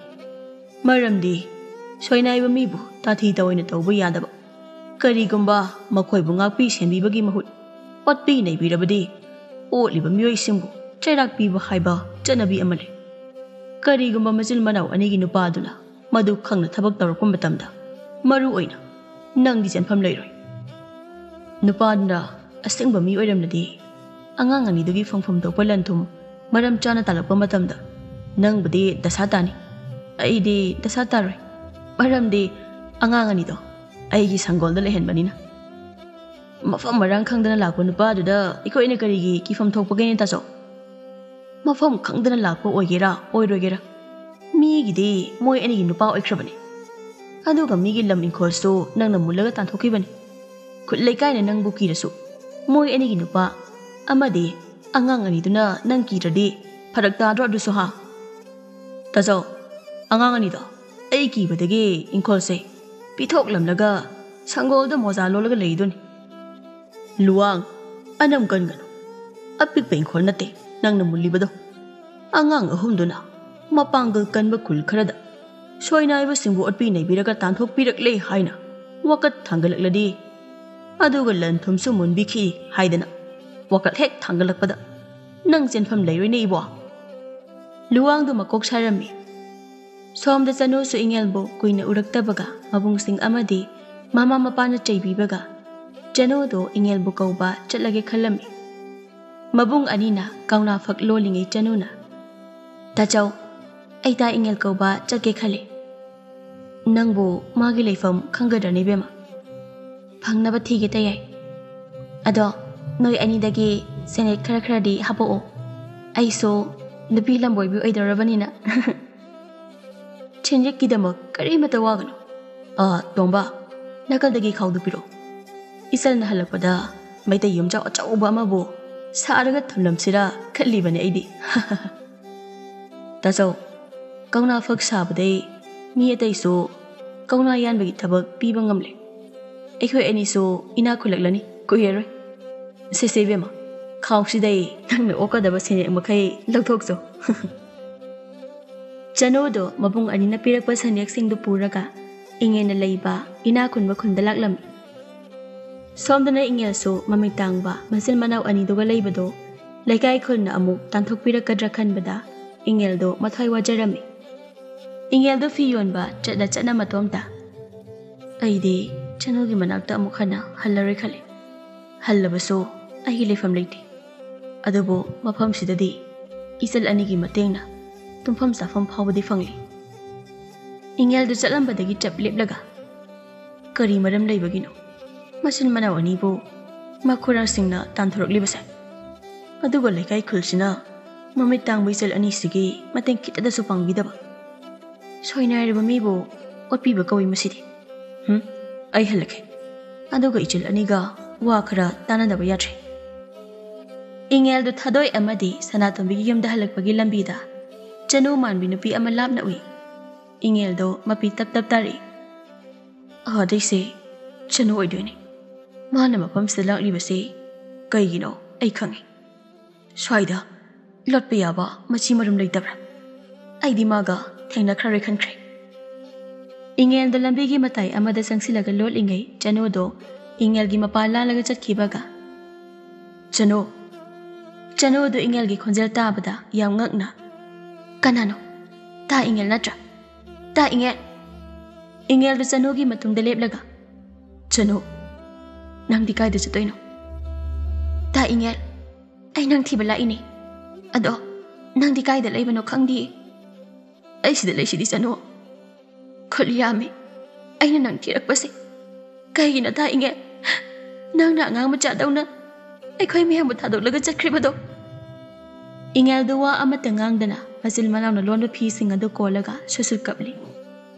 ꯃꯔꯝꯗꯤ ꯁꯣꯏꯅꯥꯏꯕ ꯃꯤꯕꯨ ꯇꯥꯊꯤ ꯇꯑꯣꯏꯅ ꯇꯧꯕ ꯌꯥꯗꯕ꯫ ꯀꯔꯤꯒꯨꯝꯕ ꯃꯈꯣꯏꯕꯨ ꯉꯥꯛꯄꯤ ꯁꯦꯟꯕꯤꯕꯒꯤ ꯃꯍꯨꯠ ꯑꯣꯠꯄꯤ ꯅꯩꯕꯤꯔꯕꯗꯤ ꯑꯣꯠꯂꯤꯕ ꯃꯤꯑꯣꯏꯁꯤꯡꯕꯨ ꯆꯩꯔꯥꯛ ꯄꯤꯕ ꯍꯥꯏꯕ ꯆꯠꯅꯕꯤ ꯑꯃ ꯂꯩ꯫ ꯀꯔꯤꯒꯨꯝꯕ ꯃꯆꯤꯟ ꯃꯅꯥꯎ ꯑꯅꯤꯒꯤ ꯅꯨꯄꯥꯗꯨꯅ ꯃꯗꯨ ꯈꯪꯅ ꯊꯕꯛ ꯇꯧꯔꯛꯄ ꯃꯇꯝꯗ ꯃꯔꯨ ꯑꯣꯏꯅ ꯅꯪꯒꯤ ꯆꯦꯟꯐꯝ ꯂꯩꯔꯣꯏ꯫ ꯅꯨꯄꯥꯗꯨꯅ ꯑꯁꯦꯡꯕ ꯃꯤ ꯑꯣꯏꯔꯝꯂꯗꯤ ꯑꯉꯥꯡ ꯑꯅꯤꯗꯨꯒꯤ ꯐꯪꯐꯝ ꯊꯣꯛꯄ ꯂꯟ ꯊꯨꯝ ꯃꯔꯝ ꯆꯥꯅ ꯇꯥꯜꯂꯛꯄ ꯃꯇꯝꯗ ꯅꯪꯕꯨꯗꯤ ꯗꯁꯥ ꯇꯥꯅꯤ, ꯑꯩꯗꯤ ꯗꯁꯥ ꯇꯥꯔꯣꯏ꯫ ꯃꯔꯝꯗꯤ ꯑꯉꯥꯡ ꯑꯅꯤꯗꯣ ꯑꯩꯒꯤ ꯁꯪꯒꯣꯜꯗ ꯂꯩꯍꯟꯕꯅꯤꯅ꯫ ꯃꯐꯝ ꯃꯔꯥꯡ ꯈꯪꯗꯅ ꯂꯥꯛꯄ ꯅꯨꯄꯥꯗꯨꯗ ꯑꯩꯈꯣꯏꯅ ꯀꯔꯤꯒꯤ ꯀꯤꯐꯝ ꯊꯣꯛꯄꯒꯦꯅꯦ, ꯇꯥꯆꯧ? ꯃꯐꯝ ꯈꯪꯗꯅ ꯂꯥꯛꯄ ꯑꯣꯏꯒꯦꯔꯥ ꯑꯣꯏꯔꯣꯏꯒꯦꯔꯥ, ꯃꯤꯒꯤꯗꯤ ꯃꯣꯏ ꯑꯅꯤꯒꯤ ꯅꯨꯄꯥ ꯑꯣꯏꯈ꯭ꯔꯕꯅꯤ꯫ ꯑꯗꯨꯒ ꯃꯤꯒꯤ ꯂꯝ ꯏꯪꯈꯣꯜꯁꯨ ꯅꯪꯅ ꯃꯨꯜꯂꯒ ꯇꯥꯟꯊꯣꯛꯈꯤꯕꯅꯤ꯫ ꯈꯨꯠ ꯂꯩꯀꯥꯏꯅ ꯅꯪꯕꯨ ꯀꯤꯔꯁꯨ, ꯃꯣꯏ ꯑꯅꯤꯒꯤ ꯅꯨꯄꯥ ꯑꯃꯗꯤ ꯑꯉꯥꯡ ꯑꯅꯤꯗꯨꯅ ꯅꯪ ꯀꯤꯗ꯭ꯔꯗꯤ ꯐꯔꯛ ꯇꯥꯗ꯭ꯔꯣ ꯑꯗꯨꯁꯨ, ꯍꯥ? ꯇꯥꯆꯧ, ꯑꯉꯥꯡ ꯑꯅꯤꯗꯣ ꯑꯩ ꯀꯤꯕꯗꯒꯤ ꯏꯪꯈꯣꯜꯁꯦ ꯄꯤꯊꯣꯛꯂꯝꯂꯒ ꯁꯪꯒꯣꯜꯗ ꯃꯣꯖꯥ ꯂꯣꯜꯂꯒ ꯂꯩꯗꯨꯅꯤ꯫ ꯂꯨꯋꯥꯡ, ꯑꯅꯝ ꯀꯟꯒꯅꯨ꯫ ꯑꯄꯤꯛꯄ ꯏꯪꯈꯣꯜ ꯅꯠꯇꯦ ꯅꯪꯅ ꯃꯨꯜꯂꯤꯕꯗꯣ꯫ ꯑꯉꯥꯡ ꯑꯍꯨꯝꯗꯨꯅ ꯃꯄꯥꯡꯒꯜ ꯀꯟꯕ ꯈꯨꯜ ꯈꯔꯗ ꯁꯣꯏꯅꯥꯏꯕꯁꯤꯡꯕꯨ ꯑꯣꯠꯄꯤ ꯅꯩꯕꯤꯔꯒ ꯇꯥꯟꯊꯣꯛꯄꯤꯔꯛꯂꯦ ꯍꯥꯏꯅ ꯋꯥꯀꯠ ꯊꯥꯡꯒꯠꯂꯛꯂꯗꯤ, ꯑꯗꯨꯒ ꯂꯟ ꯊꯨꯝꯁꯨ ꯃꯨꯟꯕꯤꯈꯤ ꯍꯥꯏꯗꯅ ꯋꯥꯀꯠ ꯍꯦꯛ ꯊꯥꯡꯒꯠꯂꯛꯄꯗ ꯅꯪ ꯆꯦꯟꯐꯝ ꯂꯩꯔꯣꯏꯅꯦ, ꯏꯕꯣ꯫ ꯂꯨꯋꯥꯡꯗꯨ ꯃꯀꯣꯛ ꯁꯥꯔꯝꯃꯤ꯫ ꯁꯣꯝꯗ ꯆꯅꯨꯁꯨ ꯏꯉꯦꯜꯕꯨ ꯀꯨꯏꯅ ꯎꯔꯛꯇꯕꯒ ꯃꯕꯨꯡꯁꯤꯡ ꯑꯃꯗꯤ ꯃꯃꯥ ꯃꯄꯥꯅ ꯆꯩꯕꯤꯕꯒ ꯆꯅꯨꯗꯨ ꯏꯉꯦꯜꯕꯨ ꯀꯧꯕ ꯆꯠꯂꯒꯦ ꯈꯜꯂꯝꯃꯤ꯫ ꯃꯕꯨꯡ ꯑꯅꯤꯅ ꯀꯧꯅꯥ ꯐꯛ ꯂꯣꯜꯂꯤꯉꯩ ꯆꯅꯨꯅ, "ꯇꯥꯆꯧ, ꯑꯩ ꯇꯥ ꯏꯉꯦꯜ ꯀꯧꯕ ꯆꯠꯀꯦ ꯈꯜꯂꯤ꯫ ꯅꯪꯕꯨ ꯃꯥꯒꯤ ꯂꯩꯐꯝ ꯈꯪꯒꯗ꯭ꯔꯅꯦ, ꯏꯕꯦꯝꯃ?" "ꯐꯪꯅꯕ ꯊꯤꯒꯦ ꯇꯌꯥꯏ꯫ ꯑꯗꯣ ꯅꯣꯏ ꯑꯅꯤꯗꯒꯤ ꯁꯦꯅꯦꯛ ꯈꯔ ꯈꯔꯗꯤ ꯍꯥꯄꯛꯑꯣ꯫ ꯑꯩꯁꯨ ꯅꯨꯄꯤ ꯂꯝꯕꯣꯏꯕꯤ ꯑꯣꯏꯗꯧꯔꯕꯅꯤꯅ꯫" "ꯁꯦꯟꯌꯦꯛꯀꯤꯗꯃꯛ ꯀꯔꯤꯃꯇ ꯋꯥꯒꯅꯨ꯫ ꯑꯥ, ꯇꯣꯝꯕ, ꯅꯥꯀꯜꯗꯒꯤ ꯈꯥꯎꯗꯨ ꯄꯤꯔꯛꯑꯣ꯫ ꯏꯆꯜꯅ ꯍꯜꯂꯛꯄꯗ ꯃꯩꯇꯩ ꯌꯨꯝꯖꯥꯎ ꯑꯆꯧꯕ ꯑꯃꯕꯨ ꯁꯥꯔꯒ ꯊꯝꯂꯝꯁꯤꯔꯥ ꯈꯜꯂꯤꯕꯅꯦ ꯑꯩꯗꯤ꯫" "ꯇꯥꯆꯧ, ꯀꯧꯅꯥ ꯐꯛ ꯁꯥꯕꯗꯩ ꯃꯤ ꯑꯇꯩꯁꯨ ꯀꯧꯅꯥ ꯌꯥꯟꯕꯒꯤ ꯊꯕꯛ ꯄꯤꯕ ꯉꯝꯂꯦ꯫ ꯑꯩꯈꯣꯏ ꯑꯅꯤꯁꯨ ꯏꯅꯥꯛ ꯈꯨꯜꯂꯛꯂꯅꯤ ꯀꯨꯏꯔꯔꯣꯏ꯫ ꯁꯦ ꯁꯦ ꯏꯕꯦꯝꯃ, ꯈꯥꯎꯁꯤꯗꯩ ꯅꯪꯅ ꯑꯣꯛꯀꯗꯕ ꯁꯦꯟꯌꯦꯛ ꯃꯈꯩ ꯂꯧꯊꯣꯛꯆꯧ꯫" ꯆꯅꯨꯗꯣ ꯃꯕꯨꯡ ꯑꯅꯤꯅ ꯄꯤꯔꯛꯄ ꯁꯦꯟꯌꯦꯛꯁꯤꯡꯗꯨ ꯄꯨꯔꯒ ꯏꯉꯦꯟꯅ ꯂꯩꯕ ꯏꯅꯥꯛ ꯈꯨꯟꯕ ꯈꯨꯟꯗ ꯂꯥꯛꯂꯝꯃꯤ꯫ ꯁꯣꯝꯗꯅ ꯏꯉꯦꯜꯁꯨ ꯃꯃꯤꯠ ꯇꯥꯡꯕ ꯃꯆꯤꯟ ꯃꯅꯥꯎ ꯑꯅꯤꯗꯨꯒ ꯂꯩꯕꯗꯣ ꯂꯩꯀꯥꯏ ꯈꯨꯜꯅ ꯑꯃꯨꯛ ꯇꯥꯟꯊꯣꯛꯄꯤꯔꯛꯀꯗ꯭ꯔꯥ ꯈꯟꯕꯗ ꯏꯉꯦꯜꯗꯣ ꯃꯊ꯭ꯋꯥꯏ ꯋꯥꯖꯔꯝꯃꯤ꯫ ꯏꯉꯦꯜꯗꯣ ꯐꯤ ꯌꯣꯟꯕ ꯆꯠꯅ ꯆꯠꯅ ꯃꯇꯣꯝꯇ, "ꯑꯩꯗꯤ ꯆꯅꯨꯒꯤ ꯃꯅꯥꯛꯇ ꯑꯃꯨꯛ ꯍꯟꯅ ꯍꯜꯂꯔꯣꯏ ꯈꯜꯂꯤ꯫ ꯍꯜꯂꯕꯁꯨ ꯑꯩꯒꯤ ꯂꯩꯐꯝ ꯂꯩꯇꯦ꯫ ꯑꯗꯨꯕꯨ ꯃꯐꯝꯁꯤꯗꯗꯤ ꯏꯆꯜ ꯑꯅꯤꯒꯤ ꯃꯇꯦꯡꯅ ꯇꯨꯝꯐꯝ ꯆꯥꯐꯝ ꯐꯥꯎꯕꯗꯤ ꯐꯪꯂꯤ꯫" ꯏꯉꯦꯜꯗꯨ ꯆꯠꯂꯝꯕꯗꯒꯤ ꯆꯞ ꯂꯦꯞꯂꯒ, ꯀꯔꯤ ꯃꯔꯝ ꯂꯩꯕꯒꯤꯅꯣ ꯃꯆꯤꯟ ꯃꯅꯥꯎ ꯑꯅꯤꯕꯨ ꯃꯈꯨꯔꯥꯁꯤꯡꯅ ꯇꯥꯟꯊꯣꯔꯛꯂꯤꯕꯁꯦ? ꯑꯗꯨꯒ ꯂꯩꯀꯥꯏ ꯈꯨꯜꯁꯤꯅ ꯃꯃꯤꯠ ꯇꯥꯡꯕ ꯏꯆꯜ ꯑꯅꯤꯁꯤꯒꯤ ꯃꯇꯦꯡ ꯈꯤꯇꯗꯁꯨ ꯄꯥꯡꯕꯤꯗꯕ꯫ ꯁꯣꯏꯅꯥꯏꯔꯕ ꯃꯤꯕꯨ ꯑꯣꯠꯄꯤꯕ ꯀꯧꯏ ꯃꯁꯤꯗꯤ꯫ ꯍꯨꯝ, ꯑꯩ ꯍꯜꯂꯛꯀꯦ꯫ ꯑꯗꯨꯒ ꯏꯆꯜ ꯑꯅꯤꯒ ꯋꯥ ꯈꯔ ꯇꯥꯟꯅꯗꯕ ꯌꯥꯗ꯭ꯔꯦ꯫ ꯏꯉꯦꯜꯗꯨ ꯊꯥꯗꯣꯏ ꯑꯃꯗꯤ ꯁꯅꯥꯇꯣꯝꯕꯤꯒꯤ ꯌꯨꯝꯗ ꯍꯜꯂꯛꯄꯒꯤ ꯂꯝꯕꯤꯗ ꯆꯅꯨ ꯃꯥꯟꯕꯤ ꯅꯨꯄꯤ ꯑꯃ ꯂꯥꯞꯅ ꯎꯏ꯫ ꯏꯉꯦꯜꯗꯣ ꯃꯄꯤ ꯇꯞ ꯇꯞ ꯇꯥꯔꯛꯏ꯫ ꯑꯥꯗꯩꯁꯦ ꯆꯅꯨ ꯑꯣꯏꯗꯣꯏꯅꯤ꯫ ꯃꯥꯅ ꯃꯐꯝꯁꯤꯗ ꯂꯥꯛꯂꯤꯕꯁꯦ ꯀꯩꯒꯤꯅꯣ ꯑꯩ ꯈꯪꯉꯤ꯫ ꯁ꯭ꯋꯥꯏꯗ ꯂꯣꯠꯄ ꯌꯥꯕ ꯃꯆꯤ ꯃꯔꯨꯝ ꯂꯩꯇꯕ꯭ꯔꯥ? ꯑꯩꯗꯤ ꯃꯥꯒ ꯊꯦꯡꯅꯈ꯭ꯔꯔꯣꯏ ꯈꯟꯈ꯭ꯔꯦ꯫ ꯏꯉꯦꯜꯗꯣ ꯂꯝꯕꯤꯒꯤ ꯃꯇꯥꯏ ꯑꯃꯗ ꯆꯪꯁꯤꯜꯂꯒ ꯂꯣꯠꯂꯤꯉꯩ ꯆꯅꯨꯗꯣ ꯏꯉꯦꯜꯒꯤ ꯃꯄꯥ ꯂꯥꯜꯂꯒ ꯆꯠꯈꯤꯕꯒ, "ꯆꯅꯨ!" ꯆꯅꯨꯗꯣ ꯏꯉꯦꯜꯒꯤ ꯈꯣꯟꯖꯦꯜ ꯇꯥꯕꯗ ꯌꯥꯝ ꯉꯛꯅ, "ꯀꯅꯥꯅꯣ? ꯇꯥ ꯏꯉꯦꯜ ꯅꯠꯇ꯭ꯔꯥ? ꯇꯥ ꯏꯉꯦꯜ!" ꯏꯉꯦꯜꯗꯣ ꯆꯅꯨꯒꯤ ꯃꯇꯨꯡꯗ ꯂꯦꯞꯂꯒ, "ꯆꯅꯨ, ꯅꯪꯗꯤ ꯀꯥꯏꯗ ꯆꯠꯇꯣꯏꯅꯣ?" "ꯇꯥ ꯏꯉꯦꯜ, ꯑꯩ ꯅꯪ ꯊꯤꯕ ꯂꯥꯛꯏꯅꯦ꯫ ꯑꯗꯣ ꯅꯪꯗꯤ ꯀꯥꯏꯗ ꯂꯩꯕꯅꯣ ꯈꯪꯗꯤꯌꯦ꯫ ꯑꯩ ꯁꯤꯗ ꯂꯩꯁꯤꯗꯤ ꯆꯅꯨ꯫ ꯈꯨꯠ ꯌꯥꯝꯃꯤ ꯑꯩꯅ ꯅꯪ ꯊꯤꯔꯛꯄꯁꯦ꯫ ꯀꯩꯒꯤꯅꯣ ꯇꯥ ꯏꯉꯦꯜ? ꯅꯪꯅ ꯑꯉꯥꯡ ꯃꯆꯥꯗꯧꯅ ꯑꯩꯈꯣꯏ ꯃꯌꯥꯝꯕꯨ ꯊꯥꯗꯣꯛꯂꯒ ꯆꯠꯈ꯭ꯔꯤꯕꯗꯣ?" ꯏꯉꯦꯜꯗꯨ ꯋꯥ ꯑꯃꯠꯇ ꯉꯥꯡꯗꯅ ꯃꯆꯤꯟ ꯃꯅꯥꯎꯅ ꯂꯣꯟꯕ ꯐꯤꯁꯤꯡ ꯑꯗꯨ ꯀꯣꯜꯂꯒ ꯁꯨꯠ ꯁꯨꯠ ꯀꯞꯂꯤ꯫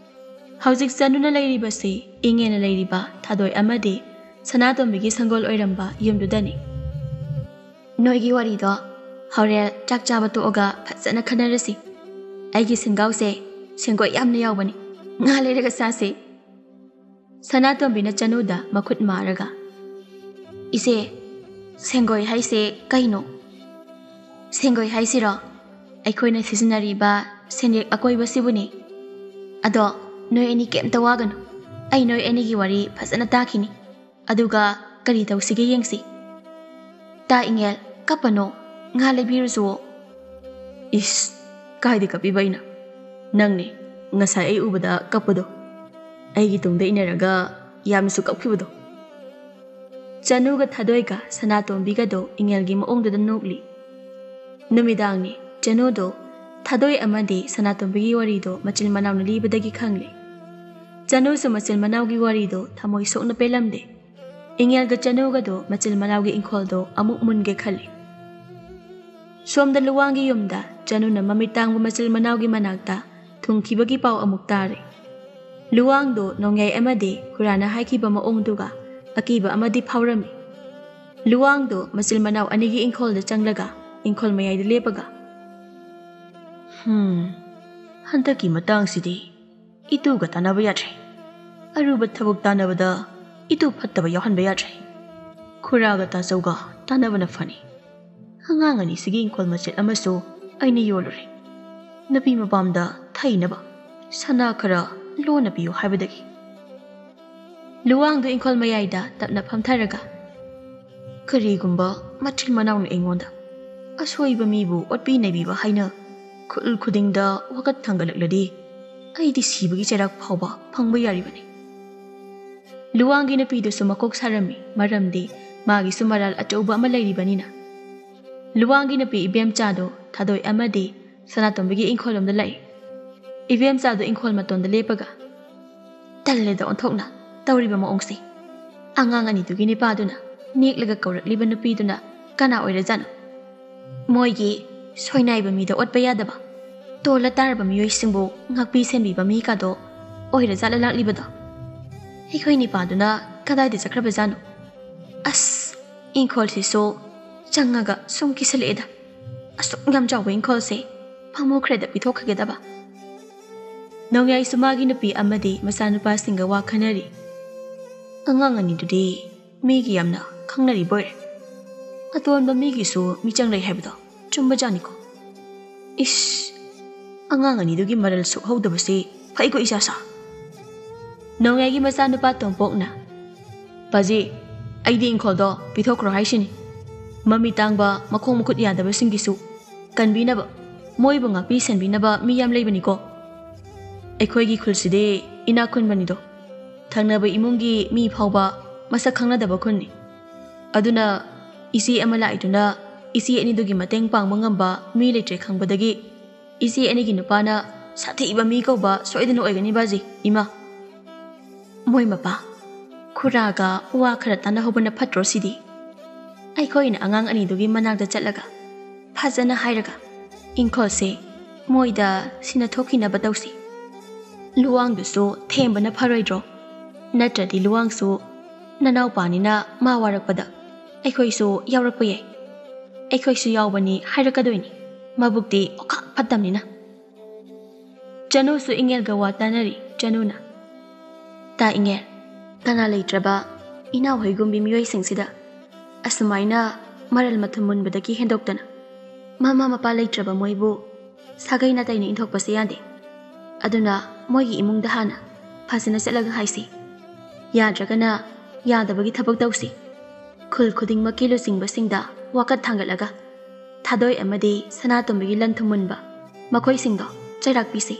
ꯍꯧꯖꯤꯛ ꯆꯅꯨꯅ ꯂꯩꯔꯤꯕꯁꯤ ꯏꯉꯦꯜꯅ ꯂꯩꯔꯤꯕ ꯊꯥꯗꯣꯏ ꯑꯃꯗꯤ ꯁꯅꯥꯇꯣꯝꯕꯤꯒꯤ ꯁꯪꯒꯣꯜ ꯑꯣꯏꯔꯝꯕ ꯌꯨꯝꯗꯨꯗꯅꯤ꯫ "ꯅꯣꯏꯒꯤ ꯋꯥꯔꯤꯗꯣ ꯍꯣꯔꯦꯟ ꯆꯥꯛ ꯆꯥꯕ ꯇꯣꯛꯑꯒ ꯐꯖꯅ ꯈꯟꯅꯔꯁꯤ꯫ ꯑꯩꯒꯤ ꯁꯦꯟꯒꯥꯎꯁꯦ ꯁꯦꯡꯒꯣꯏ ꯌꯥꯝꯅ ꯌꯥꯎꯕꯅꯤ꯫ ꯉꯥ ꯂꯩꯔꯒ ꯆꯥꯁꯦ꯫" ꯁꯅꯥꯇꯣꯝꯕꯤꯅ ꯆꯅꯨꯗ ꯃꯈꯨꯠ ꯃꯥꯔꯒ, "ꯏꯆꯦ, ꯁꯦꯡꯒꯣꯏ ꯍꯥꯏꯁꯦ ꯀꯩꯅꯣ?" "ꯁꯦꯡꯒꯣꯏ ꯍꯥꯏꯁꯤꯔꯣ? ꯑꯩꯈꯣꯏꯅ ꯁꯤꯖꯤꯟꯅꯔꯤꯕ ꯁꯦꯟꯌꯦꯛ ꯑꯀꯣꯏꯕꯁꯤꯕꯨꯅꯤ꯫ ꯑꯗꯣ ꯅꯣꯏ ꯑꯅꯤ ꯀꯩꯝꯇ ꯋꯥꯒꯅꯨ꯫ ꯑꯩ ꯅꯣꯏ ꯑꯅꯤꯒꯤ ꯋꯥꯔꯤ ꯐꯖꯅ ꯇꯥꯈꯤꯅꯤ꯫ ꯑꯗꯨꯒ ꯀꯔꯤ ꯇꯧꯁꯤꯒꯦ ꯌꯦꯡꯁꯤ꯫ ꯇꯥ ꯏꯉꯦꯜ, ꯀꯞꯄꯅꯣ, ꯉꯥ ꯂꯩꯕꯤꯔꯨꯆꯣ꯫" "ꯏꯁ, ꯀꯥꯏꯗ ꯀꯞꯄꯤꯕ ꯑꯩꯅ? ꯅꯪꯅꯦ ꯉꯁꯥꯏ ꯑꯩ ꯎꯕꯗ ꯀꯞꯄꯗꯣ, ꯑꯩꯒꯤ ꯇꯨꯡꯗ ꯏꯟꯅꯔꯒ ꯌꯥꯝꯅꯁꯨ ꯀꯞꯈꯤꯕꯗꯣ꯫" ꯆꯅꯨꯒ ꯊꯥꯗꯣꯏꯒ ꯁꯅꯥꯇꯣꯝꯕꯤꯒꯗꯣ ꯏꯉꯦꯜꯒꯤ ꯃꯑꯣꯡꯗꯨꯗ ꯅꯣꯛꯂꯤ꯫ ꯅꯨꯃꯤꯗꯥꯡꯅꯤ꯫ ꯆꯅꯨꯗꯣ ꯊꯥꯗꯣꯏ ꯑꯃꯗꯤ ꯁꯅꯥꯇꯣꯝꯕꯤꯒꯤ ꯋꯥꯔꯤꯗꯣ ꯃꯆꯤꯟ ꯃꯅꯥꯎꯅ ꯂꯤꯕꯗꯒꯤ ꯈꯪꯂꯦ꯫ ꯆꯅꯨꯁꯨ ꯃꯆꯤꯟ ꯃꯅꯥꯎꯒꯤ ꯋꯥꯔꯤꯗꯣ ꯊꯃꯣꯏ ꯁꯣꯛꯅ ꯄꯦꯜꯂꯝꯗꯦ꯫ ꯏꯉꯦꯜꯒ ꯆꯅꯨꯒꯗꯣ ꯃꯆꯤꯟ ꯃꯅꯥꯎꯒꯤ ꯏꯪꯈꯣꯜꯗꯣ ꯑꯃꯨꯛ ꯃꯨꯟꯒꯦ ꯈꯜꯂꯤ꯫ ꯁꯣꯝꯗ ꯂꯨꯋꯥꯡꯒꯤ ꯌꯨꯝꯗ ꯆꯅꯨꯅ ꯃꯃꯤꯠ ꯇꯥꯡꯕ ꯃꯆꯤꯟ ꯃꯅꯥꯎꯒꯤ ꯃꯅꯥꯛꯇ ꯊꯨꯡꯈꯤꯕꯒꯤ ꯄꯥꯎ ꯑꯃꯨꯛ ꯇꯥꯔꯦ꯫ ꯂꯨꯋꯥꯡꯗꯣ ꯅꯣꯡꯌꯥꯏ ꯑꯃꯗꯤ ꯈꯨꯔꯥꯅ ꯍꯥꯏꯈꯤꯕ ꯃꯑꯣꯡꯗꯨꯒ ꯑꯀꯤꯕ ꯑꯃꯗꯤ ꯐꯥꯎꯔꯝꯃꯤ꯫ ꯂꯨꯋꯥꯡꯗꯣ ꯃꯆꯤꯟ ꯃꯅꯥꯎ ꯑꯅꯤꯒꯤ ꯏꯪꯈꯣꯜꯗ ꯆꯪꯂꯒ ꯏꯪꯈꯣꯜ ꯃꯌꯥꯏꯗ ꯂꯦꯞꯄꯒ, "ꯍꯝ, ꯍꯟꯗꯛꯀꯤ ꯃꯇꯥꯡꯁꯤꯗꯤ ꯏꯇꯨꯒ ꯇꯥꯟꯅꯕ ꯌꯥꯗ꯭ꯔꯦ꯫ ꯑꯔꯨꯕ ꯊꯕꯛ ꯇꯥꯟꯅꯕꯗ ꯏꯇꯨ ꯐꯠꯇꯕ ꯌꯥꯎꯍꯟꯕ ꯌꯥꯗ꯭ꯔꯦ꯫ ꯈꯨꯔꯥꯒ ꯇꯥꯆꯧꯒ ꯇꯥꯟꯅꯕꯅ ꯐꯅꯤ꯫ ꯑꯉꯥꯡ ꯑꯅꯤꯁꯤꯒꯤ ꯏꯪꯈꯣꯜ ꯃꯆꯦꯠ ꯑꯃꯁꯨ ꯑꯩꯅ ꯌꯣꯜꯂꯨꯔꯦ꯫ ꯅꯨꯄꯤ ꯃꯄꯥꯝꯗ ꯊꯩꯅꯕ ꯁꯅꯥ ꯈꯔ ꯂꯣꯟꯅ ꯄꯤꯌꯨ ꯍꯥꯏꯕꯗꯒꯤ꯫" ꯂꯨꯋꯥꯡꯗꯨ ꯏꯪꯈꯣꯜ ꯃꯌꯥꯏꯗ ꯇꯞꯅ ꯐꯝꯊꯔꯒ, "ꯀꯔꯤꯒꯨꯝꯕ ꯃꯆꯤꯟ ꯃꯅꯥꯎꯅ ꯑꯩꯉꯣꯟꯗ ꯑꯁꯣꯏꯕ ꯃꯤꯕꯨ ꯑꯣꯠꯄꯤ ꯅꯩꯕꯤꯕ ꯍꯥꯏꯅ ꯈꯨꯜ ꯈꯨꯗꯤꯡꯗ ꯋꯥꯀꯠ ꯊꯥꯡꯒꯠꯂꯛꯂꯗꯤ, ꯑꯩꯗꯤ ꯁꯤꯕꯒꯤ ꯆꯩꯔꯥꯛ ꯐꯥꯎꯕ ꯐꯪꯕ ꯌꯥꯔꯤꯕꯅꯤ꯫" ꯂꯨꯋꯥꯡꯒꯤ ꯅꯨꯄꯤꯗꯨꯁꯨ ꯃꯀꯣꯛ ꯁꯥꯔꯝꯃꯤ, ꯃꯔꯝꯗꯤ ꯃꯥꯒꯤꯁꯨ ꯃꯔꯥꯜ ꯑꯆꯧꯕ ꯑꯃ ꯂꯩꯔꯤꯕꯅꯤꯅ꯫ ꯂꯨꯋꯥꯡꯒꯤ ꯅꯨꯄꯤ ꯏꯕꯦꯝꯆꯥꯗꯣ ꯊꯥꯗꯣꯏ ꯑꯃꯗꯤ ꯁꯅꯥꯇꯣꯝꯕꯤꯒꯤ ꯏꯪꯈꯣꯜꯂꯣꯝꯗ ꯂꯥꯛꯏ꯫ ꯏꯕꯦꯝꯆꯥꯗꯣ ꯏꯪꯈꯣꯜ ꯃꯇꯣꯟꯗ ꯂꯦꯞꯄꯒ, "ꯇꯜꯂꯦꯗ ꯑꯣꯟꯊꯣꯛꯅ ꯇꯧꯔꯤꯕ ꯃꯑꯣꯡꯁꯦ꯫ ꯑꯉꯥꯡ ꯑꯅꯤꯗꯨꯒꯤ ꯅꯤꯄꯥꯗꯨꯅ ꯅꯦꯛꯂꯒ ꯀꯧꯔꯛꯂꯤꯕ ꯅꯨꯄꯤꯗꯨꯅ ꯀꯅꯥ ꯑꯣꯏꯔꯖꯥꯠꯅꯣ? ꯃꯣꯏꯒꯤ ꯁꯣꯏꯅꯥꯏꯕ ꯃꯤꯗ ꯑꯣꯠꯄ ꯌꯥꯗꯕ, ꯇꯣꯜꯂ ꯇꯥꯔꯕ ꯃꯤꯑꯣꯏꯁꯤꯡꯕꯨ ꯉꯥꯛꯄꯤ ꯁꯦꯟꯕꯤꯕ ꯃꯤ ꯀꯥꯗꯣ ꯑꯣꯏꯔꯖꯥꯠꯂ ꯂꯥꯛꯂꯤꯕꯗꯣ? ꯑꯩꯈꯣꯏ ꯅꯤꯄꯥꯗꯨꯅ ꯀꯗꯥꯏꯗ ꯆꯠꯈ꯭ꯔꯕꯖꯥꯠꯅꯣ? ꯑꯁ, ꯏꯪꯈꯣꯜꯁꯤꯁꯨ ꯆꯪꯉꯒ ꯁꯨꯝ ꯀꯤꯁꯜꯂꯛꯑꯦꯗ꯫ ꯑꯁꯨꯛ ꯌꯥꯝ ꯆꯥꯎꯕ ꯏꯪꯈꯣꯜꯁꯦ ꯄꯥꯝꯃꯨꯈ꯭ꯔꯦꯗ ꯄꯤꯊꯣꯛꯈ꯭ꯔꯒꯦꯗꯕ꯫" ꯅꯣꯡꯌꯥꯏꯁꯨ ꯃꯥꯒꯤ ꯅꯨꯄꯤ ꯑꯃꯗꯤ ꯃꯆꯥꯅꯨꯄꯥꯁꯤꯡꯒ ꯋꯥ ꯈꯟꯅꯔꯤ꯫ "ꯑꯉꯥꯡ ꯑꯅꯤꯗꯨꯗꯤ ꯃꯤꯒꯤ ꯌꯥꯝꯅ ꯈꯪꯅꯔꯤꯕ ꯑꯣꯏꯔꯦ꯫ ꯑꯇꯣꯟꯕ ꯃꯤꯒꯤꯁꯨ ꯃꯤꯆꯪ ꯂꯩ ꯍꯥꯏꯕꯗꯣ ꯆꯨꯝꯕꯖꯥꯠꯅꯤꯀꯣ꯫ ꯏꯁ, ꯑꯉꯥꯡ ꯑꯅꯤꯗꯨꯒꯤ ꯃꯔꯜ ꯁꯣꯛꯍꯧꯗꯕꯁꯤ ꯐꯩꯀꯣ ꯏꯆꯥꯁꯥ꯫" ꯅꯣꯡꯌꯥꯏꯒꯤ ꯃꯆꯥꯅꯨꯄꯥ ꯇꯣꯝꯄꯣꯛꯅ, "ꯄꯥꯖꯤ, ꯑꯩꯗꯤ ꯏꯪꯈꯣꯜꯗꯣ ꯄꯤꯊꯣꯛꯈ꯭ꯔꯣ ꯍꯥꯏꯁꯤꯅꯤ꯫ ꯃꯃꯤꯠ ꯇꯥꯡꯕ ꯃꯈꯣꯡ ꯃꯈꯨꯠ ꯌꯥꯗꯕꯁꯤꯡꯒꯤꯁꯨ ꯀꯟꯕꯤꯅꯕ ꯃꯣꯏꯕꯨ ꯉꯥꯛꯄꯤ ꯁꯦꯟꯕꯤꯅꯕ ꯃꯤ ꯌꯥꯝ ꯂꯩꯕꯅꯤꯀꯣ꯫ ꯑꯩꯈꯣꯏꯒꯤ ꯈꯨꯜꯁꯤꯗꯤ ꯏꯅꯥꯛ ꯈꯨꯟꯕꯅꯤꯗꯣ꯫ ꯊꯪꯅꯕ ꯏꯃꯨꯡꯒꯤ ꯃꯤ ꯐꯥꯎꯕ ꯃꯁꯛ ꯈꯪꯅꯗꯕ ꯈꯨꯟꯅꯤ꯫ ꯑꯗꯨꯅ ꯏꯆꯦ ꯑꯃ ꯂꯥꯛꯏꯗꯨꯅ ꯏꯆꯦ ꯑꯅꯤꯗꯨꯒꯤ ꯃꯇꯦꯡ ꯄꯥꯡꯕ ꯉꯝꯕ ꯃꯤ ꯂꯩꯇ꯭ꯔꯦ ꯈꯪꯕꯗꯒꯤ ꯏꯆꯦ ꯑꯅꯤꯒꯤ ꯅꯨꯄꯥꯅ ꯁꯥꯊꯤꯕ ꯃꯤ ꯀꯧꯕ ꯁꯣꯏꯗꯅ ꯑꯣꯏꯒꯅꯤ ꯕꯥꯖꯤ, ꯏꯃꯥ꯫ ꯃꯣꯏ ꯃꯄꯥ ꯈꯨꯔꯥꯒ ꯋꯥ ꯈꯔ ꯇꯥꯟꯅꯍꯧꯕꯅ ꯐꯠꯇ꯭ꯔꯣ ꯁꯤꯗꯤ? ꯑꯩꯈꯣꯏꯅ ꯑꯉꯥꯡ ꯑꯅꯤꯗꯨꯒꯤ ꯃꯅꯥꯛꯇ ꯆꯠꯂꯒ ꯐꯖꯅ ꯍꯥꯏꯔꯒ ꯏꯪꯈꯣꯜꯁꯦ ꯃꯣꯏꯗ ꯁꯤꯟꯅ ꯊꯣꯛꯈꯤꯅꯕ ꯇꯧꯁꯤ꯫ ꯂꯨꯋꯥꯡꯗꯨꯁꯨ ꯊꯦꯝꯕꯅ ꯐꯔꯣꯏꯗ꯭ꯔꯣ? ꯅꯠꯇ꯭ꯔꯗꯤ ꯂꯨꯋꯥꯡꯁꯨ ꯅꯅꯥꯎꯄꯥꯅꯤꯅ ꯃꯥ ꯋꯥꯔꯛꯄꯗ ꯑꯩꯈꯣꯏꯁꯨ ꯌꯥꯎꯔꯛꯄ ꯌꯥꯏ꯫ ꯑꯩꯈꯣꯏꯁꯨ ꯌꯥꯎꯕꯅꯤ ꯍꯥꯏꯔꯛꯀꯗꯣꯏꯅꯤ, ꯃꯕꯨꯛꯇꯤ ꯑꯣꯈꯥꯛ ꯐꯠꯇꯕꯅꯤꯅ꯫ ꯆꯅꯨꯁꯨ ꯏꯉꯦꯜꯒ ꯋꯥ ꯇꯥꯅꯔꯤ꯫ ꯆꯅꯨꯅ, "ꯇꯥ ꯏꯉꯦꯜ, ꯀꯅꯥ ꯂꯩꯇ꯭ꯔꯕ ꯏꯅꯥꯎ ꯍꯣꯏꯒꯨꯝꯕꯤ ꯃꯤꯑꯣꯏꯁꯤꯡꯁꯤꯗ ꯑꯁꯨꯃꯥꯏꯅ ꯃꯔꯜ ꯃꯊꯨꯝ ꯃꯨꯟꯕꯗꯒꯤ ꯍꯦꯟꯗꯣꯛꯇꯅ ꯃꯃꯥ ꯃꯄꯥ ꯂꯩꯇ꯭ꯔꯕ ꯃꯣꯏꯕꯨ ꯁꯥꯒꯩ ꯅꯥꯇꯩꯅ ꯏꯟꯊꯣꯛꯄꯁꯦ ꯌꯥꯗꯦ꯫ ꯑꯗꯨꯅ ꯃꯣꯏꯒꯤ ꯏꯃꯨꯡꯗ ꯍꯥꯟꯅ ꯐꯖꯅ ꯆꯠꯂꯒ ꯍꯥꯏꯁꯤ꯫ ꯌꯥꯗ꯭ꯔꯒꯅ ꯌꯥꯗꯕꯒꯤ ꯊꯕꯛ ꯇꯧꯁꯤ꯫ ꯈꯨꯜ ꯈꯨꯗꯤꯡꯃꯛꯀꯤ ꯂꯨꯆꯤꯡꯕꯁꯤꯡꯗ ꯋꯥꯀꯠ ꯊꯥꯡꯒꯠꯂꯒ ꯊꯥꯗꯣꯏ ꯑꯃꯗꯤ ꯁꯅꯥꯇꯣꯝꯕꯤꯒꯤ ꯂꯟ ꯊꯨꯝ ꯃꯨꯟꯕ ꯃꯈꯣꯏꯁꯤꯡꯗꯣ ꯆꯩꯔꯥꯛ ꯄꯤꯁꯤ꯫"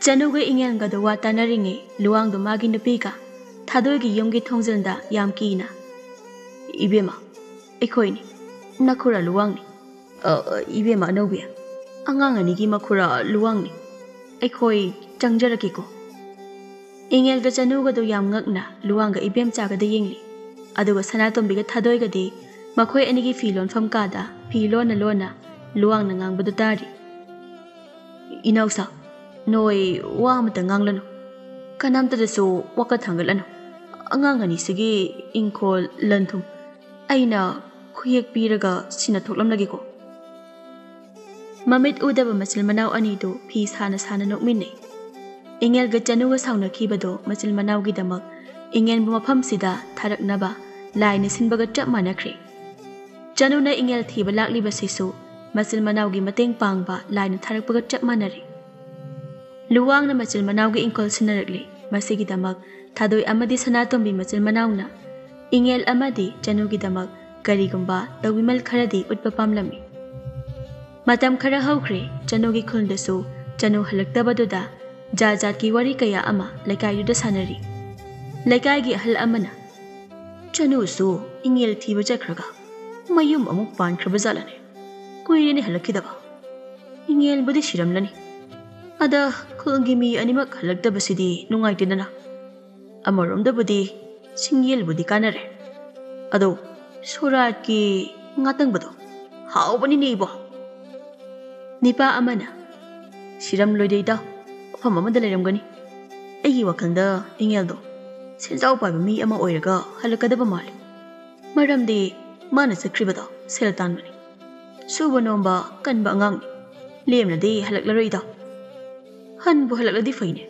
ꯆꯅꯨꯒ ꯏꯉꯦꯜꯒꯗꯣ ꯋꯥ ꯇꯥꯅꯔꯤꯉꯩ ꯂꯨꯋꯥꯡꯗꯣ ꯃꯥꯒꯤ ꯅꯨꯄꯤꯒ ꯊꯥꯗꯣꯏꯒꯤ ꯌꯨꯝꯒꯤ ꯊꯣꯡꯖꯤꯜꯗ ꯌꯥꯝ ꯀꯤꯅ, "ꯏꯕꯦꯝꯃ, ꯑꯩꯈꯣꯏꯅꯤ, ꯅꯈꯨꯔꯥ ꯂꯨꯋꯥꯡꯅꯤ꯫ ꯑ, ꯑ, ꯏꯕꯦꯝꯃ ꯑꯅꯧꯕꯤ, ꯑꯉꯥꯡ ꯑꯅꯤꯒꯤ ꯃꯈꯨꯔꯥ ꯂꯨꯋꯥꯡꯅꯤ꯫ ꯑꯩꯈꯣꯏ ꯆꯪꯖꯔꯛꯀꯦꯀꯣ꯫" ꯏꯉꯦꯜꯒ ꯆꯅꯨꯒꯗꯣ ꯌꯥꯝ ꯉꯛꯅ ꯂꯨꯋꯥꯡꯒ ꯏꯕꯦꯝꯆꯥꯒꯗ ꯌꯦꯡꯂꯤ꯫ ꯑꯗꯨꯒ ꯁꯅꯥꯇꯣꯝꯕꯤꯒ ꯊꯥꯗꯣꯏꯒꯗꯤ ꯃꯈꯣꯏ ꯑꯅꯤꯒꯤ ꯐꯤ ꯂꯣꯟꯐꯝ ꯀꯥꯗ ꯐꯤ ꯂꯣꯟꯅ ꯂꯣꯟꯅ ꯂꯨꯋꯥꯡꯅ ꯉꯥꯡꯕꯗꯨ ꯇꯥꯔꯤ꯫ "ꯏꯅꯥꯎꯁꯥ, ꯅꯣꯏ ꯋꯥ ꯑꯃꯇ ꯉꯥꯡꯂꯅꯨ꯫ ꯀꯅꯥꯝꯇꯗꯁꯨ ꯋꯥꯀꯠ ꯊꯥꯡꯒꯠꯂꯅꯨ꯫ ꯑꯉꯥꯡ ꯑꯅꯤꯁꯤꯒꯤ ꯏꯪꯈꯣꯜ ꯂꯟ ꯊꯨꯝ ꯑꯩꯅ ꯈꯨꯌꯦꯛ ꯄꯤꯔꯒ ꯁꯤꯟꯅ ꯊꯣꯛꯂꯝꯂꯒꯦꯀꯣ꯫" ꯃꯃꯤꯠ ꯎꯗꯕ ꯃꯆꯤꯜ ꯃꯅꯥꯎ ꯑꯅꯤꯗꯨ ꯐꯤ ꯁꯥꯅ ꯁꯥꯅ ꯅꯣꯛꯃꯤꯟꯅꯩ꯫ ꯏꯉꯦꯜꯒ ꯆꯅꯨꯒ ꯁꯥꯎꯅꯈꯤꯕꯗꯣ ꯃꯆꯤꯜ ꯃꯅꯥꯎꯒꯤꯗꯃꯛ ꯏꯉꯦꯜꯕꯨ ꯃꯐꯝꯁꯤꯗ ꯊꯥꯔꯛꯅꯕ ꯂꯥꯏꯅ ꯁꯤꯟꯕꯒ ꯆꯞ ꯃꯥꯟꯅꯈ꯭ꯔꯦ꯫ ꯆꯅꯨꯅ ꯏꯉꯦꯜ ꯊꯤꯕ ꯂꯥꯛꯂꯤꯕꯁꯤꯁꯨ ꯃꯆꯤꯜ ꯃꯅꯥꯎꯒꯤ ꯃꯇꯦꯡ ꯄꯥꯡꯕ ꯂꯥꯏꯅ ꯊꯥꯔꯛꯄꯒ ꯆꯞ ꯃꯥꯟꯅꯔꯦ꯫ ꯂꯨꯋꯥꯡꯅ ꯃꯆꯤꯜ ꯃꯅꯥꯎꯒꯤ ꯏꯪꯈꯣꯜ ꯁꯤꯟꯅꯔꯛꯂꯤ꯫ ꯃꯁꯤꯒꯤꯗꯃꯛ ꯊꯥꯗꯣꯏ ꯑꯃꯗꯤ ꯁꯅꯥꯇꯣꯝꯕꯤ ꯃꯆꯤꯜ ꯃꯅꯥꯎꯅ ꯏꯉꯦꯜ ꯑꯃꯗꯤ ꯆꯅꯨꯒꯤꯗꯃꯛ ꯀꯔꯤꯒꯨꯝꯕ ꯇꯧꯕꯤꯃꯜ ꯈꯔꯗꯤ ꯎꯠꯄ ꯄꯥꯝꯂꯝꯃꯤ꯫ ꯃꯇꯝ ꯈꯔ ꯍꯧꯈ꯭ꯔꯦ꯫ ꯆꯅꯨꯒꯤ ꯈꯨꯜꯗꯁꯨ ꯆꯅꯨ ꯍꯜꯂꯛꯇꯕꯗꯨꯗ ꯖꯥꯠ ꯖꯥꯠꯀꯤ ꯋꯥꯔꯤ ꯀꯌꯥ ꯑꯃ ꯂꯩꯀꯥꯏꯗꯨꯗ ꯁꯥꯟꯅꯔꯤ꯫ ꯂꯩꯀꯥꯏꯒꯤ ꯑꯍꯜ ꯑꯃꯅ, "ꯆꯅꯨꯁꯨ ꯏꯉꯦꯜ ꯊꯤꯕ ꯆꯠꯈ꯭ꯔꯒ ꯃꯌꯨꯝ ꯑꯃꯨꯛ ꯄꯥꯟꯈ꯭ꯔꯕ ꯖꯥꯠꯂꯅꯦ? ꯀꯨꯏꯔꯦꯅꯦ ꯍꯜꯂꯛꯈꯤꯗꯕ꯫ ꯏꯉꯦꯜꯕꯨꯗꯤ ꯁꯤꯔꯝꯂꯅꯤ꯫ ꯑꯗ ꯈꯨꯜꯒꯤ ꯃꯤ ꯑꯅꯤꯃꯛ ꯍꯜꯂꯛꯇꯕꯁꯤꯗꯤ ꯅꯨꯡꯉꯥꯏꯇꯦꯗꯅ꯫ ꯑꯃꯔꯣꯝꯗꯕꯨꯗꯤ ꯁꯤꯡꯌꯦꯜꯕꯨꯗꯤ ꯀꯥꯟꯅꯔꯦ꯫ ꯑꯗꯣ ꯁꯣꯔꯥꯠꯀꯤ ꯉꯥꯇꯪꯕꯗꯣ ꯍꯥꯎꯕꯅꯤꯅꯦ ꯏꯕꯣ꯫ ꯅꯤꯄꯥ ꯑꯃꯅ, "ꯁꯤꯔꯝꯂꯣꯏꯗ ꯏꯇꯥꯎ, ꯃꯐꯝ ꯑꯃꯗ ꯂꯩꯔꯝꯒꯅꯤ꯫ ꯑꯩꯒꯤ ꯋꯥꯈꯜꯗ ꯏꯉꯦꯜꯗꯣ ꯁꯦꯟꯖꯥꯎ ꯄꯥꯏꯕ ꯃꯤ ꯑꯃ ꯑꯣꯏꯔꯒ ꯍꯜꯂꯛꯀꯗꯕ ꯃꯥꯜꯂꯤ꯫ ꯃꯔꯝꯗꯤ ꯃꯥꯅ ꯆꯠꯈ꯭ꯔꯤꯕꯗꯣ ꯁꯦꯜ ꯇꯥꯟꯕꯅꯤ꯫ ꯁꯨꯕ ꯅꯣꯝꯕ ꯀꯟꯕ ꯑꯉꯥꯡꯅꯤ꯫ ꯂꯦꯝꯅꯗꯤ ꯍꯜꯂꯛꯂꯔꯣꯏꯗꯣ꯫ ꯍꯟꯕꯨ ꯍꯜꯂꯛꯂꯗꯤ ꯐꯩꯅꯦ꯫"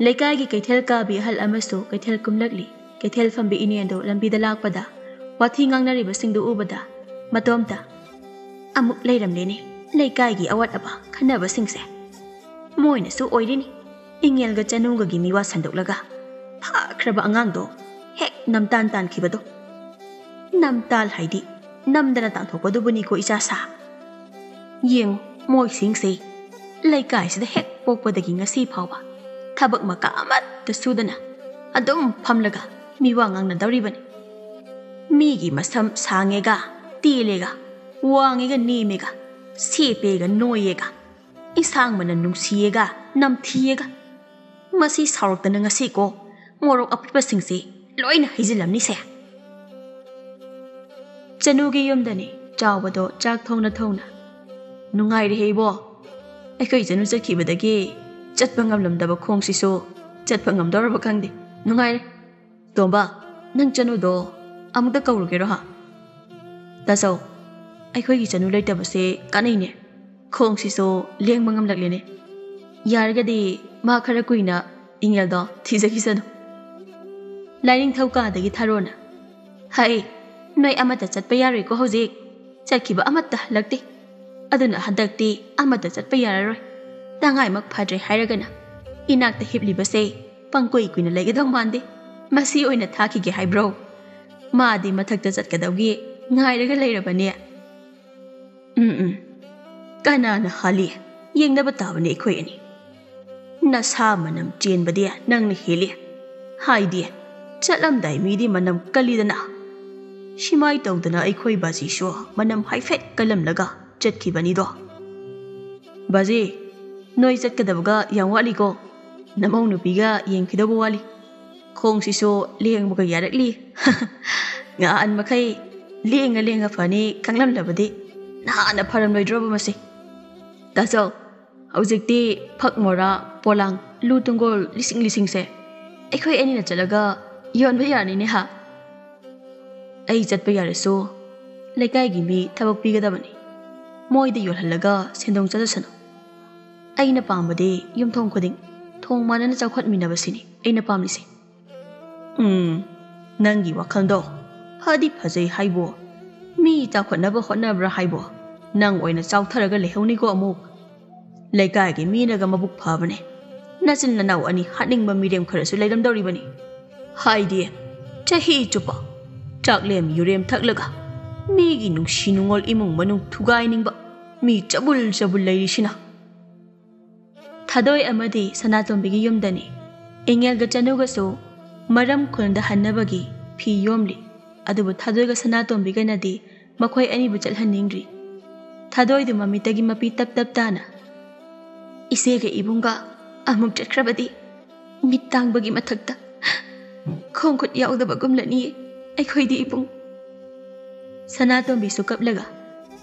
ꯂꯩꯀꯥꯏꯒꯤ ꯀꯩꯊꯦꯜ ꯀꯥꯕꯤ ꯑꯍꯜ ꯑꯃꯁꯨ ꯀꯩꯊꯦꯜ ꯀꯨꯝꯂꯛꯂꯤ꯫ ꯀꯩꯊꯦꯜ ꯐꯝꯕꯤ ꯏꯅꯦꯗꯨ ꯂꯝꯕꯤꯗ ꯂꯥꯛꯄꯗ ꯋꯥꯊꯤ ꯉꯥꯡꯅꯔꯤꯕꯁꯤꯡꯗꯨ ꯎꯕꯗ ꯃꯇꯣꯝꯇ, "ꯑꯃꯨꯛ ꯂꯩꯔꯝꯂꯦꯅꯦ ꯂꯩꯀꯥꯏꯒꯤ ꯑꯋꯥꯠ ꯑꯄꯥ ꯈꯟꯅꯕꯁꯤꯡꯁꯦ꯫ ꯃꯣꯏꯅꯁꯨ ꯑꯣꯏꯔꯤꯅꯤ ꯏꯉꯦꯜꯒ ꯆꯅꯨꯒꯒꯤ ꯃꯤꯋꯥ ꯁꯟꯗꯣꯛꯂꯒ ꯐꯥꯈ꯭ꯔꯕ ꯑꯉꯥꯡꯗꯣ ꯍꯦꯛ ꯅꯝꯇꯥꯟ ꯇꯥꯟꯈꯤꯕꯗꯣ꯫ ꯅꯝꯇꯥꯜ ꯍꯥꯏꯗꯤ ꯅꯝꯗꯅ ꯇꯥꯟꯊꯣꯛꯄꯗꯨꯕꯨꯅꯤꯀꯣ ꯏꯆꯥ ꯁꯥ꯫ ꯌꯦꯡꯉꯨ, ꯃꯣꯏꯁꯤꯡꯁꯦ ꯂꯩꯀꯥꯏꯁꯤꯗ ꯍꯦꯛ ꯄꯣꯛꯄꯗꯒꯤ ꯉꯁꯤ ꯐꯥꯎꯕ ꯊꯕꯛ ꯃꯀꯥ ꯑꯃꯠꯇ ꯁꯨꯗꯅ ꯑꯗꯨꯝ ꯐꯝꯂꯒ ꯃꯤꯋꯥ ꯉꯥꯡꯅꯗꯧꯔꯤꯕꯅꯤ꯫ ꯃꯤꯒꯤ ꯃꯁꯝ ꯁꯥꯡꯉꯦꯒ ꯇꯦꯜꯂꯦꯒ, ꯋꯥꯡꯉꯦꯒ ꯅꯦꯝꯃꯦꯒ, ꯁꯦꯞꯄꯦꯒ ꯅꯣꯏꯌꯦꯒ, ꯏꯟꯁꯥꯡ ꯃꯅꯝ ꯅꯨꯡꯁꯤꯌꯦꯒ ꯅꯝꯊꯤꯌꯦꯒ꯫ ꯃꯁꯤ ꯁꯥꯎꯔꯛꯇꯅ ꯉꯁꯤꯀꯣ ꯃꯣꯔꯣꯛ ꯑꯐꯨꯠꯄꯁꯤꯡꯁꯦ ꯂꯣꯏꯅ ꯍꯩꯖꯤꯜꯂꯝꯅꯤꯁꯦ꯫" ꯆꯅꯨꯒꯤ ꯌꯨꯝꯗꯅꯤ ꯆꯥꯎꯕꯗꯣ ꯆꯥꯛ ꯊꯣꯡꯅ ꯊꯣꯡꯅ, "ꯅꯨꯡꯉꯥꯏꯔꯦꯍꯦ ꯏꯕꯣ꯫ ꯑꯩꯈꯣꯏ ꯆꯅꯨ ꯆꯠꯈꯤꯕꯗꯒꯤ ꯆꯠꯄ ꯉꯝꯂꯝꯗꯕ ꯈꯣꯡꯁꯤꯁꯨ ꯆꯠꯄ ꯉꯝꯗꯧꯔꯕ ꯈꯪꯗꯦ꯫ ꯅꯨꯡꯉꯥꯏꯔꯦ꯫ ꯇꯣꯝꯕ, ꯅꯪ ꯆꯅꯨꯗꯣ ꯑꯃꯨꯛꯇ ꯀꯧꯔꯨꯒꯦꯔꯣ ꯍꯥ?" "ꯇꯥꯆꯧ, ꯑꯩꯈꯣꯏꯒꯤ ꯆꯅꯨ ꯂꯩꯇꯕꯁꯦ ꯀꯥꯟꯅꯩꯅꯦ꯫ ꯈꯣꯡꯁꯤꯁꯨ ꯂꯦꯡꯕ ꯉꯝꯂꯛꯂꯦꯅꯦ꯫ ꯌꯥꯔꯒꯗꯤ ꯃꯥ ꯈꯔ ꯀꯨꯏꯅ ꯏꯉꯦꯜꯗꯣ ꯊꯤꯖꯈꯤꯁꯅꯨ꯫" ꯂꯥꯏꯅꯤꯡꯊꯧ ꯀꯥꯗꯒꯤ ꯊꯥꯔꯣꯅ, "ꯍꯩ, ꯅꯣꯏ ꯑꯃꯠꯇ ꯆꯠꯄ ꯌꯥꯔꯣꯏꯀꯣ ꯍꯧꯖꯤꯛ꯫ ꯆꯠꯈꯤꯕ ꯑꯃꯠꯇ ꯍꯜꯂꯛꯇꯦ꯫ ꯑꯗꯨꯅ ꯍꯟꯗꯛꯇꯤ ꯑꯃꯠꯇ ꯆꯠꯄ ꯌꯥꯔꯔꯣꯏ꯫ ꯇꯉꯥꯏꯃꯛ ꯐꯗ꯭ꯔꯦ ꯍꯥꯏꯔꯒꯅ ꯏꯅꯥꯛꯇ ꯍꯤꯞꯂꯤꯕꯁꯦ ꯄꯪꯀꯨꯏ ꯀꯨꯏꯅ ꯂꯩꯒꯗꯧ ꯃꯥꯟꯗꯦ꯫ ꯃꯁꯤ ꯑꯣꯏꯅ ꯊꯥꯈꯤꯒꯦ ꯍꯥꯏꯕ꯭ꯔꯣ? ꯃꯥꯗꯤ ꯃꯊꯛꯇ ꯆꯠꯀꯗꯧꯒꯤ ꯉꯥꯏꯔꯒ ꯂꯩꯔꯕꯅꯦ꯫" "ꯎꯝ, ꯎꯝ꯫ ꯀꯅꯥꯅ ꯍꯥꯜꯂꯤ? ꯌꯦꯡꯅꯕ ꯇꯥꯕꯅꯤ ꯑꯩꯈꯣꯏ ꯑꯅꯤ꯫ ꯅꯁꯥ ꯃꯅꯝ ꯆꯦꯟꯕꯗꯤ ꯅꯪꯅ ꯍꯦꯜꯂꯤ꯫ ꯍꯥꯏꯗꯤ, ꯆꯠꯂꯝꯗꯥꯏ ꯃꯤꯗꯤ ꯃꯅꯝ ꯀꯜꯂꯤꯗꯅ꯫ ꯁꯤꯃꯥꯏ ꯇꯧꯗꯅ ꯑꯩꯈꯣꯏ ꯕꯥꯖꯤꯁꯨ ꯃꯅꯝ ꯍꯥꯏꯐꯦꯠ ꯀꯜꯂꯝꯂꯒ ꯆꯠꯈꯤꯕꯅꯤꯗꯣ꯫ ꯕꯥꯖꯤ, ꯅꯣꯏ ꯆꯠꯀꯗꯕꯒ ꯌꯥꯝ ꯋꯥꯠꯂꯤꯀꯣ꯫ ꯅꯃꯧ ꯅꯨꯄꯤꯒ ꯌꯦꯡꯈꯤꯗꯧꯕ ꯋꯥꯠꯂꯤ꯫ ꯈꯣꯡꯁꯤꯁꯨ ꯂꯦꯡꯕꯒ ꯌꯥꯔꯛꯂꯤ꯫ ꯉꯍꯥꯟ ꯃꯈꯩ ꯂꯦꯡꯉ ꯂꯦꯡꯉ ꯐꯅꯤ ꯈꯪꯂꯝꯂꯕꯗꯤ ꯅꯍꯥꯟꯅ ꯐꯔꯝꯂꯣꯏꯗ꯭ꯔꯣꯕ ꯃꯁꯤ꯫ ꯇꯥꯆꯧ, ꯍꯧꯖꯤꯛꯇꯤ ꯐꯛ ꯃꯣꯔꯥ, ꯄꯣꯂꯥꯡ, ꯂꯨ ꯇꯨꯡꯒꯣꯜ ꯂꯤꯁꯤꯡ ꯂꯤꯁꯤꯡꯁꯦ ꯑꯩꯈꯣꯏ ꯑꯅꯤꯅ ꯆꯠꯂꯒ ꯌꯣꯟꯕ ꯌꯥꯔꯅꯤꯅꯦ ꯍꯥ? ꯑꯩ ꯆꯠꯄ ꯌꯥꯔꯁꯨ ꯂꯩꯀꯥꯏꯒꯤ ꯃꯤ ꯊꯕꯛ ꯄꯤꯒꯗꯕꯅꯤ꯫ ꯃꯣꯏꯗ ꯌꯣꯜꯍꯜꯂꯒ ꯁꯦꯟꯗꯣꯡ ꯆꯠꯂꯁꯅꯨ꯫ ꯑꯩꯅ ꯄꯥꯝꯕꯗꯤ ꯌꯨꯝꯊꯣꯡ ꯈꯨꯗꯤꯡ ꯊꯣꯡ ꯃꯥꯟꯅꯅ ꯆꯥꯎꯈꯠꯃꯤꯟꯅꯕꯁꯤꯅꯤ ꯑꯩꯅ ꯄꯥꯝꯂꯤꯁꯦ꯫ ꯎꯝ, ꯅꯪꯒꯤ ꯋꯥꯈꯜꯗꯣ ꯐꯗꯤ ꯐꯖꯩ ꯍꯥꯏꯕꯣ꯫ ꯃꯤ ꯆꯥꯎꯈꯠꯅꯕ ꯍꯣꯠꯅꯕ꯭ꯔꯥ ꯍꯥꯏꯕꯣ? ꯅꯪ ꯑꯣꯏꯅ ꯆꯥꯎꯊꯔꯒ ꯂꯩꯍꯧꯅꯤꯀꯣ ꯑꯃꯨꯛ꯫ ꯂꯩꯀꯥꯏꯒꯤ ꯃꯤꯅꯒ ꯃꯕꯨꯛ ꯐꯕꯅꯦ꯫ ꯅꯆꯤꯟ ꯅꯅꯥꯎ ꯑꯅꯤ ꯍꯥꯠꯅꯤꯡꯕ ꯃꯤꯔꯦꯝ ꯈꯔꯁꯨ ꯂꯩꯔꯝꯗꯧꯔꯤꯕꯅꯤ꯫ ꯍꯥꯏꯗꯤ ꯆꯍꯤ ꯆꯨꯞꯄ ꯆꯥꯛꯂꯦꯝ ꯌꯨꯔꯦꯝ ꯊꯛꯂꯒ ꯃꯤꯒꯤ ꯅꯨꯡꯁꯤ ꯅꯨꯡꯉꯣꯜ ꯏꯃꯨꯡ ꯃꯅꯨꯡ ꯊꯨꯒꯥꯏꯅꯤꯡꯕ ꯃꯤ ꯆꯕꯨꯜ ꯆꯕꯨꯜ ꯂꯩꯔꯤꯁꯤꯅ꯫ ꯊꯥꯗꯣꯏ ꯑꯃꯗꯤ ꯁꯅꯥꯇꯣꯝꯕꯤꯒꯤ ꯌꯨꯝꯗꯅꯤ꯫ ꯏꯉꯦꯜꯒ ꯆꯅꯨꯒꯁꯨ ꯃꯔꯝ ꯈꯨꯜꯗ ꯍꯟꯅꯕꯒꯤ ꯐꯤ ꯌꯣꯝꯂꯤ꯫ ꯑꯗꯨꯕꯨ ꯊꯥꯗꯣꯏꯒ ꯁꯅꯥꯇꯣꯝꯕꯤꯒꯅꯗꯤ ꯃꯈꯣꯏ ꯑꯅꯤꯕꯨ ꯆꯠꯍꯟꯅꯤꯡꯗ꯭ꯔꯤ꯫ ꯊꯥꯗꯣꯏꯗꯨ ꯃꯃꯤꯠꯇꯒꯤ ꯃꯄꯤ ꯇꯞ ꯇꯞ ꯇꯥꯅ, "ꯏꯆꯦꯒ ꯏꯕꯨꯡꯒ ꯑꯃꯨꯛ ꯆꯠꯈ꯭ꯔꯕꯗꯤ ꯃꯤꯠ ꯇꯥꯡꯕꯒꯤ ꯃꯊꯛꯇ ꯈꯣꯡ ꯈꯨꯠ ꯌꯥꯎꯗꯕꯒꯨꯝꯂꯅꯤꯌꯦ ꯑꯩꯈꯣꯏꯗꯤ ꯏꯕꯨꯡ꯫" ꯁꯅꯥꯇꯣꯝꯕꯤꯁꯨ ꯀꯞꯂꯒ,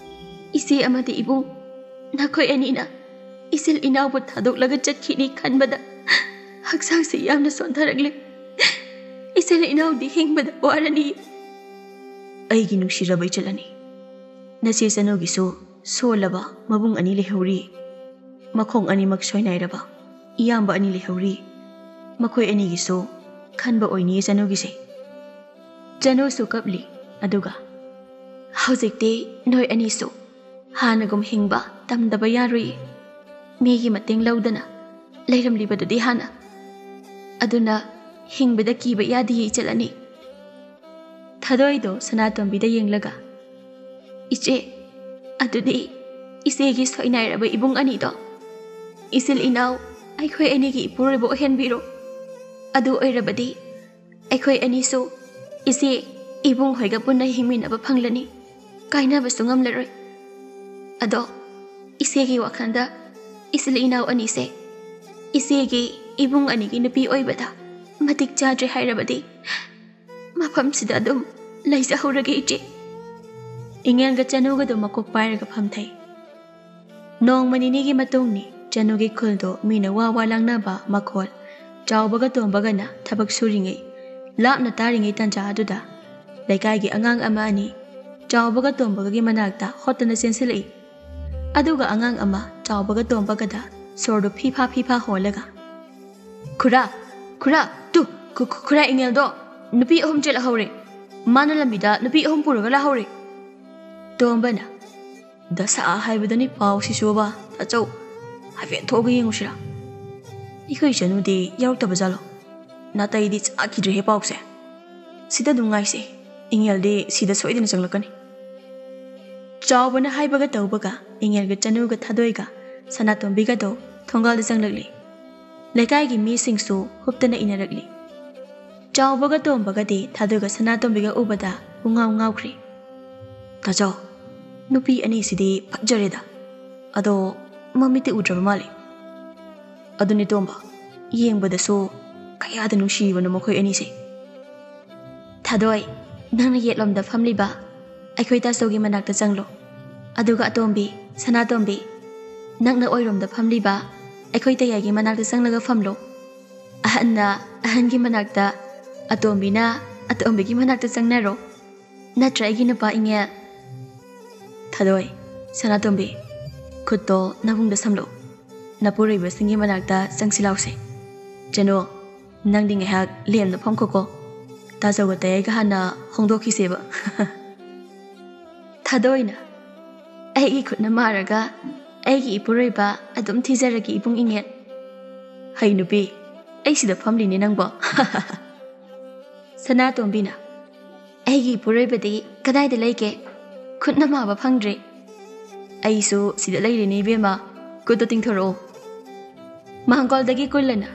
"ꯏꯆꯦ ꯑꯃꯗꯤ ꯏꯕꯨꯡ, ꯅꯈꯣꯏ ꯑꯅꯤꯅ ꯏꯆꯤꯜ ꯏꯅꯥꯎꯕꯨ ꯊꯥꯗꯣꯛꯂꯒ ꯆꯠꯈꯤꯅꯤ ꯈꯟꯕꯗ ꯍꯛꯆꯥꯡꯁꯤ ꯌꯥꯝꯅ ꯁꯣꯟꯊꯔꯛꯂꯦ꯫ ꯏꯆꯤꯜ ꯏꯅꯥꯎꯗꯤ ꯍꯤꯡꯕꯗ ꯋꯥꯔꯅꯤ꯫" ꯑꯩꯒꯤ ꯅꯨꯡꯁꯤꯔꯕ ꯏꯆꯜ ꯑꯅꯤ, ꯅꯆꯦ ꯆꯅꯨꯒꯤꯁꯨ ꯁꯣꯜꯂꯕ ꯃꯕꯨꯡ ꯑꯅꯤ ꯂꯩꯍꯧꯔꯤ꯫ ꯃꯈꯣꯡ ꯑꯅꯤꯃꯛ ꯁꯣꯏꯅꯥꯏꯔꯕ ꯏꯌꯥꯝꯕ ꯑꯅꯤ ꯂꯩꯍꯧꯔꯤ꯫ ꯃꯈꯣꯏ ꯑꯅꯤꯒꯤꯁꯨ ꯈꯟꯕ ꯑꯣꯏꯅꯤꯌꯦ ꯆꯅꯨꯒꯤꯁꯦ꯫ ꯆꯅꯨꯁꯨ ꯀꯞꯂꯤ꯫ ꯑꯗꯨꯒ, "ꯍꯧꯖꯤꯛꯇꯤ ꯅꯣꯏ ꯑꯅꯤꯁꯨ ꯍꯥꯟꯅꯒꯨꯝ ꯍꯤꯡꯕ ꯇꯝꯗꯕ ꯌꯥꯔꯣꯏꯌꯦ꯫ ꯃꯤꯒꯤ ꯃꯇꯦꯡ ꯂꯧꯗꯅ ꯂꯩꯔꯝꯂꯤꯕꯗꯨꯗꯤ ꯍꯥꯟꯅ꯫ ꯑꯗꯨꯅ ꯍꯤꯡꯕꯗ ꯀꯤꯕ ꯌꯥꯗꯤꯌꯦ ꯏꯆꯜ ꯑꯅꯤ꯫" ꯊꯥꯗꯣꯏꯗꯣ ꯁꯅꯥꯇꯣꯝꯕꯤꯗ ꯌꯦꯡꯂꯒ, "ꯏꯆꯦ, ꯑꯗꯨꯗꯤ ꯏꯆꯦꯒꯤ ꯁꯣꯏꯅꯥꯏꯔꯕ ꯏꯕꯨꯡ ꯑꯅꯤꯗꯣ ꯏꯆꯤꯜ ꯏꯅꯥꯎ ꯑꯩꯈꯣꯏ ꯑꯅꯤꯒꯤ ꯏꯄꯨꯔꯣꯏꯕ ꯑꯣꯏꯍꯟꯕꯤꯔꯣ꯫ ꯑꯗꯨ ꯑꯣꯏꯔꯕꯗꯤ ꯑꯩꯈꯣꯏ ꯑꯅꯤꯁꯨ ꯏꯆꯦ ꯏꯕꯨꯡ ꯍꯣꯏꯒ ꯄꯨꯟꯅ ꯍꯤꯡꯃꯤꯟꯅꯕ ꯐꯪꯂꯅꯤ, ꯀꯥꯏꯅꯕꯁꯨ ꯉꯝꯂꯔꯣꯏ꯫ ꯑꯗꯣ ꯏꯆꯦꯒꯤ ꯋꯥꯈꯜꯗ ꯏꯆꯤꯜ ꯏꯅꯥꯎ ꯑꯅꯤꯁꯦ ꯏꯆꯦꯒꯤ ꯏꯕꯨꯡ ꯑꯅꯤꯒꯤ ꯅꯨꯄꯤ ꯑꯣꯏꯕꯗ ꯃꯇꯤꯛ ꯆꯥꯗ꯭ꯔꯦ ꯍꯥꯏꯔꯕꯗꯤ ꯃꯐꯝꯁꯤꯗ ꯑꯗꯨꯝ ꯂꯩꯖꯍꯧꯔꯒꯦ, ꯏꯆꯦ꯫ ꯏꯉꯦꯜꯒ ꯆꯅꯨꯒꯗꯨ ꯃꯀꯣꯛ ꯄꯥꯏꯔꯒ ꯐꯝꯊꯩ꯫ ꯅꯣꯡꯃ ꯅꯤꯅꯤꯒꯤ ꯃꯇꯨꯡꯅꯤ꯫ ꯆꯅꯨꯒꯤ ꯈꯨꯜꯗꯣ ꯃꯤꯅ ꯋꯥ ꯋꯥ ꯂꯥꯡꯅꯕ ꯃꯈꯣꯜ ꯆꯥꯎꯕꯒ ꯇꯣꯝꯕꯒꯅ ꯊꯕꯛ ꯁꯨꯔꯤꯉꯩ, ꯂꯥꯞꯅ ꯇꯥꯔꯤꯉꯩ ꯇꯥꯟꯖꯥ ꯑꯗꯨꯗ ꯂꯩꯀꯥꯏꯒꯤ ꯑꯉꯥꯡ ꯑꯃ ꯑꯅꯤ ꯆꯥꯎꯕꯒ ꯇꯣꯝꯕꯒꯒꯤ ꯃꯅꯥꯛꯇ ꯍꯣꯠꯇꯅ ꯆꯦꯟꯁꯤꯜꯂꯛꯏ꯫ ꯑꯗꯨꯒ ꯑꯉꯥꯡ ꯑꯃ ꯆꯥꯎꯕꯒ ꯇꯣꯝꯕꯒꯗ ꯁꯣꯔꯗꯨ ꯐꯤꯐꯥ ꯐꯤꯐꯥ ꯍꯣꯜꯂꯒ, "ꯈꯨꯔꯥ, ꯈꯨꯔꯥ, ꯇꯨ, ꯈꯨ-, ꯈꯨ-, ꯈꯨꯔꯥ ꯏꯉꯦꯜꯗꯣ ꯅꯨꯄꯤ ꯑꯍꯨꯝ ꯆꯦꯜꯂꯛꯍꯧꯔꯦ꯫ ꯃꯥꯅ ꯂꯝꯕꯤꯗ ꯅꯨꯄꯤ ꯑꯍꯨꯝ ꯄꯨꯔꯒ ꯂꯥꯛꯍꯧꯔꯦ꯫" ꯇꯣꯝꯕꯅ, "ꯗꯁꯥ ꯍꯥꯏꯕꯗꯨꯅꯤ ꯄꯥꯎꯁꯤꯁꯨꯕ, ꯇꯥꯆꯧ꯫ ꯍꯥꯏꯐꯦꯠ ꯊꯣꯛꯑꯒ ꯌꯦꯡꯉꯨꯁꯤꯔꯥ? ꯑꯩꯈꯣꯏ ꯆꯅꯨꯗꯤ ꯌꯥꯎꯔꯛꯇꯕ ꯖꯥꯠꯂꯣ? ꯅꯥꯇꯩꯗꯤ ꯆꯥꯈꯤꯗ꯭ꯔꯦꯍꯦ ꯄꯥꯎꯁꯦ꯫ ꯁꯤꯗ ꯑꯗꯨꯝ ꯉꯥꯏꯁꯦ꯫ ꯏꯉꯦꯜꯗꯤ ꯁꯤꯗ ꯁꯣꯏꯗꯅ ꯆꯪꯂꯛꯀꯅꯤ꯫" ꯆꯥꯎꯕꯅ ꯍꯥꯏꯕꯒ ꯇꯧꯕꯒ ꯏꯉꯦꯜꯒ ꯆꯅꯨꯒ ꯊꯥꯗꯣꯏꯒ ꯁꯅꯥꯇꯣꯝꯕꯤꯒꯗꯣ ꯊꯣꯡꯒꯥꯜꯗ ꯆꯪꯂꯛꯂꯤ꯫ ꯂꯩꯀꯥꯏꯒꯤ ꯃꯤꯁꯤꯡꯁꯨ ꯍꯨꯞꯇꯅ ꯏꯟꯅꯔꯛꯂꯤ꯫ ꯆꯥꯎꯕꯒ ꯇꯣꯝꯕꯒꯗꯤ ꯊꯥꯗꯣꯏꯒ ꯁꯅꯥꯇꯣꯝꯕꯤꯒ ꯎꯕꯗ ꯄꯨꯡꯉꯥꯎ ꯉꯥꯎꯈ꯭ꯔꯦ꯫ "ꯇꯥꯆꯧ, ꯅꯨꯄꯤ ꯑꯅꯤꯁꯤꯗꯤ ꯐꯖꯔꯦꯗ꯫ ꯑꯗꯣ ꯃꯃꯤꯠꯇꯤ ꯎꯗ꯭ꯔꯕ ꯃꯥꯜꯂꯦ꯫" "ꯑꯗꯨꯅꯤ ꯇꯣꯝꯕ, ꯌꯦꯡꯕꯗꯁꯨ ꯀꯌꯥꯗ ꯅꯨꯡꯁꯤꯕꯅꯣ ꯃꯈꯣꯏ ꯑꯅꯤꯁꯦ꯫" "ꯊꯥꯗꯣꯏ, ꯅꯪꯅ ꯌꯦꯠꯂꯣꯝꯗ ꯐꯝꯂꯤꯕ ꯑꯩꯈꯣꯏ ꯇꯥꯆꯧꯒꯤ ꯃꯅꯥꯛꯇ ꯆꯪꯂꯣ꯫ ꯑꯗꯨꯒ ꯑꯇꯣꯝꯕꯤ, ꯁꯅꯥꯇꯣꯝꯕꯤ, ꯅꯪꯅ ꯑꯣꯏꯔꯣꯝꯗ ꯐꯝꯂꯤꯕ ꯑꯩꯈꯣꯏ ꯇꯌꯥꯏꯒꯤ ꯃꯅꯥꯛꯇ ꯆꯪꯂꯒ ꯐꯝꯂꯣ꯫ ꯑꯍꯟꯅ ꯑꯍꯟꯒꯤ ꯃꯅꯥꯛꯇ, ꯑꯇꯣꯝꯕꯤꯅ ꯑꯇꯣꯝꯕꯤꯒꯤ ꯃꯅꯥꯛꯇ ꯆꯪꯅꯔꯣ꯫ ꯅꯠꯇ꯭ꯔ ꯑꯩꯒꯤ ꯅꯨꯄꯥ ꯏꯉꯦꯜ?" "ꯊꯥꯗꯣꯏ, ꯁꯅꯥꯇꯣꯝꯕꯤ, ꯈꯨꯠꯇꯣ ꯅꯕꯨꯡꯗ ꯁꯝꯂꯣ꯫ ꯅꯄꯨꯔꯣꯏꯕꯁꯤꯡꯒꯤ ꯃꯅꯥꯛꯇ ꯆꯪꯁꯤ ꯂꯥꯎꯁꯦ꯫ ꯆꯅꯨ, ꯅꯪꯗꯤ ꯉꯥꯏꯍꯥꯛ ꯂꯦꯝꯅ ꯐꯝꯈꯣꯀꯣ꯫ ꯇꯥꯆꯧꯒ ꯇꯌꯥꯏꯒ ꯍꯥꯟꯅ ꯍꯣꯡꯗꯣꯛꯈꯤꯁꯦꯕ꯫" ꯊꯥꯗꯣꯏꯅ, "ꯑꯩꯒꯤ ꯈꯨꯠꯅ ꯃꯥꯔꯒ ꯑꯩꯒꯤ ꯏꯄꯨꯔꯣꯏꯕ ꯑꯗꯨꯝ ꯊꯤꯖꯔꯒꯦ, ꯏꯕꯨꯡ ꯏꯉꯦꯜ꯫" "ꯍꯩ ꯅꯨꯄꯤ, ꯑꯩ ꯁꯤꯗ ꯐꯝꯂꯤꯅꯦ ꯅꯪꯕꯣ꯫" ꯁꯅꯥꯇꯣꯝꯕꯤꯅ, "ꯑꯩꯒꯤ ꯏꯄꯨꯔꯣꯏꯕꯗꯤ ꯀꯗꯥꯏꯗ ꯂꯩꯒꯦ? ꯈꯨꯠꯅ ꯃꯥꯕ ꯐꯪꯗ꯭ꯔꯦ꯫" "ꯑꯩꯁꯨ ꯁꯤꯗ ꯂꯩꯔꯤꯅꯦ ꯏꯕꯦꯝꯃ, ꯈꯨꯠꯇꯣ ꯇꯤꯡꯊꯣꯔꯛꯑꯣ꯫" ꯃꯥꯡꯒꯣꯜꯗꯒꯤ ꯀꯨꯜꯂꯅ,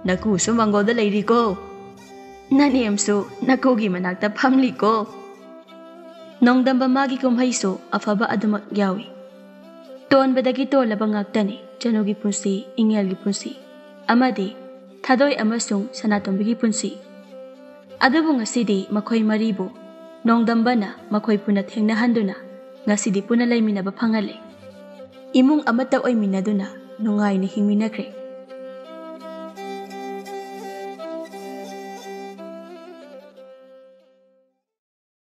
"ꯅꯀꯨꯁꯨ ꯃꯥꯡꯒꯣꯜꯗ ꯂꯩꯔꯤꯀꯣ꯫ ꯅꯅꯦꯝꯁꯨ ꯅꯀꯨꯒꯤ ꯃꯅꯥꯛꯇ ꯐꯝꯂꯤꯀꯣ꯫" ꯅꯣꯡꯗꯝꯕ ꯃꯥꯒꯤ ꯀꯨꯝꯍꯩꯁꯨ ꯑꯐꯕ ꯑꯗꯨꯃꯛ ꯌꯥꯎꯏ꯫ ꯇꯣꯟꯕꯗꯒꯤ ꯇꯣꯜꯂꯕ ꯉꯥꯛꯇꯅꯤ ꯆꯅꯨꯒꯤ ꯄꯨꯟꯁꯤ, ꯏꯉꯦꯜꯒꯤ ꯄꯨꯟꯁꯤ, ꯑꯃꯗꯤ ꯊꯥꯗꯣꯏ ꯑꯃꯁꯨꯡ ꯁꯅꯥꯇꯣꯝꯕꯤꯒꯤ ꯄꯨꯟꯁꯤ꯫ ꯑꯗꯨꯕꯨ ꯉꯁꯤꯗꯤ ꯃꯈꯣꯏ ꯃꯔꯤꯕꯨ ꯅꯣꯡꯗꯝꯕꯅ ꯃꯈꯣꯏ ꯄꯨꯟꯅ ꯊꯦꯡꯅꯍꯟꯗꯨꯅ ꯉꯁꯤꯗꯤ ꯄꯨꯟꯅ ꯂꯩꯃꯤꯟꯅꯕ ꯐꯪꯍꯜꯂꯦ꯫ ꯏꯃꯨꯡ ꯑꯃꯠꯇ ꯑꯣꯏꯃꯤꯟꯅꯗꯨꯅ ꯅꯨꯡꯉꯥꯏꯅ ꯍꯤꯡꯃꯤꯟꯅꯈ꯭ꯔꯦ꯫